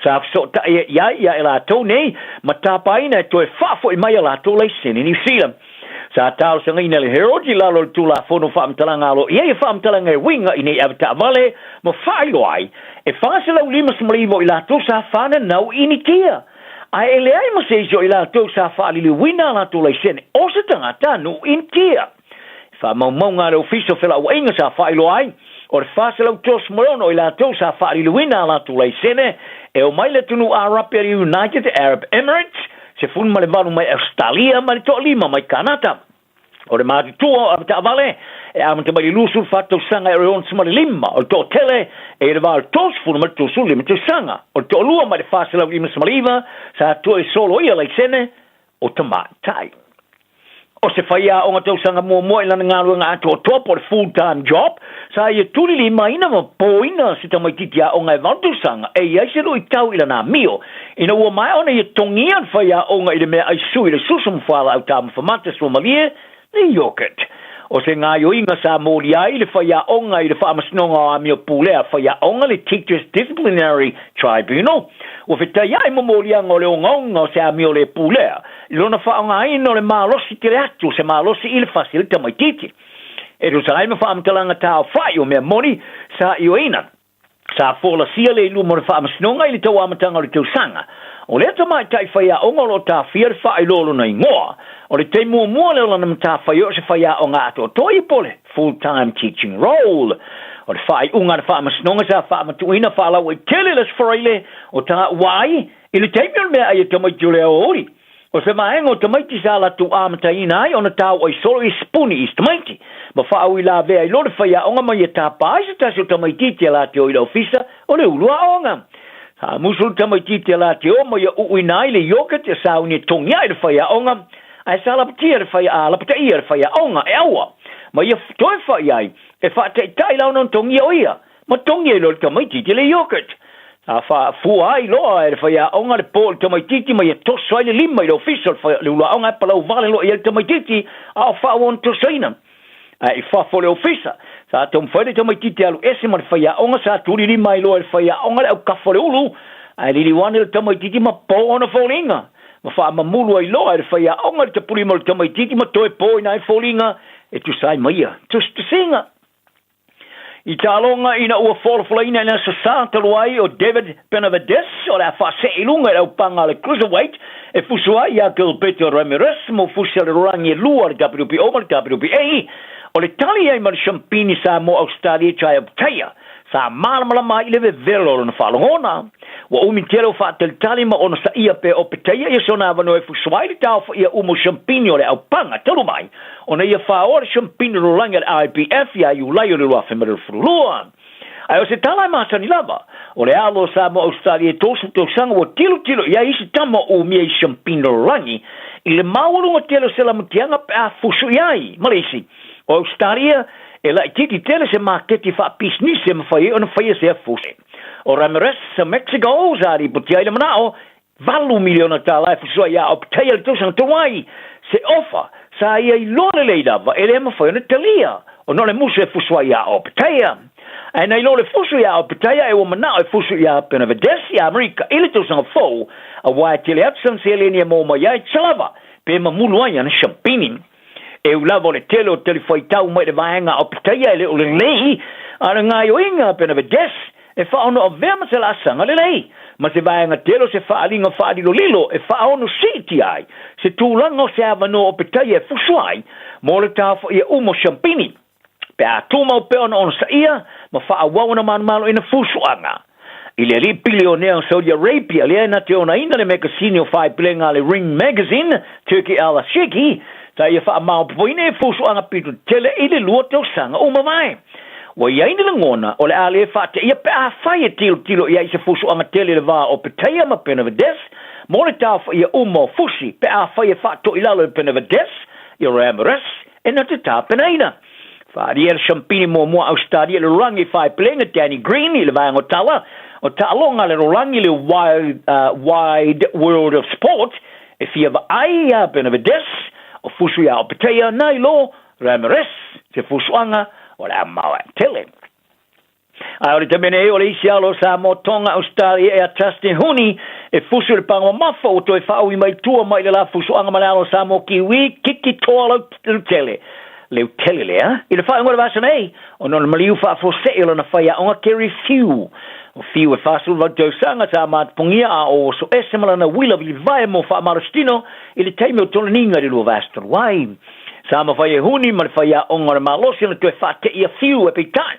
Sa fesootai i ai ia e latou nei ma tapaina e toe faafoi mai a latou laisene Niu Sila. Sa talosagaina le Herald i lalo o le Tulafono Faamatalaga Aloaia ia faamatalaga e uiga i nei avetaavale ma faailoa ai, e 459 o i latou sa fananau i Initia, ae e leai ma se isi o i latou sa faaliliuina a latou laisene o se tagata nuu Initia. I faamaumauga a le Ofisa o Felauaiga sa faailoa ai, o le 436 o i latou sa faaliliuina a latou laisene e omai le atunuu Arapi a le United Arab Emirates, 18 mai Ausetalia ma le toalima mai Kanata. O le matutua o avetaavale e amata mai le 24 tausaga e 65, o le toatele e i le va o le 30 ma le 35 tausaga. O le toalua mai le 459 sa toe soloia laisene o tamaitai. O se faiaoga tausaga muamua i lana galuega atoatoa po o le full time job, sa ia tulilimaina ma poina se tamaitiiti aoga e valu tausaga e i ai se luitau i lana amio ina ua maea ona ia togia le faiaoga i le meaai sui i le susu ma fualaau taumafa mata suamalie le yogurt. O se gaoioiga sa molia ai le faiaoga i le Faamasinoga o Amio Pulea Faiaoga le Teachers Disciplinary Tribunal ua fetaiai ma moliaga o le ogaoga o se amio le pulea i lona faaaogaina o le malosi tele atu o se malosi i le fasi o le tamaitiiti. E tusa ai ma faamatalaga taofai o mea moni sa ioeina, sa folasia le i luma o le Faamasinoga i le tau amataga o le tausaga. O lea tamaitai faiaoga o lo o tafia le faailoa o lona igoa, o le taimi muamua lea o lana matafaioi o se faiaoga atoatoa ia po o le full-time teaching role. O le faaiuga a le Faamasinoga sa faamatuuina faalauaitele le Aso Faraile o taua ai i le taimi o le meaai a tamaiti o le aoauli. O se vaega o tamaiti sa latou amataina ai ona tau ai solo i sipuni i tamaiti, ma faauilavea ai loa le faiaoga ma ia tapa ai se tasi o tamaitiiti a latou i le ofisa o le ulu aoga. Sa musu le tamaitiiti a latou ma ia uuina ai le yogurt e sauni e togi ai le faiaoga, ae sa lapatia le fai, a lapataia le faiaoga e aua ma ia toe fai ai e faataitai la ona togia o ia ma togi ai loa le tamaitiiti le yogurt. Sa faafua ai loa e le faiaoga le po i le tamaitiiti ma ia toso ai le lima i le ofisa o le uluaoga ae palau vale loa i ai le tamaitiiti a o faaauau ona tosoina. Ae i fafo o le ofisa, sa taumafai le tamaitiiti e alu ese ma le faiaoga, sa tuli lima ai loa e le faiaoga le aukafa o le ulu, ae liliu ane le tamaitiiti ma po ona foliga. Ma faamamulu ai loa e le faiaoga le tapulima o le tamaitiiti ma toe poina ai foliga e tusa ai ma ia tusitusiga. I taaloga ina ua folafolaina i le Aso Sa talu ai o David Benavidez o le a faasee i luga i le aupaga a le Cruiserweight e fusu ai iā Gilberto Ramirez mo fusi a le rolagi e lua a le WBO ma le WBA. O le tali ai ma le Shampini Samoa Ausetalia Jai Opetaia sa malamalama ai i le vevelo o lona faalogona. Ua umi tele o faatalitali ma onosaia pea o Opetaia ia sona avanoa e fusu ai le taofaia uma o Shampini o le aupaga talu mai ona ia faaoa le Shampini Rolagi a le IBF ia Iulai o le 2022. Ae o se tala e masani lava, o le alo o Samoa Ausetalia e 30 tausaga ua tilotilo i ai isi tama o umia i Shampini Rolagi i le maualuga tele o se lamutiaga pe a fusu i ai ma le isi o Ausetalia e laitiiti tele se maketi faapisinisi e mafai ai ona faia sea fusi. O Ramirez o Mexico sa lipotia ai le manao $8 miliona e fusu ai iā Opetaia le tausaga talu ai, se ofa sa ia iloa lelei lava e le mafai ona talia ona o le musu e fusu ai iā Opetaia. Ae na iloa le fusu iā Opetaia e ua manao e fusu iā Benavidez i Amerika i le tausaga fou aua e tele atu sana seleni e maua mai ai tusa lava pe mamulu ai ana shampini. E ui lava o le tele o talifuaitau mai le vaega a Opetaia e le o lelei, a o le gaoioiga a Benavidez e faaono avea ma se laasaga lelei, ma se vaega tele o se faaaliga faalilolilo e faaono siitia ai se tulaga o se avanoa Opetaia e fusu ai mo le taofaia uma o shampini pe a tumau pea ona onosaia ma faaauau ona manumaloina fusuaga. I le alii pilionea o Saudi Arabia lea e na te onaina le mekasini o faaipilega a le Ring Magazine, Turki Al Sheikhi, sa ia faamaopoopoina ia fusuaga pito tele i le 2 tausaga ua mavae. Ua i ai ni lagona o le a le faateia pe afai e tilotilo i ai i se fusuaga tele i le va o Opetaia ma Benavidez mo le taofaia uma o fusi pe afai e faatoilalo e Benavidez i Ramirez e na te tapenaina. Faaalia le shampini muamua Ausetalia i le lolagi i faaipilega Danny Green i le vaega o tala. O taaloga a le lalolagi le Wide World of Sport e fia vaai ia Benavides o fusu ia Opetaia nai lo Ramirez se fusuaga o le a maoae tele. Ae o le taimi nei o le isi alo o Samoa, Tonga, Ausetalia ia Justin Huni e fusu i le paga mamafa ua toe faaui mai tua mai le la fusuaga ma le alo o Samoa Kiwi Kiki Toa Leutele Leutele lea i le faaiuga o le vaiaso nei ona o le maliu faafuasei o lana faiaoga Kerry Few. O Few e 48 tausaga sa matapogia a o oso ese ma lana uila vilivae mo faamalositino i le taimi o toloniga i le lua vaiaso talu ai. Sa mafai e Huni ma le faiaoga o le malosi ona toe faateia Few e peitai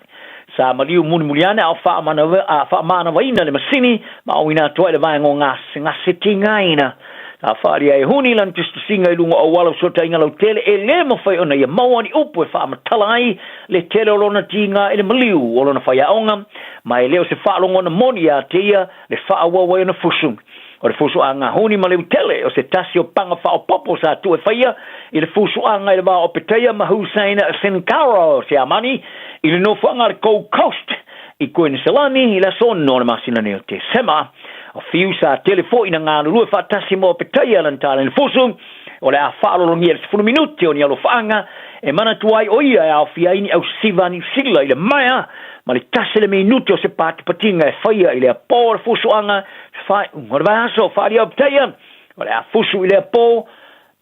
Sa maliu mulimuli ane a o faamanavaina le masini ma auina atu ai le vaega o gasegase tigaina. Sa faaalia e Huni lana tusitusiga i luga o auala o fesootaiga lautele e le mafai ona ia maua ni upu e faamatala ai le tele o lona tiga i le maliu o lona faiaoga, ma e le o se faalogona moni ia te ia le faaauau ai ona fusu. O le fusuaga huni ma leutele o se tasi o paga faaopoopo sa tuu e faia i le fusuaga i le va o Opetaia ma Hussein Sinkara o Siamani i le nofoaga a le Gold Coast i Kuiniselani i le aso 6 o le masina nei o Tesema. O Fiu sa tele foi ina galulue faatasi ma Opetaia lana taleni fusu o le a faalologia i le 10 minute o ni alofaaga e manatua ai o ia e aofia ai ni ausiva a Niu Sila i le maea ma le tasi le minute o se patipatiga e faia i le apo o le fusuaga Faaiuga o le vaiaso, faaalia Opetaia, o le a fusu i lea po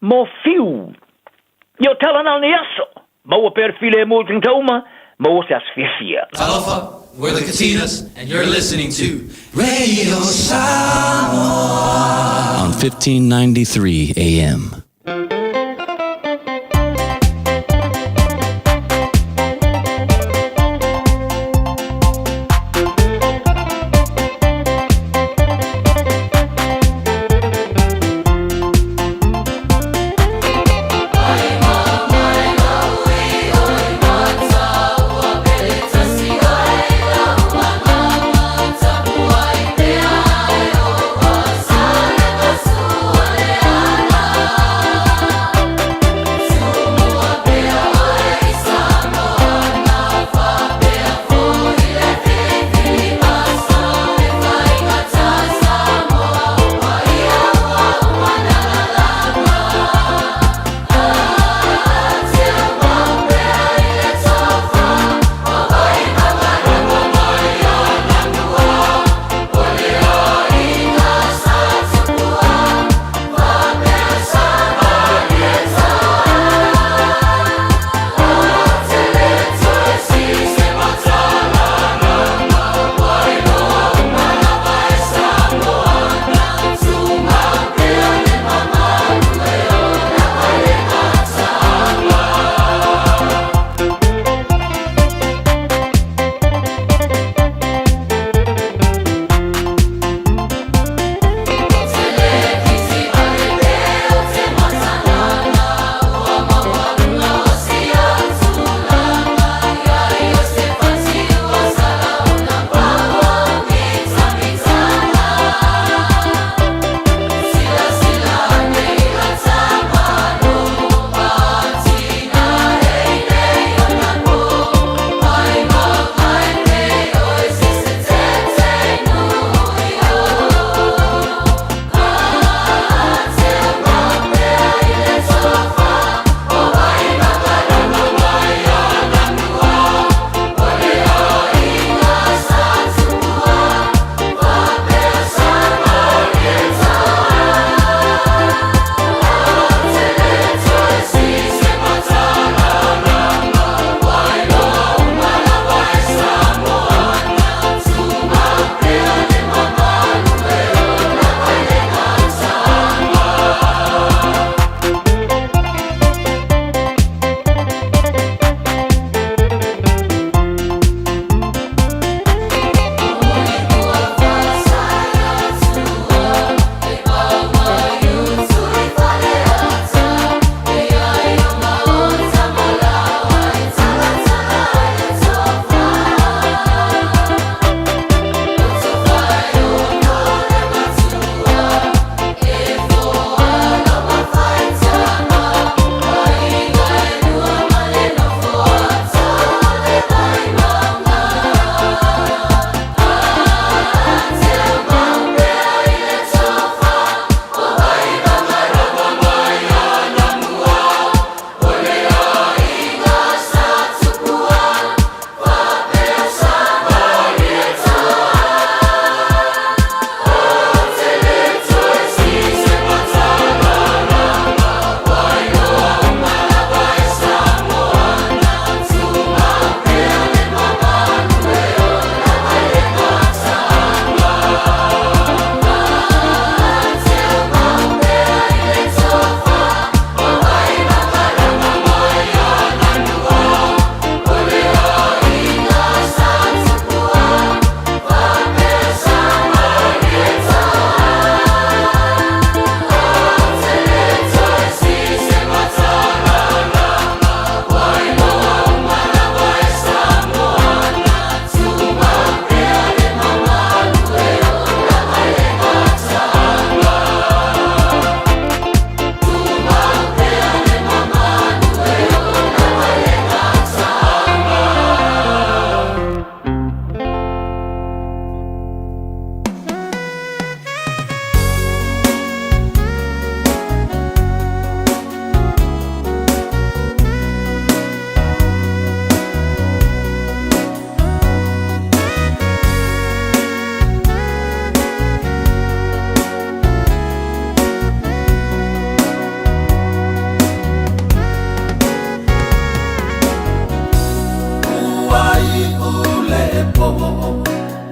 mo Fiu. I o tala na o nei aso, maua pea le filemu i tagata uma, maua se aso fiafia. Talofa, we're the Katinas, and you're listening to Radio Samoa on 1593 AM.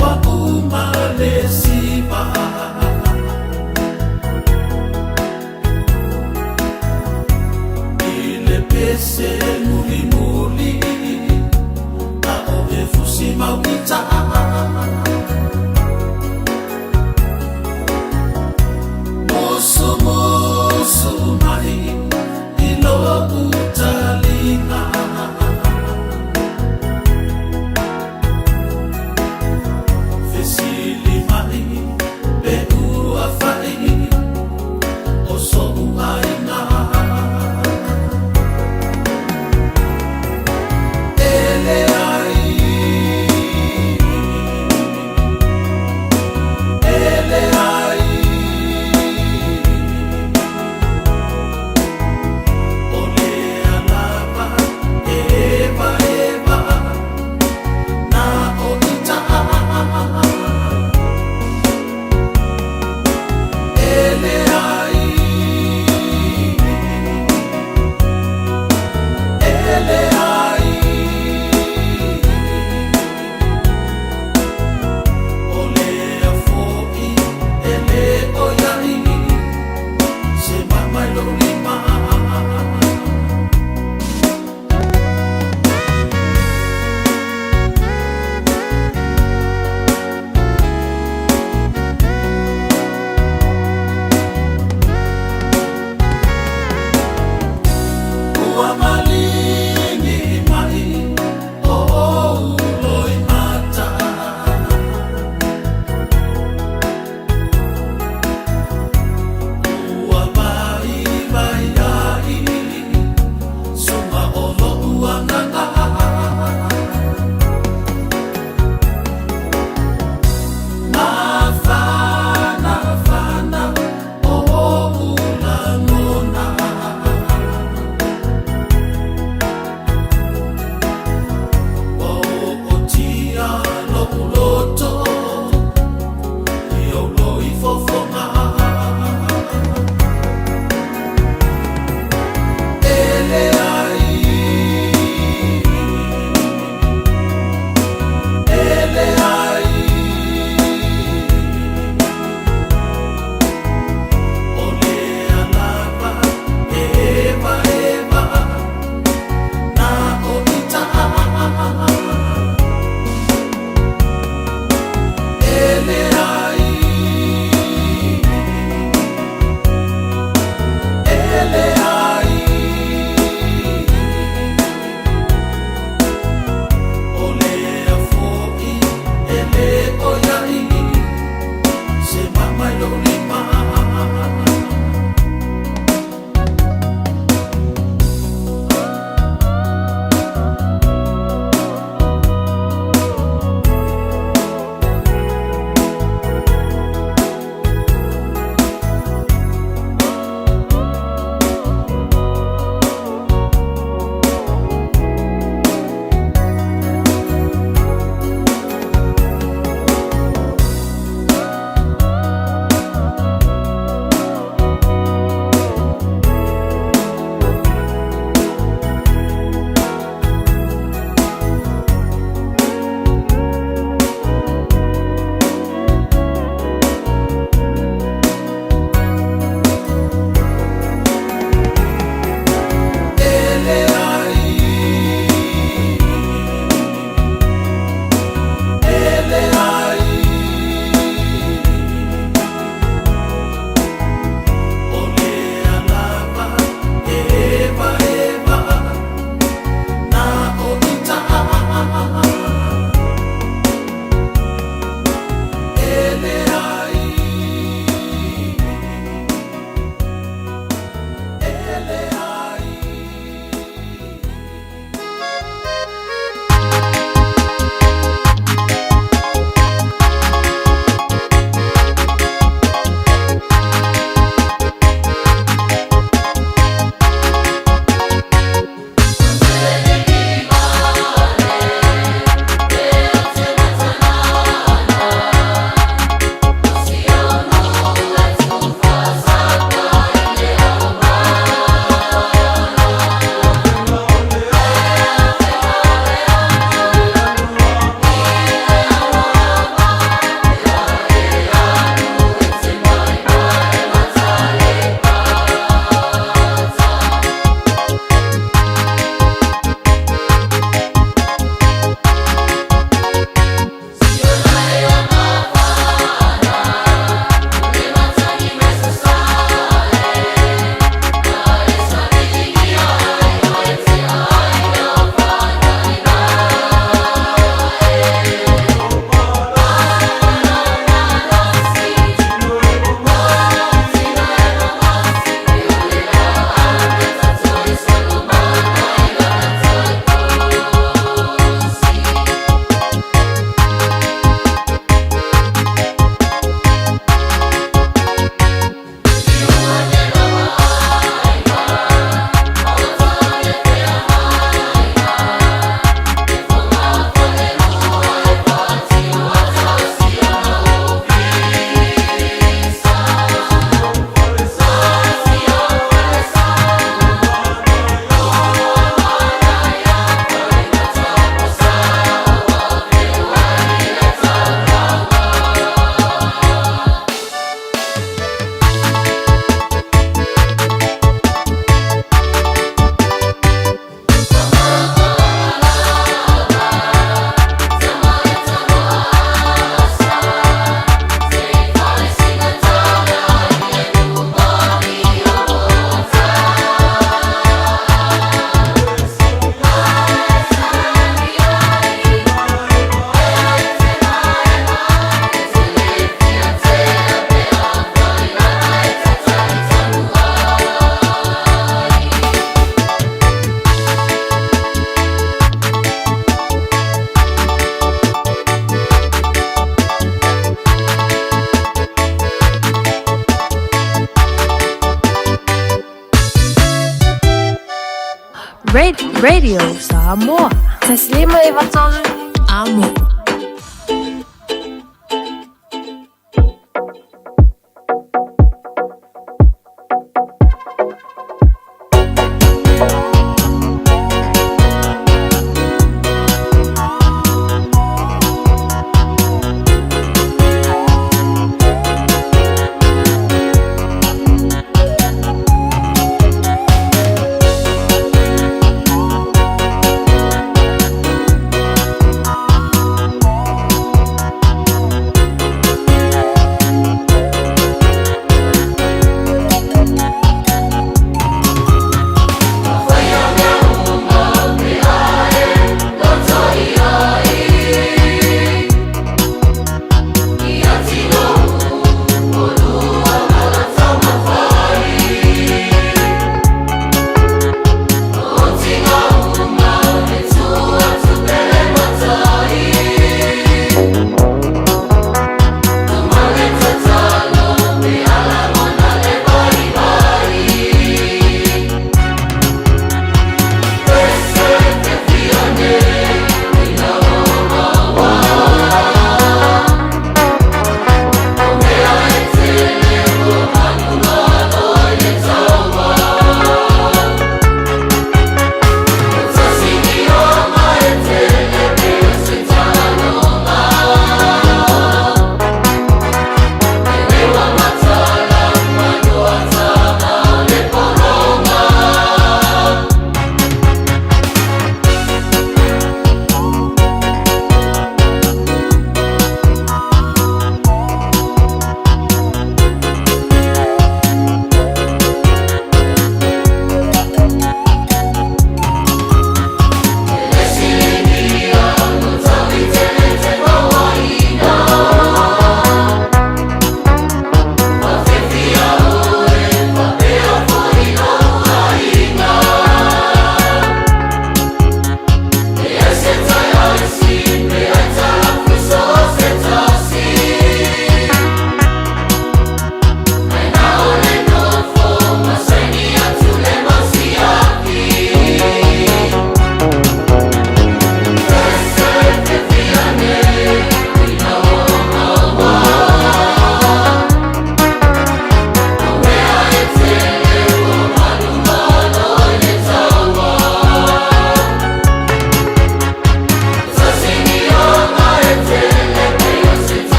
Wa uma le siva. I le pese mulimuli A o e fusi maugita. Musu musu mai i lo'u taliga. Fesili mai pe Radio Samoa. 153 Amo.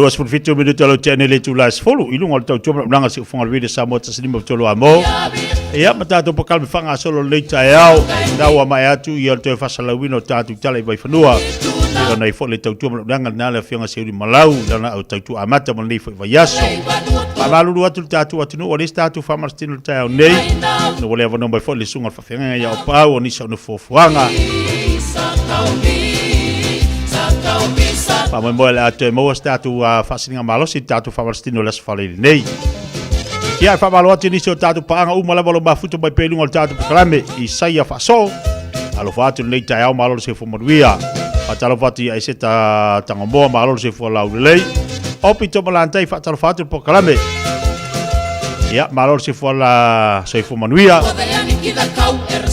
27 minute alo te ane le tula sefolo i luga o le tautua ma ulaga se ufoga le Samoa tasi lima tolu a mo. Ia ma tatou pakalame faagasolo lenei taeao na ua mae atu ia le toe faasalauina o tatou tala i Vaifanua. Ia ona ai foi le tautua ma ulaga lena le afioga Seuli Malau lana au tautua amata mo lenei foi vaiaso. Faamalulu atu le tatou atunuu o le isi tatou faamalositino le taeao nei. Na ua le avanoa mai foi le susuga o le faafeagaiga ia Opaau o nisi o nofoafoaga. Faamoemoe le a toe maua se tatou faasiliga malosi i le tatou faamalositino i le Aso Faraile nei. Ia, e faamalo atu i nisi o tatou paaga uma lava o lo mafuta mai pea i luga o le tatou polokalame i Saia Faasoo. Alofa atu lenei taeao, malo le soifua manuia. Faatalofa atu ia Eseta Tangomoa, malo le soifua laulelei. O Pito Malantai, faatalofa atu le polokalame. Ia, malo le soifua la soifua manuia.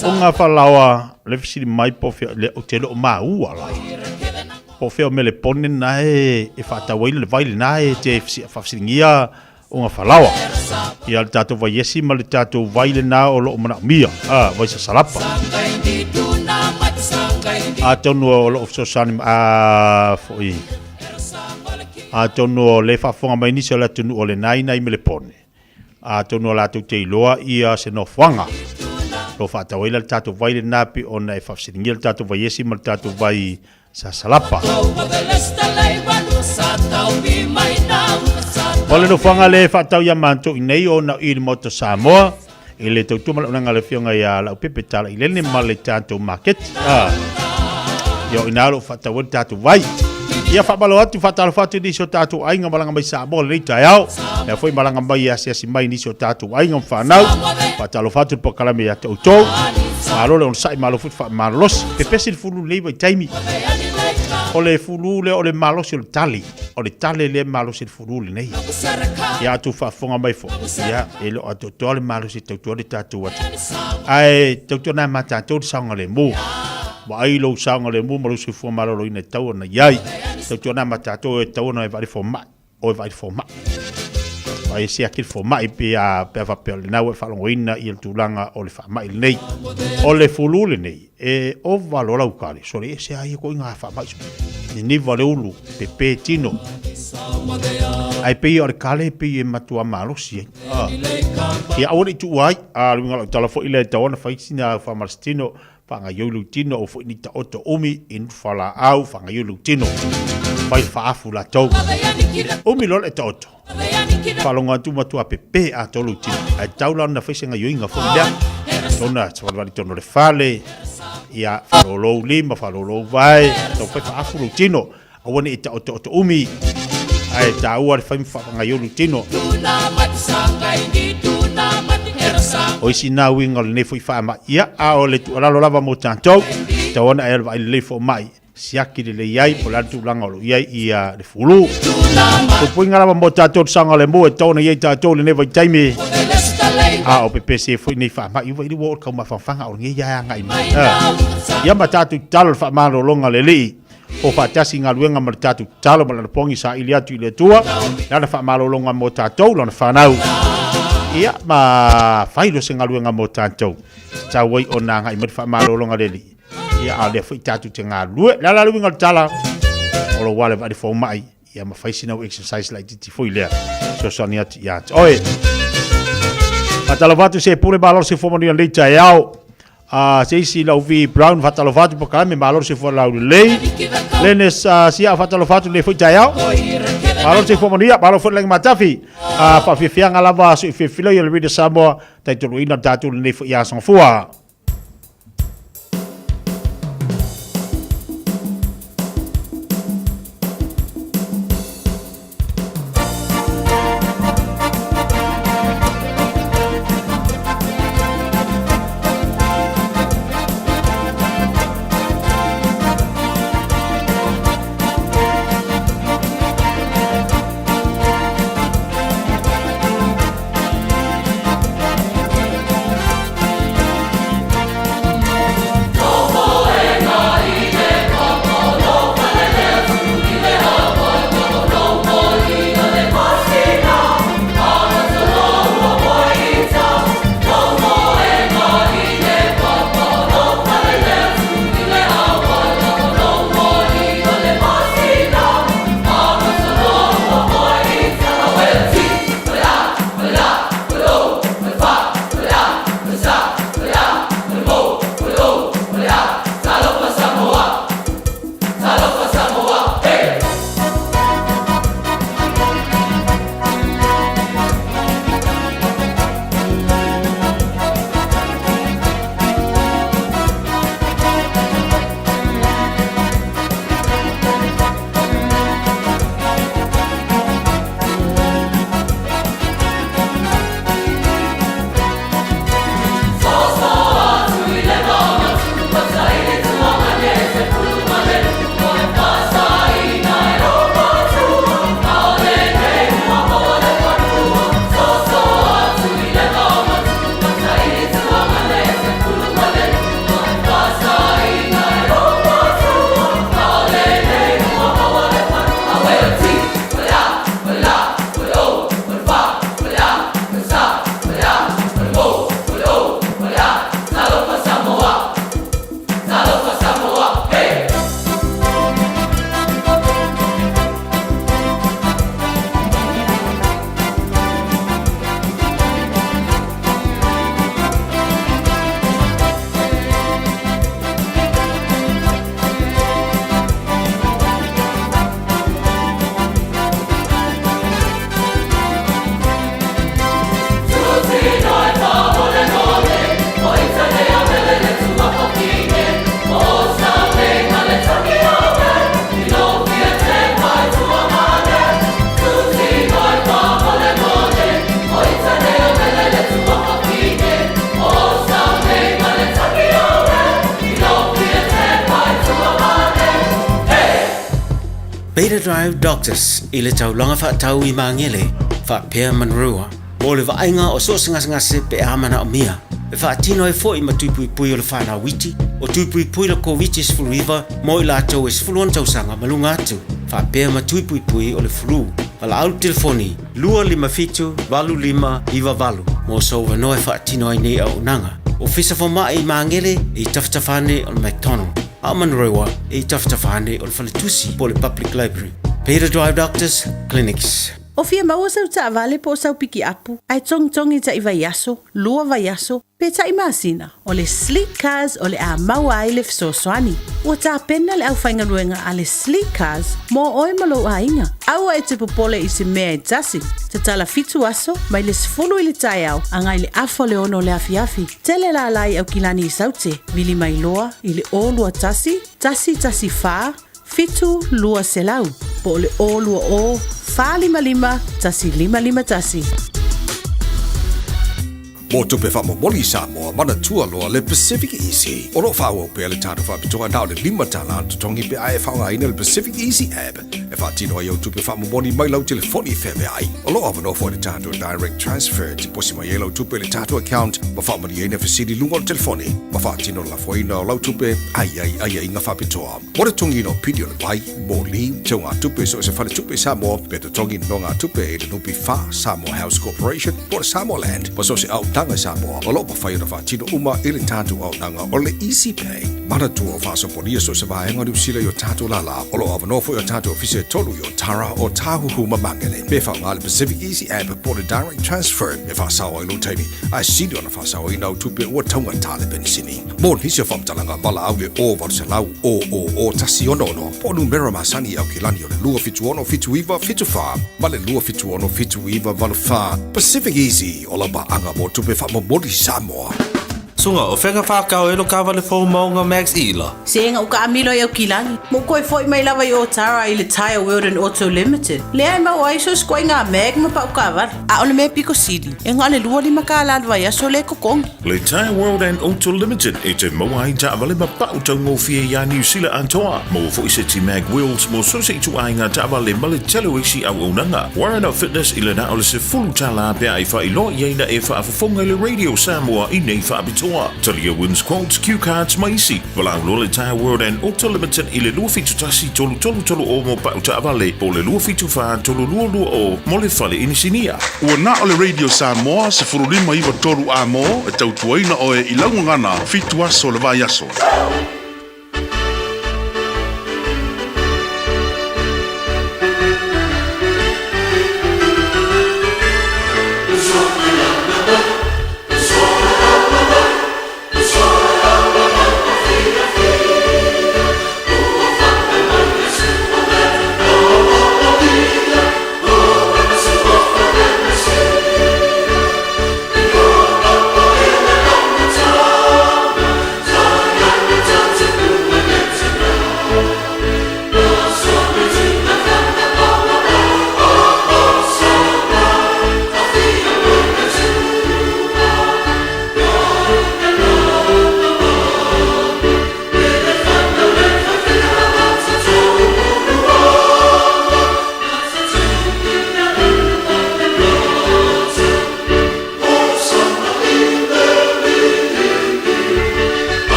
O ngā whalaoa, le fesili mai po fea, le, o te leo maua la. Po fea o mele pone na e, e whaatau ai le vai le na e te whafisilingia o ngā whalaoa. Ia le tātou vai esi ma le tātou vai le na o loo manaomia, a, vai sasalapa. Atonu o loo fesoasoani a foi. Atonu o le faafofoga mai nisi o le atunuu o lena ina i Melepone, atonu o latou te iloa ia se nofoaga lo faatau ai la le tatou vai lena pe ona e faafesiligia le tatou vai esi ma le tatou vai sasalapa. O le nofoaga le faatau ia matou i nei ona i le Maota Samoa i le tautua ma le auaunaga a le Afioga ia Laupepe Talailene ma le tatou market. Ah. Ia o ina o lo o faatau ai le tatou vai. Ia faamalo atu, faatalofa atu i nisi o tatou aiga malaga mai Samoa lenei taeao. Lea foi malaga mai e asiasi mai nisi o tatou aiga ma fanau. Faatalofa atu le polokalame ia te outou. Malo le onosai, malo foi le faamalolosi. Pepesi le fulu lenei vaitaimi. O le fulu lea o le malosi o le tali. O le tale lea e malosi le fulu lenei. Ia atu faafofoga mai foi. Ia, e le o atoatoa le malosi e tautua le tatou atu. Ae tautua nai ma tatou le saogalemu. Vaai lou saogalemu ma lou soifua maloloina e tatau ona i ai. Tautua nai ma tatou e tatau ona e vaai le fomai. O e vaai le fomai. Vaai e siaki le fomai pe a pe a faapea o lena ua e faalogoina ia le tulaga o le faamai lenei. O le fulu lenei, e ova loa lau kale, sole ese a ia koʻi ngā faamai niniva le ulu, pepe tino. Ae pei o le kale pei e matua malosi ai. Ah. Ia aua ne i tuua ai, a le uiga o lau tala foi lea e tatau ona fai sina faamalositino, faagaioi lou tino, aua foi ne i taoto umi i nutu faalaau, faagaioi lou tino, fai le faaafu latou. Umi loa le taoto, faalogo atu matua pepe atoa lou tino, ae tatau la ona fai se gaioiga foi lea, tona savalivali tonu o le fale, ia faalolou lima, faalolou vae, tau fai faaafu lou tino, Aua ne i taotooto umi, ae taua le fai ma faafagaiolu tino. O isi nā uiga o lenei foi faamai, ia, a o le tuualalo lava mo tatou, tatau ona e vaai lelei fomai, siaki lelei ai po o le a le tulaga o lo o i ai ia le fulu. Puipuiga lava mo tatou le saogalemu e tatau ona i ai tatou i lenei vaitaimi, a o pepese ai foi nei faamai, ua ili ua oo le taumafafaga o lenei ia e agai mai. Ia ma tatou tatalo le faamalologa a le Alii. O faatasi i galuega ma le tatou tatalo ma lana pogi saili atu i le Atua, lana faamalologa mo tatou, lana fanau. Ia, ma fai loa se galuega mo tatou. Tatau ai ona agai mai le faamalologa le Alii. Ia, a o lea foi tatou te galulue. Le a la le uiga o le tala? O lou ale vaai le fomai, ia ma fai sina au exercise laitiiti foi lea. Fesoasoani atu ia te oe. Faatalofa atu se pule malo se fua manuia lenei taeao. A se isi lau vi Brown faatalofa atu polokalame malo le soifua laulelei. Lenes sia faatalofa atu lenei foi taeao. Malo le soifua manuia, malo foi le lagi matafi. A faafiafiaga lava sui fiafiloi o le Radio Samoa, taitoluina le tatou lenei foi aso gafua. Peter Drive Doctors i le taulaga faatau i Magele faapea Manurewa mo le vaaiga o so o se gasegase pe a manaomia. E faatino ai foi ma tui puipui o le fanau iti, o tui puipui le Koviti-19 mo i latou e 16 tausaga ma luga atu, faapea ma tui puipui o le flu. Valaau le telefoni 257 8598 mo sou avanoa e faatino ai nei auaunaga. Ofisa Fomai i Magele e i tafatafa ane o le McDonald, a o Manurewa e i tafatafa ane o le Faletusi po o le Public Library. Peter Drive Doctors Clinics. O fia maua sau taavale po o sau pikiapu, ae togitogi taʻi vaiaso, lua vaiaso, pe taʻi masina, o le Sleek Cars o le a maua ai le fesoasoani. Ua tapena le aufaigaluega a le Sleek Cars mo oe ma lou aiga. Aua e te popole i se mea e tasi. Tatala fitu aso, mai le 10 i le taeao agai le afa o le ono o le afiafi. Tele lala i Aukilani i Saute, vili mai loa i le 021 114 7 200 po o le 020 455 1551. Mo tupe faamomoli i Samoa, manatua loa le Pacific Easy. O lo o faaauau pea le tatou faapitoa na o le $5 le totogi pe a e faaaogaina le Pacific Easy app e faatino ai au tupe faamomoli mai lau telefoni feaveai. O lo o avanoa foi le tatou Direct Transfer e tiposi mai ai lau tupe i le tatou account ma faamalieina fesili i luga o le telefoni ma faatino le lafoina o lau tupe a i ai aiaiga faapitoa. Mo le totogiina o pili o le vai, moli, teugatupe i so o se faletupe i Samoa, pe totogi nonogatupe i le NPF, Samoa House Corporation, po o le Samoa Land, ma so o se auaunaga i Samoa, o lo o mafai ona faatino uma i le tatou auaunaga o le Easy Pay. Manatua o faasopolia so o se vaega o Niu Sila i o tatou lala. O lo o avanoa foi o tatou ofisa e tolu i Otara, Otāhuhu ma Magele. Pe faaaoga le Pacific Easy App po o le Direct Transfer e faasao ai lou taimi, ae sili ona faasaoina au tupe ua taugata le penisini. Mo nisi o faamatalaga, valaau i le 0800 000 166 po o numera masani i Aukilani o le 276 79 74 ma le 276 79 84. Pacific Easy, o lau paaga mo tupe faamomoli Samoa. Suga, o fea na whakao e lo kawale fou maunga Max Ila? Se ega uka amilo i Aukilani. Mo koe foi mai lava i Otara i le Tyre World and Auto Limited. Lea e maua ai so se ituaiga mag ma pau kaavale. A o le mea pito sili, e na o le $25 le vaiaso lea e totogi. Le Tyre World and Auto Limited e te maua ai taavale ma pau taugofie iā Niu Sila atoa. Maua foi seti mag wheels mo so o se ituaiga taavale ma le tele o isi auaunaga. Warren Fitness i le na o le $10 pe a e faailoa i ai na e faafofoga i le Radio Samoa i nei faapitoa. Talia wins quotes, cue cards ma isi. Valaau loa le Tyre World and Auto Limited i le 271 3330 mo pau taavale po o le 274 3220 mo le fale inisinia. Ua na o le Radio Samoa 1593 Amo e tautuaina oe i lau gagana fitu aso le vaiaso.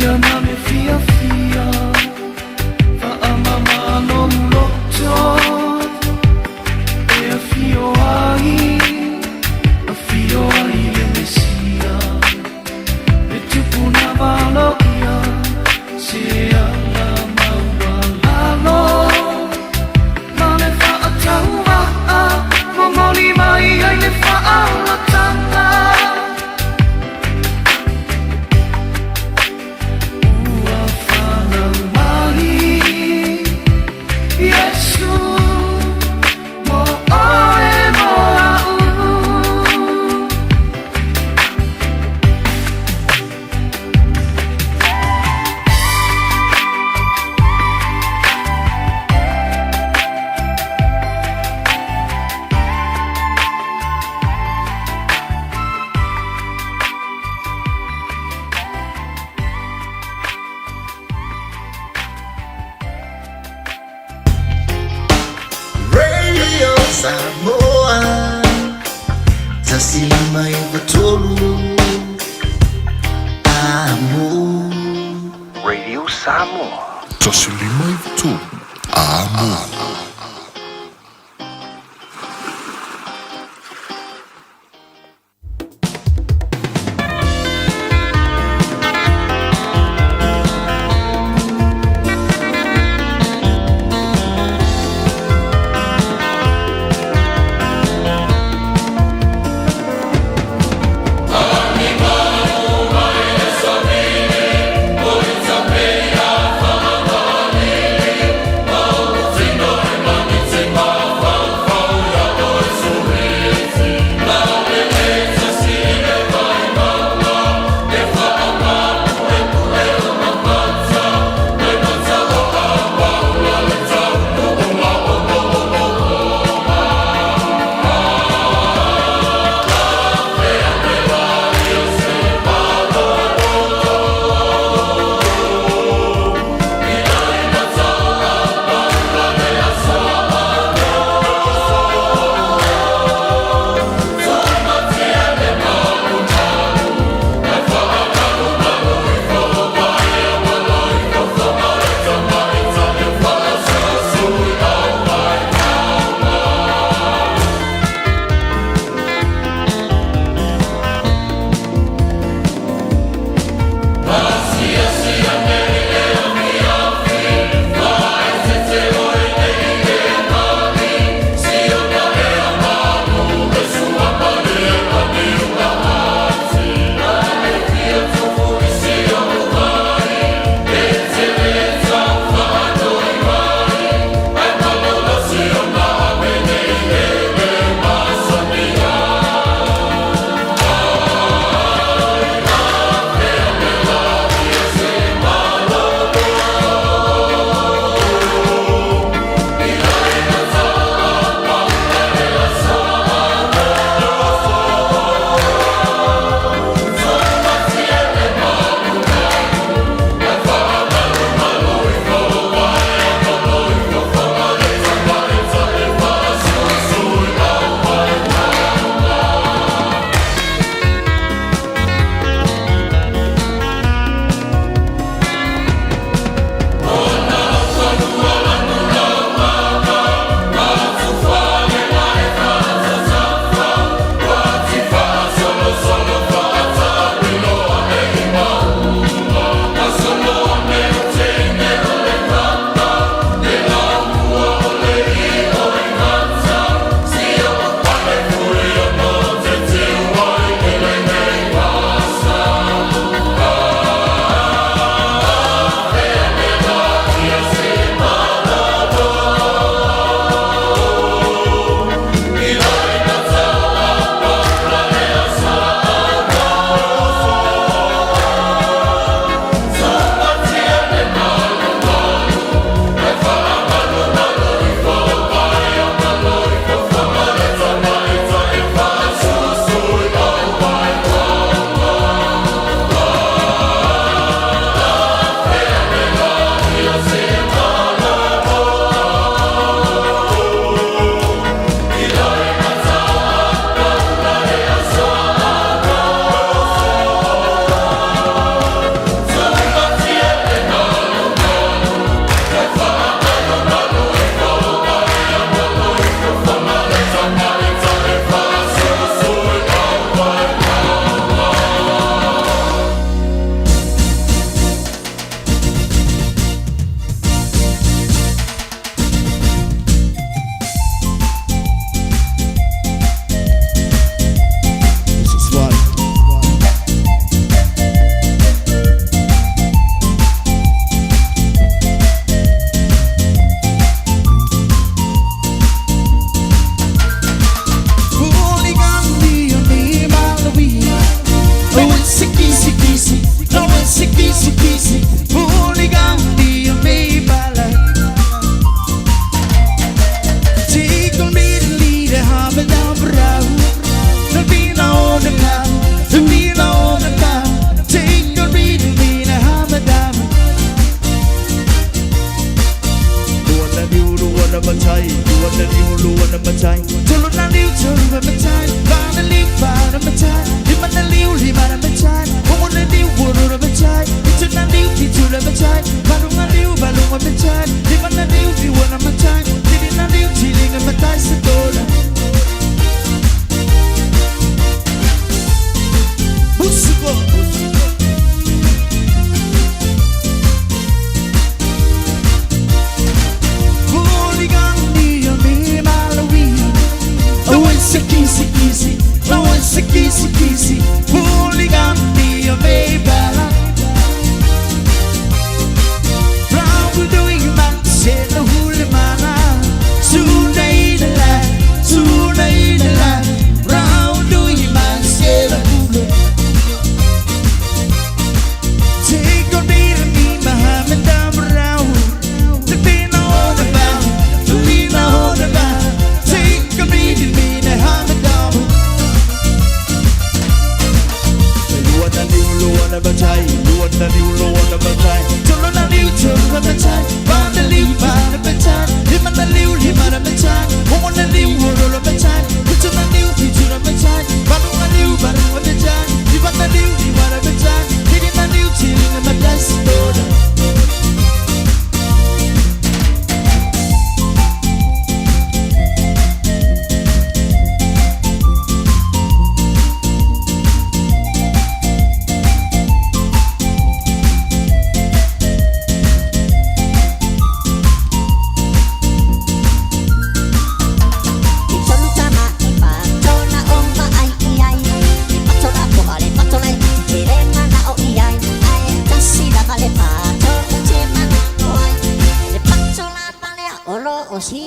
Ia ma le fiafia, faamama lou loto, e afio ai, afio ai le Mesia, le tupuna valoia, se ala maualalo. Ma le faatauva'a, momoli mai ai le faaolataga. Ua fanau mai Iesu, mo oe mo a'u. Radio Samoa 153 Amo. Radio Samoa. 153 Amo.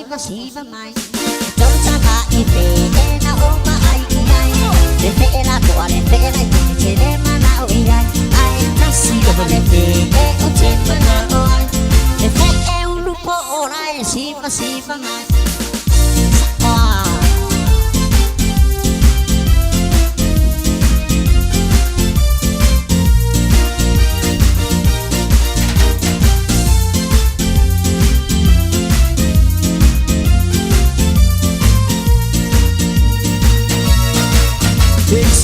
siva siva mai. Tolu tama i fe e na o ma ai i ai. Le fe e la toa le fe e la i te le mana o i ai. Ai tasi lava le fe e o te mana o ai. Le fe e ulu po o la e siva siva mai.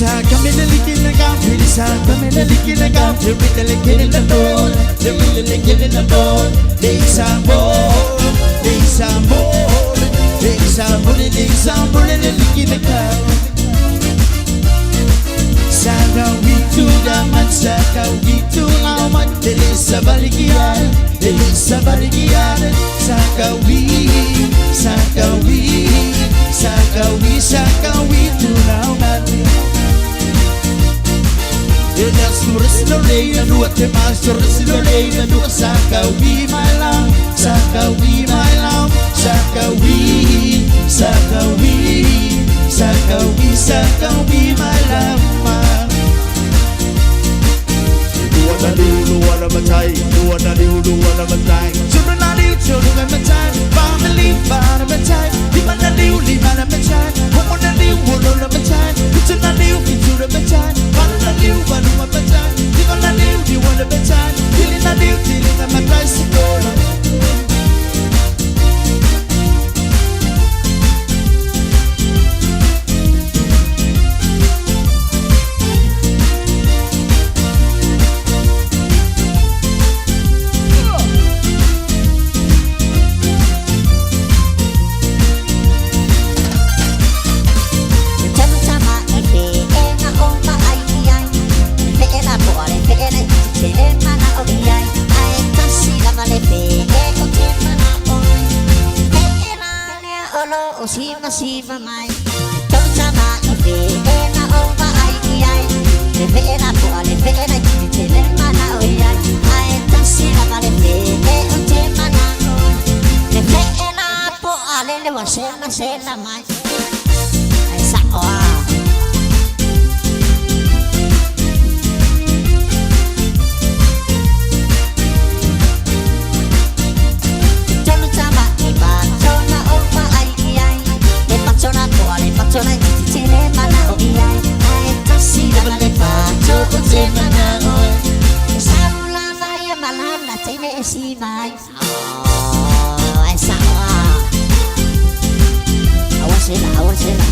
Sa Sa kamela likina ka sa kamela likina ka Tirita likina na bol Tirita likina na bol Lisa bol Lisa bol Lisa bol Lisa bol likina ka Sa kawitu damat sa kawitu amat Lisa balikian Lisa balikian Sa kawi Sa kawi Sa kawi Sa kawitu amat Sakawi my love, Sakawi, Sakawi, Sakawi, Sakawi my love. Luana siva mai. Tolu tama i fe e na o ma ai i ai. Le fe e la poa le fe e la i te le mana o i ai. Ai tasi lava le fe e o te mana o. Le fe e la poa le le wa sela sela mai. Ai sa oa. Tolu tama i patona o ma ai i ai. Le patona poa le patona i te le mana o i ai. Ai tasi lava le pato o te mana o. Saula vai malala te me si mai. Oh, ai sa oa. Awa sela, awa sela.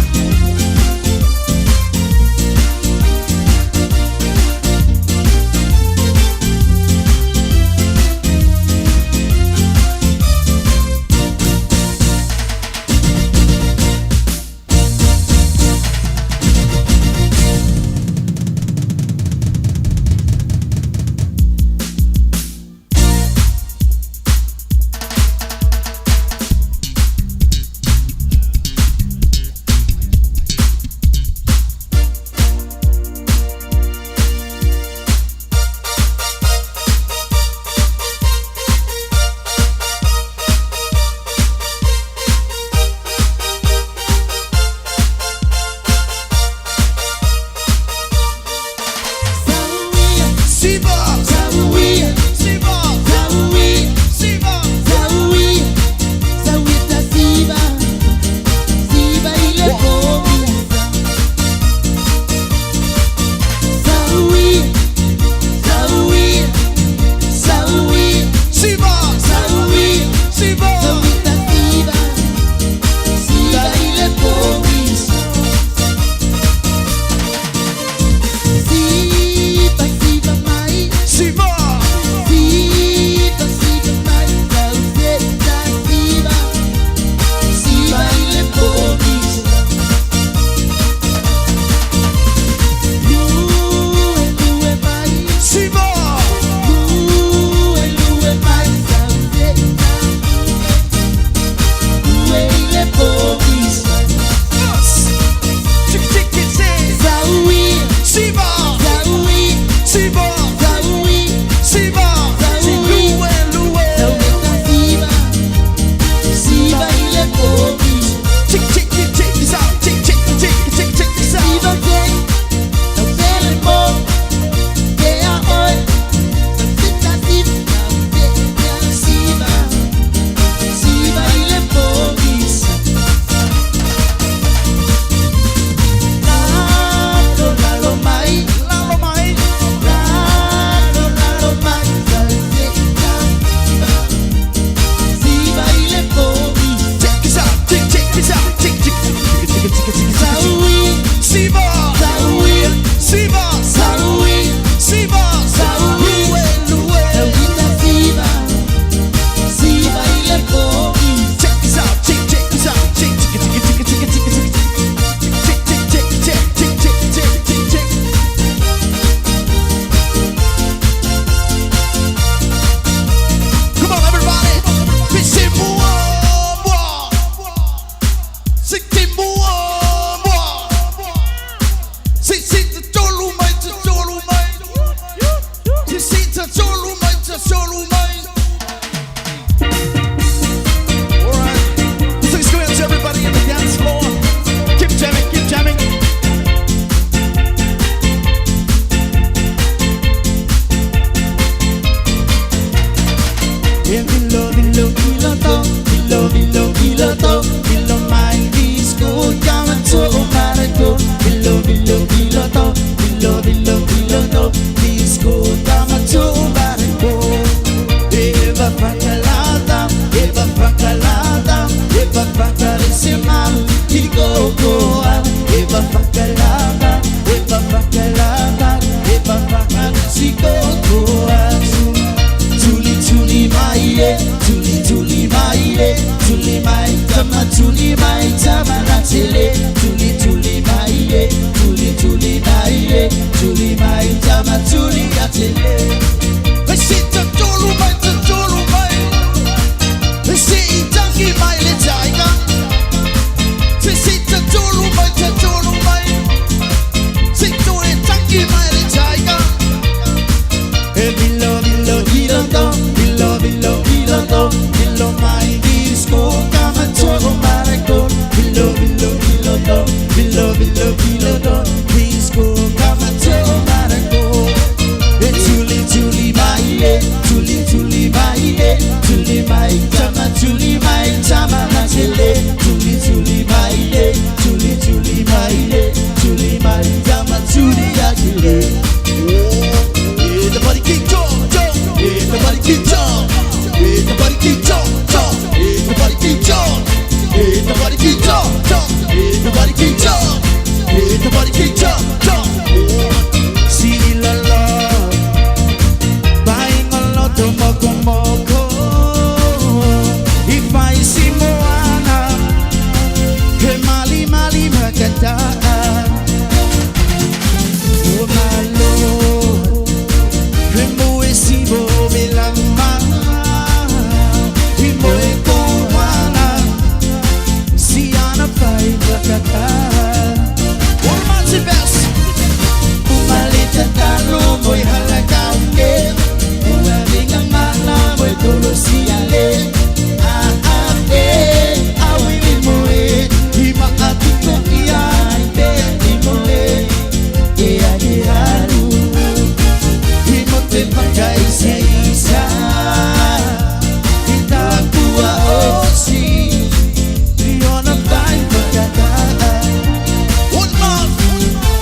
tolu mai. Alright. Please go out to everybody in the dance floor. Keep jamming, keep jamming. Bilo, bilo, bilo, to, bilo, bilo, bilo, to, bilo mai disco, kama to marako. Bilo, bilo, bilo, to, bilo, bilo, bilo, to, disco, kama to marako. Eva pakalata, eva pakalata, eva pakalisima, ikoko. Eva pakalata, eva pakalata, eva pakalisiko. Tuli tuli mai e, tuli tuli mai e, tuli mai tama tuli mai tama na tele. Tuli tuli mai e, tuli tuli mai e, tuli mai tama tuli a tele. Se ta tolu mai ta tolu mai, se i tangi mai le taiga. Se se ta tolu mai ta tolu mai, se to e tangi mai le taiga. E bilo bilo bilo to, bilo bilo bilo to, bilo mai disco kama to marako. Bilo bilo bilo to, bilo bilo bilo to, disco kama to marako. E tuli tuli mai e, tuli tuli mai e, tuli mai tama tuli mai tama na tele. Tuli tuli mai e, tuli tuli mai e, tuli mai tama tuli ya tele. Yeah, the body keep jump, jump. Yeah, the body keep jump. Yeah, the body keep jump, jump. Yeah, the body keep jump. Yeah, the body keep jump, jump. Yeah, the body keep jump. Yeah, the body keep jump, jump. See la la, buying a lot of moko moko. If I see Moana, he mali mali makata. Oh my Lord, he mo e si mo me la ma, he mo e ko wana, si ana pai makata. One man best. Umalita talo mo'y halakaunge, umalinga mana mo'y tolo siyale. Ah ah eh, awili mo eh, ima atito iya ipe mo eh, e age haru, imo te pakaisa isa, itakua osi, iona pai pakata. One man,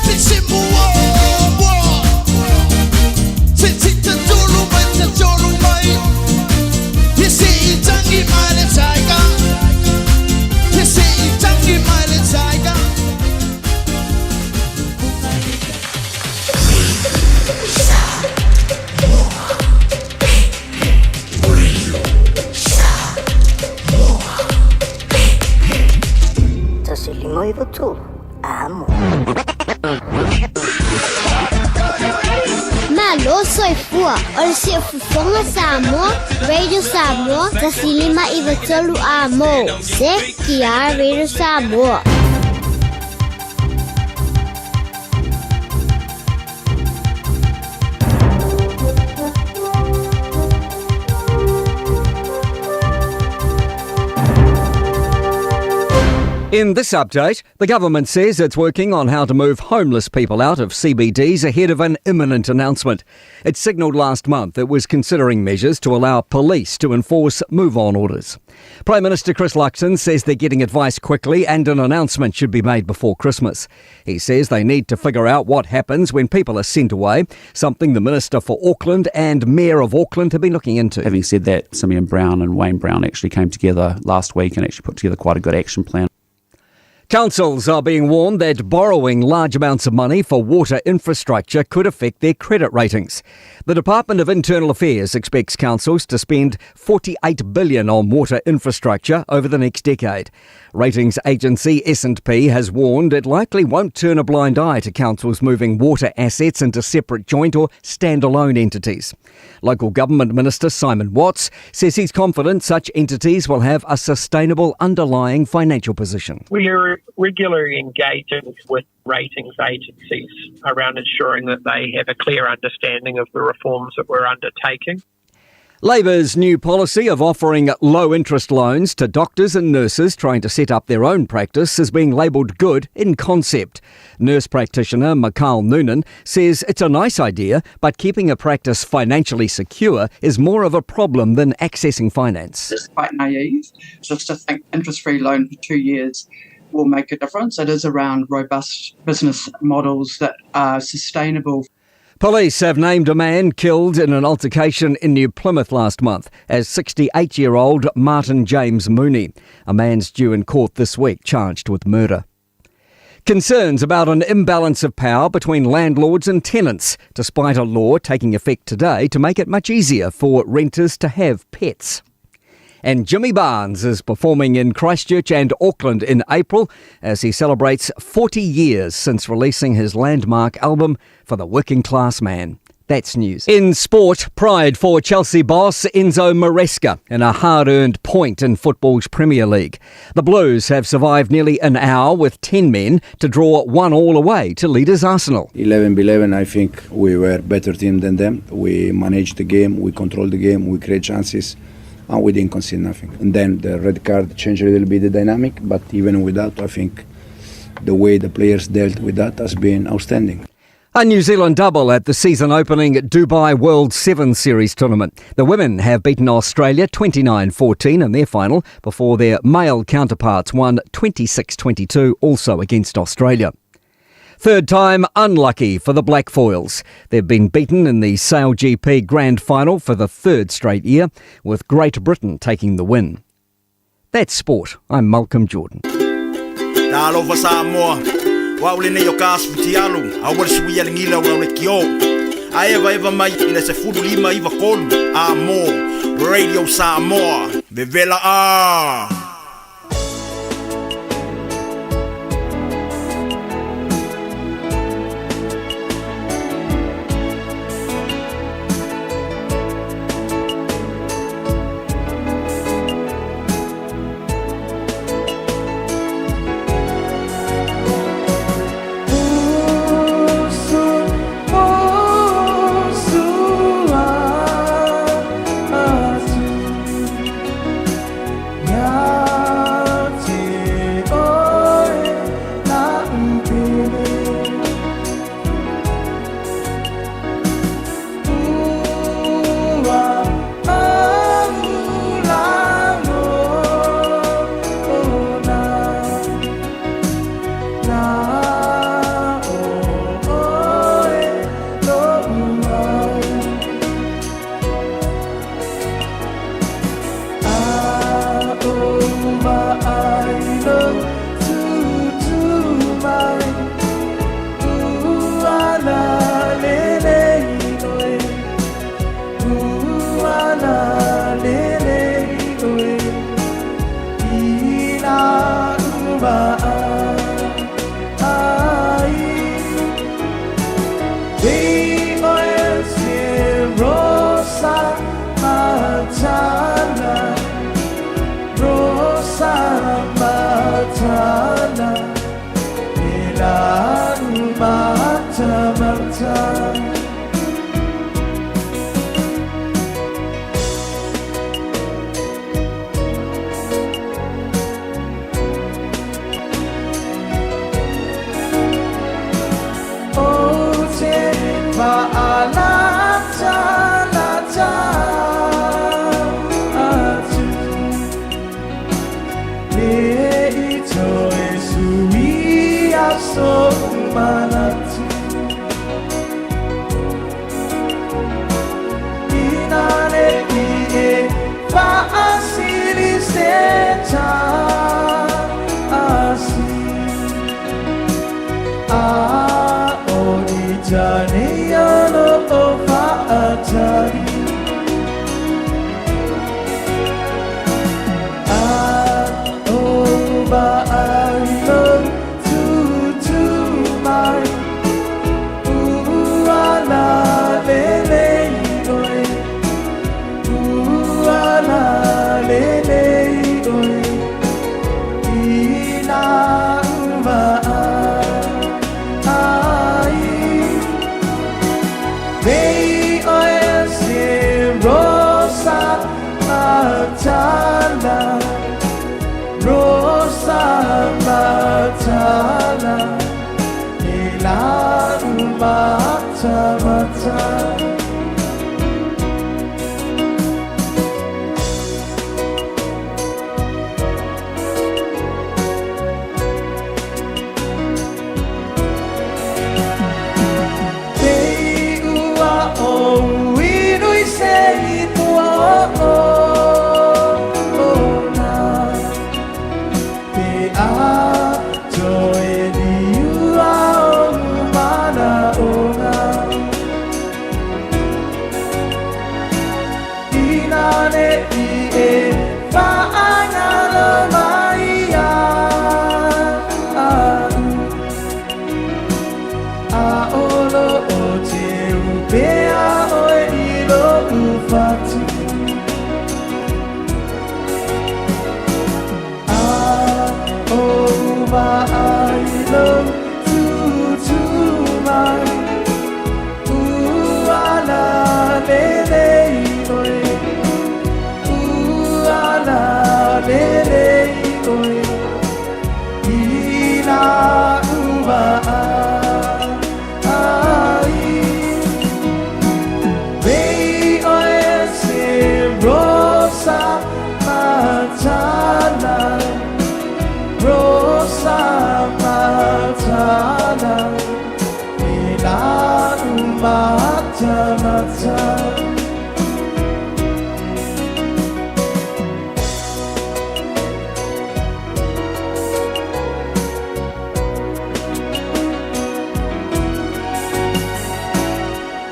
fix it more. Amo. Malo soifua, o le siufofoga Samoa, Radio Samoa, 1593 amo. Se kia Radio Samoa. In this update, the government says it's working on how to move homeless people out of CBDs ahead of an imminent announcement. It signalled last month it was considering measures to allow police to enforce move-on orders. Prime Minister Chris Luxon says they're getting advice quickly and an announcement should be made before Christmas. He says they need to figure out what happens when people are sent away, something the Minister for Auckland and Mayor of Auckland have been looking into. Having said that, Simeon Brown and Wayne Brown actually came together last week and actually put together quite a good action plan. Councils are being warned that borrowing large amounts of money for water infrastructure could affect their credit ratings. The Department of Internal Affairs expects councils to spend $48 billion on water infrastructure over the next decade. Ratings agency S&P has warned it likely won't turn a blind eye to councils moving water assets into separate joint or standalone entities. Local Government Minister Simon Watts says he's confident such entities will have a sustainable underlying financial position. We are regularly engaging with ratings agencies around ensuring that they have a clear understanding of the reforms that we're undertaking. Labour's new policy of offering low interest loans to doctors and nurses trying to set up their own practice is being labelled good in concept. Nurse practitioner Mikhail Noonan says it's a nice idea, but keeping a practice financially secure is more of a problem than accessing finance. It's quite naive just to think interest free loan for two years will make a difference. It is around robust business models that are sustainable. Police have named a man killed in an altercation in New Plymouth last month as 68 year old Martin James Mooney. A man's due in court this week charged with murder. Concerns about an imbalance of power between landlords and tenants, despite a law taking effect today to make it much easier for renters to have pets. And Jimmy Barnes is performing in Christchurch and Auckland in April as he celebrates 40 years since releasing his landmark album for the working class man. That's news. In sport, pride for Chelsea boss Enzo Maresca in a hard earned point in football's Premier League. The Blues have survived nearly an hour with 10 men to draw one all away to leaders Arsenal. 11 11, I think we were better team than them. We managed the game, we controlled the game, we create chances and we didn't concede nothing. And then the red card changed a little bit the dynamic, but even without, I think the way the players dealt with that has been outstanding. A New Zealand double at the season opening Dubai World 7 Series tournament. The women have beaten Australia 29 14 in their final before their male counterparts won 26 22 also against Australia. Third time unlucky for the Black Foils. They've been beaten in the Sail GP Grand Final for the third straight year, with Great Britain taking the win. That's sport. I'm Malcolm Jordan. Talofa Samoa, o au lenei o ka aso fitialu, aua le suia le gila o lau lekiō. A evaeva mai i le 1593 A mō Radio Samoa, vevela a! matamata. Te ua o inu i se i tua o ona. Te a toe liua o mana ona. Ina ne i e whaangalo mai a au. A olo o te upea oe i lo ufatu. A o vaai lo tutu mai. Ua lele i oe. Ua lele i oe. I la ua ai. Vei oe se rosa matana. Rosa matana. I la matamata.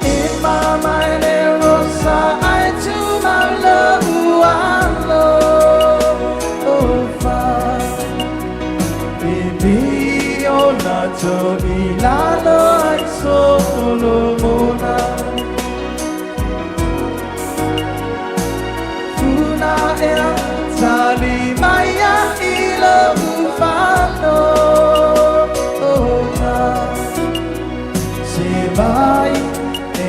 E mama e le rosa ai tu maula ualo ofa. Baby o na to ilalo ai Solomona. Funa ea tali maia i lo ufano ona. Se vai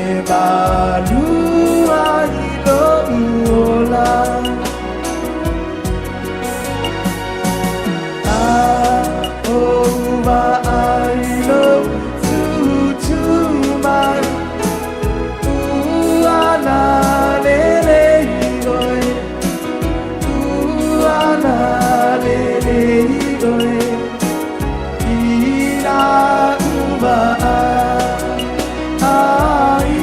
e malua i lo uola. A o ua ai lo tutu mai. Ua la lele i oe. Ua la lele i oe. I la ua ai.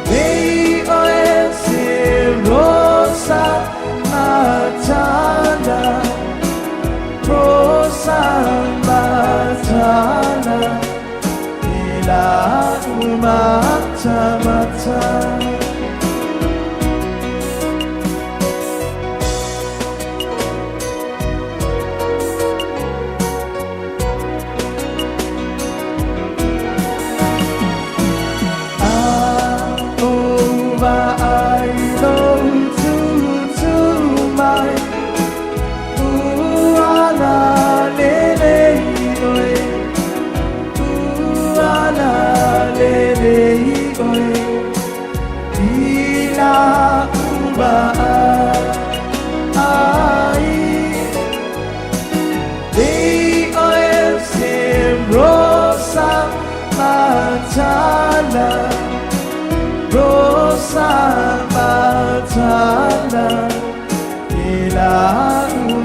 Vei oe se rosa matana. Rosa matana. I la matamata. A o vaai lo tutu mai. Ua la lele i oe. Ua la lele i oe. I la ua ai. Vei oe se rosa matana. Rosa matana. I la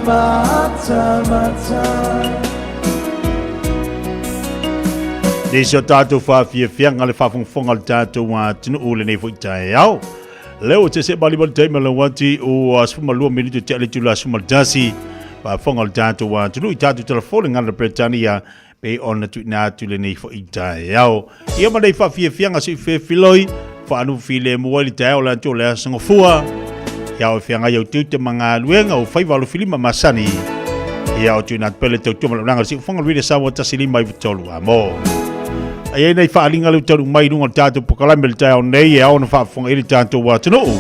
matamata. Nisi o tātou whaafiafianga le whaafongafonga o le tātou atunuu lenei foi taeao. Leo te se bali bali taima le wati o 12 minuto te ale tula suma tasi. Whaafonga o le tātou atunuu i tātou telefone ngana Britania pe ona tuina atu lenei foi taeao. Ia ma nei whaafiafianga si whewhiloi whaanu file mua i le taeao le atu o le aso ngafua. Ia o whianga iau te mga luenga o whaiva alo filima masani. Ia o tuina atu pele tau tuma langa si ufonga luile sawa tasi lima i vitolu a mo. Ai ai nei whaalinga le utaru mai runga o tātou pokalame le taeao nei e ao na whaafonga i le tātou atunuu.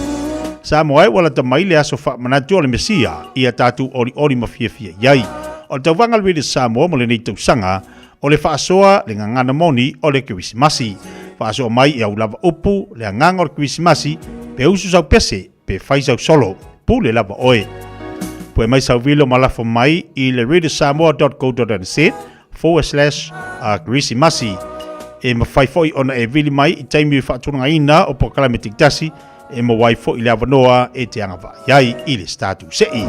Sa mo ai wala ta mai le aso whaamanatu o le Mesia i a tātou ori ori ma fiafia iai. O le tauvaga le Samoa mo lenei tausaga o le faasoa le gagana moni o le Kerisimasi. Faasoa mai e au lava upu le agaga o le Kerisimasi pe usu sau pese pe fai sau solo pule lava oe. Pue mai sau vilo ma lafo mai i le readersamoa.co.nz. forward slash Kerisimasi. E mafai foi ona e vili mai i taimi faatulagaina o polokalame taitasi e maua ai foi le avanoa e te agavaa ai i le Star Tusei.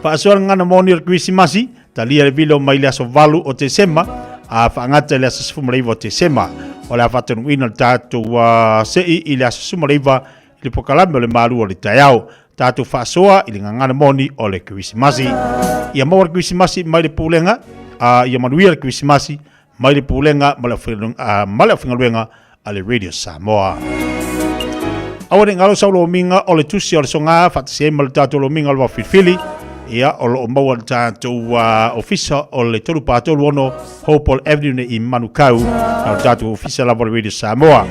Faasoa le gagana moni o le Kerisimasi, talia le vilo mai le aso 8 o Tesema a faagata i le aso 19 o Tesema. O le a faataunuuina le tatou sei i le aso 19 i le polokalame o le malu o le taeao. Tatou faasoa i le gagana moni o le Kerisimasi. Ia maua le Kerisimasi mai le pulega, a ia manuia le Kerisimasi mai le pulega ma le aufaigaluega a le Radio Samoa. Aua ne i galo sau lomiga o le tusi o le soga faatasi ai ma le tatou lomiga o le Vaofilifili. Ia, o lo o maua i le tatou ofisa o le 336 Hopewell Avenue nei i Manukau, na o le tatou ofisa lava o le Radio Samoa.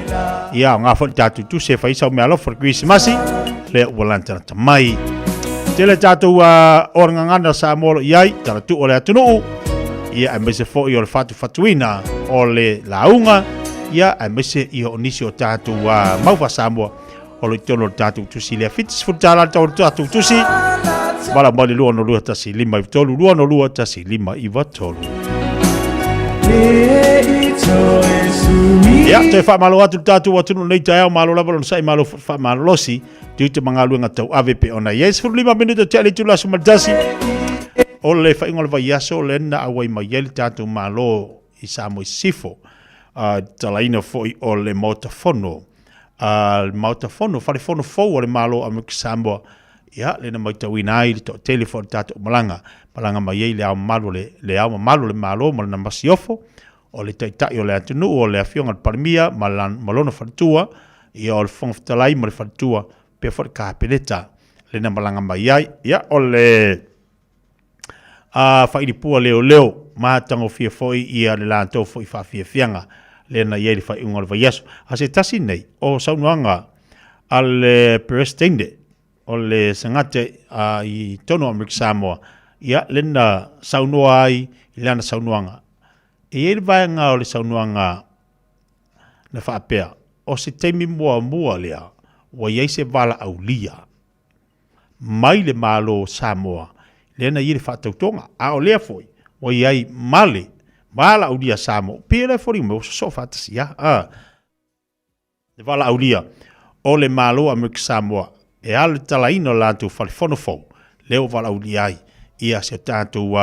Ia, aoga foi le tatou tusi e fai ai sau meaalofa o le Kerisimasi, lea ua latalata mai. Tele tatou o le gagana Samoa o lo o i ai, talatuu o le atunuu, ia aemaise foi o le fatufatuina o le lauga, ia aemaise ia o nisi o tatou mau faa-Samoa o lo o i totonu o le tatou tusi lea. $70 le tau o le tatou tusi. Vala mai le 202 1593, 202 1593. Ia, toe faamalo atu le tatou atunuu nei taeao, malo lava lona sai, malo faamalolosi, tiute ma galuega tauave pe ona i ai. 15 minute tea le itula aso ma le tasi. O le faaiuga o le vaiaso lea na auai mai ai le tatou Malo i Samoa i Sisifo, tatalaina foi o le Maota Fono, le Maota Fono, Fale Fono fou o le Malo o Amerika Samoa, ia, lea na matauina ai le toatele foi o le tatou malaga, malaga mai ai le Ao Mamalu o le, le Ao Mamalu o le Malo ma lana Masiofo, o le Taitai o le atunuu, o le Afioga i le Palemia ma, ma lona faletua, ia, o le Fofoga Fetalai ma le faletua, pea foi le Kapeneta, lea na malaga mai ai. Ia, o le failipua leoleo matagofie foi ia le latou foi faafiafiaga lea na i ai le faaiuga o le vaiaso. A se tasi nei o saunoaga a le Peresetene o le Senate i totonu o Amerika Samoa, ia lea na saunoa ai i lana saunoaga. E i ai le vaega o le saunoaga na faapea, o se taimi muamua lea ua i ai se valaaulia mai le Malo o Samoa lea na i ai le faatautoga, a o lea foi ua i ai ma le valaaulia Samoa, pei o lea foliga mai ua sosoo faatasi a, a le valaaulia o le Malo o Amerika Samoa e ala i le talaina o le latou fale fono fou lea ua valaaulia ai ia si o tatou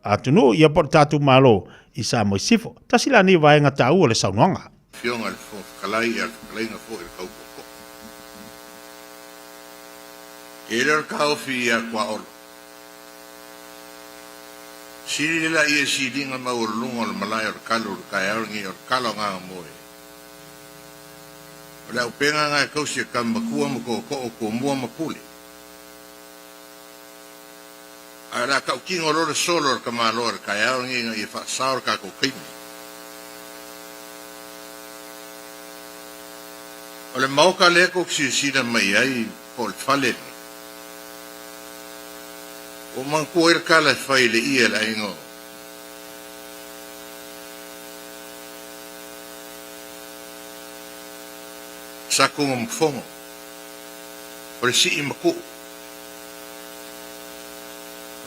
atunuu ia po o le tatou Malo i Samoa i Sisifo. Tasi la nei vaega taua o le saunoaga. Afioga i le Fofoga Fetalai a le Fetalaiga foi i le Kaupopo. E le o le taofi ia Tuaolo. Sili le laia siliga maualuluga o le malae o le kalu o le taeao lenei o le tala o Gagamoe. O le aupenga na e tausi e tama matua ma tootoo tumua ma pule. Ae o le a tautino loa le solo a le tamaloa i le taeao lenei ina ia faasao le tatou taimi. O le maota lea tou te silasila mai ai po o le fale lenei, ua manatua ai le tala e fai i le ie a le aiga o Satunumafono, o le sii matuu.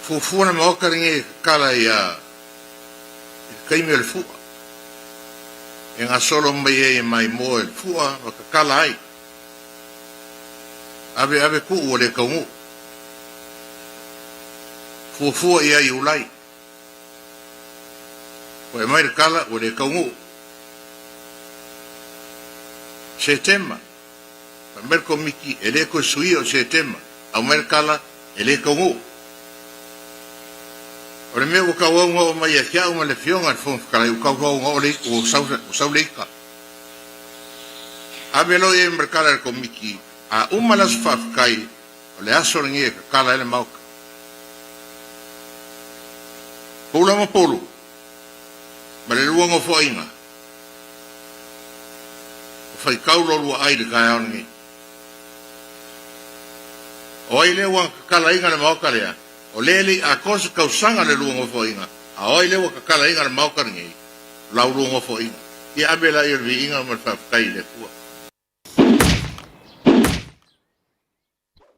Fuafua le Maota lenei e tatala ia i le taimi o le fua, e gasolo mai ai e maimoa i le fua ma tatala ai. Ave ave tuu ua le taunuu. Fuafua ia Iulai. Ua e mai le tala ua le taunuu. Setema. Fai mai le Komiti e le toe suia o Setema. Aumai le tala e le taunuu. O le mea ua tauau na oo mai ia te au ma le Afioga i le Fofoga Fetalai, ua tauau na oo le ua sau le ita. Ave loa i ai ma le tala i le Komiti, a uma le aso faafetai, o le aso lenei e tatala ai le Maota. Pula ma pulu, ma le lua nofoaiga, ua faitau lo lua ai i le taeao lenei. O ai lea ua na tatalaina le Maota lea? O lea e le i atoa se tausaga le lua nofoaiga, a o ai lea ua tatalaina le Maota lenei? O lau lua nofoaiga. Ia ave laia o le viiga ma le faafetai i le Atua.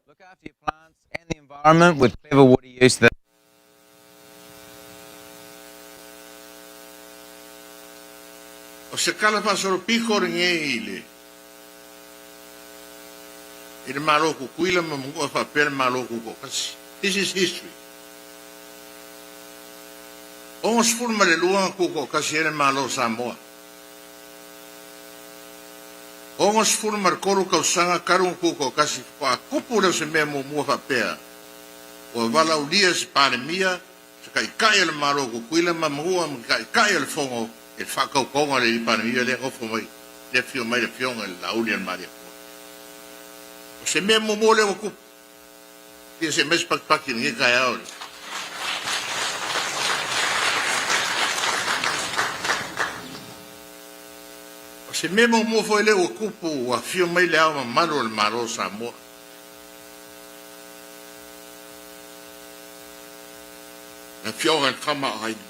Look after your plants and the environment with clever water use. O se tala faasolopito lenei i le i le Malo o Tutuila ma Manua faapea le Malo Tutoatasi. This is history. 62 na tutoatasi ai le Malo o Samoa. 63 tausaga talu ona tutoatasi faatoa tupu lea o se mea muamua faapea ua valaaulia se Palemia, se Taitai o le Malo o Tutuila ma Manua ma le Taitai o le Fono i le faatautoga o le Alii Palemia lea nofo mai, lea afio mai le Afioga i le Laauli a le Malietoa. O se mea muamua lea ua tupu. Fia se mai se patipati i lenei taeao i le. O se mea muamua foi lea ua tupu ua afio mai Le Ao Mamalu o le Malo o Samoa. Le Afioga i le Tama a Aiga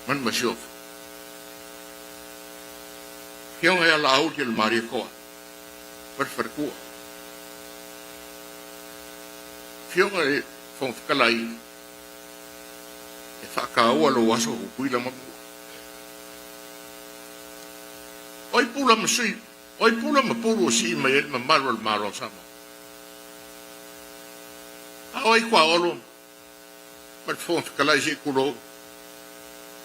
ma le Masiofo. Afioga ia Laauli o le Malietoa ma le Faletua. Afioga i le Fofoga Fetalai, e faataua lou aso Tutuila ma Mua. Oi pula ma sui, oi pula ma pulu o sii mai ai le mamalu o le Malo o Samoa. A o ai tuaolo ma le Fofoga Fetalai se i tulou,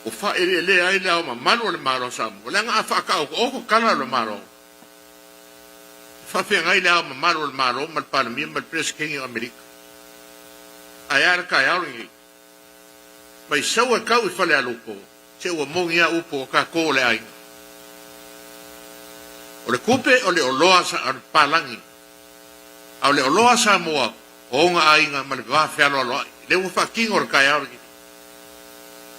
ua faaeleelea ai le ao mamalu o le Malo o Samoa, leaga a faataotooto tala o le Malo, e faafeagai le Ao Mamalu o le Malo ma le Palemia ma le Peresetene o Amerika. Ae a le taeao lenei? Mai sau e tau i Falealupo, se ua moni a upu o tatou o le aiga. O le tupe o le oloa sa o le palagi, a o le oloa a Samoa o ona aiga ma le va fealoaloai. Lea ua faatino le taeao lenei.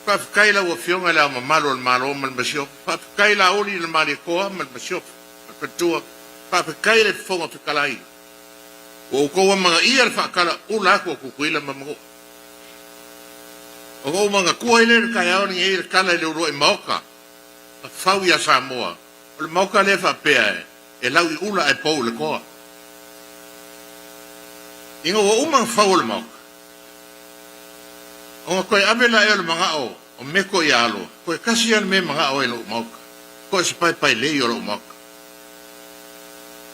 Faafetai i lau Afioga i Le Ao Mamalu o le Malo ma le Masiofo. Faafetai Laauli i le Malietoa ma le Masiofo ma le Faletua. Faafetai i le Fofoga Fetalai. Ua outou amanaia le faatala ula atu o Tutuila ma Manua. Ona ou manatua ai lea i le taeao lenei i le tala i le uluai maota na fau ia Samoa. O le maota lea faapea e lau i ula ae pou i le toa. Ina ua uma ona fau o le maota, Ona toe ave laʻe o le manaʻo o Meko iā Alo, toe kasi ia le mea e manaʻo ai loʻu maoka, koe se paepae lei o loʻu maoka.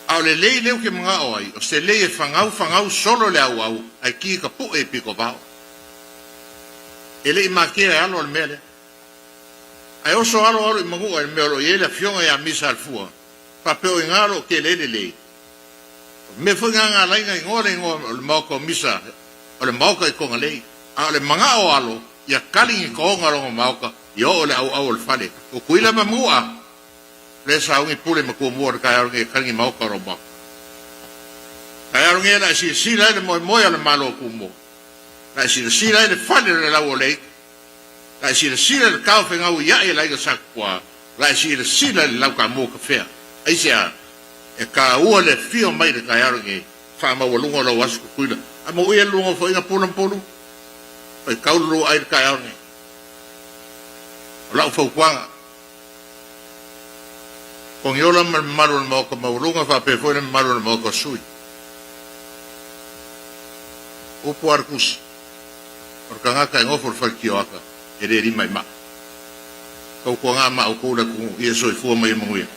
A o le lei lea ou te manaʻo ai, o se lei e fagau fagau solo le auau ae ki ka puʻe i pito vao. E le i matea e Alo le mea lea. Ae oso Alo alo i Manuʻa i le mea o lo o i ai le afioga iā Misa Alefua, faapea o iga loʻu tele ai le lei. O le mea foi na ala ai na igoa le igoa o le maoka o Misa, o le maoka i Kogalei. A o le manaʻo o Alo, ia kali ni toga o lona maoka, ia oo le ʻauʻau o le fale. O Tuila ma Manua, lea sauni pule ma Tumua o le taeao lenei e kali ni maoka o lou maoka. Taeao lenei o le a silasila ai le moemoe o le Malo o Tumua. O le a silasila ai le fale o le lau o le aiga. O le a silasila le tao fegau iaʻe i le aiga Satupua. O le a silasila i le lau tamua kafea. Aisea? E taua le afio mai i le taeao lenei, faamaualuga o lau aso Tutuila. A mauia le lua nofoaiga pula ma pulu, faitau le lua ai i le taeao lenei. O lau fautuaga, Togiola ma le mamalu o le Maota maualuga faapea foi le mamalu o le Maota o sui. Upu a le tusi, o le tagata e nofo i le fale tioata, e le lima i maa. Tautuaga ma outou le atunuu ia soifua ma ia manuia.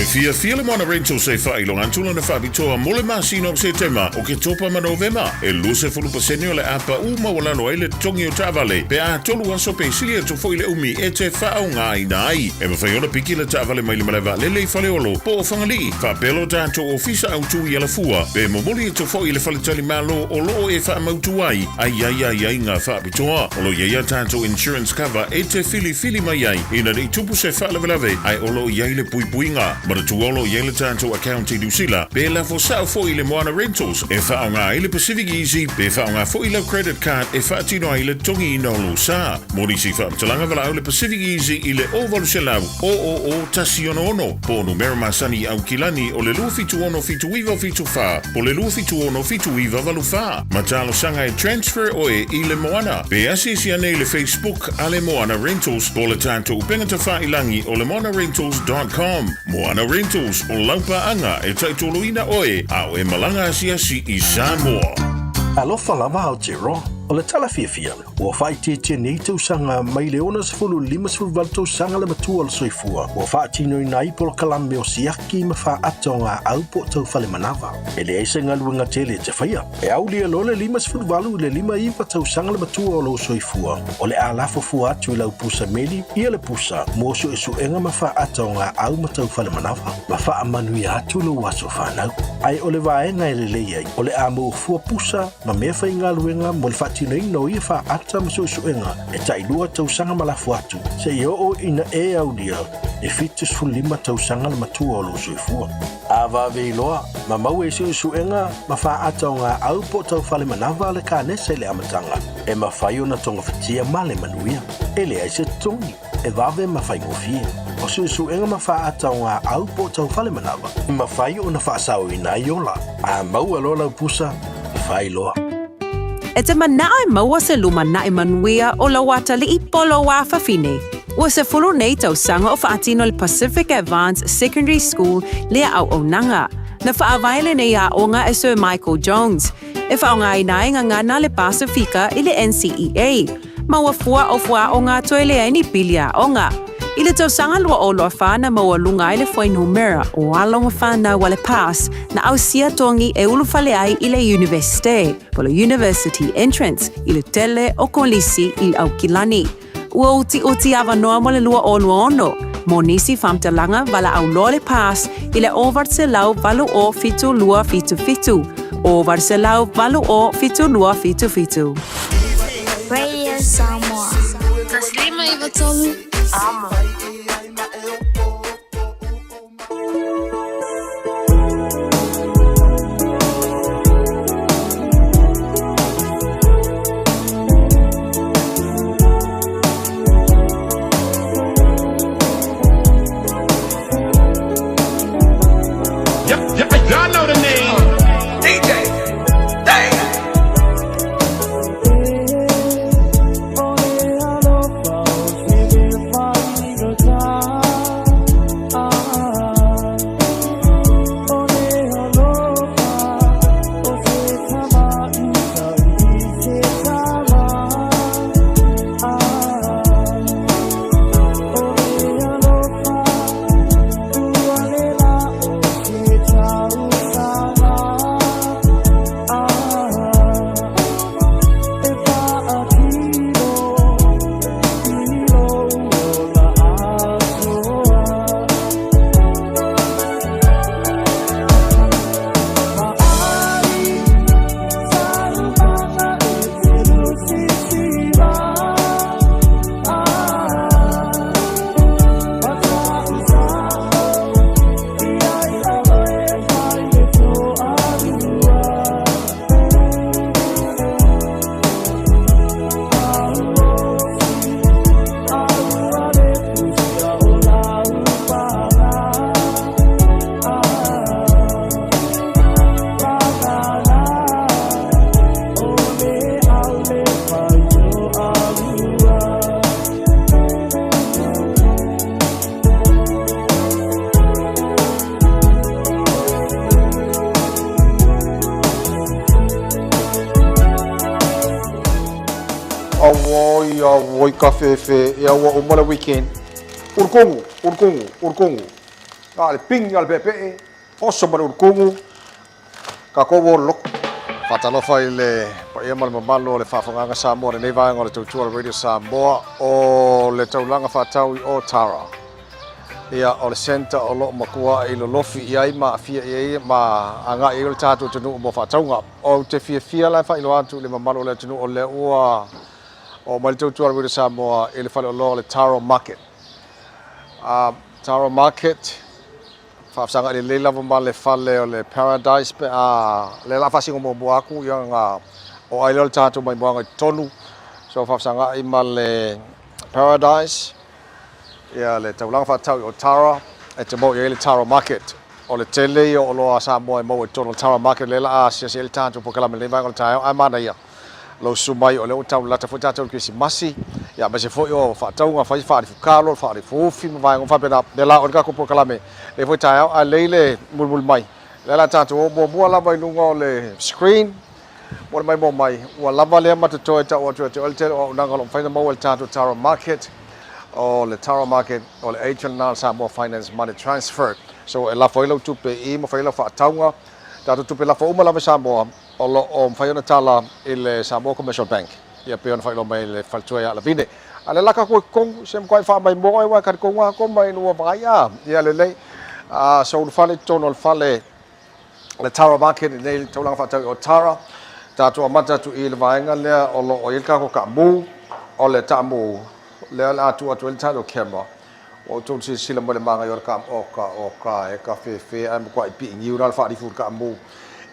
Fiafia le Moana Rentals e faailoga atu lana faapitoa mo le masina o Setema, Oketopa ma Novema. E 20% o le a pau maualalo ai le totogi o taavale pe a tolu aso pe sili atu foi le umi e te faaaogaina ai. E mafai ona piki le taavale mai le malae vaalele i Faleolo po o Fagalii, faapea lo tatou ofisa autu i Alafua, pe momoli atu foi i le faletalimalo o lo o e faamautu ai a i ai aiaiga faapitoa. O lo o i ai a tatou insurance cover e te filifili mai ai ina ne i tupu se faalavelave ae o lo o i ai le puipuiga. Manatua o lo o i ai le tatou account i Niu Sila, pe lafo sao foi i le Moana Rentals e faaaoga ai le Pacific Easy pe faaaoga foi lau credit card e faatino ai le totogiina o lou sa. Mo nisi faamatalaga valaau le Pacific Easy i le 0800 000 166 po o numera masani i Aukilani o le 276 7974 po o le 276 7984. Ma talosaga e transfer oe i le Moana. Pe asiasi ane i le Facebook a le Moana Rentals po o le tatou upega tafailangi o le moanarentals.com. Moana Rentals, o lau paaga e taitoloina oe a o e malaga asiasi i Samoa. Alofa lava Aotearoa, o le tala fiafia, ua faaitiitia nei tausaga mai le 60 58 tausaga le matua o le soifua, ua faatinoina ai polokalame o siaki ma faaata o gaau po o taufale manava. E leai se galuega tele e te faia. E aulia loa le 58 i le 59 tausaga le matua o lou soifua, o le a lafo fua atu i lau pusa meli ia le pusa mo suesuega ma faaata o gaau ma taufale manava, ma faamanuia atu lou aso fanau. Ae o le vaega e lelei ai, o le a maua fua pusa ma mea faigaluega mo le faatinoina o ia faaata ma suesuega e tailua tausaga ma lafo atu, seia oo ina e aulia le 75 tausaga le matua o lou soifua. A vave iloa, ma maua i suesuega ma faaata o gaau po o taufale manava le kanesa i le amataga, e mafai ona togafitia ma le manuia. E leai se totogi, e vave ma faigofie. O suesuega ma faaata o gaau po o taufale manava, e mafai ona faasaoina ai ola. A maua loa lau pusa, fai loa. E te manao e maua se lumanai manuia o lou atalii po o lou afafine. Ua 10 nei tausaga o faatino le Pacific Advance Secondary School lea auaunaga. Na faavae lenei aoga e Sir Michael Jones, e faaaogaina ai gagana le Pasifika i le NCEA. Ma ua fua o fuaaoga toe leai ni pili aoga. I le tausaga 2024 na maualuga ai le fuainumera o alo ma fanau a le PASS na ausia togi e ulufale ai i le Iunivesite, po le University Entrance, i le tele o kolisi i Aukilani. Ua utiuti avanoa mo le 2026 mo nisi faamatalaga valaau loa le PASS i le 980 7277, 980 7277. Radio Samoa. 153 Amo. Y'all know the name. DJ. Damn. Auoi, auoi, kafefe, ia ua uma le weekend. Ulukongu, ulukongu, ulukongu. Na o le pigi a le peepee, oso ma le ulukugu, tatou o le loku. Faatalofa i le paia ma le mamalu o le faafofogaaga Samoa i lenei vaega o le tautua a le Radio Samoa o le taulaga faatau i o Tara. Ia, o le centre o lo o matua i lolofi i ai ma aafia i ai ma agai i ai o le tatou atunuu mo faatauga. Ou te fiafia la e faailoa atu i le mamalu o le atunuu o lea ua oo mai le tautua a le Radio Samoa i le faleoloa o le Taro Market. Taro Market, faafesagai lelei lava ma le fale o le Paradise pe a lea o le a faasino muamua atu ia ona oo ai lea o le tatou maimoaga i totonu. So faafesagai ma le Paradise ia le taulaga faatau i Otara e te maua i ai le Taro Market. O le tele ia o oloa a Samoa e maua i totonu o le Taro Market lea o le a asiasi ai le tatou polokalame i lenei vaega o le taeao ae manaia lou susu mai o lea ua tau lalata foi tatou i le Kerisimasi ia aemaise foi o faatauga fai faalifukalo, faalifuufi ma vaega uma faapena. Lea la o le tatou polokalame lenei foi taeao ae lelei le mulimuli mai. Lea o le a tatou o muamua lava i luga o le screen mo le maimoa mai ua lava lea ma totoe tau atu ia te oe le tele o auaunaga o lo o mafai ona maua i le tatou Taro Market. O le Taro Market o le agent lena a le Samoa Finance Money Transfer. So e lafo ai lau tupe i i ma fai ai lau faatauga. Tatou tupe lafo uma lava i Samoa o lo o mafai ona tala i le Samoa Commercial Bank ia pei ona faailoa mai e le faletua ia Lavine. A lea la tatou i totonu, se matuai faamaimoa oe aua e talitonu lava tou ma ina ua vaai a, ia lelei. A so ulufale i totonu o le fale le Tara Market i lenei taulaga faatau i Otara, tatou amata atu i le vaega lea o lo o i ai le tatou taamu, o le taamu lea o le a tuu atu ai le tatou camera. Ua outou silasila mai i le manaia o le ka, o ka, o ka e ka fefe ae matuai piiniu la le faalifu i le taamu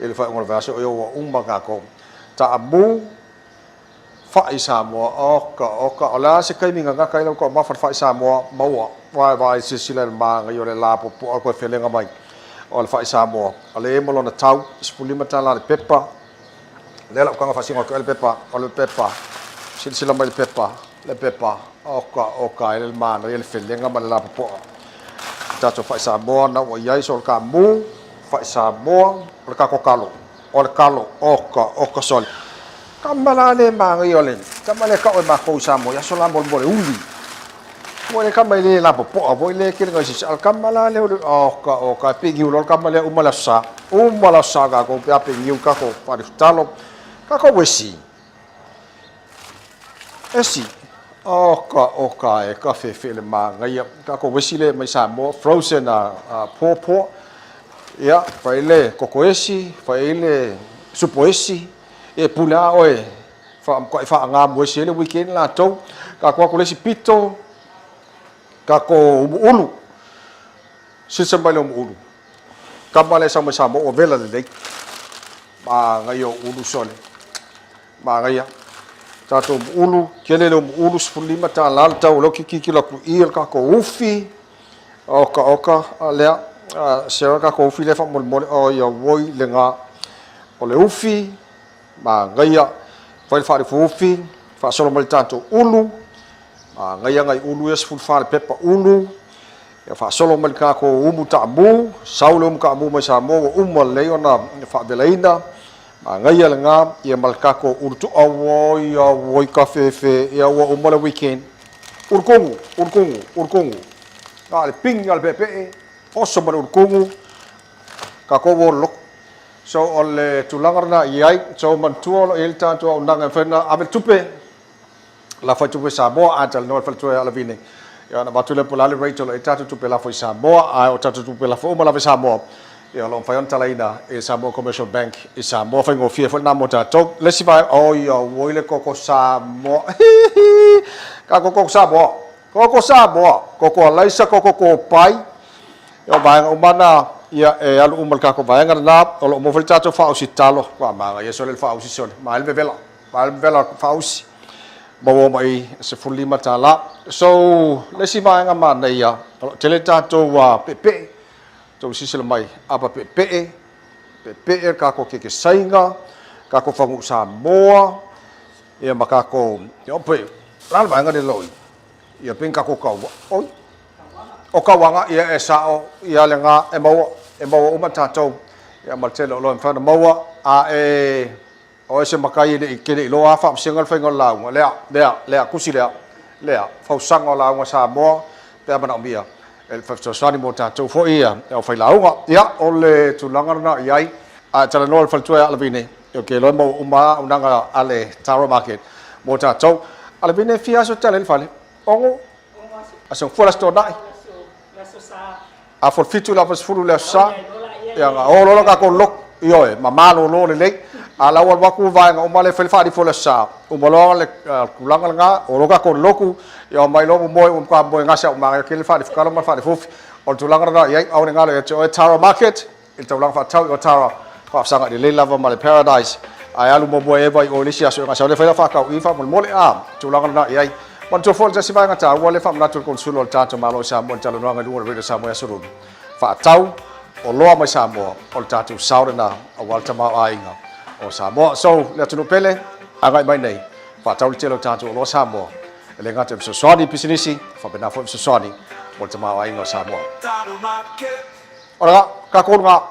i le faaiuga o le vaiaso, ioe ua uma tatou taamu fai Samoa, oka, oka, o le a se taimi na gata ai lau taumafa i le fai Samoa, maua, vaai, vaai, silasila i le manaia o le lapopoa o le toe felega mai o le fai Samoa, o lea e i ai ma lona tau, 15 tala le pepa, lea lau taga faasino atu ai le pepa, o le pepa, silasila mai i le pepa, le pepa, oka, oka, e le manaia le felega ma le lapopoa. Tatou fai Samoa na ua i ai, so o le kamu, fai Samoa, o le tatou kalo, o le kalo, oka, oka, sole. Tama la le manaia o le tama lea tau e makou i Samoa i aso la molemole uli. Ua le tama i le lapopoa foi le kele ngai sisi. Al tama la le uli oka oka e pingiu lo tama lea uma le aso sa. Uma le aso sa kakou pe a pingiu kakou whalifutalo. Kakou esi. Esi. Oka oka e ka fefe le manaia. Kakou esi le mai Samoa frozen a pawpaw. Ia, fai le koko esi, fai le supo esi. E pule a oe wha whaanga mo esi ele weekend latou. Ka ko aku le isi pito, ka ko umu ulu. Sisa mai le umu ulu. Kama le sau mai Samoa ua vela lelei. Manaia o ulu sole. Manaia. Tatou umu ulu, kele le umu ulu, 15 tālā le tau o leo kikiki la ku i le kako ufi. Oka oka, a lea, Sarah kako ufi le whamolemole, o ia woi le ngā. O le ufi, manaia, fai le faalifu ufi, faasolo mai le tatou ulu, manaia ngai ulu ia 14 le pepa ulu, ia faasolo mai le tatou umu taamu, sau le umu taamu mai Samoa ua uma lelei ona faavelaina, manaia le gā, ia ma le tatou ulu tu, auoi, auoi ka fefe, ia ua uma le weekend. Ulu kugu, ulu kugu, ulu kugu. Na le pigi a le peepee, oso ma le ulu kugu, tatou o le loko. So o le tulaga lena i ai, so manatua o lo o i ai le tatou auaunaga e mafai ona ave le tupe, lafo ai tupe i Samoa, ae talanoa i le faletua ia Lavine, ia ona avatu lea po o le a le rate o lo o i ai tatou tupe lafo i Samoa, ae o tatou tupe lafo uma lava i Samoa, ia o lo o mafai ona talaina i le Samoa Commercial Bank i Samoa. Faigofie foi lena mo tatou. Le isi vaega, oi auoi le koko Samoa, hihi, ka koko Samoa, koko Samoa, koko alaisa, koko kopai, Ia, o vaega uma na, ia, e alu uma i le tatou vaega lena, o lo o maua foi le tatou faaausi talo. Ua manaia sole le faaausi sole. Maea le vevela, maea le vevela faaausi. Maua uma i $15. So, le isi vaega manaia, o lo o tele tatou peepee, tou silasila mai, apa peepee, peepee le tatou keke saiga, tatou faguu Samoa, ia ma tatou, ia, pe, o le a le vaega lea o lo o i? Ia, pe ni tatou kaua, oi. O Kauaga, ia e sao ia le ga e maua, e maua uma tatou, ia ma le tele o oloa e mafai ona maua, a e o e se matai e le i kele iloa a faamasega le faiga o le lauga, lea, lea, lea, tusi lea, lea, fausaga o lauga Samoa pe a manaomia, E fesoasoani mo tatou foi ia e aufailauga. Ia, o le tulaga lena i ai. A e talanoa i le faletua ia Alavine, ou te iloa e maua uma lava auaunaga a le Taro Market mo tatou. Alavine, e fia aso e tali ai le fale? Ono aso Gafua, le Aso Toonai. A fo le 7 i le 90 i le Aso Sa, ia ona o loa lea o tatou lotu, ioe, ma malolo lelei. A o la ua alu atu vaega uma lea e fai le faalifo i le Aso Sa, uma loa le tulaga lena, o loa tatou lotu, ia omai loa momoe, ua matua moe gase au manaia tele le faalifatalo ma le faalifufi. O le tulaga lena i ai, aua ne i galo ia te oe Tara Market, i le taulaga faatau i Otara, faafesagai lelei lava ma le Paradise. Ae alu muamua Eva i o i le isi aso e gasa ai le fai lau faatau i faamolemole. A, tulaga lena i ai. Manatua foi le tasi vaega taua lea faamanatu i le Konesulu o le tatou Malo i Samoa i le talanoaga i luga o le Radio Samoa i Aso Lulu. Faatau oloa mai Samoa, o le tatou sao lena aua le tamaoaiga o Samoa. So, le atunuu pele, agai mai nei, faatau le tele o tatou oloa Samoa. E le gata i fesoasoani i pisinisi, faapena foi fesoasoani mo le tamaoaiga o Samoa. Ora, ka kolu ngā.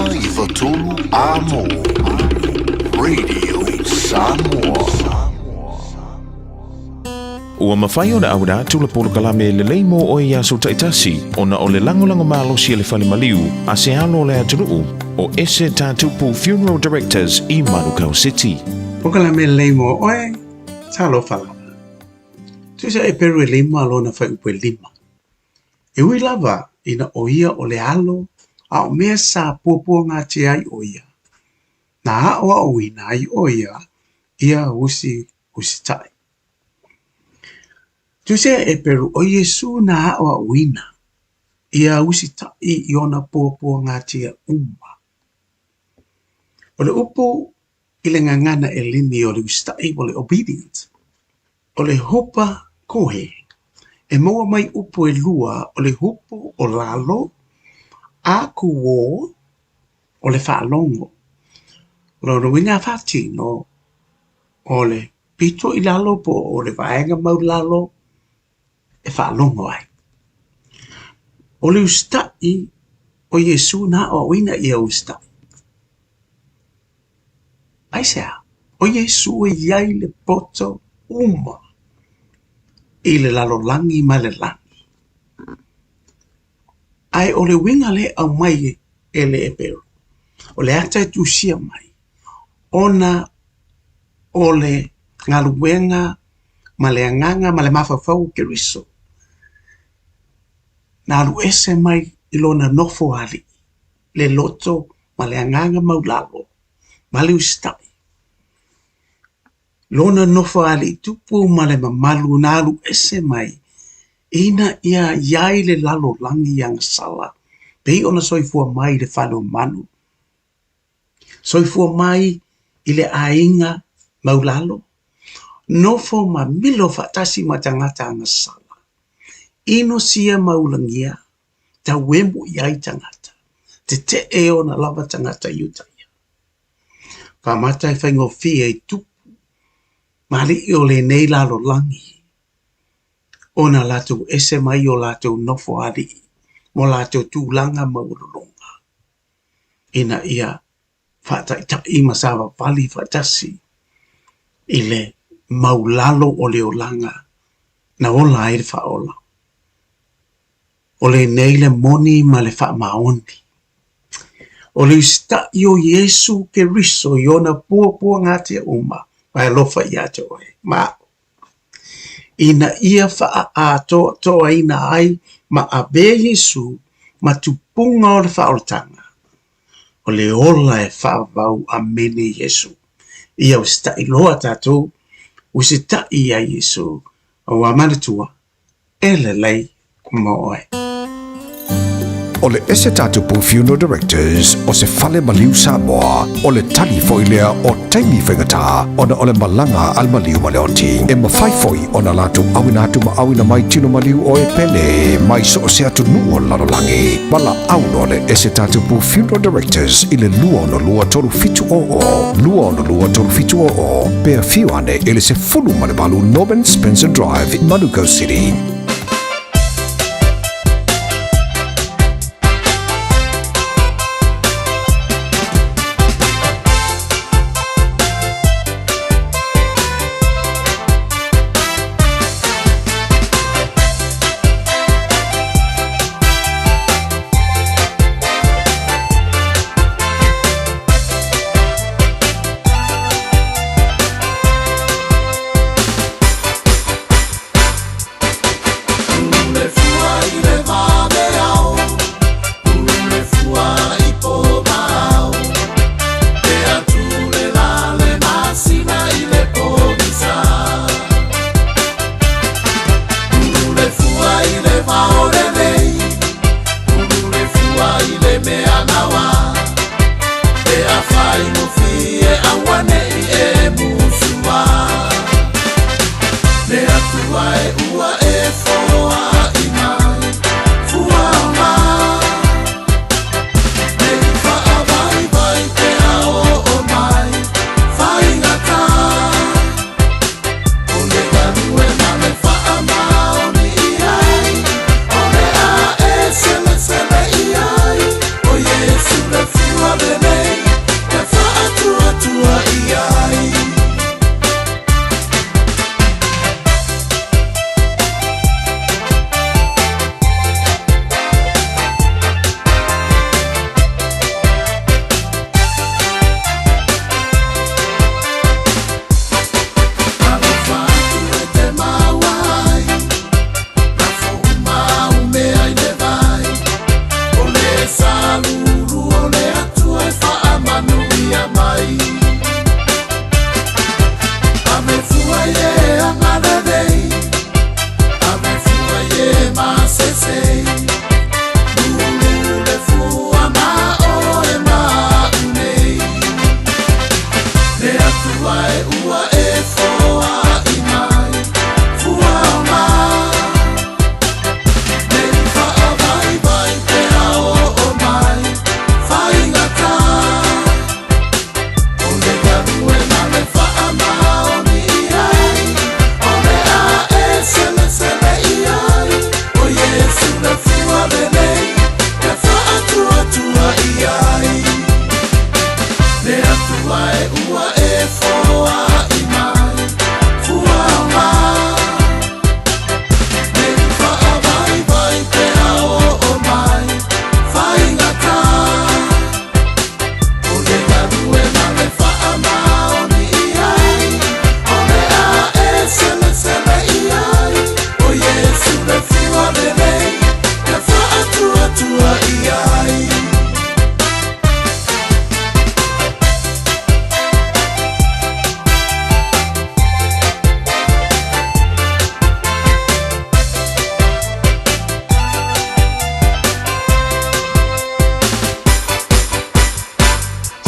159 Amo Radio Samoa. Ua mafai ona auina atu le polokalame lelei mo oe i aso taitasi ona o le lagolago malosi a le fale maliu a se alo o le atunuu o Ese Tatupu Funeral Directors i Manukau City. Polokalame lelei mo oe, talofa lava. Tusa e peru e lima lona fuaiupu e lima. E ui lava ina ʻo ia o le alo a o mea sa puapuagatia ai ʻo ia, na aʻoaʻoina ai ʻo ia ia usi usitaʻi. Tusia e Eperu ʻo Iesū na aʻoaʻoina ia usitaʻi i ona puapuagatia uma. O le upu i le gagana ʻEleni o le usitaʻi o le obedient, o le hupa kohe, e maua mai upu ʻelua o le hupu o lalo a kūō o le faalogo. O lona uiga a faatino o le pito i lalo po o le vaega maulalo e faalogo ai. O le usitaʻi o Iesū na aʻoaʻoina ia usitaʻi. Aisea? ʻO Iesū e i ai le poto uma i le lalolagi ma le lani. Ae o le uiga lea e aumai e le Eperu, o le ata e tusia mai, ona o le galuega ma le agaga ma le mafaufau o Keriso, na alu ese mai i lona nofo aliʻi, le loto ma le agaga maulalo, ma le usitai. Lona nofo aliʻi tupu ma le mamalu na alu ese mai ina ia i ai le lalolagi agasala, pei ona soifua mai i le fale o manu, Soifua mai i le aiga maulalo, nofo ma milo faatasi ma tagata agasala, ino sia ma ulagia, tauemu i ai tagata, tetee ona lava tagata Iutaia. Faamata e faigofie i tupu ma alii o lenei lalolagi, ona latou ese mai o latou nofo alii mo latou tulaga maualuluga. ina ia faataitaʻi ma savavali faatasi i le maulalo o le olaga na ola ai le Faaola. O lenei le moni ma le faamaoni. O le usitaʻi o Iesu Keriso i ona puapuagatia uma ma e alofa ia te oe ma aʻu, ina ia faaatoatoaina ai ma avea Iesu ma tupuga o le faaolataga, o le ola e faavavau amene Iesu. Ia usitaʻi loa tatou, usitaʻi iā Iesu, ua manatua, e lelei mo oe. O le Ese Tatupu Funeral Directors o se fale maliu Samoa, o le tali foi lea o taimi faigata ona o le malaga a le maliu ma le oti. E mafai foi ona latou auina atu ma auina mai tino maliu o e pele mai so o se atunuu o le lalolagi. Valaau loa le Ese Tatupu Funeral Directors i le 262 3700, 262 3700, pe afio ane i le 18 Norman Spencer Drive, Manukau City.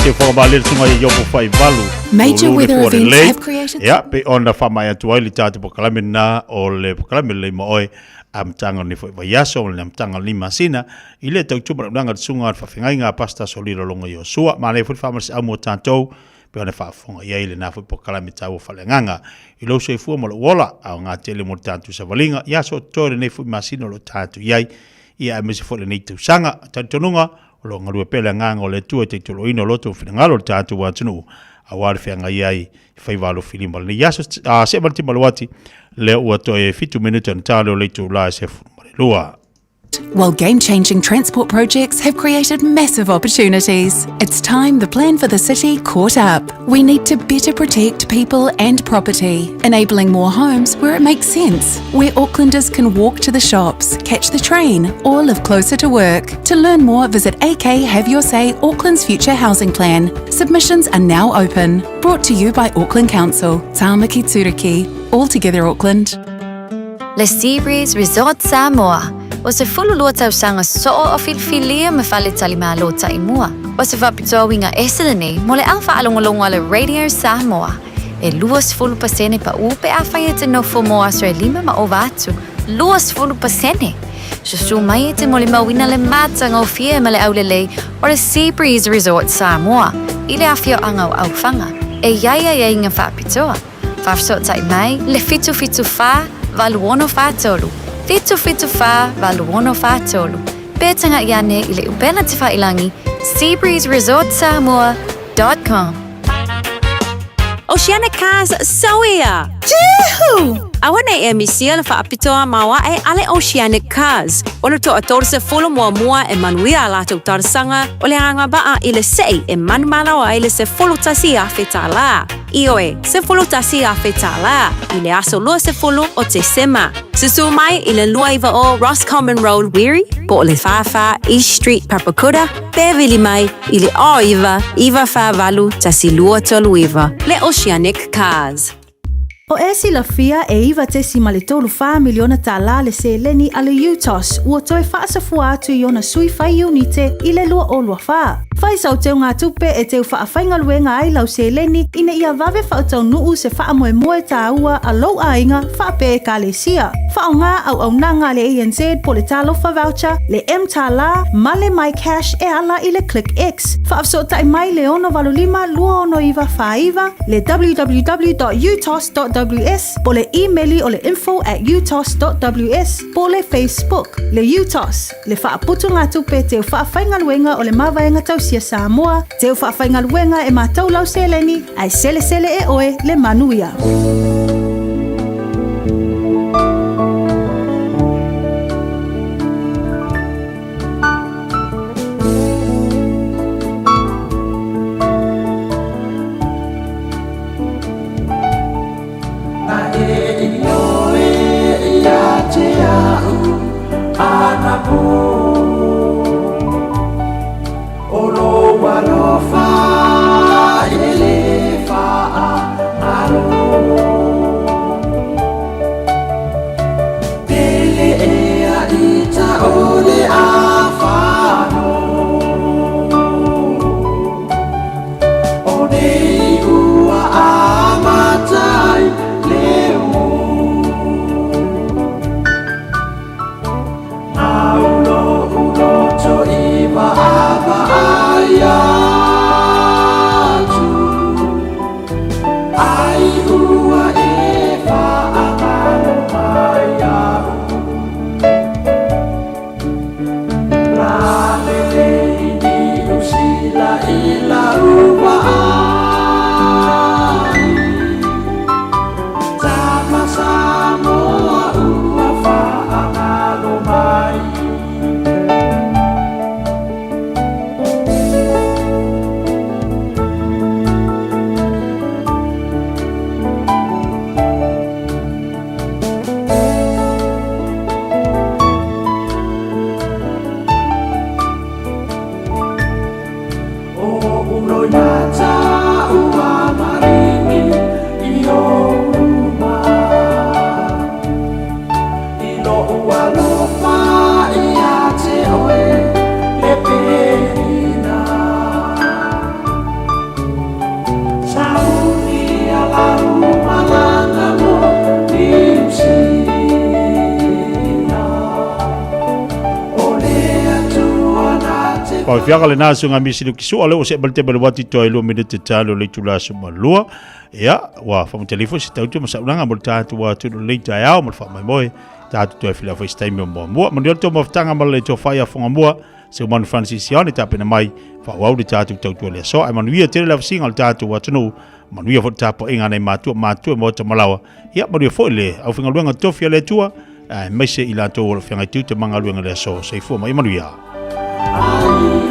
Te whanga ma le sunga i yopo whai valu. Major Ulu le weather fua le events lei. have created- Ia, pe ona whamai atu ai le tātou pokalame na o le pokalame le ma oe amataga o lenei foi vaiaso ma le amataga o lenei masina i le tautua manaʻunaga le susuga a le faafeagaiga a Pastor Solilo Logo Iosua. Manaia foi le faamalosi mo tatou pei ona faafofoga i ai lena foi polokalame taua faaleagaga i lou soifua ma lou ola, aoga tele mo le tatou savaliga i aso o totoe o lenei foi masina o lo o tatou i ai, ia aemaise foi lenei tausaga. Talitonuga o lo o galue pea le agaga o le Atua i taitoloina o loto ma finagalo o le tatou atunuu aua le feagai ai i faiva alofilima o lenei aso. See mai le Timaloati, lea ua toe 7 minute ona ta lea o le itula e 12. While game changing transport projects have created massive opportunities, it's time the plan for the city caught up. We need to better protect people and property, enabling more homes where it makes sense, where Aucklanders can walk to the shops, catch the train, or live closer to work. To learn more, visit AK Have Your Say Auckland's Future Housing Plan. Submissions are now open. Brought to you by Auckland Council, Tāmaki Turuki. All together Auckland. Le Seabreeze Resort Samoa, o se 12 tausaga soo o filifilia ma faletalimalo taimua. O se faapitoa uiga ese lenei mo le au faalogologo a le Radio Samoa. E 20% paʻu pe afai e te nofo mo aso e lima ma ova atu. 20%! Susu mai e te molimauina le matagofie ma le aulelei o le Seabreeze Resort Samoa i le afioaga o Aufaga e i ai aiaiga faapitoa. Faafesootai mai le 774 8643, 774 8643, pe tagaʻi ane i le upega tafailagi seabreezeresortsamoa.com. Oceanic Cars Sauia! Juhu! Aua nei e misia le faapitoa maoaʻe a le Oceanic Cars. O le toa 30 muamua e manuia a latou talosaga o le agavaa i le seʻi e manumalo ai le $11,000 tālā. Ioe, $11,000 tālā i le aso 20 o Tesema. Susū mai i le 29 Roscommon Road, Wiri, po o le 44 East Street, Papakura, pe vili mai i le 09 948 1239. Le Oceanic Cars. O e silafia e $9.34 miliona tālā le seleni a le UTOS ua toe faasafua atu i ona sui fai iunite i le 2024. Fai sau teugatupe e teu faafaigaluega ai lau seleni ina ia vave faataunuu se faamoemoe tāua a lou aiga faapea ekalesia. Faaaoga auaunaga a le ANZ po le Talofa Voucher, le mTālā ma le MyCash e ala i le ClickX. Faafesootai mai le 685 269 49, le www.utos.ws po le imeli o le info at utos.ws po le Facebook, le UTOS, le faaputugatupe teu faafaigaluega o le Mavaega Tausia Samoa, teu faafaigaluega e matau lau seleni, ae selesele e oe le manuia. Faafiaga lena suga misi luki sua le o se balte bale wati toi lo minute talo le tula suma lua. Ia, ua faamatali foi se tautua ma saulaga mo le tatou atunuu i lenei taeao ma le faamoemoe tatou toe feiloai foi i se taimi o muamua. Manuia le tou mafutaga ma le tofa ia Fugamua, Seumanu Francis Sione tapena mai faaauau le tatou tautua i le aso. Ae manuia tele le afasiga o le tatou atunuu, manuia foi le tapuaiga a nai matua matutua i maota ma laoa. Ia manuia foi le aufaigaluega tofi a le Atua, aemaise i latou o lo o feagai tiute ma galuega i le aso. Soifua ma ia manuia. Radio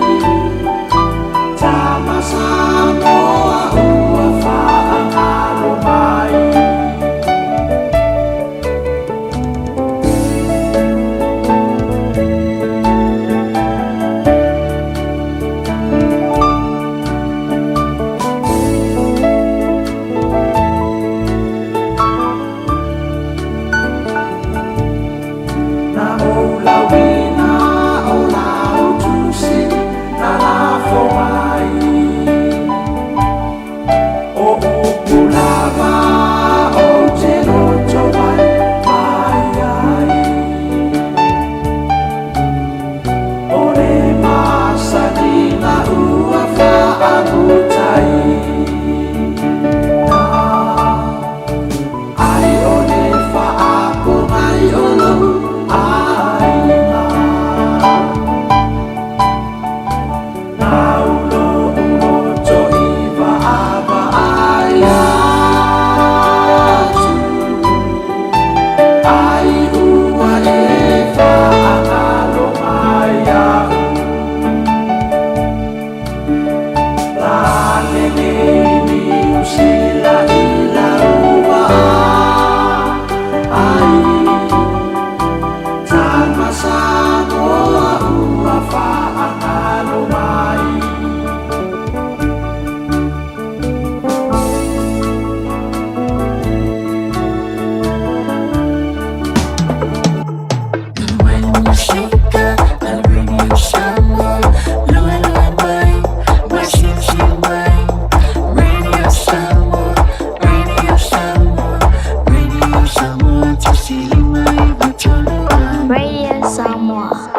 Samoa.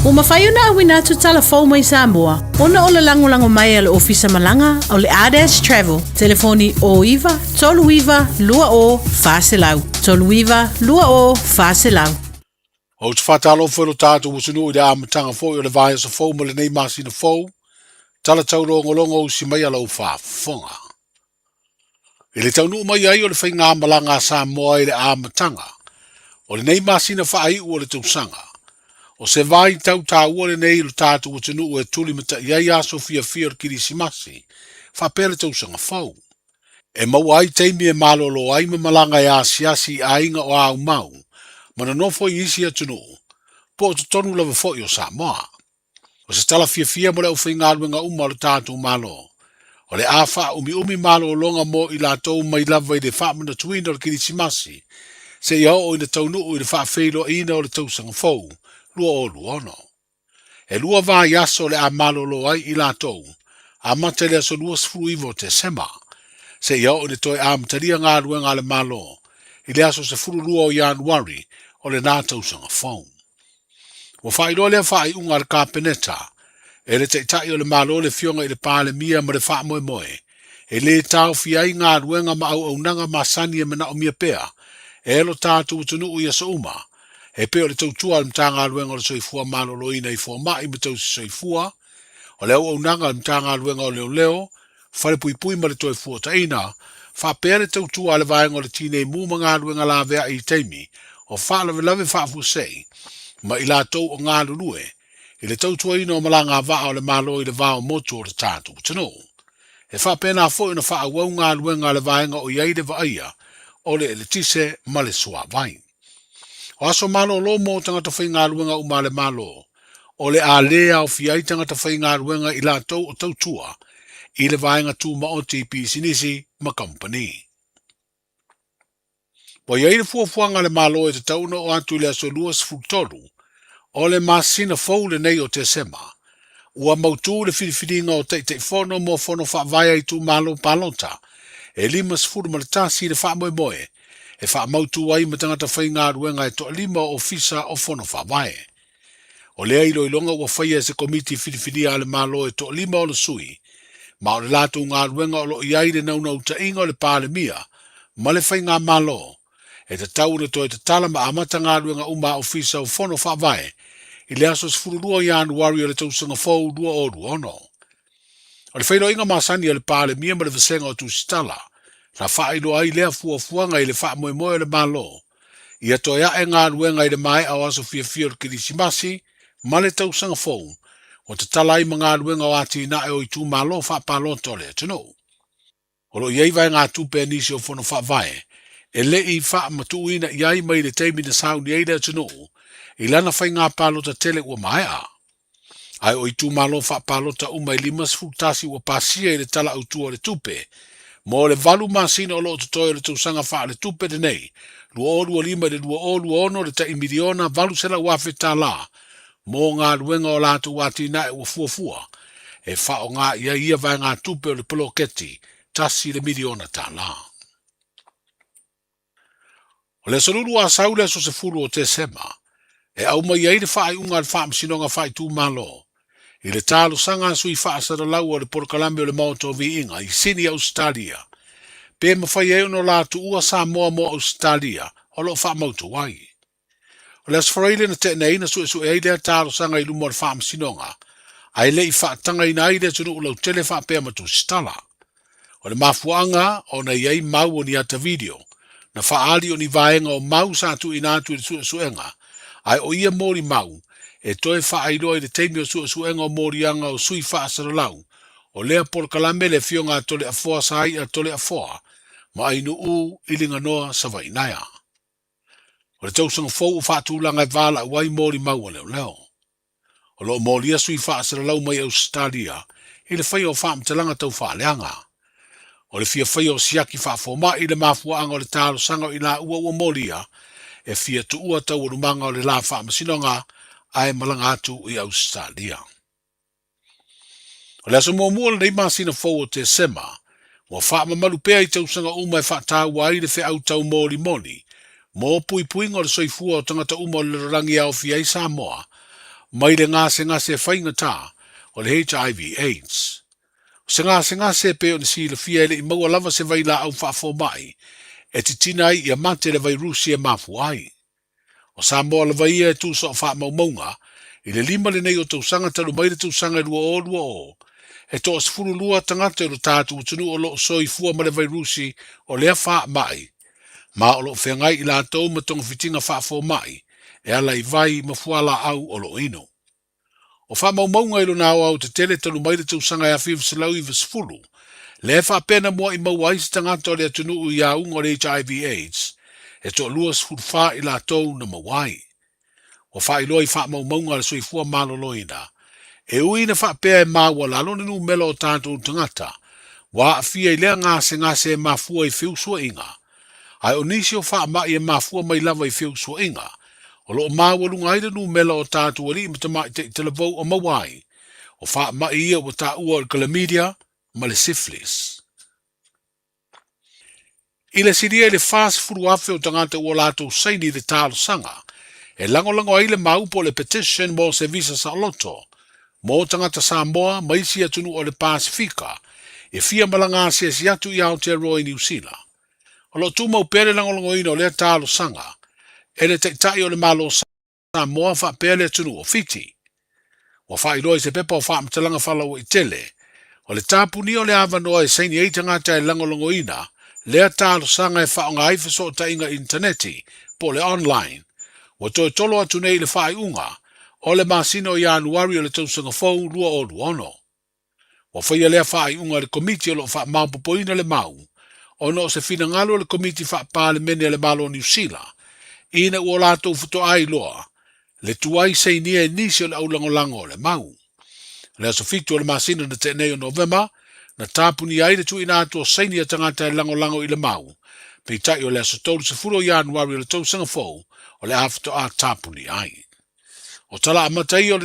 Ua mafai ona auina atu tala fou mai Samoa ona o le lagolago mai a le Ofisa Malaga o le Ardash Travel. Telefoni 09 39 20 400, 39 20 400. Ou te faatalofa i lo tatou atunuu i le amataga foi o le vaiaso fou ma lenei masina fou, tala taulogologo usi mai a lau faafofoga. I le taunuu mai ai o le faigamalaga a Samoa i le amataga o lenei masina faaiu o le tausaga, o se vaitau taua lenei i lo tatou atunuu e tulimatai ai aso fiafia o le Kirisimasi faapea le tausaga fou. E maua ai taimi e malolo ai ma malaga e asiasi i aiga o aumau ma nonofo i isi atunuu, po o totonu lava foi o Samoa. O se tala fiafia mo le aufaigaluega uma o le tatou Malo, o le a faaumiumi malologa mo i latou mai lava i le faamanatuina o le Kerisimasi seia oo ina taunuu i le faafeiloaiina o le tausaga fou 2026. E lua vaiaso o le a malolo ai i latou, amata i le aso 29 o Tesema, seia oo ina toe amatalia galuega a le Malo i le aso 12 o Ianuari o lena tausaga fou. Ua faailoa lea faaiuga a le Kapeneta e le Taitai o le Malo le Afioga i le Palemia ma le faamoemoe e lē taofia ai galuega ma auaunaga masani e manaomia pea e lo tatou atunuu i aso uma e pei o le tautua a le Matagaluega o le Soifua Maloloina i fomai ma tausi soifua, o le auaunaga a le Matagaluega o Leoleo, Falepuipui ma le Toefuataina, faapea le tautua a le Vaega o le Tinei Mu ma Galuega Laveai i taimi o faalavelave faafuasei ma i latou o galulue i le tautuaina o malaga vaa o le Malo i le va o motu o le tatou atunuu. E faapena foi ona faaauau galuega a le vaega o i ai le vaaia o le eletise ma le suavai. O aso malolo mo tagata faigaluega uma a le Malo, o le a lē aofia ai tagata faigaluega i latou o tautua i le vaega tūmaoti i pisinisi ma kamupani. Ua i ai le fuafuaga a le Malo e tatau ona oo atu i le aso 23 o le masina fou lenei o Tesema, ua mautū le filifiliga o Taitaifono mo Fono Faavae a Itumalo Palota e 51 le faamoemoe e faamautū ai ma tagata faigaluega e toalima o Ofisa o Fono Faavae. O lea iloiloga ua faia e se komiti filifilia a le Malo e toalima ona sui, ma o le latou galuega o lo o i ai le naunautaiga o le Palemia ma le Faigamalo e tatau ona toe tatala ma amata galuega uma a Ofisa o Fono Faavae i le aso 12 o Ianuari o le tausaga fou 2026. O le feiloaiga masani a le Palemia ma le Vasega o Tusitala na faailoa ai lea fuafuaga i le faamoemoe o le Malo ia toe ae galuega i le maea o aso fiafia o le Kerisimasi ma le Tausaga Fou, ua tatala ai ma galuega o atinae o itumalo faapalota o le atunuu. O lo o i ai vaegatupe a nisi o Fono Faavae e le i faamatuuina i ai mai le taimi na sauni ai le atunuu i lana faiga palota tele ua maea. Ae o itumalo faapalota uma e 51 ua pasia i le Tala Autu o le Tupe mo le valu masina o lo o totoe o le tausaga faaletupe lenei 2025 i le 2026 le tai miliona $800,000 mo galuega o latou atinae ua fuafua e faaaoga i ai ia vaegatupe o le poloketi $1 miliona. O le Aso Lulu Asau le aso 10 o Tesema e aumai ai le faaiuga a le Faamasinoga Faaitumalo i le talosaga a sui faasalalau o le polokalame o le Maota o Viiga i Sini, Ausetalia, pe mafai ai ona la tuua Samoa mo Ausetalia o lo o faamautu ai. O le Aso Faraile na teena ai na suesue ai lea talosaga i luma o le Faamasinoga, ae le i faatagaina ai le atunuu lautele faapea ma tusitala. O le mafuaaga ona i ai mau o ni ata video na faaali o ni vaega o mau sa tuuina atu i le suesuega, ae o ia molimau e toe faailoa i le taimi o suesuega o moliaga o sui faasalalau o lea polokalame le Afioga a Toleafoa Sai'a Toleafoa ma Ainuu i Liganoa Savainaea. O le tausaga fou ua faatulaga e valaau ai molimau a leoleo. O lo o molia sui faasalalau mai Ausetalia i le faia o faamatalaga tau faaleaga. O le fia faia o siaki faafomai i le mafuaaga o le talosaga o i laua ua molia e fia tuua taualumaga o le la faamasinoga ae malaga atu i Ausetalia. O le aso muamua o lenei masina fou o Tesema, ua faamamalu pea i tausaga uma e faataua ai le feau taumolimoli mo puipuiga o le soifua o tagata uma o le lalolagi e aofia ai Samoa mai le gasegase faigata o le HIV AIDS. O se gasegase e pei ona silafia e le i maua lava se vailaau faafomai e titina ai ia mate le vairusi e mafua ai. O Samoa lava ia e tusa o faamaumauga i le lima lenei o tausaga talu mai le tausaga e 2020, e toa-12 tagata i lo tatou atunuu o lo o soifua ma le vairusi o lea faamai, ma o lo o feagai i latou ma togafitiga faafomai e ala i vai ma fualaau o lo o inu. O faamaumauga i lona aoaotetele talu mai le tausaga e 1990, lea e faapea na mua'i maua ai se tagata o le atunuu i auga o le HIV AIDS, e toa-24 i latou na maua ai. Ua faailoa i faamaumauga a le Soifua Maloloina, e ui ina faapea e maualalo le numera o tatou tagata ua aafia i lea gasegase e mafua i feusuaiga, Ae o nisi o faamai e mafua mai lava i feusuaiga, o lo o maualuga ai le numela o tatou alii ma tamaitai talavou o maua ai, o faamai ia ua taua o le chlamydia ma le syphilis. I le silia i le 40,000 o tagata ua latou saini i le talosaga e lagolago ai le mau po o le petition mo se visa saoloto mo tagata Samoa ma isi atunuu o le Pasefika e fia malaga asiasi atu i Aotearoa i Niu Sila. O lo o tumau pea le lagolagoina o lea talosaga e le Taitai o le Malo Samoa faapea le atunuu o Fiti. Ua faailoa i se pepa o faamatalaga faalauaitele, o le tapunia o le avanoa e saini ai tagata e lagolagoina lea talosaga e faaaoga ai fesootaiga initaneti po o le online, ua toe tolo atu nei i le faaiuga o le masina o Ianuari o le tausaga fou 2026. Ua faia lea faaiuga e le Komiti o lo o faamaopoopoina le mau ona o se finagalo o le Komiti Faa-Palemene a le Malo o Niu Sila ina ua latou faatoa iloa le tuai sainia e nisi o le aulagolago o le mau. O le aso 7 o le masina na tea nei o Novema, na tapunia ai le tuuina atu o saini a tagata e lagolago i le mau, peitai o le aso 30 o Ianuari o le tausaga fou o le a faatoa tapunia ai. O tala amata ia o le.